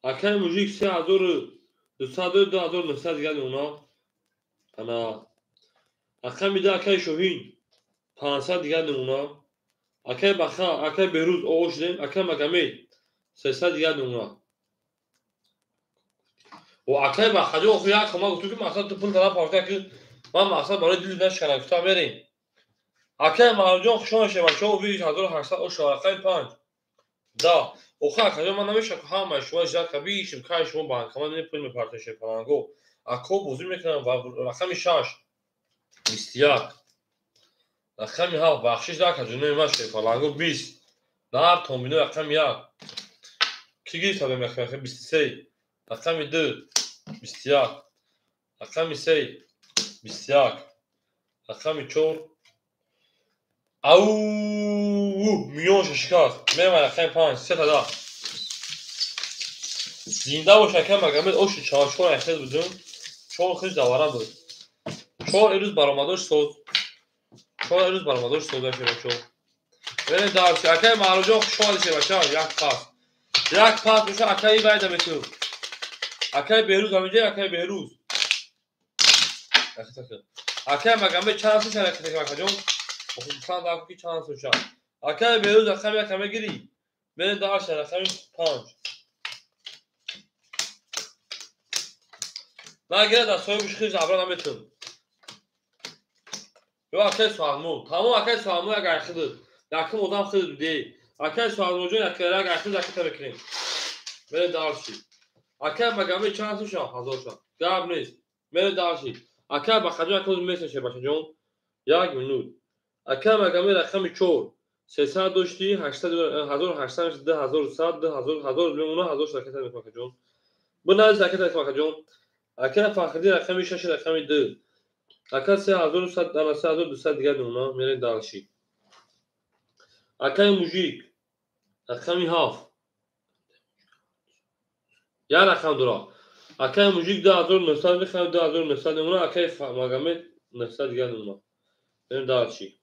акай Мужик 3200 2900 дигар намуна. Ана рақами 2 акай Шоҳин 500 дигар намуна. Акай Баха, акай Беруз оғоз шудем. Акай Магомед 300 дигар намуна. О акай Бахаҷо охир як хома гуфту ки мақсад ту пул талаб парта ки ман мақсад барои дили нашканам гуфтам мерем. Акай Маҳмудҷон хуш омадед шербачаҳо 1800 оша рақами 5. Да охир акаҷон ман намешавам ки ҳамаи шумо ждат ка бишим кай шумо банкомат не пул мепартоед шерпаланго. Ако бозӣ мекунам ва рақами 6 21. Рақами 7 бахшиш да акаҷонои ман шерпаланго 20. Нар томбино рақами 1. Ки гирифта бем рақами 23. Рақами 2 21. Рақами 3 21. Рақами 4 ау миён шикаст. Мерем рақами 5 се та да. Зинда бош акай Магомед оши 44 айхез будум. 4 хиш давара буд. 4 ирӯз баромадош соз. 4 ирӯз баромадош соз шербачо. Мерем дарси. Акай Маҳруҷон хуш омадед шербача. Як пас. Як пас боша акай вайда мету. Акай Беруз ҳаминҷа акай Беруз. Акай Магомед чанд сум шад акаҷон? Охир чанд дафъа ки чанд сум шад. Акай Беруз рақами 1 мегирӣ? Мерем дальше, рақами 5. Нагирад аз соҳибиш хиш абра наметун. Ё акай Суҳанмур. Тамом акай Суҳанмур як айхидид. Яким одам хидид бидей. Акай Суҳанмурҷон як айхид ракета мекунем. Мерем дальше. Акай Магомед чанд сум шав? 1000 шав. Гап нест. Мерем дальше. Акай Бахаҷон акоз месеше бачаҷон. 1 минут. Акай Магомед рақами 4. 300 дошти, 800, 1800, 2100, 2000, 1000 мемона, 1000 ракета мекунам акаҷон. Бинавис ракета мекунам акаҷон. Акай Фахриддин рақами 6, рақами 2. Ака 3100, 3200 дигар мемона, мерем дальше. Акай Мужик рақами 7. Як рақам дора. Акай Мужик 2900 мехарем, 2900 мемона, акай Магомед 900 дигар мемона. Мерем дальше.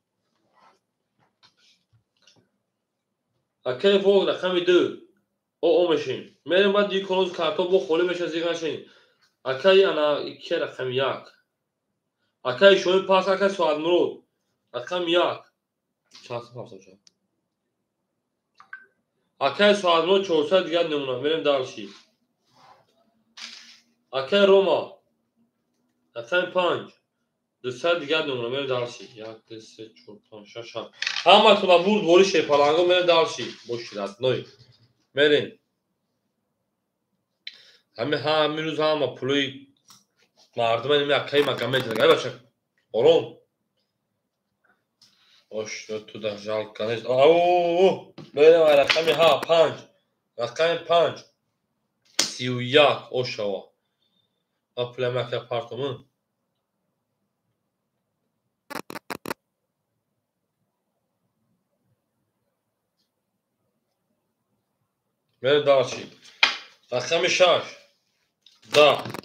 Акай Волк рақами 2. О мешем. Мерем баъд дигар коноз картоф бо холӣ меша зиқ нашем. Акай ана ки рақами 1. Акай Шоҳин пас, акай Соатмурод рақами 1. 470. Акай Соатмурод 400 дигар мемона. Мерем дальше. Акай Рома рақами 5. 200 дигар мемона. Мерем дальше. 1 2 3 4 5 6 7. Ҳаматона бурд бори шерпаланго. Мерем дальше. Боши родной. Мерем. Ҳамин рӯз ҳама пулои мардума ними акаи Магомед. Ай бача, ором. Ош, туда жалко нест. Ау, мерем рақами 5. Рақами 5. 31 ошава. Ма пулами ака партомун. Мерем дальше. Рақами 6. 10.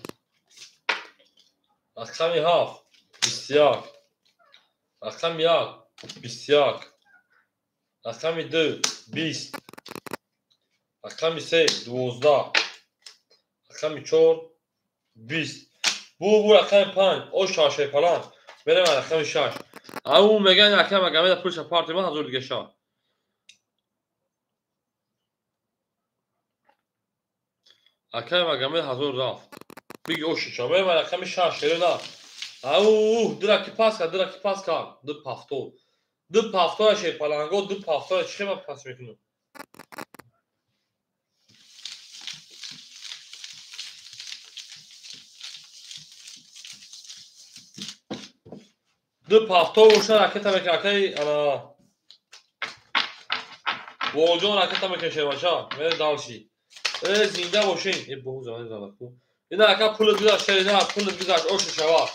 Рақами 7. 21. Рақами 1. 21. Рақами 2. 20. Рақами 3. 12. Рақами 4. 20. Бу рақами 5. О шаши палан. Мерем рақами 6. Ау меган акам Магомед пулша партима 1000 дига ша. Акай Магомед 1000 рафт. Биги ошиша. Мерем рақами 6 шерина. Ау, дираки пас кард, дираки пас кард. Ду пафтор. Ду пафтора шерпаланго, ду пафтора чӣ хема пас мекунам? Ду пафтор боша ракета мекунам. Акай ана Волҷон ракета мекунам шербача. Мерем дальше. Зинда бошин. Бо замани задаку. Ина ака пулат гузашт, шерина пулат гузашт, ошу шава.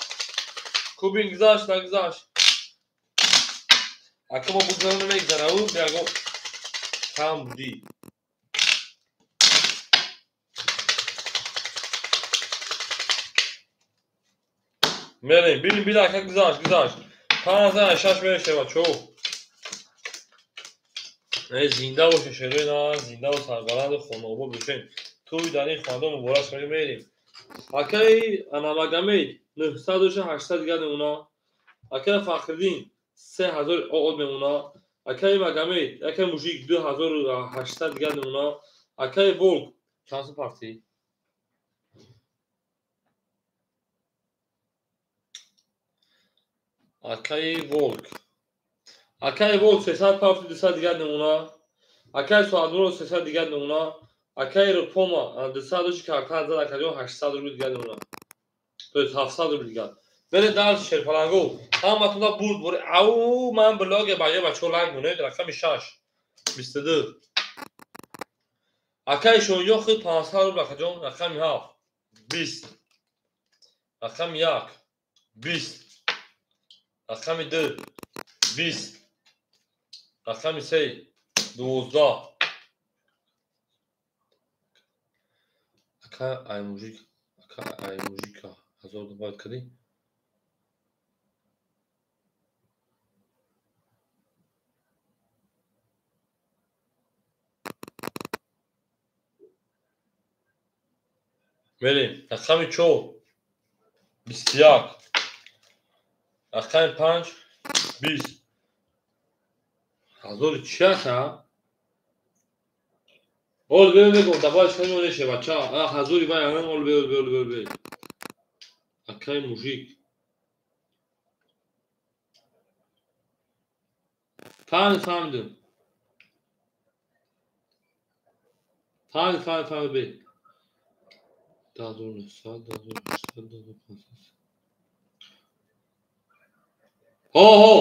Кубин гузашт, нагузашт. Ака мо бузарон намегзара, ӯ биаго кам будӣ. Мерем, бинем, бин ака гузашт, гузашт. 5 6 мерем шербачо. Зинда бошин шерина, зинда ва сарбаланду хонаобод бошин. Тӯй дар ин хонадон муборак шавед. Мерем. Акай ана Магомед 900 доша, 800 дигар мемона. Акай Фахриддин 3000 од мемона. Акай Магомед, акай Мужик 2800 дигар мемона. Акай Волк чанд сум партӣ? Акай Волк. Акай Волк 300 партӣ, 200 дигар мемона. Акай Суадмурод 300 дигар мемона. Акай Рупома 200 доши карта зад акаҷон 800 рубл дигар мемона. То есть 700 рубл дигар. Бере дальше шерпаланго. Ҳаматонда бурд бури. Ау, ман блоге баҷа бачо лайк монед. Рақами 6. 22. Акай Шоҳинҷон худ 500 рубл акаҷон. Рақами 7. 20. Рақами 1. 20. Рақами 2. 20. Рақами 3. 12. Ака ай мужик, ака ай мужика 1000 добавить кардӣ? Мерем. Рақами 4. 21. Рақами 5. 20. 1000 чи аст, а? Ол бе мегум давай шумо неше бача. А ҳазури вай ан ол бе бе бе бе. Акай мужик. Фаҳмидам. Фаҳмид фаҳмид фаҳмид бе. 2900 2800 2500. Ҳо ҳо.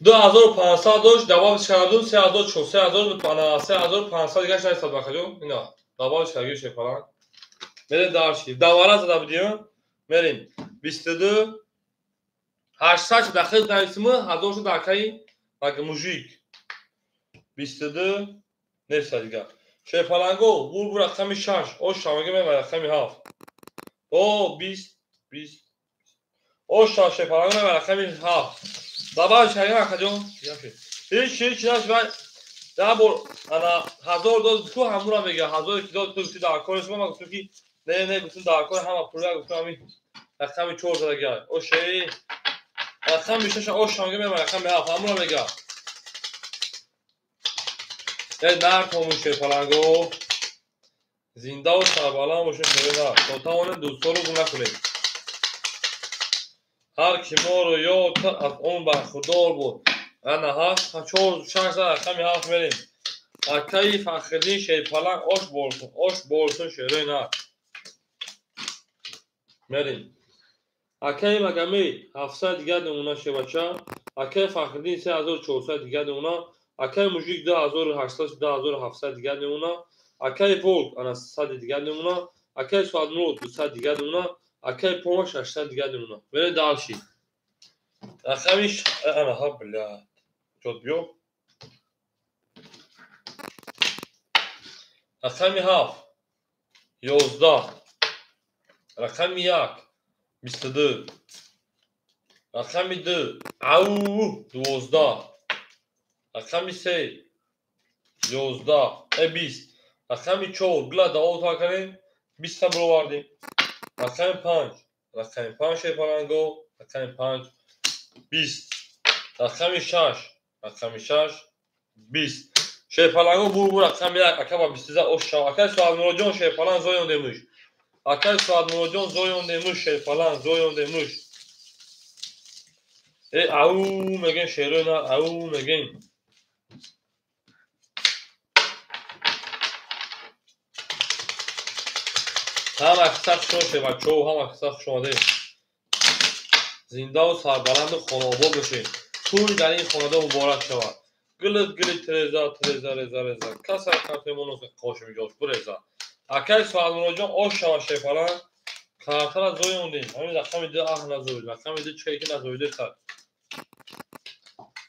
2500 дошт, давоб шараду 3400 3500 дигаш 800 бахаҷо. Ина, давоб шараги шефалан. Мерем дарши. Давара зада будем. Мерем. 22 800 дахил нависмы, 1000 шуд акаи маг мужик. 22 нефса дигар. Шефаланго, бур бур рақами 6, ош шамаги мева рақами 7. О 20 20. Ош шефаланго мева рақами 7. Баба шаги акаҷон. Ҳеч ҳеч наш вай да бор ана 1000 дод ку ҳамура мега 1000 ки дод ту гуфти дар кори шумо, ман гуфтам ки не не гуфтам дар кори ҳама пула гуфтам ҳамин рақами 4 задага. Ошей рақами 6 ош шамаги мева рақами 7 ҳамура мега. Э нар томун шефаланго. Зиндаву сарбаланд бошед шева. То тавонем дӯстонро гум накунед. Ҳар ки моро ёд кард аз он бархурдор буд. Ана ҳафт, чор, шаш рақами ҳафт мерем. Акаи Фахриддин Шерпаланг ош борсун, ош борсун шерои нар. Мерем. Акаи Магомед 700 дигар намуна шевача. Акаи Фахриддин 3400 дигар намуна. Акаи Мужик 2800 2700 дигар намуна. Акаи Волк ана 100 дигар намуна. Акаи Суадмурод 200 дигар намуна. Акаи Пома 600 дигар намуна. Мерем дальше. Рақами ана ха блядь. Чот биё. Рақами 7 11 рақами 1 22 рақами 2 ау 12 рақами 3 11 20 рақами 4 гла даво та кардем 20 та баровардем. Рақами 5 рақами 5 шефаланго рақами 5 20 рақами 6 рақами 6 20 шефаланго бур бур рақами 1 ака ба 20 ош шав. Акаи Суадмуроджон шефалан зоёндемуш. Акаи Суадмуроджон зоёндемуш шефалан зоёндемуш. Э ау мегем шерои нар ау мегем. Ҳама қисса хуш омадед бачаҳо, ҳама қисса хуш омадед. Зиндаву сарбаланду хонаобод бошед. Тӯй дар ин хонадон муборак шавад. Гилит гилит реза треза реза реза. Каса картемоно қошими ҷош буреза. Акаи Суадмуроджон ош шава шефалан. Картара зоёндем. Ҳамин рақами 2 аҳ назоид. Рақами 2 чиқае ки назоиде сар.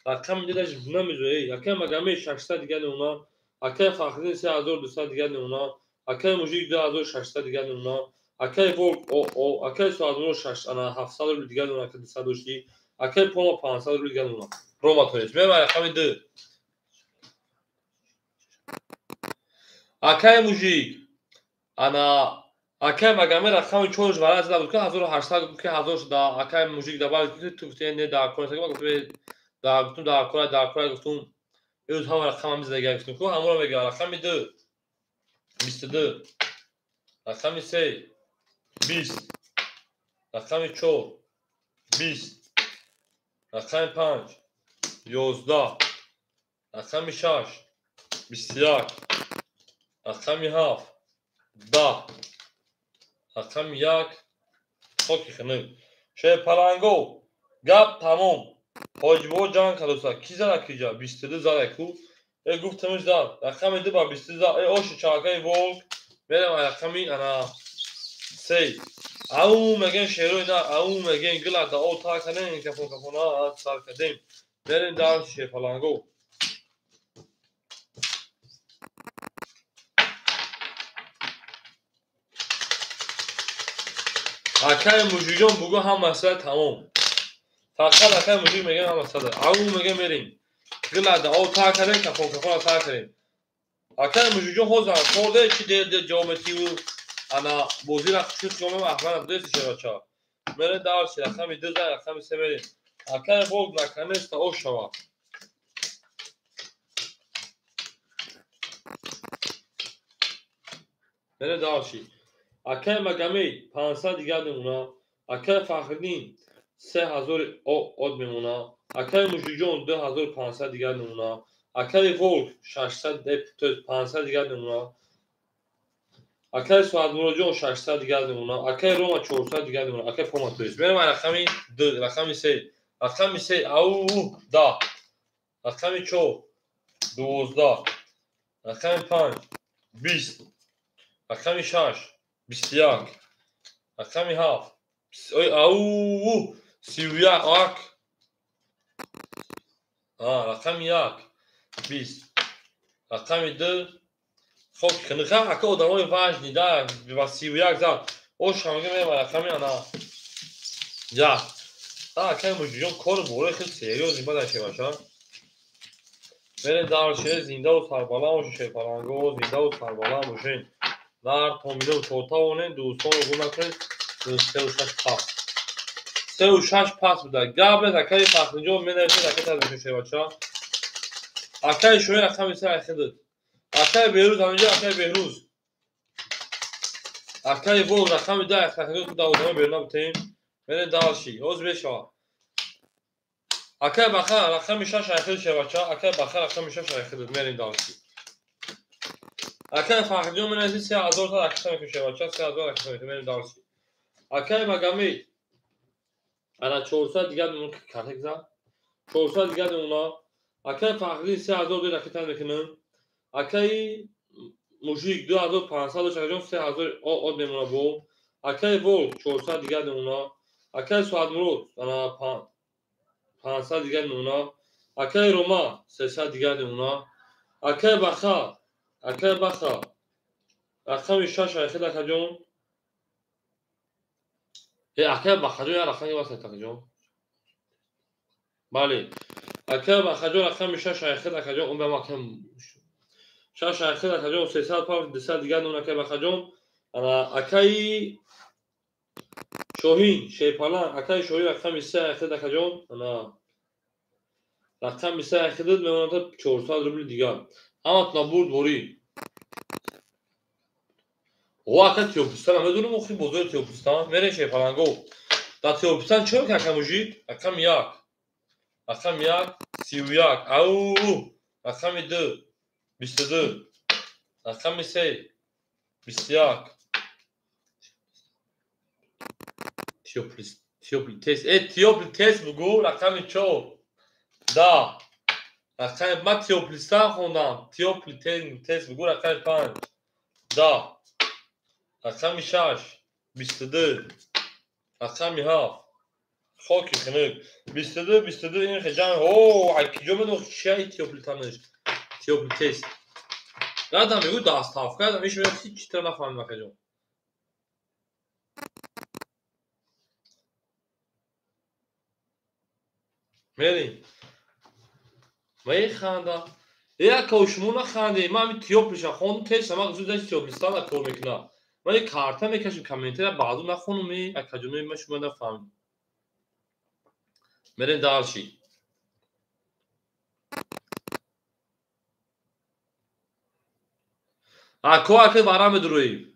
Рақами 2 даш намезои. Акаи Магомед 600 дигар намуна. Акаи Фахриддин 3200 дигар намуна. Акаи Мужик 2600 дигар намуна. Акаи Волк о акаи Суадмурод 6 ана 700 рубл дигар намуна ки 200 дошти. Акаи Пома 500 рубл дигар намуна. Рома тоест. Мева рақами 2. Акаи Мужик ана акаи Магомед рақами 4 вараз зада буд ки 1800 гуфт ки 1000 да акаи Мужик да баъд гуфт ту гуфти не дар кор ман гуфтам да гуфтам дар кор дар кор гуфтам имрӯз ҳама рақам ҳам зада гуфтам ку ҳамонро мегӯям. Рақами 2 22 рақами 3 20 рақами 4 20 рақами 5 11 рақами 6 21 рақами 7 10 рақами 1 хоки хунук. Шерпаланго гап тамом. Ҳоҷибо ҷанг кардоса. Ки зада киҷа? 22 зада ку. Э гуфтамш зад. Рақами 2 ба 22 зад. Э оши чакаи Волк. Мерем рақами ана 3. Ау мегем шерои на, ау мегем гила да о та кардем кафон кафона сар кардем. Мерем дар шерпаланго. Акаи Мужикҷон бугӯ ҳам масъала тамом. Фақат акаи Мужик мегем ҳам масъала. Ау мегем мерем. Гила да о та кардем кафон кафона сар кардем. Акаи Мужикҷон ҳозир корде чи дер дер ҷомативу ана бозира хушуд ҷомем аҳмад абдуест шевача. Мерем дарси рақами 2 за рақами 3 мерем. Акаи Волк наконец-то ош шавад. Мерем дальше. Акай Магомед 500 дигар мемона. Акай Фахриддин 3000 од мемона. Акай Мужиҷон 2500 дигар мемона. Акай Волк 600 500 дигар мемона. Акай Суадмуроджон 600 дигар мемона. Акай Рома 400 дигар мемона. Акай Фома то есть. Мерем рақами 2, рақами 3. Рақами 3 ау 10. Рақами 4 12. Рақами 5 20. Рақами 6 21. Рақами 7 ау 31. Рақами 1 20. Рақами 2 хоб хиниха ака одамои важни да ва 31 зад. Ош ҳамага мева рақами ана 1. Акай Мужиҷон кори бораи хел серьёзни бада шеваша. Мерем дальше, зиндаву сарбаланд бошед, шерпаланго, зиндаву сарбаланд бошед. Нар то миллион чортавонед, дӯстонро гум накунед. 36 пас. 36 пас буда. Гап нест, акаи Фахриҷон менависед, акаи тазмишо шевача. Акаи Шоҳин рақами 3 айхидид. Акаи Беҳрӯз ҳаминҷо, акаи Беҳрӯз. Акаи Волк рақами 10 Фахриҷон ту даводама берун набутем. Мерем дальше. Ҳозир мешавад. Акай Баха рақами 6 айхид шевача. Акай Баха рақами 6 айхидид. Мерем дальше. Акай Фахриҷон менависед 3000 та ракета мекунем шевача. 3000 ракета мекунем. Мерем дальше. Акай Магомед ана 400 дигар мемон картак зад. 400 дигар мемона. Акай Фахриддин 3000 ракета мекунем. Акай Мужик 2500 дошт, 3000 од мемона бо. Акай Волк 400 дигар мемона. Акай Суадмурод ана 500 дигар мемона. Акай Рома 300 дигар мемона. Акай Баха, акай Баха рақами 6 айхид акаҷон. Акай Бахаҷон я рақами вас акаҷон. Бале. Акай Бахаҷон рақами 6 айхид акаҷон. Он ба ма акай 6 айхид акаҷон 300 пав 200 дигар мемона акай Бахаҷон. Ана акаи Шоҳин Шерпаланг, акаи Шоҳин рақами 3 айхид акаҷон. Ана рақами 3 айхидид мемонад 400 рубли дигар. Ҳаматона бурд борӣ. О ака Тиёпистан намедонам охи бозори Тиёпистан. Мерем Шерпаланго. Дар Тиёпистан чӣ мекунад ака Мужик? Рақами 1. Рақами 1 31. Ау рақами 2 22. Рақами 3 21. Тиёплитес. Тиёплитес бугу рақами 4 10. Рақами ман Тиёплистан хондам. Тиёплитес бугу рақами 5 10. Рақами 6 22. Рақами 7 хоки хинук 22 22 ин хеҷам. О, ай киҷо медонам чия Тиёплитанаш. Тиёплитес. Радам мегӯ доставка, радам иш мегӯ ҳеҷ чиз нафаҳмидам акаҷон. Мерем. Механдам. Ака шумо нахандем. Ман ҳамин Тиёплиша хондум, тез ама зуд аз Тиёплистан кор мекунам. Ман як карта мекашам, комментария баъду нахонум, акаҷонои ман шумо нафаҳмид. Мерем дальше. Ако ака вара медуроем.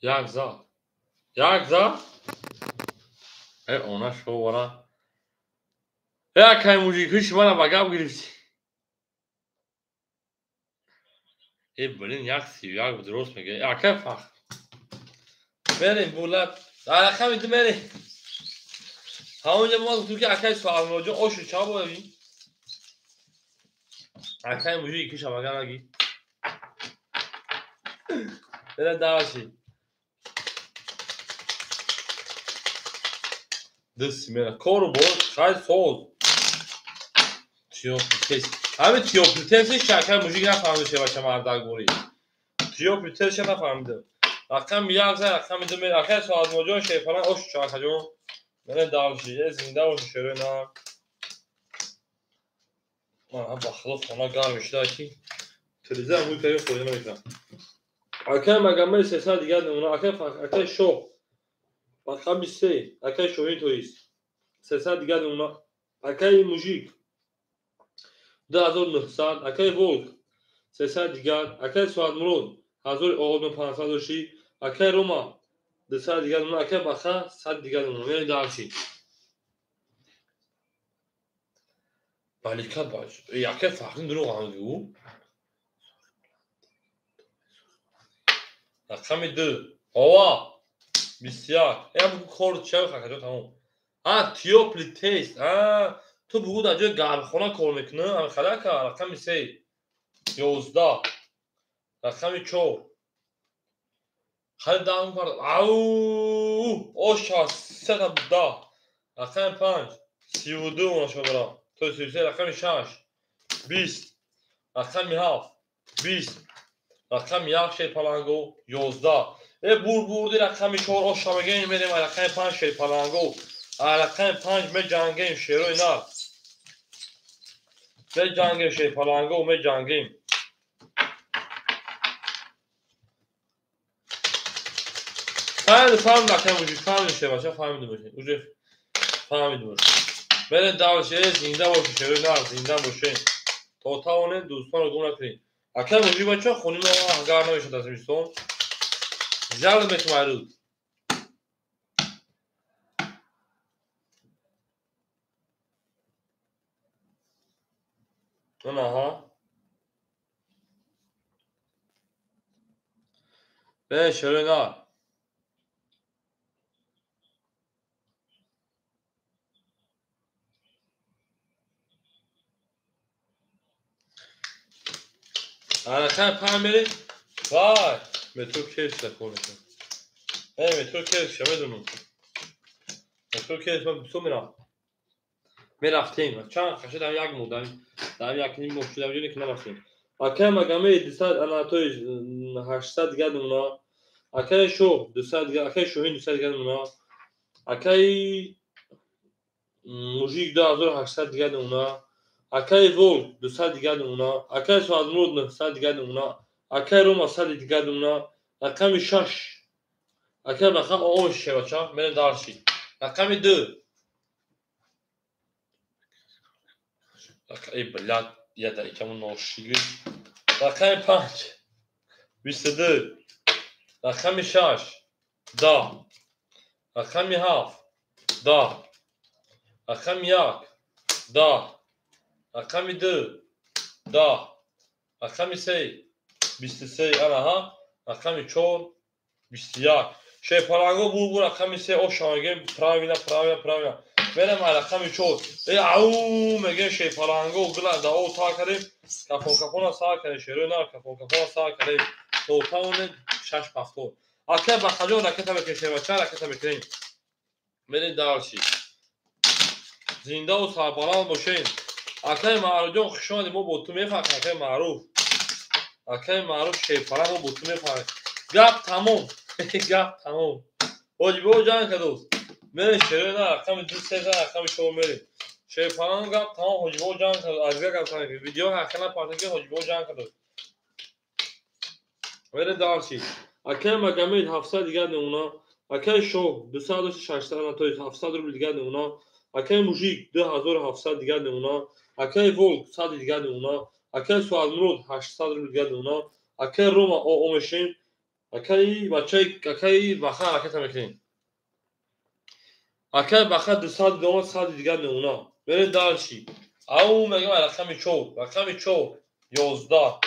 Як зад. Як зад. Она шо вара. Акай мужик, ҳиш мана ба гап гирифтӣ. Блин, як 31 буд, рост мегӯ. Акай Фахр. Мерем булат. Рақами 2 мерем. Ҳамонҷо мо гуфтем ки акай Суалмуроджон ошу ча бояви? Акай мужик киша мага наги. Мерем дальше. Дӯст мера кору бор хай соз. Тиёплитес. Ҳамин тиёплитеси шакай мужик нафаҳмида шевача мардак борӣ. Тиёплитесша нафаҳмида. Рақами 1 зад, рақами 2 мера. Акай Суадмуроджон Шерпаланг ошу ча акаҷон. Мерем дальше. Зинда бошед шерои нар. Ман ба худо хона гарм шуда ки телевизор мӯй кардем фоида намекунам. Акай Магомед 300 дигар намуна. Акай Фахр, акай Шоҳ. Рақами се, акай Шоҳин тоист. 300 дигар намуна. Акай Мужик 2900, акай Волк 300 дигар, акай Соатмурод 1500 дошти, акай Рома 200 дигар намуна, акай Баха 100 дигар намуна. Мерем дальше. Балика бач. Акай Фахрин дурӯғ ҳам гӯ. Рақами 2. Ова 21. Я бугу кор чай хакаҷо тамом. А тёплый тест. А ту бугу дар ҷои гармхона кор мекунӣ? Ами хадака. Рақами 3. 11. Рақами 4. Хали даҳ пар. Ау! Оша 310. Рақами 5. 32 онаша бара. То 33. Рақами 6. 20. Рақами 7. 20. Рақами 1 шерпаланго 11. Э бурбурди рақами 4 оша мегем мерем рақами 5 шерпаланго. Рақами 5 меҷангем шерои нар. Меҷангем шерпаланго меҷангем. Фаҳмид акай мужик, фаҳмид шербача, фаҳмид бошед. Уже фаҳмид бошед. Мерем дальше, зинда бошед шерои нар, зинда бошед. То тавонед дӯстонро гум накунед. Акай мужик бача хони мо гарм намешавад аз зимистон. Зиёд мекунам рӯз. Аҳа. Бе шерои нар. Рақами 5 мерем. Вай, метро кеф кор мекунам. Метро кеф медонам. Метро кеф ман бисёр меравам. Мерафтем. Чанд қаша дар як моҳ, дар як ним моҳ шуда ҷоне ки нарафтем. Акай Магомед 200 анатои 800 дигар намуна. Акай Шоҳ 200 дигар, акай Шоҳин 200 дигар намуна. Акай Мужик 2800 дигар намуна. Акай Волк 200 дигар намуна. Акай Соатмурод 900 дигар намуна. Акай Рома 100 дигар намуна. Рақами 6. Акай Баха оон шебача, мерем дальше. Рақами 2. Эй, блядь, я да икамон ношигӣ. Рақами 5. 22. Рақами 6. 10. Рақами 7. 10. Рақами 1. 10. Рақами 2. 10. Рақами 3. 23. Анаҳа. Рақами 4. 21. Шерпаланго бурбур рақами 3 оша мегем. Правильно, правильно, правильно. Мерем рақами 4. Э ау мегем шерпаланго гла да о та кардем. Кафон кафона сар кардем. Шерои нар кафон кафона сар кардем. То тавонем 6 пафтор. Акай Бахаҷон ракета мекунем шербача ракета мекунем. Мерем дальше. Зиндаву сарбаланд бошем. Акай Маъруфҷон хуш омадед, мо бо ту мефахрем. Акай Маъруф. Акай Маъруф шерпаланг мо бо ту мефахрем. Гап тамом. Гап тамом. Ҳоҷибо ҷанг кардост. Мерем шерои нар рақами 2 3 рақами 4 мерем. Шерпаланг гап тамом. Ҳоҷибо ҷанг кардост. Аз гап тамом. Видео ҳақиқа напартем ки ҳоҷибо ҷанг кардост. Мерем дальше. Акай Магомед 700 дигар намуна. Акай Шоҳ 200 600 то 700 рубл дигар намуна. Акай Мужик 2700 дигар намуна. Акай Волк 100 дигар намуна. Акай Соатмурод 800 рубл дигар намуна. Акай Рома о мешем. Акай бачаи акай Баха ракета мекунем. Акай Баха 200 доллар 100 дигар намуна. Мерем дальше. Ау мегем рақами 4. Рақами 4 11.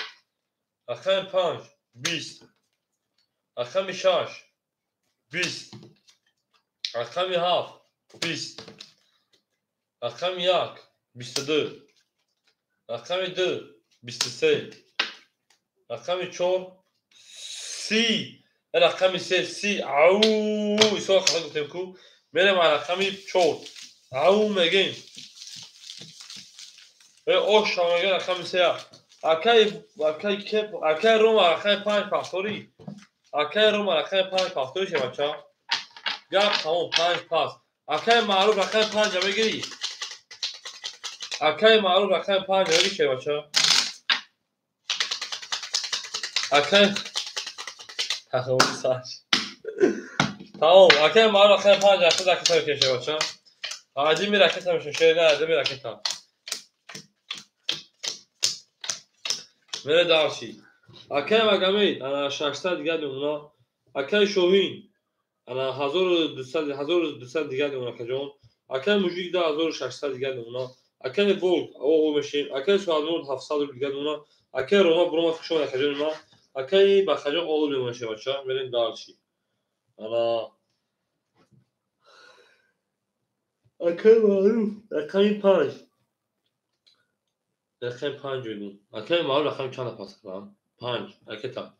Рақами 5 20. Рақами 6 20. Рақами 7 20. Рақами 1 22. Рақами 2 23. Рақами 4 30. Рақами 3 30. Ау исо хато гуфтем ку. Мерем рақами 4. Ау мегем. Э оша мегем рақами 3. Акай акай кеп акай Рома рақами 5 пастори. Акай Рома рақами 5 пастори шебача. Гап тамом 5 пас. Акай Маъруф рақами 5 мегирӣ. Акай Маъруф рақами 5 мегирӣ шебача. Акай таховуни саш. Тамом. Акай маъруф рақами 5 ракета ракета мекашем бача. Адими ракета мешем, шерина адими ракета. Мере дарши. Акай Магомед, ана 600 дигар мемона. Акай Шоҳин, ана 1200 1200 дигар мемона акаҷон. Акай Мужик 2600 дигар мемона. Акай Волк, оғо мешем. Акай Суадмур 700 рубл дигар мемона. Акай Рома Брома хушон акаҷон ма. Акай Бахаҷон оғо мемона бача. Мерем дарши. Ана акай Маъруф рақами 5. Рақами 5 мегӯм. Акай Маъруф рақами чанд пас кардам? 5 ракета.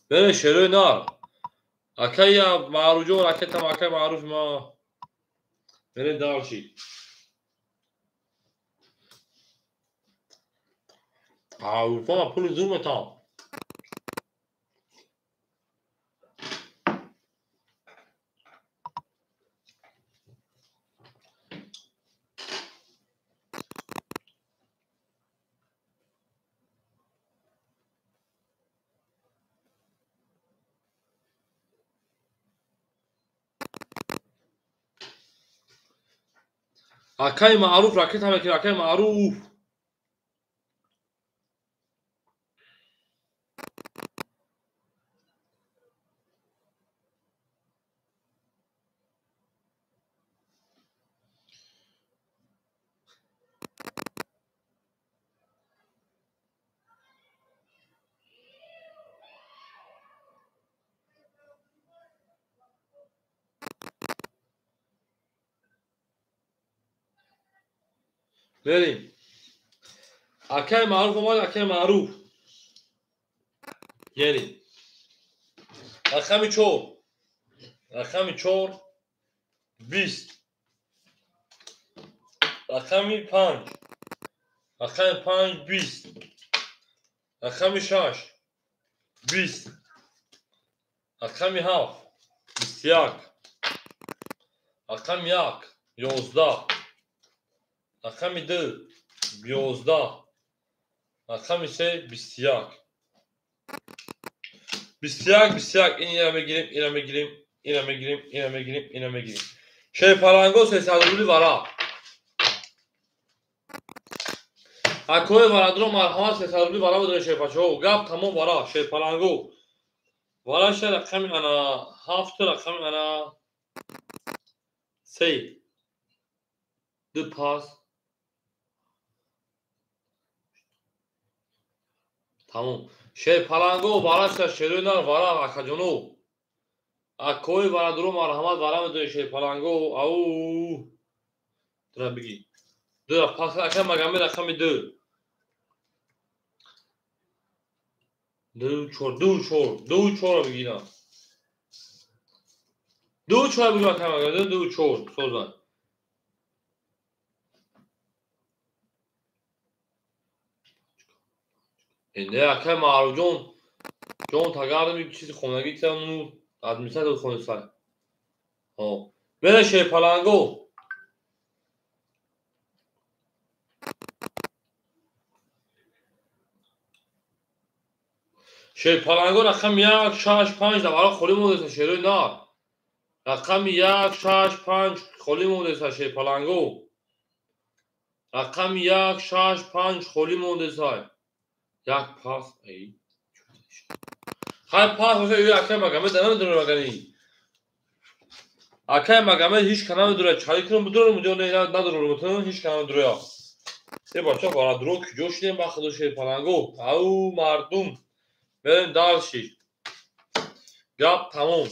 Бере шерои нар. Акай Маъруфҷон ракетам, акай Маъруф ма. Бере дарши. Аврупо пули зур метавон. Акай Маъруф ракета мекунад, акай Маъруф. Мерем. Акай Маъруф омад, акай Маъруф. Мерем. Рақами 4. Рақами 4 20. Рақами 5. Рақами 5 20. Рақами 6 20. Рақами 7 21. Рақами 1 11. Рақами 2 11. Рақами 3 21. 21 21. Ина мегирем, ина мегирем, ина мегирем, ина мегирем, ина мегирем. Шерпаланго 300 рубли вара. Акои варадро марҳамат 300 рубли вара бидоред шерпачаҳо. Гап тамом вара шерпаланго. Вараша рақами ана 7 рақами ана 3. 2 пас. Тамом. Шерпаланго вараша шерои нар вара акаҷоно. Акои варадро марҳамат вара медоред шерпаланго. Ау. Дура бигӣ. Дура пас ака Магомед рақами 2. 2 4 2 4 2 4 бигирам. 2 4 бигирам ака Магомед 2 4 созан. Не акай Маъруфҷон, ҷон тагарми чизи хонагӣ тиамну администратор хонасай. Ҳо. Мере шерпаланго. Шерпаланго рақами 1 6 5 дар вара холӣ мондаест шерои нар. Рақами 1 6 5 холӣ мондаест шерпаланго. Рақами 1 6 5 холӣ мондаест. Як пас эй. Хай пас боша ю акай Магомед намедонам магани. Акай Магомед ҳеч ка намедонад чали кунам бидорам ё не надорам мутан ҳеч ка намедонад. Э бача варадро куҷо шудем ба худо шерпаланго. Ау мардум. Мерем дарши. Гап тамом.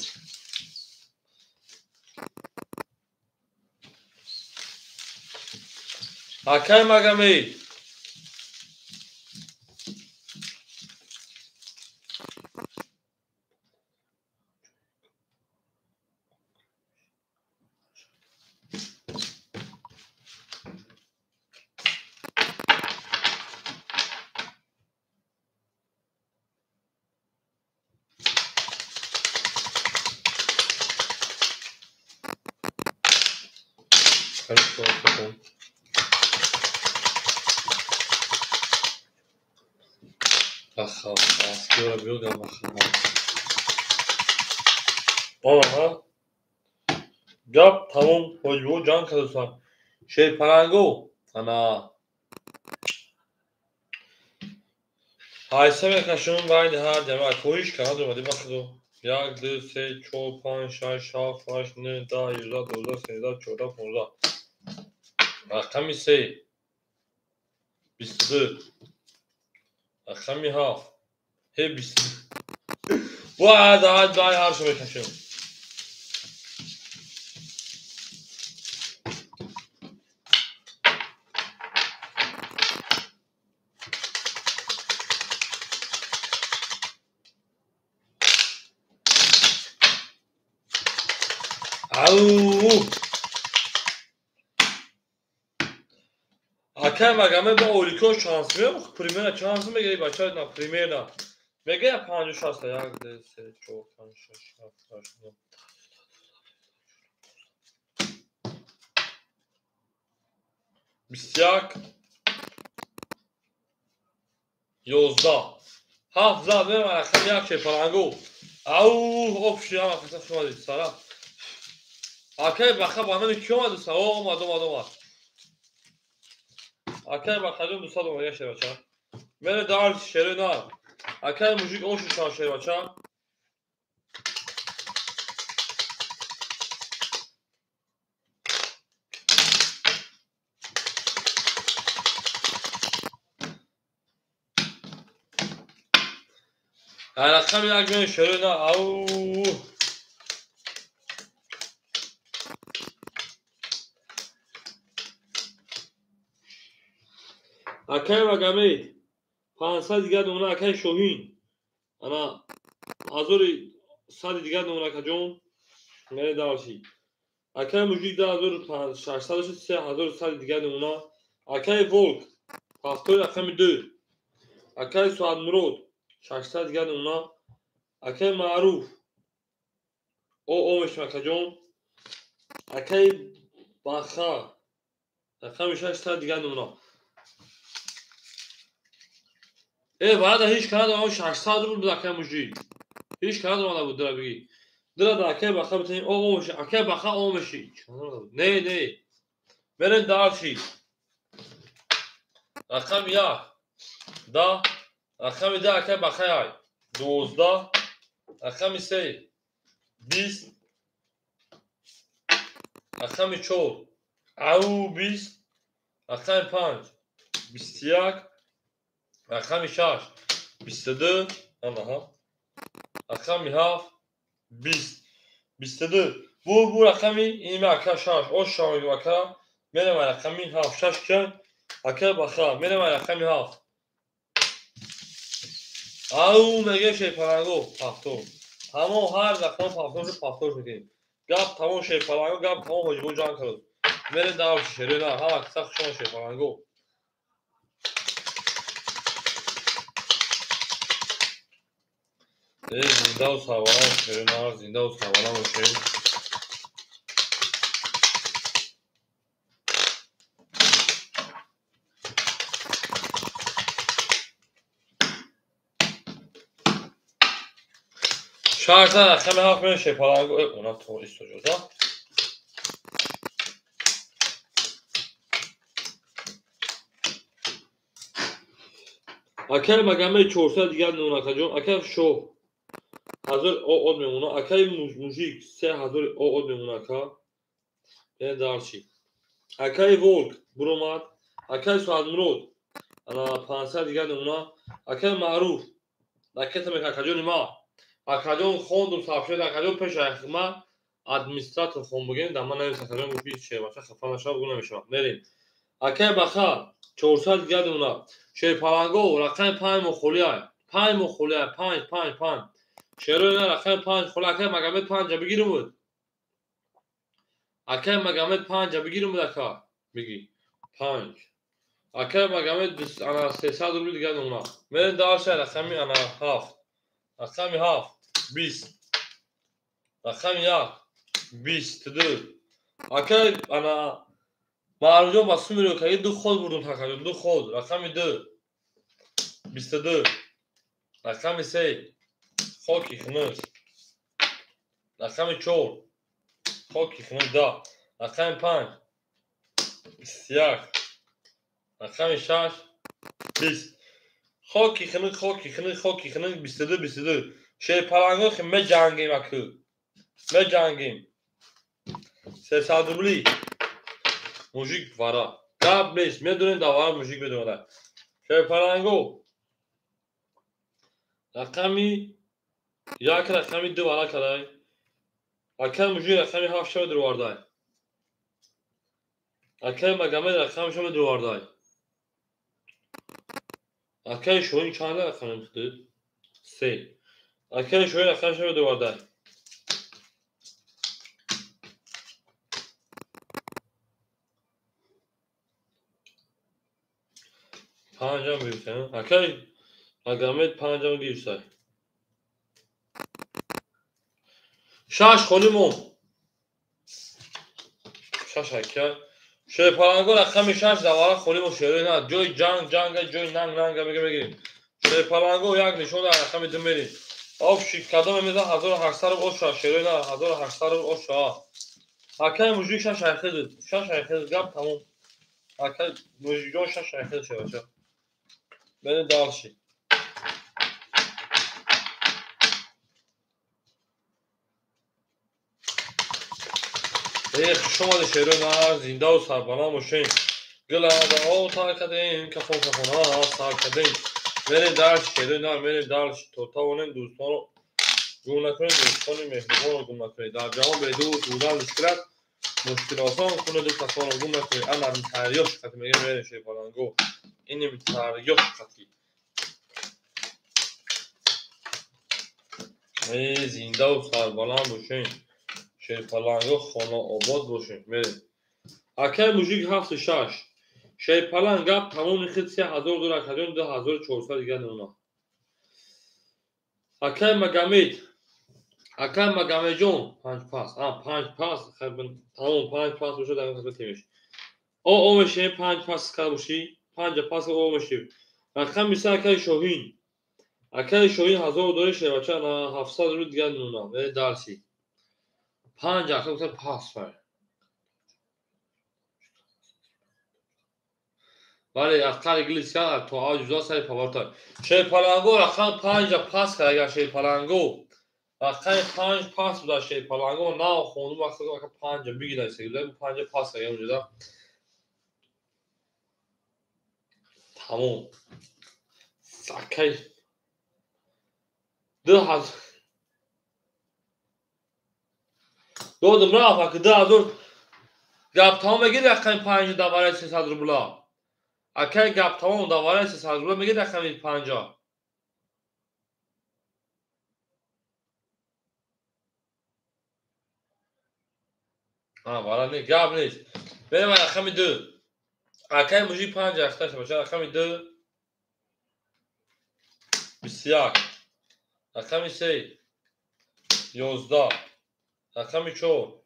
Акай Магомед. Рақами гап тамом ҳоҷибо ҷанг кардасан шерпаланго ана ҳайса мекашум байни ҳар ҷамоа хоҳиш кард омадӣ ба худо 1 2 3 4 5 6 7 8 9 10 11 12 13 14 15 рақами 3 22 рақами 7 ҳе 22 бояд ҳар ҳаршо мекашем. Акай магаме ба олико шанс меёб, примерно шанс мегири бача на примерно. Мегая 5 6 1 2 3 4 5 6 7 8 9 21 11 7 зад мемара рақами як шепалангу. Ау общий ама қаса шума сара. Акай баха ба номи ки омад дӯста? О омад омад омад. Акай бахаҷон дусад омад шербача. Мене дар шере на. Акай мужик ошу шан шербача. Рақами як мен шере на. Ау. Акай Магомед 500 дигар номра акай Шоҳин ана 1100 дигар номра акаҷон мере дарси. Акай Мужик 2600 3100 дигар номра. Акай Волк ҳафтои рақами 2. Акай Суадмурод 600 дигар номра. Акай Маъруф о мешим акаҷон. Акай Баха рақами 600 дигар номра. Баъда ҳеҷ кара омад 600 рубл буд акай мужик. Ҳеҷ кара омада буд дира бигӣ. Дира да акай Баха битанӣ о меши. Акай Баха о меши. Не, не. Мерем дарши. Рақами 1 10 рақами 10 акай Баха яй 12 рақами 3 20 рақами 4 ау 20 рақами 5 21 рақами 6 22 анаҳа рақами 7 20 22 бу рақами ин ака 6 ош шавем ака мерем рақами 7 6 ка ака баха мерем рақами 7 ау меге шерпаланго ҳафтум тамом ҳар рақам ҳафтум шуд ҳафтум шудем гап тамом шерпаланго гап тамом ҳоҷибо ҷанг кард мерем дар шерена ҳама каса хушон шерпаланго. Зиндаву сарбаланд шерена зиндаву сарбаланд бошед. Шарта рақами 7 мен шерпаланго она то истоҷоза. Акай Магомед 400 дигар номра акаҷон. Акай Шоҳ 1000 од мемона. Акай Мужик 3000 од мемона ака. Е дарчи. Акай Волк буромад. Акай Суадмурод ана 500 дигар номра. Акай Маъруф ракета мека акаҷони ма. Акаҷон хондум сабшед акаҷон пеш ма администратор хон бигем да ман навис акаҷон гуфт шербача хафа нашав гу намешавад. Мерем. Акай Баха 400 дигар номра. Шерпаланго рақами 5 мо холиай. 5 мо холиай 5 5 5. Шероина рақами 5 хола акай Магомед 5 бигирим буд. Акай Магомед 5 бигирим буд ака. Биги 5. Акай Магомед ана 300 рубл дигар номра. Мерем дарша рақами ана 7. Рақами 7 20. Рақами 1 22. Акай ана Маъруфҷон ба суми рӯкагӣ ду ход бурдум такаҷон, ду ход. Рақами 2 22, рақами 3 хоки хунук, рақами 4 хоки хунук 10, рақами 5 21, рақами 6 20. Хоки хунук, хоки хунук, хоки хунук 22 22. Шерпаланго хи меҷангем аку. Меҷангем. 300 рубли. Мужик вара. Гап нест, медонем да вара мужик медонад. Шерпаланго. Рақами 1 рақами 2 вара кадай. Акай мужик рақами 7 шава дурвардай. Акай Магомед рақами шава дурвардай. Акай Шоҳин чанд рақами худид? 3. Акай Шоҳин рақами шава дурвардай. Панҷам гирифтем. Акай Магомед панҷам гирифтай. 6 холӣ монд. 6 акай. Шерпаланго рақами 6 давара холӣ мо шерои на. Ҷои ҷанг ҷанга, ҷои нанг нанга мега мегирем. Шерпаланго як нишон дар рақами 2 мерем. Обши кадоме мезан 1800 рубл оша шерои на 1800 рубл оша. Акай мужик 6 айхез. 6 айхез гап тамом. Акай мужикҷон 6 айхез шевача. Берем дальше. Эх, хуш омадед шерои нар, зиндаву сарбаланд бошем. Гулада тар кардем, кафон кафона сар кардем. Мерем дальше, шерои нар, мерем дальше. То тавонем дӯстонро гум накунем, дӯстони меҳрубонро гум накунем. Дар ҷаҳон бедӯст будан мушкил аст, мушкил осон кунеду касонро гум накунем. Ана тарёш қати мегем, мерем шерпаланго. Инем тарёш қати. Зиндаву сарбаланд бошем. Шерпаланго хонаобод бошем. Мерем. Акай мужик 7 6. Шерпаланг гап тамоми хид 3000 доллар кардем, 2400 дигар нуна. Акай Магомед. Акай Магомедҷон 5 пас. 5 пас, тамом 5 пас бошад дар хидмат темиш. О мешем 5 пас кар боши, 5 пас о мешем. Рақами 3 акай Шоҳин. Акай Шоҳин 1000 доллар шевача на 700 рубл дигар нуна. Мерем дарси. 5 акай гуфта пас фай. Бале, аз қари глиска то аҷуза сари паварта. Шерпаланго рақам 5 пас кард агар шерпаланго. Рақами 5 пас буда шерпаланго на хонум вақт ака 5 бигирад сегуда 5 пас кард онҷода. Тамом. Акай 2000 додум рафт ака 2000 гап тамом мегири рақами 5 давараи 300 рубла. Акай гап тамом давараи 300 рубла мегири рақами 5. Вара не гап нест. Берем рақами 2. Акай мужик 5 ахташ бошад рақами 2 21, рақами 3 11, рақами 4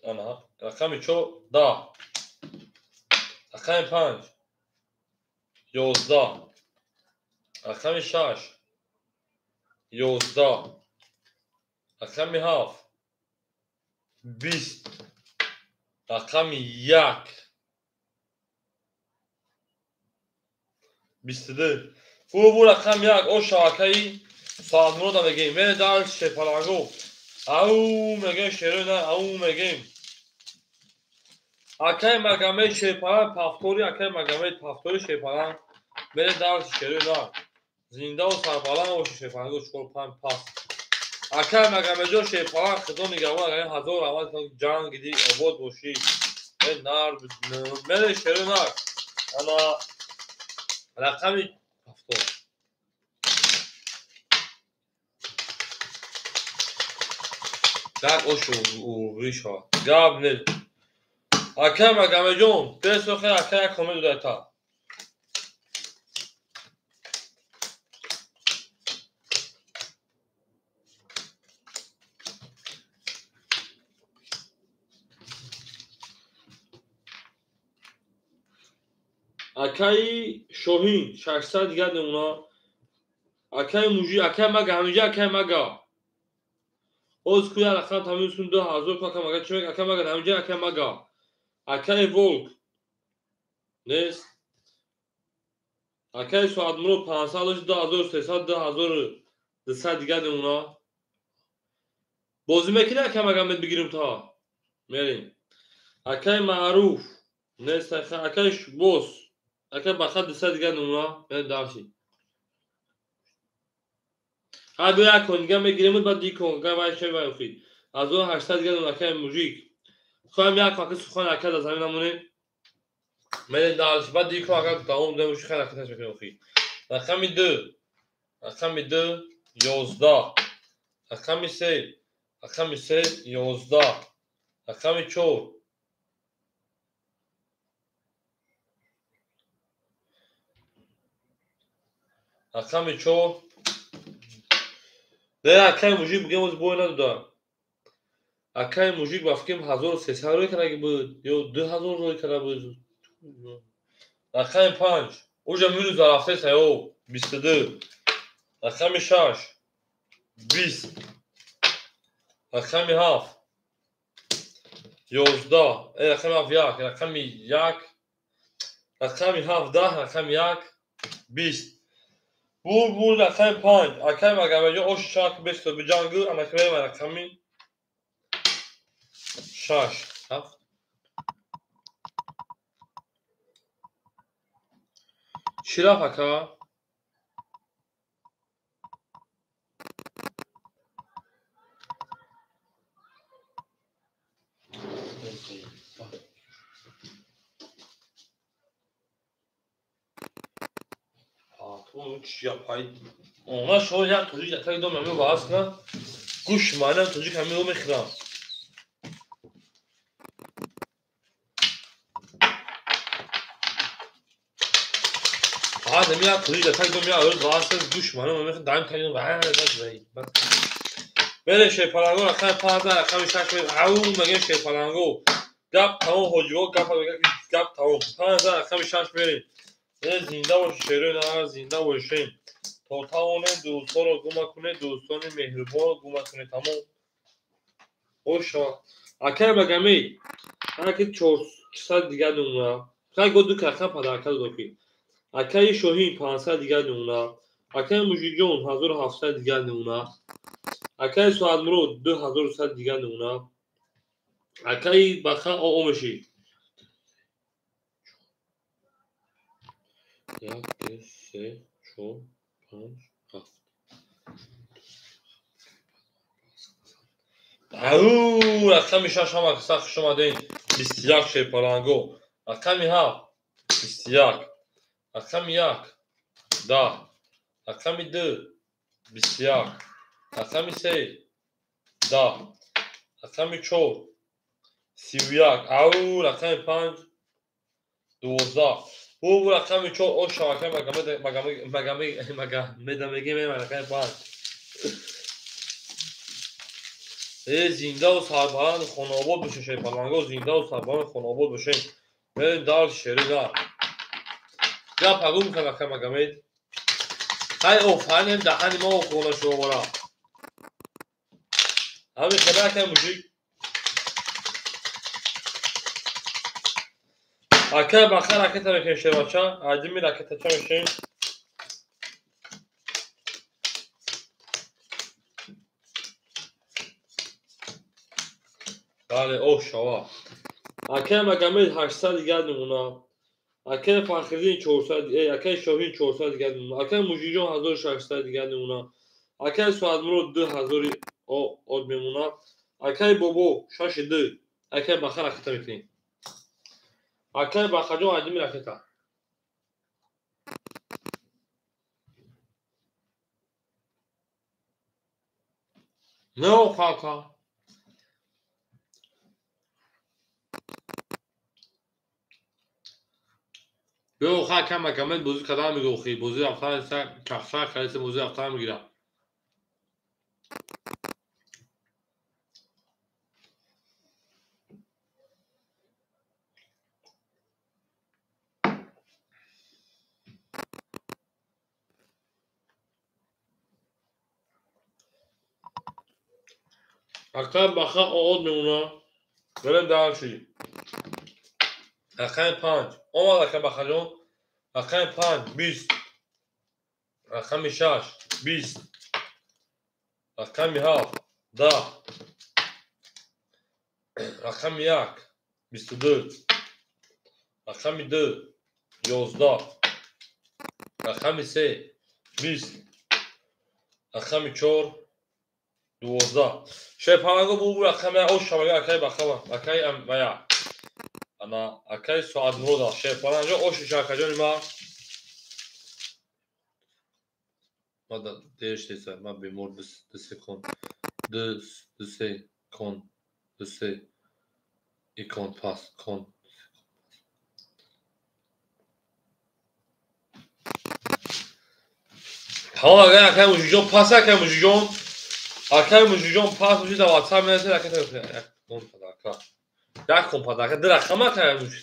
ана рақами 4 10, рақами 5 11, рақами 6 11, рақами 7 20, рақами 1 22. Фу рақами 1 о шабакаи Соатмурода мегем. Мерем дальше шерпаланго. Ау мегем шерои нар, ау мегем. Акай Магомед шерпаланг пафтори, акай Магомед пафтори шерпаланг. Мерем дальше шерои нар. Зиндаву сарбаланд бошед шерпаланго 4 5 пас. Акай Магомедҷон шерпаланг худо нигаҳбон, агар 1000 раҳмат ҷанг диди обод бошӣ. Нар мерем шерои нар. Ана рақами 7. Так ошу уғри шавад. Гап нест. Акай Магомедҷон, бесохе акай як хона дудайта. Акаи Шоҳин 600 дигар намуна. Акаи Мужик, акаи Мага, ҳаминҷа акаи Мага. Ҳоз ку як рақам тамиз кун 2000 ку акаи Мага чӣ мега? Акаи Мага ҳаминҷа акаи Мага. Акаи Волк нест. Акаи Соатмурод 500 дошт 2300 2200 дигар намуна. Бозӣ мекунӣ акаи Мага мед бигирим то? Мерем. Акаи Маъруф нест. Акаи Бос, акаи Баха 200 дигар намуна. Мерем дарши. Ҳа биё як кон дигар мегирем, баъд ди кон гай вай шай вай охи. 1800 дигар намуна акаи Мужик. Хоҳам як кон сухан ака дар замин намонем. Мерем дарши. Баъд ди кон ака давом додем, уши хай ракеташ мекунем охи. Рақами 2, рақами 2 11, рақами 3, рақами 3 11, рақами 4 рақами 4. Не, акаи Мужик бигем оз бой надода. Акаи Мужик ба фикрам 1300 рӯй кардаги буд ё 2000 рӯй карда буд. Рақами 5 уже минус рафтеса ё 22. Рақами 6 20. Рақами 7 11. Рақами 7 1, рақами 1, рақами 7 10, рақами 1 20. Бур рақами 5. Акаи Магамеҷон оши шак бесто биҷангу анакмева рақами 6 7. Чӣ рафт ака? Она шо як тоҷик якаи дом ҳамин ваҳс кунад, гӯш маънам тоҷик ҳаминро мехӯрам. Фақат ҳамин як тоҷик якаи дом як рӯз ваҳс кунад, гӯш маънам мехӯрам, даҳам кардем. Мерем шерпаланго рақами 5 рақами 6 ау мегем шерпаланго. Гап тамом ҳоҷиҳо гап гап тамом. 5 рақами 6 мерем. Зинда бошед шерои нар, зинда бошед. То тавонем дӯстонро гум кунед, дӯстони меҳрубонро гум кунед. Тамом. Хоша. Акаи Магамед, ҳараки 400 дигар намуна. Хай го ду рақам падарка дод ки. Акаи Шоҳин 500 дигар намуна. Акаи Мужикҷон 1700 дигар намуна. Акаи Соатмурод 2100 дигар намуна. Акаи Баха оо мешид. 1, 2, 3, 4, 5, 7. Ау, рақами 6 ҳама каса хуш омадем. 21 шерпаланго. Рақами 7 21. Рақами 1 10. Рақами 2 21. Рақами 3 10. Рақами 4 31. Ау, рақами 5 12. Бу рақами 4 ош шабака Магомеда мегем рақами 5. Зиндаву сарбаланд хонаобод бошед шерпаланго, зиндаву сарбаланд хонаобод бошед. Мерем дар шери дар. Гап пагу мекунам акаи Магомед. Хай офаринем даҳани мо хона шумора. Ҳамин хеле акаи Мужик. Акаи Баха ракета мекунем шербача, айдими ракетача мешем. Бале, оҳ шава. Акаи Магомед 800 дигар намуна. Акаи Фахриддин 400, акаи Шоҳин 400 дигар намуна. Акаи Мужикҷон 1600 дигар намуна. Акаи Соатмурод 2000 од мемона. Акаи Бобо 6 2. Акаи Баха ракета мекунем. Акаи Бахаҷон айдими ракета. Не охака. Биё охар акаи Магомед бозӣ кардан мегӯ охи. Бозӣ рафтан чахчах кардеса бозӣ рафтан мегирад. Акай баха оғоз мемона. Берем дальше. Рақами 5. Омад акай Бахаҷон. Рақами 5 20. Рақами 6 20. Рақами 7 10. Рақами 1 22. Рақами 2 11. Рақами 3 20. Рақами 4 12. Шерпаланго бу рақами ош шабага акай Бахава, акай вая. Ана акай Соатмурода. Шерпаланго ош шакаҷони ма. Ма дер шеса, ма бемор 2 секунд. 2 секунд. 2 икон пас кон. Тамом агар акай мужиҷон пас акай мужиҷон. Акай мужиҷон пас мужи дар WhatsApp менависед акай як кон падака. Як кон падака. Ду рақам акай мужи.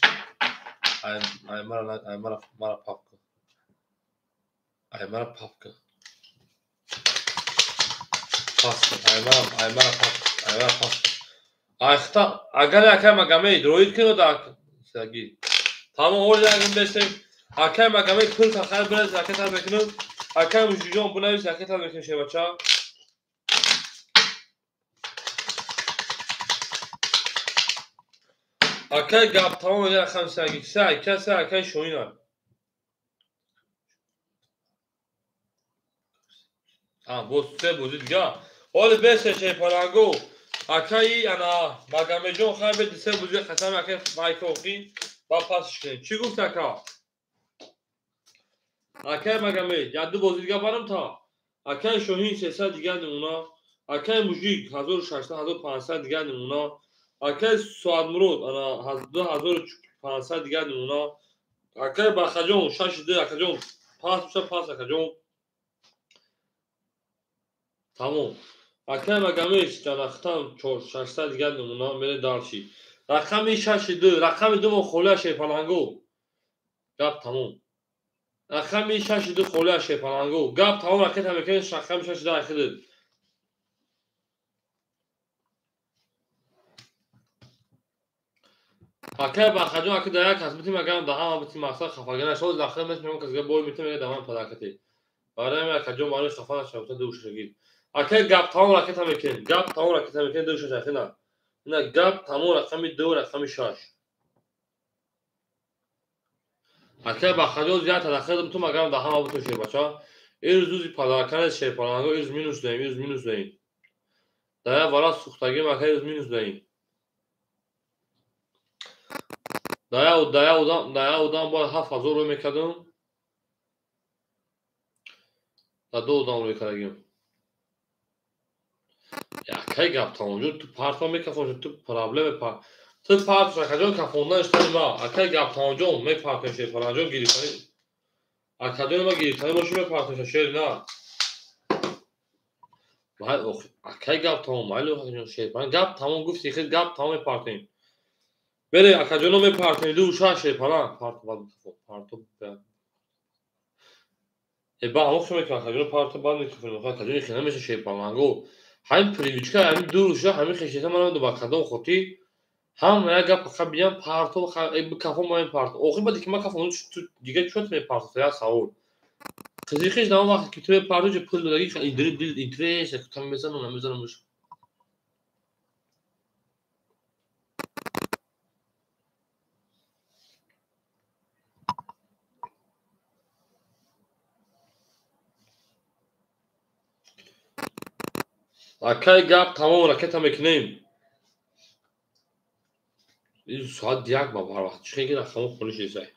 Ай ай мара ай мара мара папка. Ай мара папка. Пас ай мара ай мара папка. Ай мара пас. Айхта агар акай Магомед роид кунад саги. Тамом оли агар бесем акай Магомед пул тахар бираз акай тар мекунам. Акай мужиҷон бунавис акай тар мекунам шебача. Акай гап тамом рақам саги. Се ака се акай Шоина. А боз се бози дига. Оли бесе шепаланго. Акаи ана Магомеджон хай бе се бози қасам акай майкохи ба пасш кунем. Чӣ гуфт ака? Акай Магомед, як ду бози дига барам та. Акай Шоҳин 300 дигар намуна. Акай Мужик 1600 1500 дигар намуна. Акай Соатмурод ана 2500 дигар намуна. Акай Бахаҷон 62 акаҷон пас пас акаҷон. Тамом. Акай Магомед ана хитам 600 дигар намуна мере дарши. Рақами 62, рақами 2 мо холия шерпаланго. Гап тамом. Рақами 62 холия шерпаланго. Гап тамом ракета мекунем рақами 62 ахирид. Акай Бахаҷон ака дар як кас битим агар дар ҳама битим мақсад хафага нашавад дахил метавонем касга бой метавонем мега дар ман падакати. Барои ҳамин акаҷон барои хафа нашавад ду шашагир. Акай гап тамом ракета мекунем. Гап тамом ракета мекунем ду шаш ахина. Ина гап тамом рақами 2 рақами 6. Акай Бахаҷон зиёд тадахил битум агар дар ҳама битум шербача. Ирӯз рӯзи падаракани шерпаланго ирӯз минус даҳем, ирӯз минус даҳем. Дар як вара сӯхтагим акай ирӯз минус даҳем. Дар одам бояд 7000 рӯй мекардам. Дар ду одам рӯй кардагим. Акай гап тамомҷон ту партма мекафонши ту проблеме пар. Ту парт акаҷон кафондан иштани ма. Акай гап тамомҷон мепартем шерпаланҷон гирифтани. Акаҷон ма гирифтани боши мепартем шер на. Акай гап тамом майли акаҷон шерпалан гап тамом гуфти хел гап тамом мепартем. Бере акаҷоно мепартем ду шаш шерпалан парт бад парту. Э ба ҳамон мекунам акаҷоно парту бад мекунам акаҷони хел намеша шерпаланго. Ҳамин привычка ҳамин ду рӯза ҳамин хешета ман ба кадом хотир ҳам як гап ха биям парту кафон ма парту. Охир баъд ки ма кафон ту дига чӣ мепарту я савол. Қизиқиш дар он вақте ки ту мепарту ҷо пул додагӣ дил интерес там мезанам намезанам. Акай гап тамом ракета мекунем. Ин соат 1 ба барвақт чӣ хел рақамо холӣ шесай.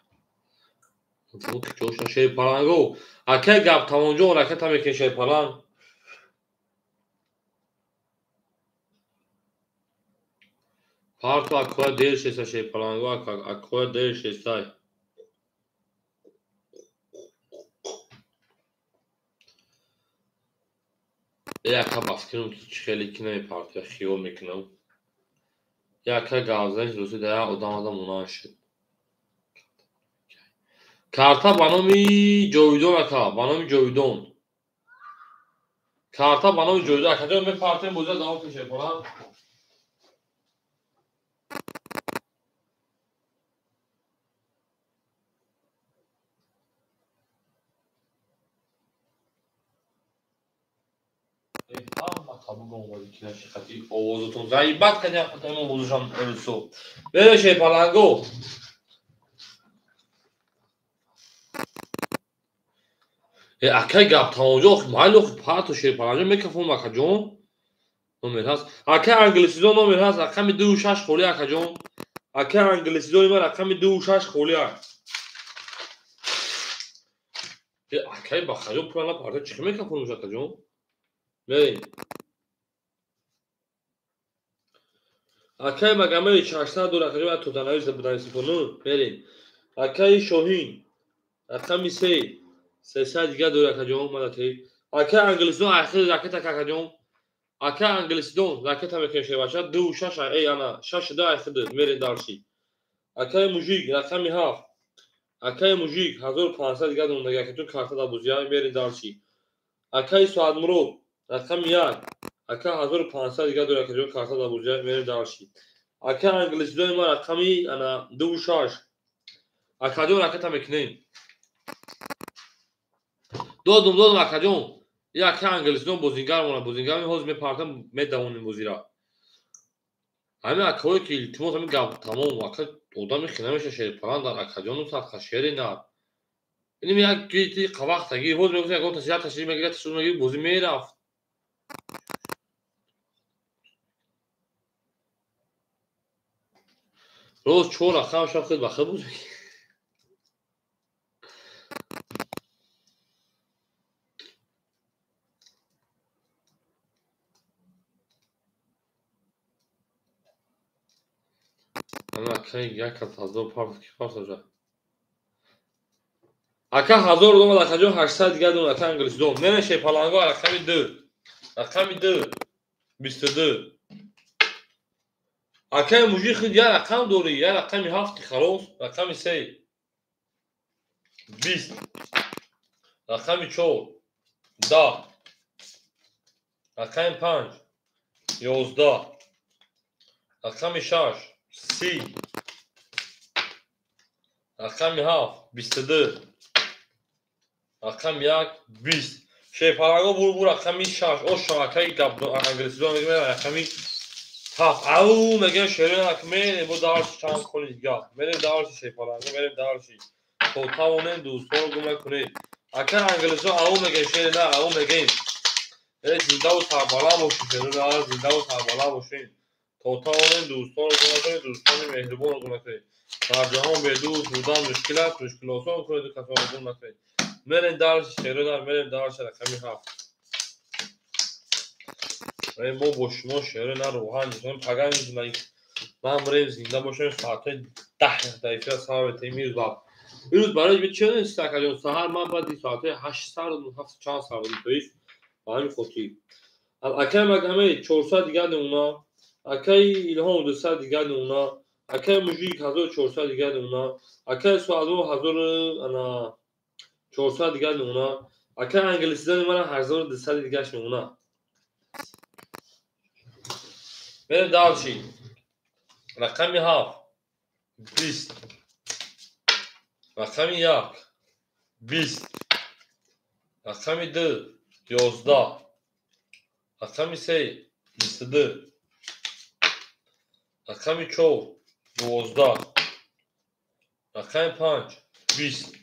Шерпаланго. Акай гап тамомҷон ракета мекунем шерпаланг. Парту акоя дер шеса шерпаланго акоя дер шесай. Яка ба фикрам ки чӣ хеле ки намепартоя хиёл мекунам. Яка гавзаниш рӯзи дар як одам адам монанд шуд. Карта ба номи Ҷовидон ака, ба номи Ҷовидон. Карта ба номи ҷоиза акаҷон мепартем бозиро давом кун шерпаланг. Ҳама табуга омадӣ ки нашиқати овозатон ғайбат кардем хатаи овозашам эрусо. Бере шерпаланго. Акай гап тамомҷо майли парту шерпаланҷо мекафонам акаҷон. Номер ҳаст. Акай англисидон номер ҳаст рақами 26 холи акаҷон. Акай англисидони ман рақами 26 холи ак. Акай бахаҷон пула напарта чӣ мекафонам акаҷон? Мерем. Акай Магомеди 600 дор акаҷон як тотанавис буданисифону мерем. Акаи Шоҳин рақами 3 300 дигар дор акаҷон мадати. Акаи англисидон ахири ракета акаҷон. Акаи англисидон ракета мекунем шербача 2 6 эй ана 6 2 ахири мерем дарши. Акаи мужик рақами 7. Акаи мужик 1500 дигар дондаги акаҷон карта дар бозия мерем дарши. Акаи Соатмурод рақами 1. Ака 1500 дигар дор акаҷон карта дар бозия мерем дарши. Акаи англисидони ман рақами ана 2 6. Акаҷон ракета мекунем. Додум додум акаҷон. Як ака англисидон бозингар мона бозингар ҳозир мепартам медавонем бозира. Ҳамин акаҳое ки илтимос ҳамин гап тамом ака одами хина меша шерпалан дар акаҷону садқа шери нар. Иним як гити қавақтаги ҳозир мегуфтем ягон ташриф ташриф мегирад ташриф мегирад бозӣ мерафт. Роз чор рақам шаб хел ба хел бозӣ. Акай як аз ҳазор парт ки парт оҷа. Ака ҳазор домад акаҷон 800 дигар дон ака англисидон. Менеше паланго рақами 2. Рақами 2. 22. Акаи мужик худ як рақам дорӣ, як рақами 7 халос, рақами 3. 20. Рақами 4. 10. Рақами 5. 11. Рақами 6. 30. Рақами 7. 22. Рақами 1. 20. Шерпаланго бур бур рақами 6. Ош акаи гап англисидон мегӯяд рақами 7. Ау мегӯяд шерон ак мерем бо дарси чанд холи дигар. Мерем дарси шерпаланго мерем дарси. То тавонем дӯстонро гум накунед. Ака англисидон ау мегӯяд шери на ау мегӯем. Зиндаву сарбаланд бошед шерон зиндаву сарбаланд бошед. То тавонем дӯстонро гум накунед, дӯстони меҳрубонро гум накунед. Дар ҷаҳон бедӯст будан мушкил аст, мушкил осон кунед касонро гум накунед. Мерем дарси шерон мерем дарси рақами 7. Мо бо шумо шерон рӯҳан нишон паган ман мерем зинда бошем соатҳои 10 дар эфир сар метаҳем ирӯз баъд. Ирӯз барои чӣ нест акаҷон саҳар ман баъди соатҳои 8 сар 7 чанд сар будем то есть ба ҳамин хотир. Акаи Магомед 400 дигар намуна, акаи Илҳом 200 дигар намуна, акаи Мужик 1400 дигар намуна, акаи Суадо 1400 дигар намуна, акаи англисидони ман 1200 дигарш намуна. Мерем дарчи. Рақами 7. 20. Рақами 1. 20. Рақами 2. 11. Рақами 3. 22. Рақами 4. 12. Рақами 5. 20.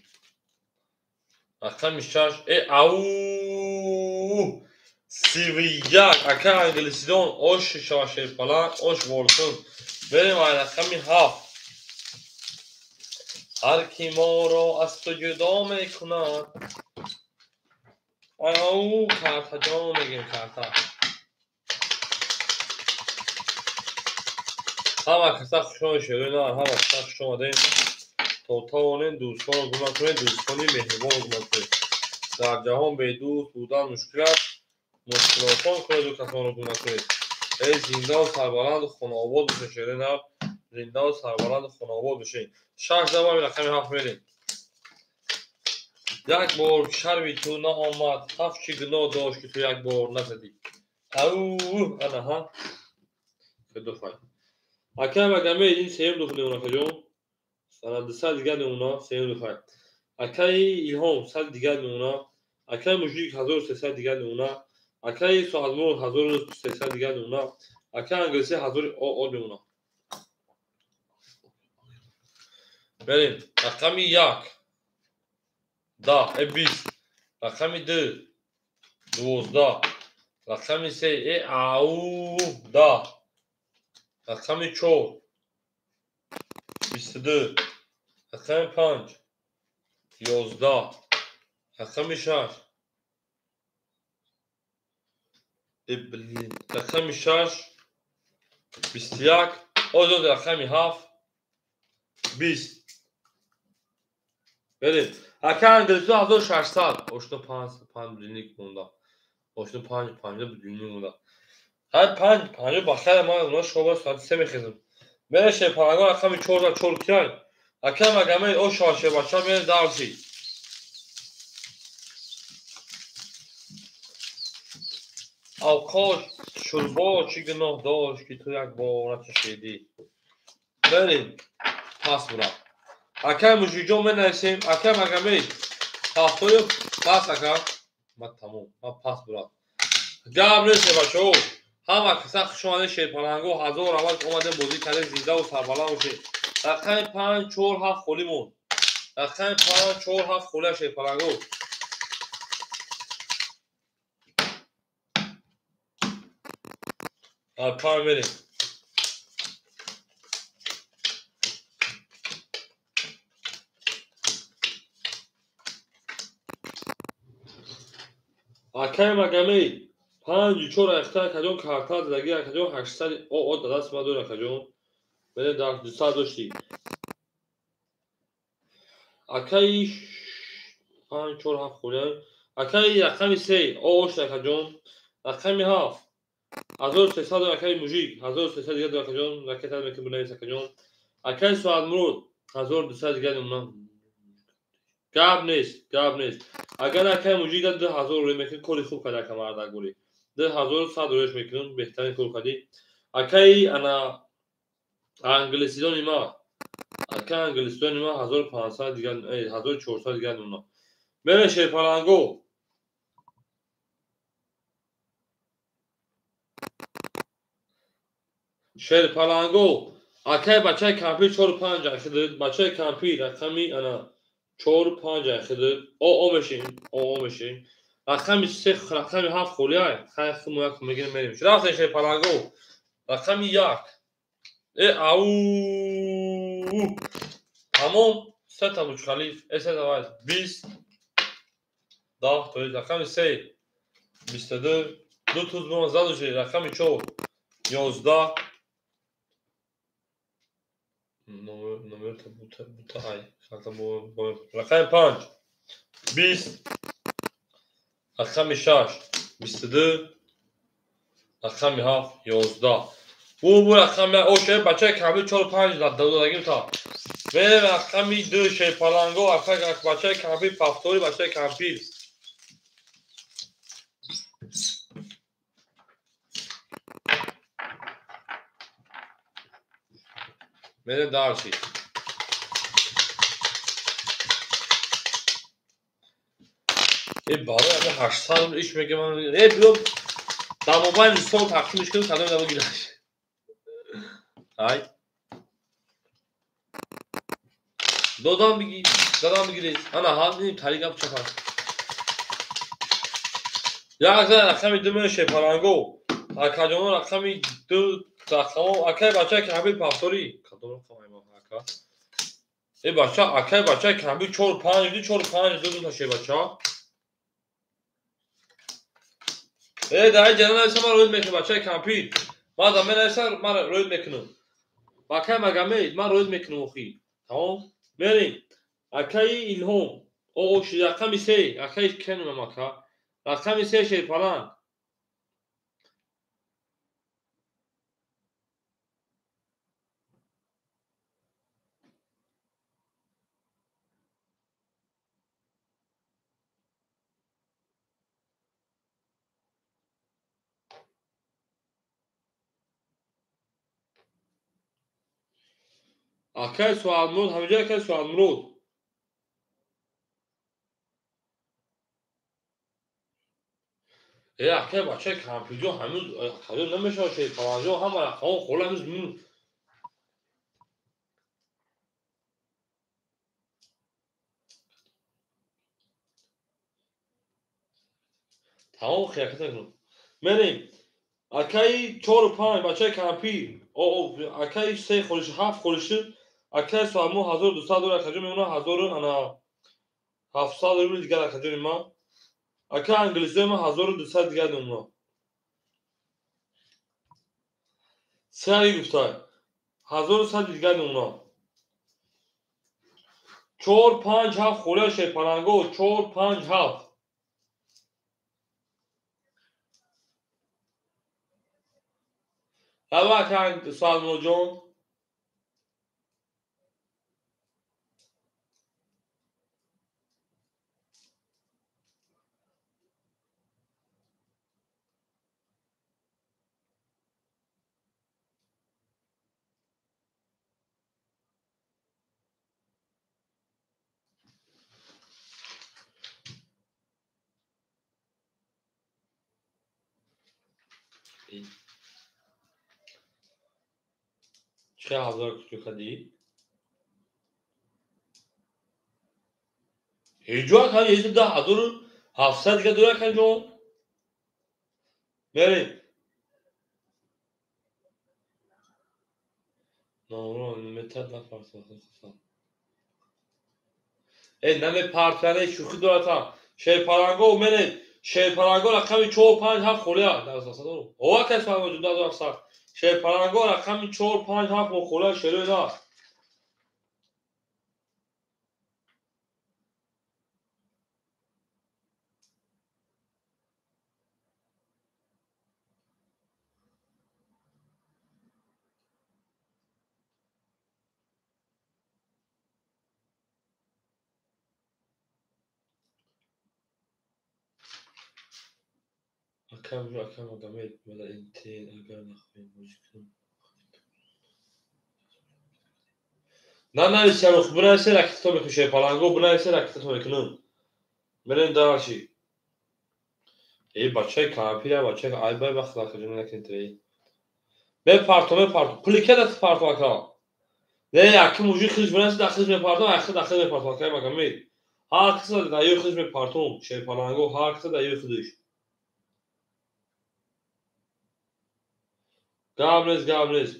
Рақами 6. Ау! 31. Ака англисидон ош шава шерпаланг, ош волсун. Берем ай рақами 7. Ҳар ки моро аз ту ҷудо мекунад. Ау, картаҷон мегем карта. Ҳама каса хушомад шерон, ҳама каса хуш омадем. То тавонем дӯстонро гум накунед, дӯстони меҳрубонро гум накунед. Дар ҷаҳон бедӯст будан мушкил аст, мушкил осон кунеду касонро гум накунед. Эй зиндаву сарбаланду хонаобод бошед шерон, зиндаву сарбаланду хонаобод бошед. 6 давами рақами 7 мерем. Як бор шарми ту наомад, ҳафт чӣ гуноҳ дошт, ки ту як бор назадӣ. Ау, ана ҳа. Дуфай. Акай Магомед, ин сеюм дуф мемона, акаҷон. Ана 200 дигар мемона, сеюм дуфай. Акаи Илҳом 100 дигар мемона. Акаи Мужик 1300 дигар мемона. Акаи Соатмурод 1300 дигар мемона. Акаи Англиси 1000 ОО мемона. Берем. Рақами 1 10, 20. Рақами 2 12. Рақами 3 ау 10. Рақами 4 22. Рақами 5 11. Рақами 6 блин. Рақами 6 21. Озод рақами 7 20. Берем. Ака Англису 1600. Ошно 5 5 будильник монда. Ошно 5 5 будильник монда. Ҳар 5 5 бахайр ман уна шоба соати 3 мехезам. Мере шепалангон рақами 4 4 кияй. Ака Магомед о шоше бача мере дарси. Авқот шурбо чӣ гуноҳ дошт, ки ту як бор начашидӣ. Берем. Пас бурам. Акай Мужикҷон менависем. Акай Магомед ҳафтою пас ака. Ма тамом. Ма пас бурам. Гап нест бачаҳо. Ҳама каса хуш омадед шерпаланго. 1000 аввал омадем бозӣ кардем, зиндаву сарбаланд бошед. Рақами 5 4 7 холӣ монд. Рақами 5 4 7 холӣ шерпаланго. Панҷ мерем. Акай Магомед 5 4 ахта акаҷон карта задаги акаҷон 800 ОО дадаст ма дор акаҷон. Берем дар 200 дошти. Акаи 5 4 7 холӣ. Акаи рақами 3 ОО шуд акаҷон. Рақами 7 1300 акаи Мужик 1300 дигар дор акаҷон. Ракета мекунем бинавис акаҷон. Акаи Соатмурод 1200 дигар мемонад. Гап нест, гап нест. Агар акаи Мужик 2000 рӯй мекунем, кори хуб кард ака мардакгурӣ. 2100 рӯяш мекунем, беҳтарин кор кардӣ. Акаи ана англисидони ма, акаи англисидони ма 1500 дигар, 1400 дигар мемонад. Мере шерпаланго. Шерпаланго. Акаи бачаи кампир 4 5 ахид, бачаи кампир рақами ана 4 5 ахид. О мешим, о мешим. Рақами 3 рақами 7 холӣ ай. Хай хуму як мегирем мерем. Рафтем шерпаланго. Рақами 1. Ау. Тамом. Сета Буҷ-Халиф, сета вай 20 10 то рақами 3 22 ду туз бо заду ши рақами 4 11 номер бута ай хата бо рақами 5 20 рақами 6 22 рақами 7 11 бу рақами оше бачаи камил 4 5 додагим та мерем рақами 2 шерпаланго бачаи кампир пафтори бачаи кампир мерем дарси. Барои ами 800 иш мегӯям, биё дар мобайни сол тақсимш кунем, кадом дамо гираш. Ай додам биги, додам бигиред. Ана ҳам дидем тари гап чапа. Як зан рақами 2 меояд шерпаланго. Акаҷоно рақами 2 рақамо акай бачаи кампир пафторӣ. Кадом рақам ай ма ака? Бача акай бачаи кампир 4 5 2 4 5 2 та шербача. Дай ҷана нависа ман рӯид мекунам бачаи кампир. Ман да менависа ман рӯид мекунам. Акай Магомед ман рӯид мекунам охи. Тамом? Мерем. Акаи Илҳом. О рақами 3 акаи кенунам ака. Рақами 3 шерпаланг. Акай Суалмурод, ҳамиҷа акай Суалмурод. Э, акай бачаи кампиҷо ҳанӯз хаёл намешавад, шерпаланҷо ҳама рақамҳо хола ҳанӯз. Тамом хиякат накун. Мерем. Акаи чору панҷ бачаи кампи, акаи се холиши, ҳафт холиши, акаи Суалмурод 1200 доллар акаҷо мемонад, ҳазору ана 700 рубл дигар акаҷони ман. Ака англисои ман 1200 дигар мемонад. Сари гуфтай. 1100 дигар мемонад. 4 5 7 холия шерпаланго, 4 5 7. Ҳава ака Суалмуродҷон. Чӣ ҳазор кучу кадӣ? Ҳеҷо ака езу 10700 дига дора ака ҷон. Мерем. Номро метад напартофта. Э, намепартяне, шӯхӣ дората. Шерпаланго мерем. Шерпаланго рақами 4 5 7 холия. О, ака Суалмурод 2700. Шерпаланго рақами 4 5 7 холия шерои на. Акам акам Магомед мала интен агар нахоҳем бозӣ кунем. На нависи Шарух, бинависе ракетато мекунем, шерпаланго бинависе ракетато мекунем. Мерем дарши. Э, бачаи кампира, бачаи ай бай вақт акаҷон накунед трей. Мепарто, мепарто. Пули ка даст парто ака? Не, аки мужик хиш бинависе, да хиш мепарто, ахи да хиш мепарто акай Магомед. Ҳар каса да ё хиш мепартом, шерпаланго ҳар каса да ё худиш. Гап нест, гап нест.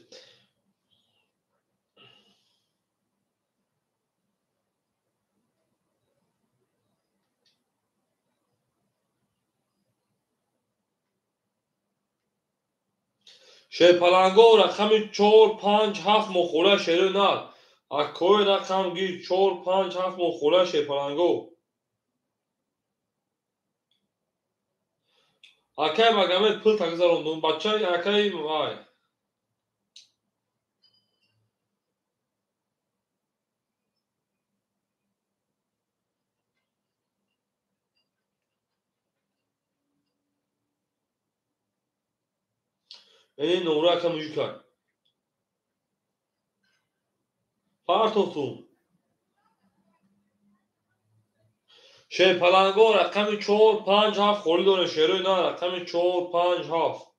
Шерпаланго рақами 4 5 7 мохӯра шерои нар. Акои рақам гир 4 5 7 мохӯра шерпаланго. Акай Магомед пул тагзарондум, бачаи акаи вай. Эй, нура ака мужика. Партофтум. Шерпаланго рақами 4 5 7 холӣ дорем шерои на рақами 4 5 7.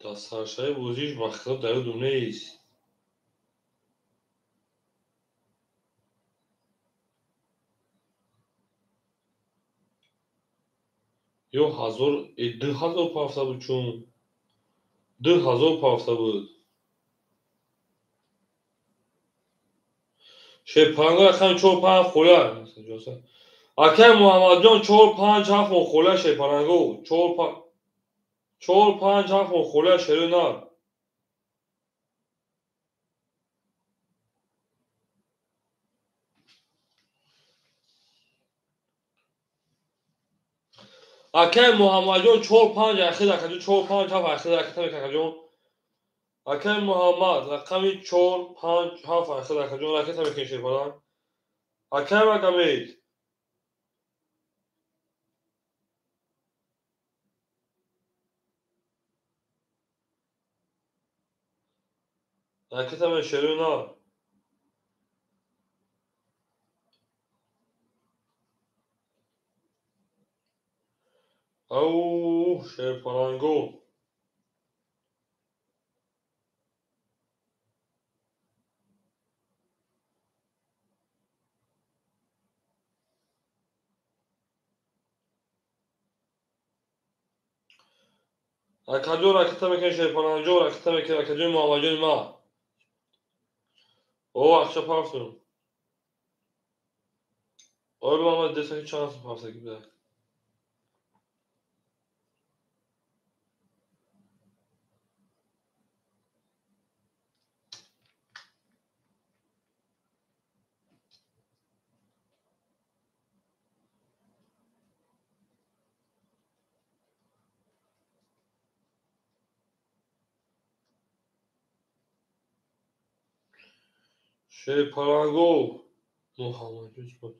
Дар саршави бозиш ба хитоб дар ёдум нест. Ё ҳазор, 2000 пафта буд, чун 2000 пафта буд. Шерпаланго рақами 4 5 холя. Акай Муҳаммадҷон 4 5 7 мо холя шерпаланго 4 5 4 5 7 мо холя шерои нар. Акай Муҳаммадҷон 4 5 ахир акаҷон 4 5 7 ахир акаҷон акаҷон. Акай Муҳаммад рақами 4 5 7 ахир акаҷон ракета мекунед шерпаланг. Акай Магомед ракета мешерои нар. Ау, шерпаланго. Акаҷон ракета мекунед шерпаланҷон ракета мекунед акаҷони Муҳаммадҷони ма. О, ақша пафтум. Ой, мама десаки чанд сум пафтаги буда. Шерпаланго Муҳаммадҷон.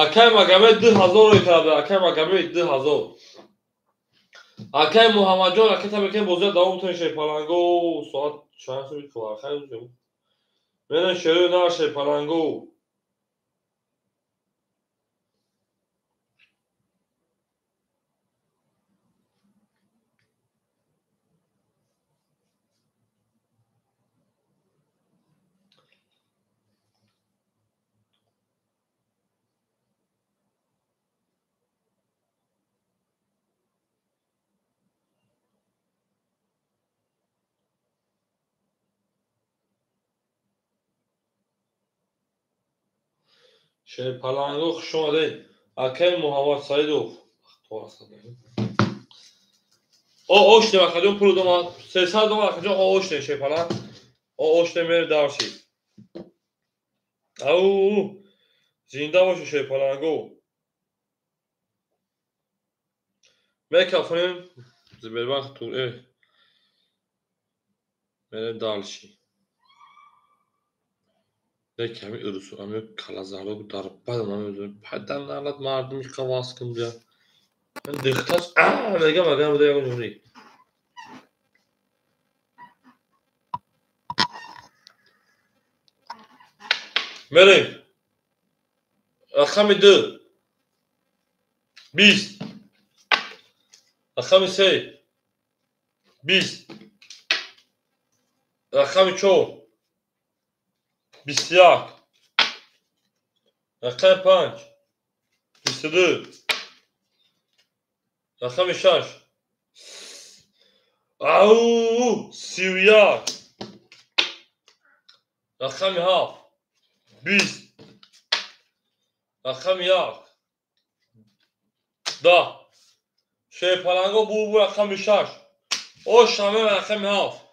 Акай Магомед 2000 рӯй карда. Акай Магомед 2000. Акай Муҳаммадҷон ракета мекунед бозиро давом кунед шерпаланго. Соат чанд шуд? Акай менам шерои нар шерпаланго. Шерпаланго хуш омадед. Акай Муҳаммад Саидов. О, ошне акаҷон пул домад. 300 доллар акаҷон о ошне шерпаланг. О ошне мер дарши. Ау, зинда бошед шерпаланго. Мекафонем Сбербанк тур мерем дарши. Леки ҳамин урусу ҳамин калазаро дар бадам намедонам. Падар налат мардуми қавас кун бия. Ман дихташ а мегам агар буда ягон ҷумҳурӣ. Мерем. Рақами 2 20. Рақами 3 20. Рақами 4 21. Рақами 5 22. Рақами 6 ау 31. Рақами 7 20. Рақами 1 10. Шерпаланго бурбур рақами 6. О шаме рақами 7.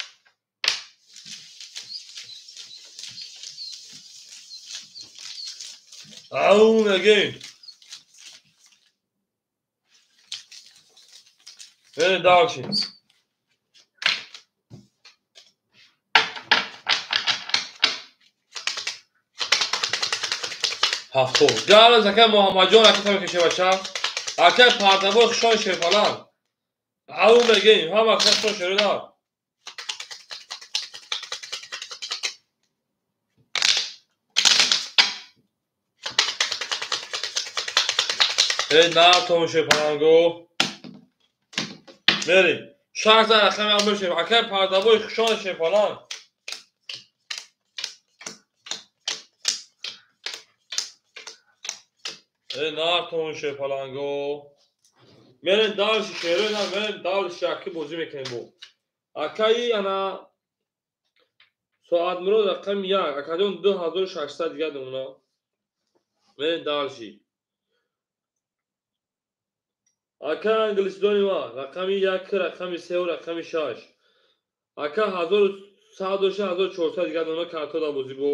Ау мегем. Мерем дальше. Ҳафтод. Галаз акай Муҳаммадҷон ракета мекашед бача. Акай Пардабой хушон шерпаланг. Ау мегем. Ҳама хушон шерои нар. Эй нартон шерпаланго. Мерем. 6 рақами ам бошем. Акай Пардабой хушон шерпаланг. Эй нартон шерпаланго. Мерем дальше шерои на, мерем дальше аки бозӣ мекунем бо. Акаи ана Соатмурод рақами 1, акаҷон 2600 дигар домона. Мерем дальше. Ака англисдони ма рақами 1, рақами 3 ва рақами 6. Ака 1100 дошта 1400 дигар домона карто да бозӣ бо.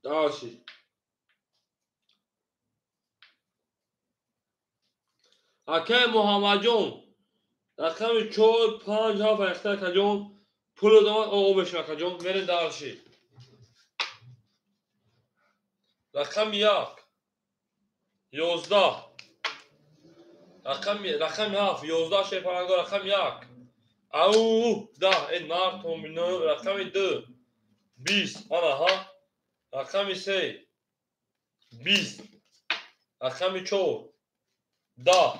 Дальше. Акай Муҳаммадҷон рақами 4, 5, 7 ахта акаҷон пуло домад о бешем акаҷон. Мерем дальше. Рақами 1 11 рақами 7 11 шерпаланго рақами 1 ау 10 э нар томино рақами 2 20 ана ҳа рақами 3 20 рақами 4 10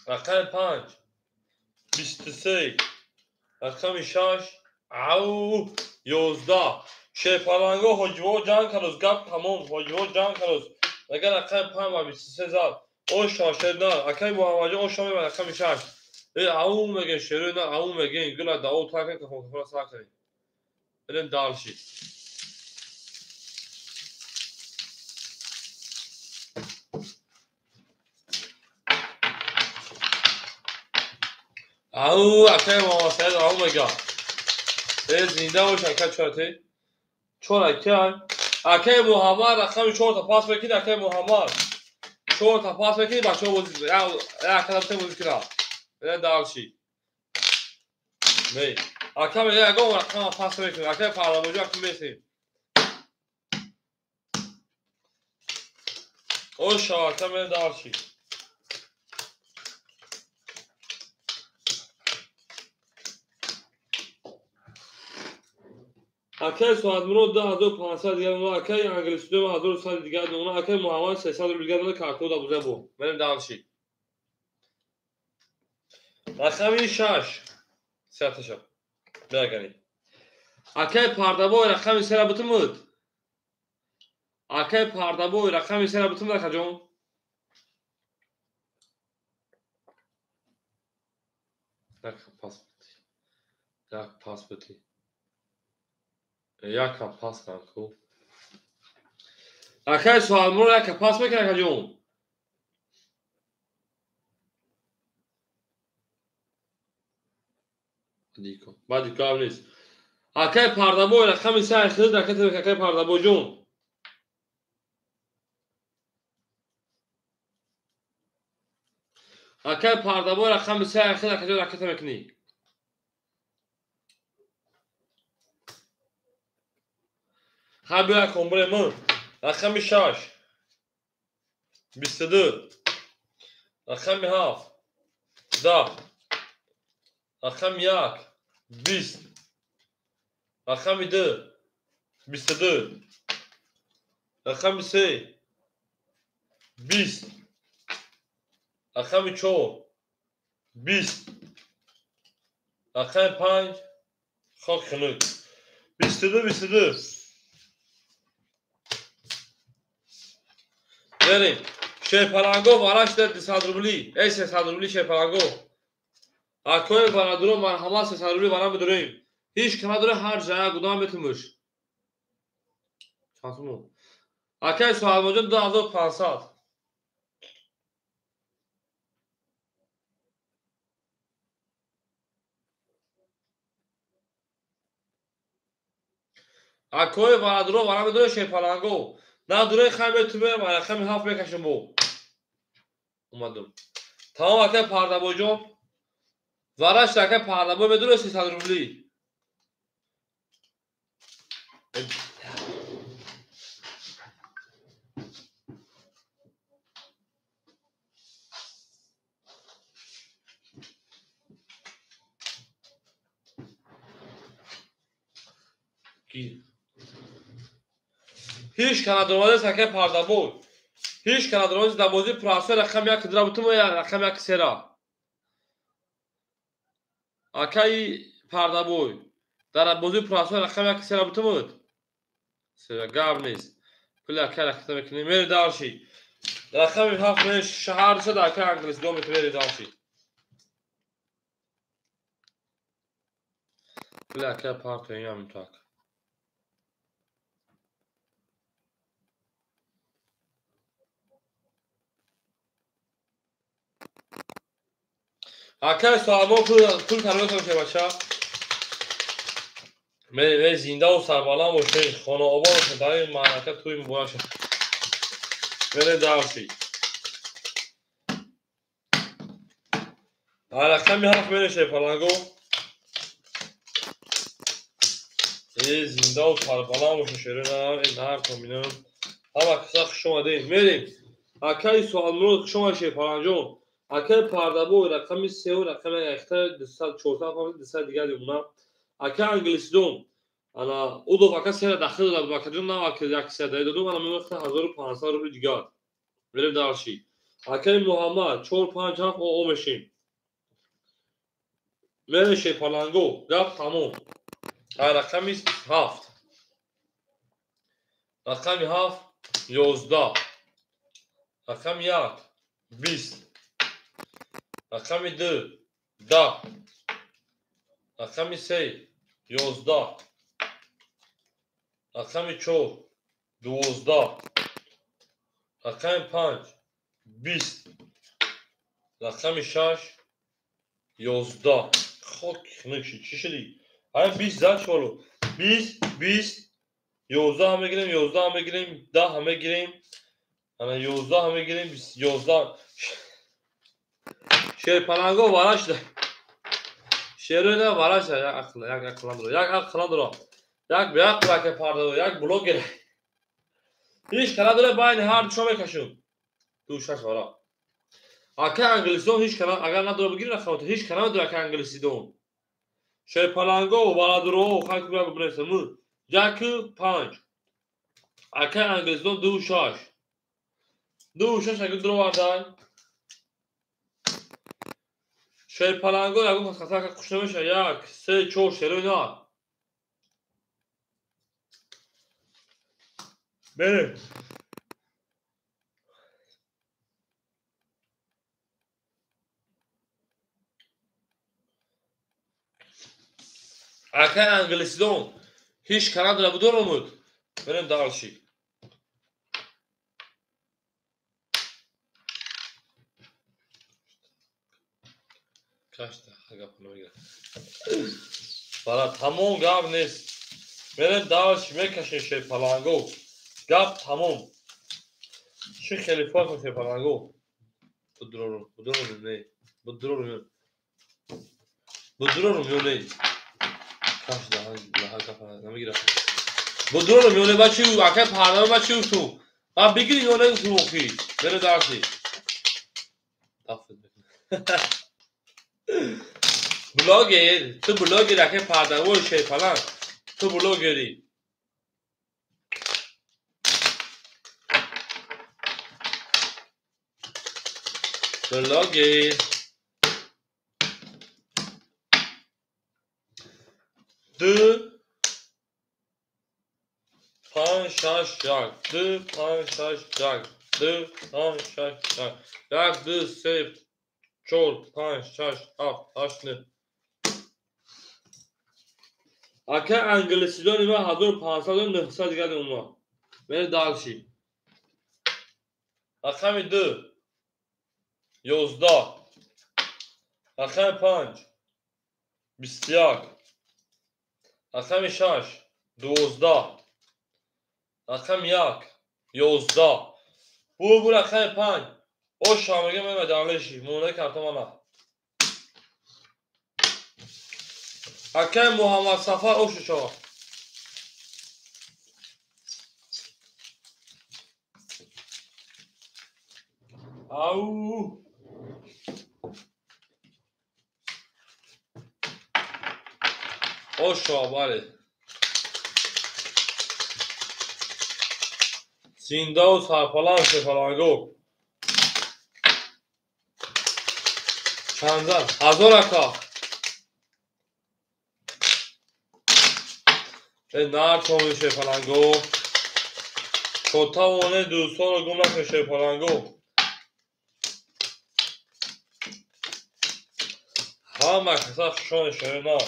рақами 5 23 рақами 6 ау 11 шерпаланго ҳоҷиво ҷанг кароз гап тамом ҳоҷиво ҷанг кароз агар рақами 5 ва 23 зад оша шер на акаи Муҳаммадҷон оша мебарад рақами 6 э ау мегӯем шерои на ау мегӯем гула дао так кафонкафона сар кунем. Берем дальше. Ау акаи Муҳаммадсаид ау мега. Э зинда бош ака чорате. Чор акай. Акаи Муҳаммад рақами 4 та пас мекунӣ акаи Муҳаммад. 4 та пас мекунӣ бачаҳо бозӣ ака бозӣ кунад. Берем дальше. Не. Ака мега ягон рақама пас мекунӣ. Акаи Паҳлавонҷон ака месем. Оша ака мерем дальше. Акаи Соатмурод 2500 дигар домона, акаи Англисудем 1100 дигар домона, акаи Муҳаммад 300 рубл дигар домона карто да бузем бо. Мерем дальше. Рақами 6 сияташа. Бирагани. Акаи Пардабой рақами 3 ра бутумуд. Акаи Пардабой рақами 3 ра бутумуд акаҷон. Як пас бути. Як пас бути. Яка пас кан ку. Акаи Соатмурод яка пас мекунад акаҷон. Дико. Баъди гап нест. Акаи Пардабой рақами 3 ахирид ракета мекунад акаи Пардабойҷон. Акаи Пардабой рақами 3 ахирид акаҷон ракета мекунӣ. Ха биё акон бурем ман. Рақами 6 22 рақами 7 10 рақами 1 20 рақами 2 22 рақами 3 20 рақами 4 20 рақами 5 хок хунук 22 22 Берем. Шерпаланго вараш дар 200 рубли. Эй 300 рубли шерпаланго. Акои барадуро марҳамат 300 рубли барам бидурем. Ҳеч ки надоре ҳар ҷая гудам бетумуш. Чанд сум? Акаи Соатмуродҷон 2500. Акои барадуро барам бидуре шерпаланго. Надуре хай метумем, рақами 7 мекашем бо. Омадум. Тамом акаи Пардабойҷон. Вараш акаи Пардабой медуре 300 рубли. Ҳеч канадромадес акаи Пардабой. Ҳеч канадромадес дар бозии пурасои рақами 1 дира бутум ё рақами 1 сера. Акаи Пардабой дар бозии пурасои рақами 1 сера бутумуд. Сера гап нест. Пули ака раката мекунем. Мери дальше. Рақами 7 мери шаҳарша да ака англис дом мери дальше. Пули ака партоям так. Ака Салмон пул тарбият кунед бача. Мери зинда ва сарбаланд бошед, хонаобод бошед, дар ин маърака тӯй муборак шад. Мери дальше. Рақами 7 мери шерпаланго. Зинда ва сарбаланд бошед, шерина, нар коминам. Ҳама каса хуш омадед. Мерем. Акаи Суалмурод хуш омадед шерпаланҷон. Акаи Пардабой рақами 3 ва рақами 1 200 400 200 дигар мемонам. Ака англисдон ана удов ака сера дахил дад бакаҷон нава ки як сера додум ана мемохта 1500 рубли дигар. Мерем дальше. Акаи Муҳаммад 4 5 7 о мешим. Мерем шерпаланго гап тамом. Рақами 7. Рақами 7 11. Рақами 1 20. Рақами 2 10. Рақами 3 11. Рақами 4 12. Рақами 5 20. Рақами 6 11. Хок хунук шид. Чӣ шудӣ? Ҳамин 20 зад шолу. 20 20 11 мегирем, 11 мегирем, 10 мегирем. Ана 11 мегирем, 11. Шерпаланго вара шуда. Шерона вара шуда. Як ақл, як ақл надора. Як ақл надора. Як беақл ака пардадор, як блогер. Ҳеҷ кара дора байни ҳар чо мекашум. 2 6 вара. Ака англисдон ҳеҷ кара агар надора бигир рақамото ҳеҷ кара надора ака англисидон. Шерпаланго варадуро хай кубра бибресам. 1 5. Ака англисдон 2 6. 2 6 агар дуро вардай. Шерпаланго ягон хатар хуш намеша. 1 3 4 шерона. Мерем. Ака англисдон ҳеҷ кара надора будоромуд. Мерем дальше. Кашта гап намегирад. Бара тамом гап нест. Мерем дальше мекашем шерпаланго. Гап тамом. Чӣ хеле фарқ шерпаланго. Будурорум, будурорум не. Будурорум. Будурорум ё не. Кашта гап намегирад. Будурорум ё не бачи ака парда бачи ту. Ба бигири ё не ту охи. Мерем дальше. Дафт. Блогер, ту блогер ака пардавор шерпаланг. Ту блогери. Блогер. 2 5 6 1 2 5 6 1 2 5 6 1 1 2 3 4 5 6 7 8 9. Ака англисидони ма 1500 900 дигар мемонад. Мере дальше. Рақами 2 11. Рақами 5 21. Рақами 6 12. Рақами 1 11. Бу рақами 5. Ош мегем мема дальше. Монда карта мана. Акай Муҳаммад Сафар ош шава. Ау. Ош шава бале. Зинда ва сарпаланд шерпаланго. Чанд зад? 1000 ака. Нар томин шерпаланго. То тавоне дӯстонро гум накунед, шерпаланго. Ҳама каса хушон шерина.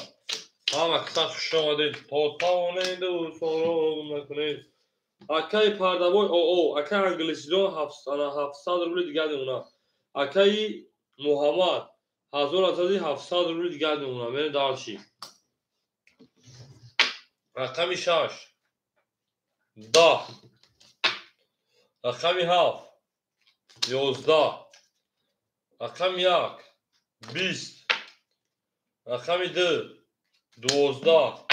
Ҳама каса хуш омадед. То тавоне дӯстонро гум накунед. Акаи Пардабой оо, акаи англисидон 700 рубли дигар мемонад. Акаи Муҳаммад 1700 рубли дигар мемонад. Мерем дарши. Рақами 6 10, рақами 7 11, рақами 1 20, рақами 2 12,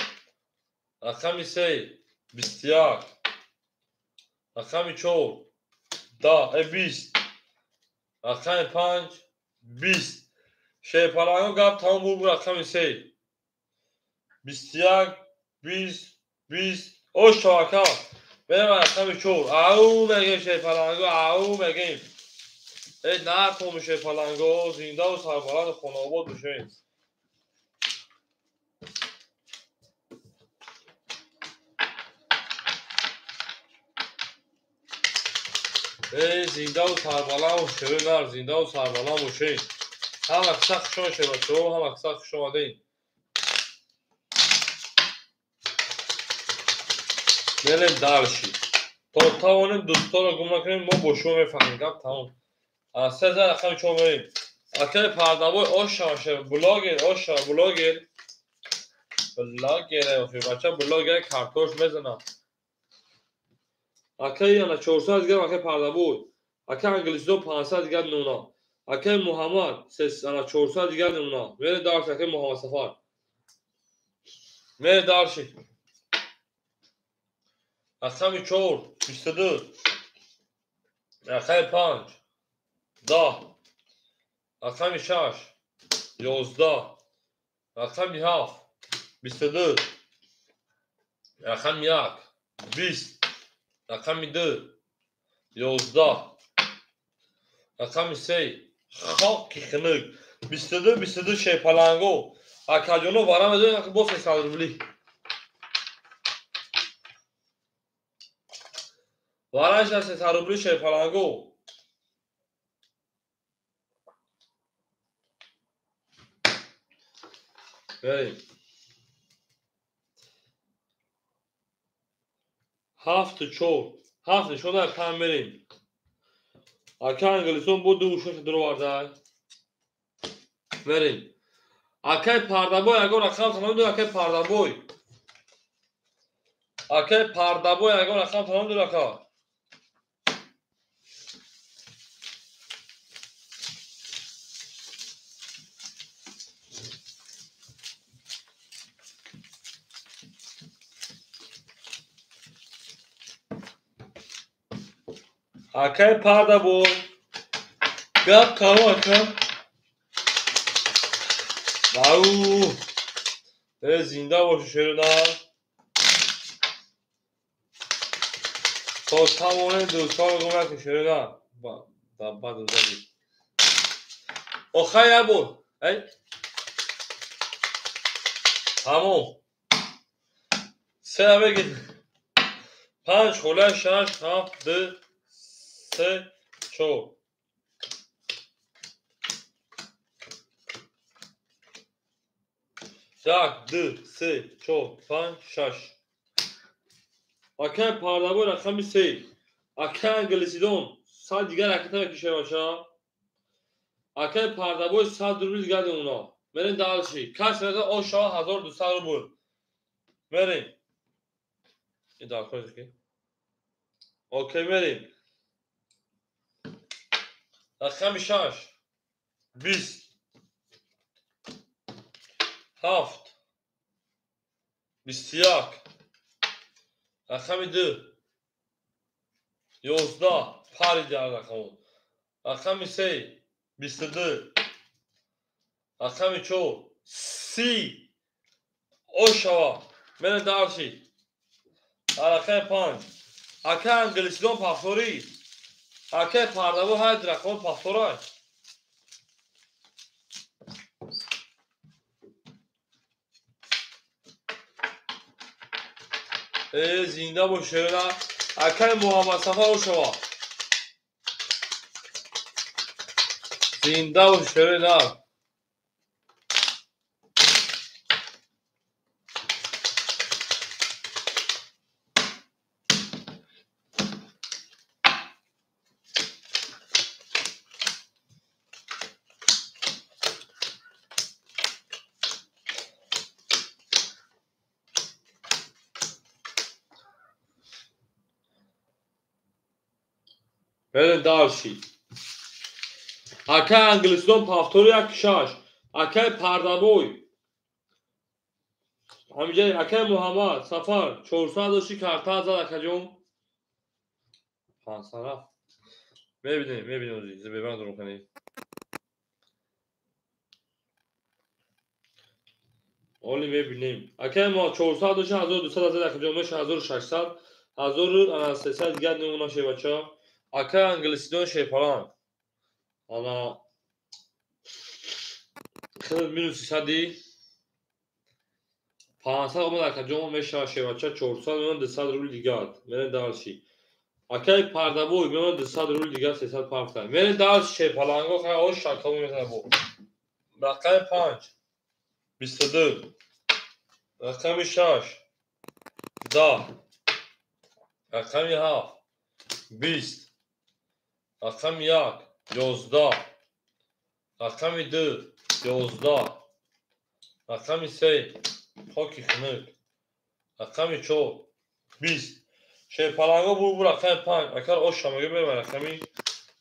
рақами 3 21, рақами 4 10 20, рақами 5 20. Шерпаланго гап тамом буд. Рақами 3 21 20 20. Ошо ака, мерем рақами 4. Ау мегем шерпаланго, ау мегем. Эй накун шерпаланго, зиндаву сарбаланду хонаобод бошед. Эй зиндаву сарбаланд бошед, нар зиндаву сарбаланд бошед. Ҳама каса хуш омадед бачаҳо, ҳама каса хуш омадед. Мерем дарши. То тавонем дӯстонро гум накунем, мо бо шумо мефаҳмем. Гап тамом. Се за рақами 4 мерем. Акаи Пардабой оша блогер, оша блогер. Блогер, бача блогер картош мезанад. Акаи ана 400 дигар акаи Пардабой. Акаи англисидон 500 дигар мемонад. Акаи Муҳаммад ана 400 дигар мемонад. Мерем дарши акаи Муҳаммад Сафар. Мерем дарши. Рақами 4 22, рақами 5 10, рақами 6 11, рақами 7 22, рақами 1 20, рақами 2 11, рақами 3 хоки хунук 22 22. Шерпаланго акаҷоно вара медонед бо 300 рубли. Вараша 300 рубли шерпаланго. Берем. 7 4 7 нишон 5 мерем. Ака англисон бо 2 6 дароварда. Мерем. Акаи Пардабой ягон рақам тамом дод, акаи Пардабой. Акаи Пардабой ягон рақам тамом дод, ака. Акаи Пардабой. Гап тамом ака. Ау. Зинда боши шерина. То тавонем дӯстонро гум накунед шерина. Бад задӣ. Охай набуд. Ай. Тамом. Се бегид. 5 хола 6 7 2 3 4. 1 2 3 4 5 6. Акаи Пардабой рақами 3. Акаи англисидон 100 дигар ракета мекушад бача. Акаи Пардабой 100 рубли дигар мемонад. Мерем дарши. Кас мерезад оша 1200 рубл. Мерем. Ин даркор ки. Окей мерем. Рақами 6 20 7 21, рақами 2 11, пари дигар рақамон. Рақами 3 22, рақами 4 30. Ошава. Мерем дарши. Рақами 5. Акаи англисидон пафторӣ. Акаи Пардабой ҳайд рақамон пафторай. Зинда бош шерина. Акай Муҳаммадсафар ошава. Зинда бош шерои нар. Мерем дальше. Акай Англистон повтори як шаш. Акай Пардабой. Ҳамиҷа акай Муҳаммад Сафар 400 дошти карта зад акаҷон. 500 рафт. Мебинем, мебинем ози. Зебебан дурум кани. Оли мебинем. Акай мо 400 дошти 1200 зад акаҷон меша 1600, 1300 дигар намуна шевача. Акай Англисидон шепалан. Ана хел минус сади 500 омад акаҷон мешава шевача 400 мемон 200 рубл дигар. Мерем дальше. Акай Пардабой мемон 200 рубл дигар 300 парфта. Мерем дальше шепаланго хай ош шакалу мезана бо. Рақами 5 22 рақами 6 10 рақами 7 20 рақами 1 11 рақами 2 11 рақами 3 хоки хунук рақами 4 20 шерпаланго бур рақами 5 акар оша мега мерем рақами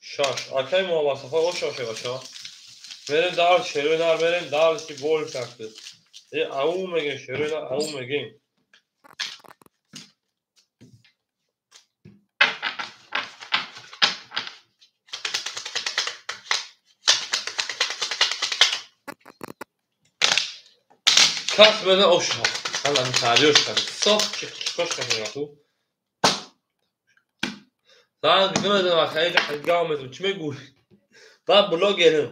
6 акай Муҳаммадсафар оша шеваша мерем дар шерои нар мерем дар ки бол шакты ау мегем шерои нар ау мегем. Кас мена оша. Ҳала тариёш кард. Соф чиқош кард ту. Занг мезанам акай гав мезанам. Чӣ мегӯӣ? Ман блогерам.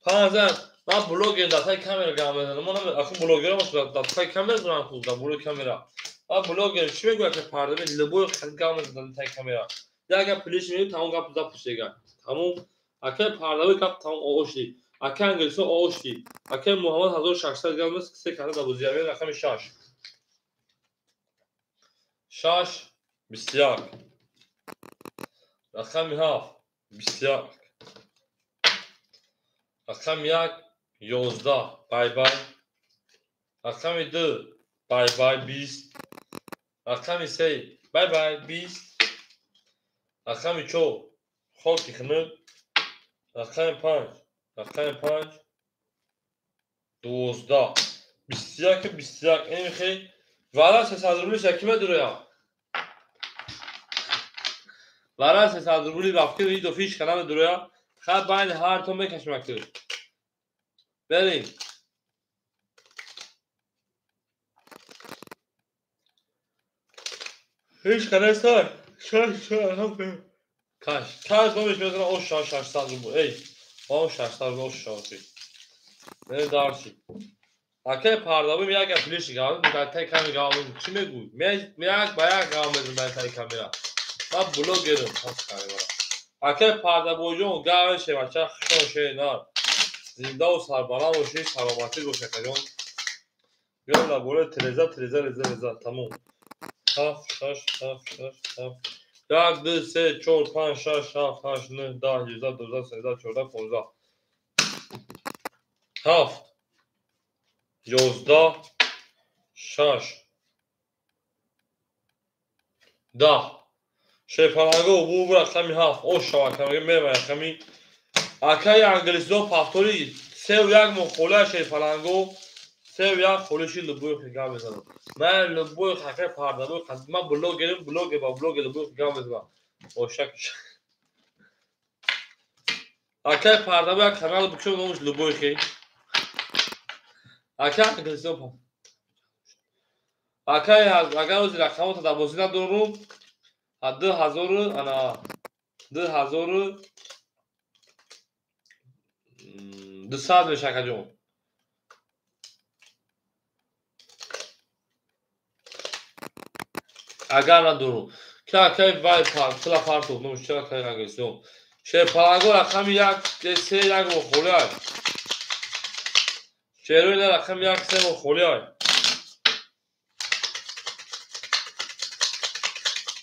Панзан ман блогерам дар таи камера гав мезанам. Ман акун блогерам дар таи камера дорам хуб дар болои камера. Ман блогерам чӣ мегӯӣ ака парда либои гав мезанам дар таи камера. Як гап плюс мегӯӣ тамом гап запуск га. Тамом акай пардавӣ гап тамом оғоз шид. Акай Англисон оғоз шид. Акай Муҳаммад 1600 грамм се карта дар бозӣ. Рақами 6 6 21 рақами 7 21 рақами 1 11 бай бай рақами 2 бай бай 20 рақами 3 бай бай 20 рақами 4 хоки хунук рақами 5 рақами 5 12 21 21 эмихе вара 300 рубли шакима дуроя вара 300 рубли рафти видео фиш канал дуроя ха байн ҳар то мекашмак берем. Ҳеч канаста шаш каш каш номеш мезана о 600 рубл эй о 600 рубл 600 мерем дальше. Акай Пардабой як гап плюс гав дар таи камера гав чӣ мегӯй? Як ба як гав мезанам дар таи камера. Ман блогерам пас камера. Акай Пардабойҷон гав шевача хушон ше нар. Зиндаву сарбаланд бошӣ, саломатӣ бош акаҷон. Биём дар болои треза треза реза реза тамом. 7 6 7 6 7 1 2 3 4 5 6 7 8 9 10 11 12 13 14 15 7 11 6 10 шепаланго бу рақами 7 ош шава камега мерем рақами акаи англисдон повтори 3 1 мо хола шепаланго 3 1 холиши лубои гап мезанам. Ман лубои хака пардабои ман блогерам блогер ба блогер лубои гап мезанам. Ошак акаи пардабои як канал бикушам номаш лубои хе. Акаи англисдон акаи агар ози рақамота дар бозӣ надорум 2000 ана 2000 200 меша акаҷон. Агар надорум Ки акай вай пила партов номуш чира акай англисидон. Шерпаланго рақами як се як мо холӣ ай. Шерои на рақами як се мо холӣ ай.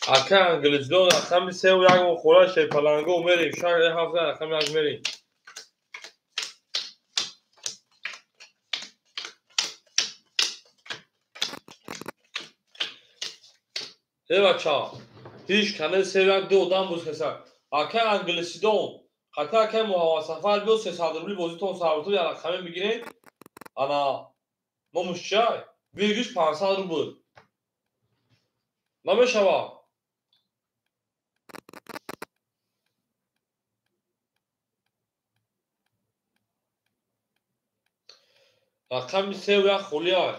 Акай англисидон рақами севу як мо холӣ ай. Шерпаланго мерем шаш ҳафт рақами як мерем. Э бача, ҳеҷ кане севу як ду одам буд хеса. Акай англисидон, хата акай Муҳаммадсафар биё 300 рубли бозитон сарбуту як рақаме бигиред. Ана номуш чиай? Вигиш 500 рубл. Намешавад. Рақами севу як холӣ ай.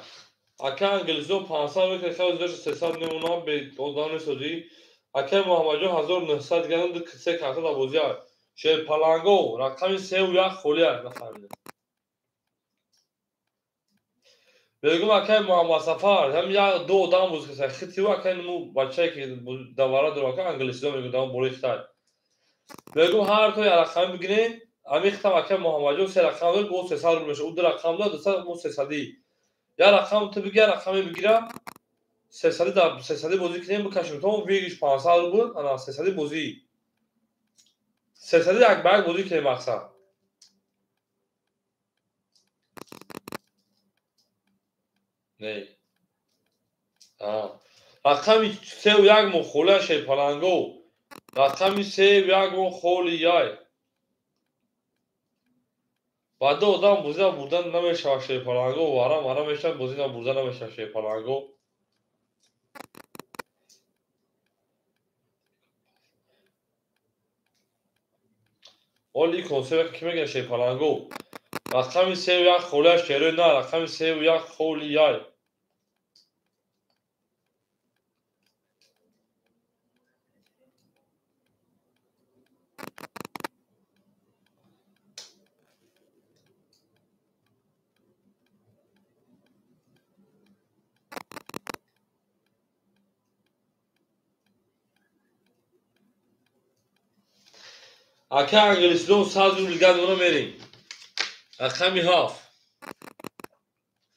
Акай англисидон 500 рубл хел зиёд 300 мемонад бе одам месозӣ. Акай Муҳаммадҷон 1900 гирам ду се карта дар бозӣ ай. Шерпаланго рақами севу як холӣ ай, нафаҳмидам. Мегӯм акай Муҳаммадсафар, ҳам як ду одам буд хеса. Хитиву акай нуму бачае ки давара дорад, акай англисидон мегӯм дар бораи хитай. Мегӯм ҳар то як рақаме бигирем, ҳамин хитам акай Муҳаммадҷон се рақам дорад, бо 300 рубл мешавад. Ӯ ду рақам дорад, 200 мо 300. Як рақам ту бигир, як рақаме бигира. 300 дар 300 бозӣ кунем, бикашем то вигиш 500 рубл, ана 300 бозӣ. 300 як ба як бозӣ кунем мақсад. Не. Рақами севу як мо холӣ ай шерпаланго. Рақами севу як мо холӣ ай. Ба ду одам бозӣ бурда намешавад шерпаланго, варам варам мешавад, бозӣ бурда намешавад шерпаланго. Оли консерв ки мегӯяд шерпаланго. Рақами севу як холӣ ай шерои на, рақами севу як холӣ ай. Акай англисидон 100 рубл гадона мерем. Рақами ҳафт.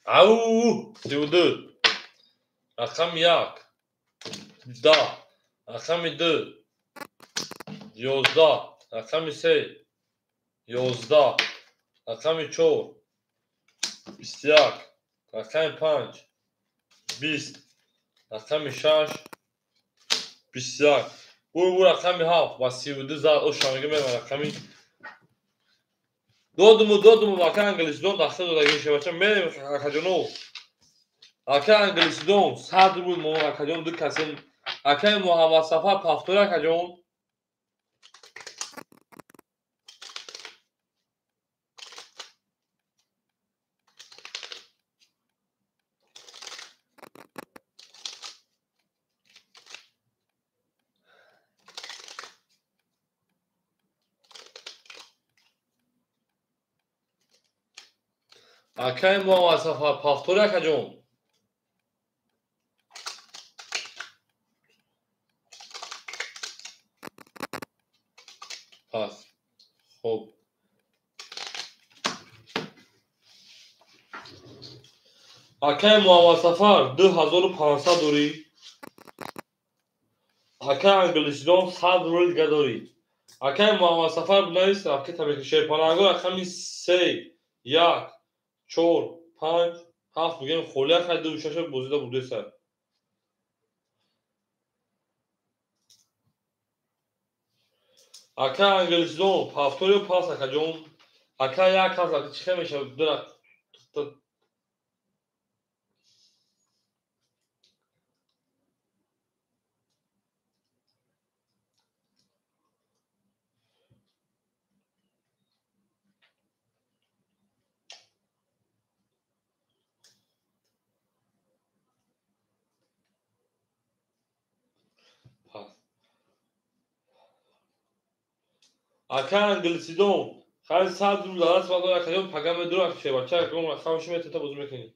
Ау, 32. Рақами як. 10. Рақами ду. 11. Рақами се. 11. Рақами чор. 21. Рақами панҷ. 20. Рақами шаш. 21. Ӯ рақами ҳафт ва 32 зад оша мега мерам рақами додуму акай англисидон даста додагӣ шебача мерем акаҷоно. Акай англисидон 100 рубл мо акаҷон ду касем. Акай Муҳаммадсафар пафтори акаҷон. Акай Муҳаммадсафар пафтори акаҷон. Пас. Хуб. Акай Муҳаммадсафар 2500 дорӣ. Акай англисидон 100 рубл дига дорӣ. Акай Муҳаммадсафар бинавис ракета мекунӣ. Шерпаланго рақами се як чор панҷ ҳафт бигем холӣ акай ду шаш бозида бурдеса. Акай англисидон пафториё пас акаҷон. Акай як ҳаст ака чӣ хел мешавад? Ду Акай англисидон хай 100 рубл даст бадор акаҷон пага медур акше бача акон рақамашо метата бозӣ мекунӣ.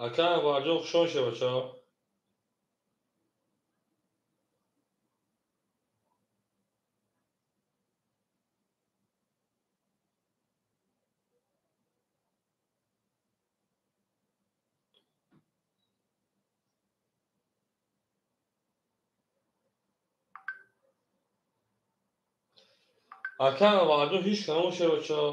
Ака Анварҷон, хушон ша, бачаҳо. Ака Анварҷон, ҳеҷ канон ша, бачаҳо.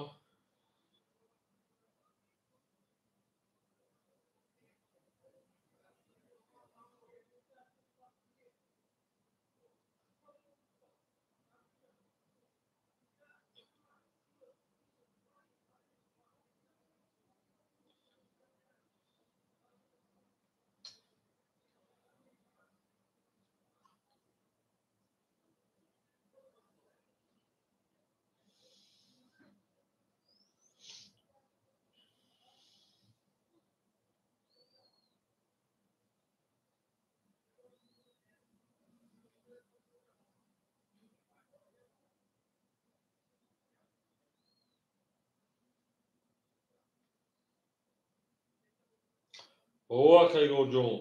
О, ака Игорҷон.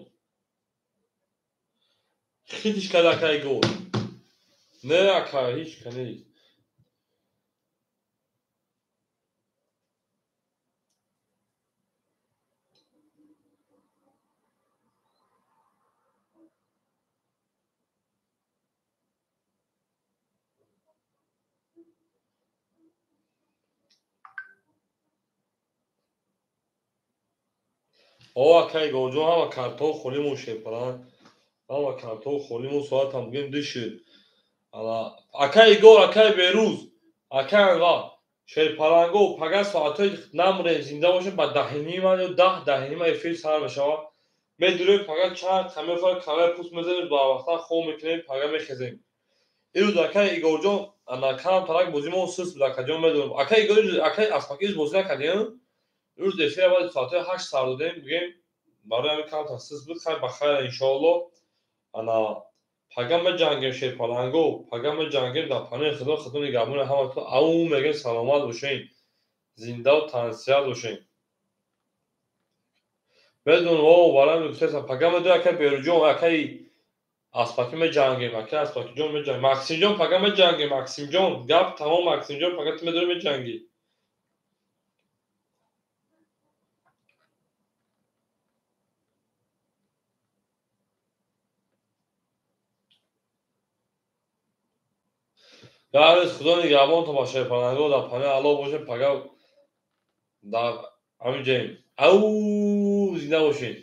Хитиш кард ака Игор. Не, ака, ҳеҷ ка нест. О, ака Игорҷон, ҳама картҳо холимон шепаранд. Ҳама картҳо холимон, соатам бигем 2 шуд. Ала ака Игор, ака Берӯз, ака Анвар, шерпаланго, пага соатҳои намрем, зинда бошем, ба 10:30 ё 10, 10:30 эфир сар мешавад. Медурем, пага чанд камера камера пуст мезанем, ба вақта хоб мекунем, пага мехезем. Ирӯз ака Игорҷон, ана кам тарак бозимон суст буд, акаҷон, медонам. Ака Игор, ака Аспаки бозӣ накардем. Ирӯз эфир баъди соатҳои 8 сар додем, бигем барои ҳамин камтар суст буд. Хайр, ба хайр, иншоалло. Ана пага меҷангем, шерпаланго, пага меҷангем, дар паноҳи Худо, Худо нигаҳбони ҳаматон. Ау мегем, саломат бошем, зиндаву тансиҳат бошем. Медонам, о, барои гуфтаам, пага медои акай Берӯҷон, акай Аспаки меҷангем, акай Аспакиҷон меҷангем. Максимҷон, пага меҷангем, Максимҷон, гап тамом, Максимҷон, пага ту медори меҷангӣ. Ярӯз Худо нигаҳбонтон ба шерпаланго, дар паноҳи Аллоҳ бошем, пага дар ҳамин ҷоем. Ау, зинда бошед.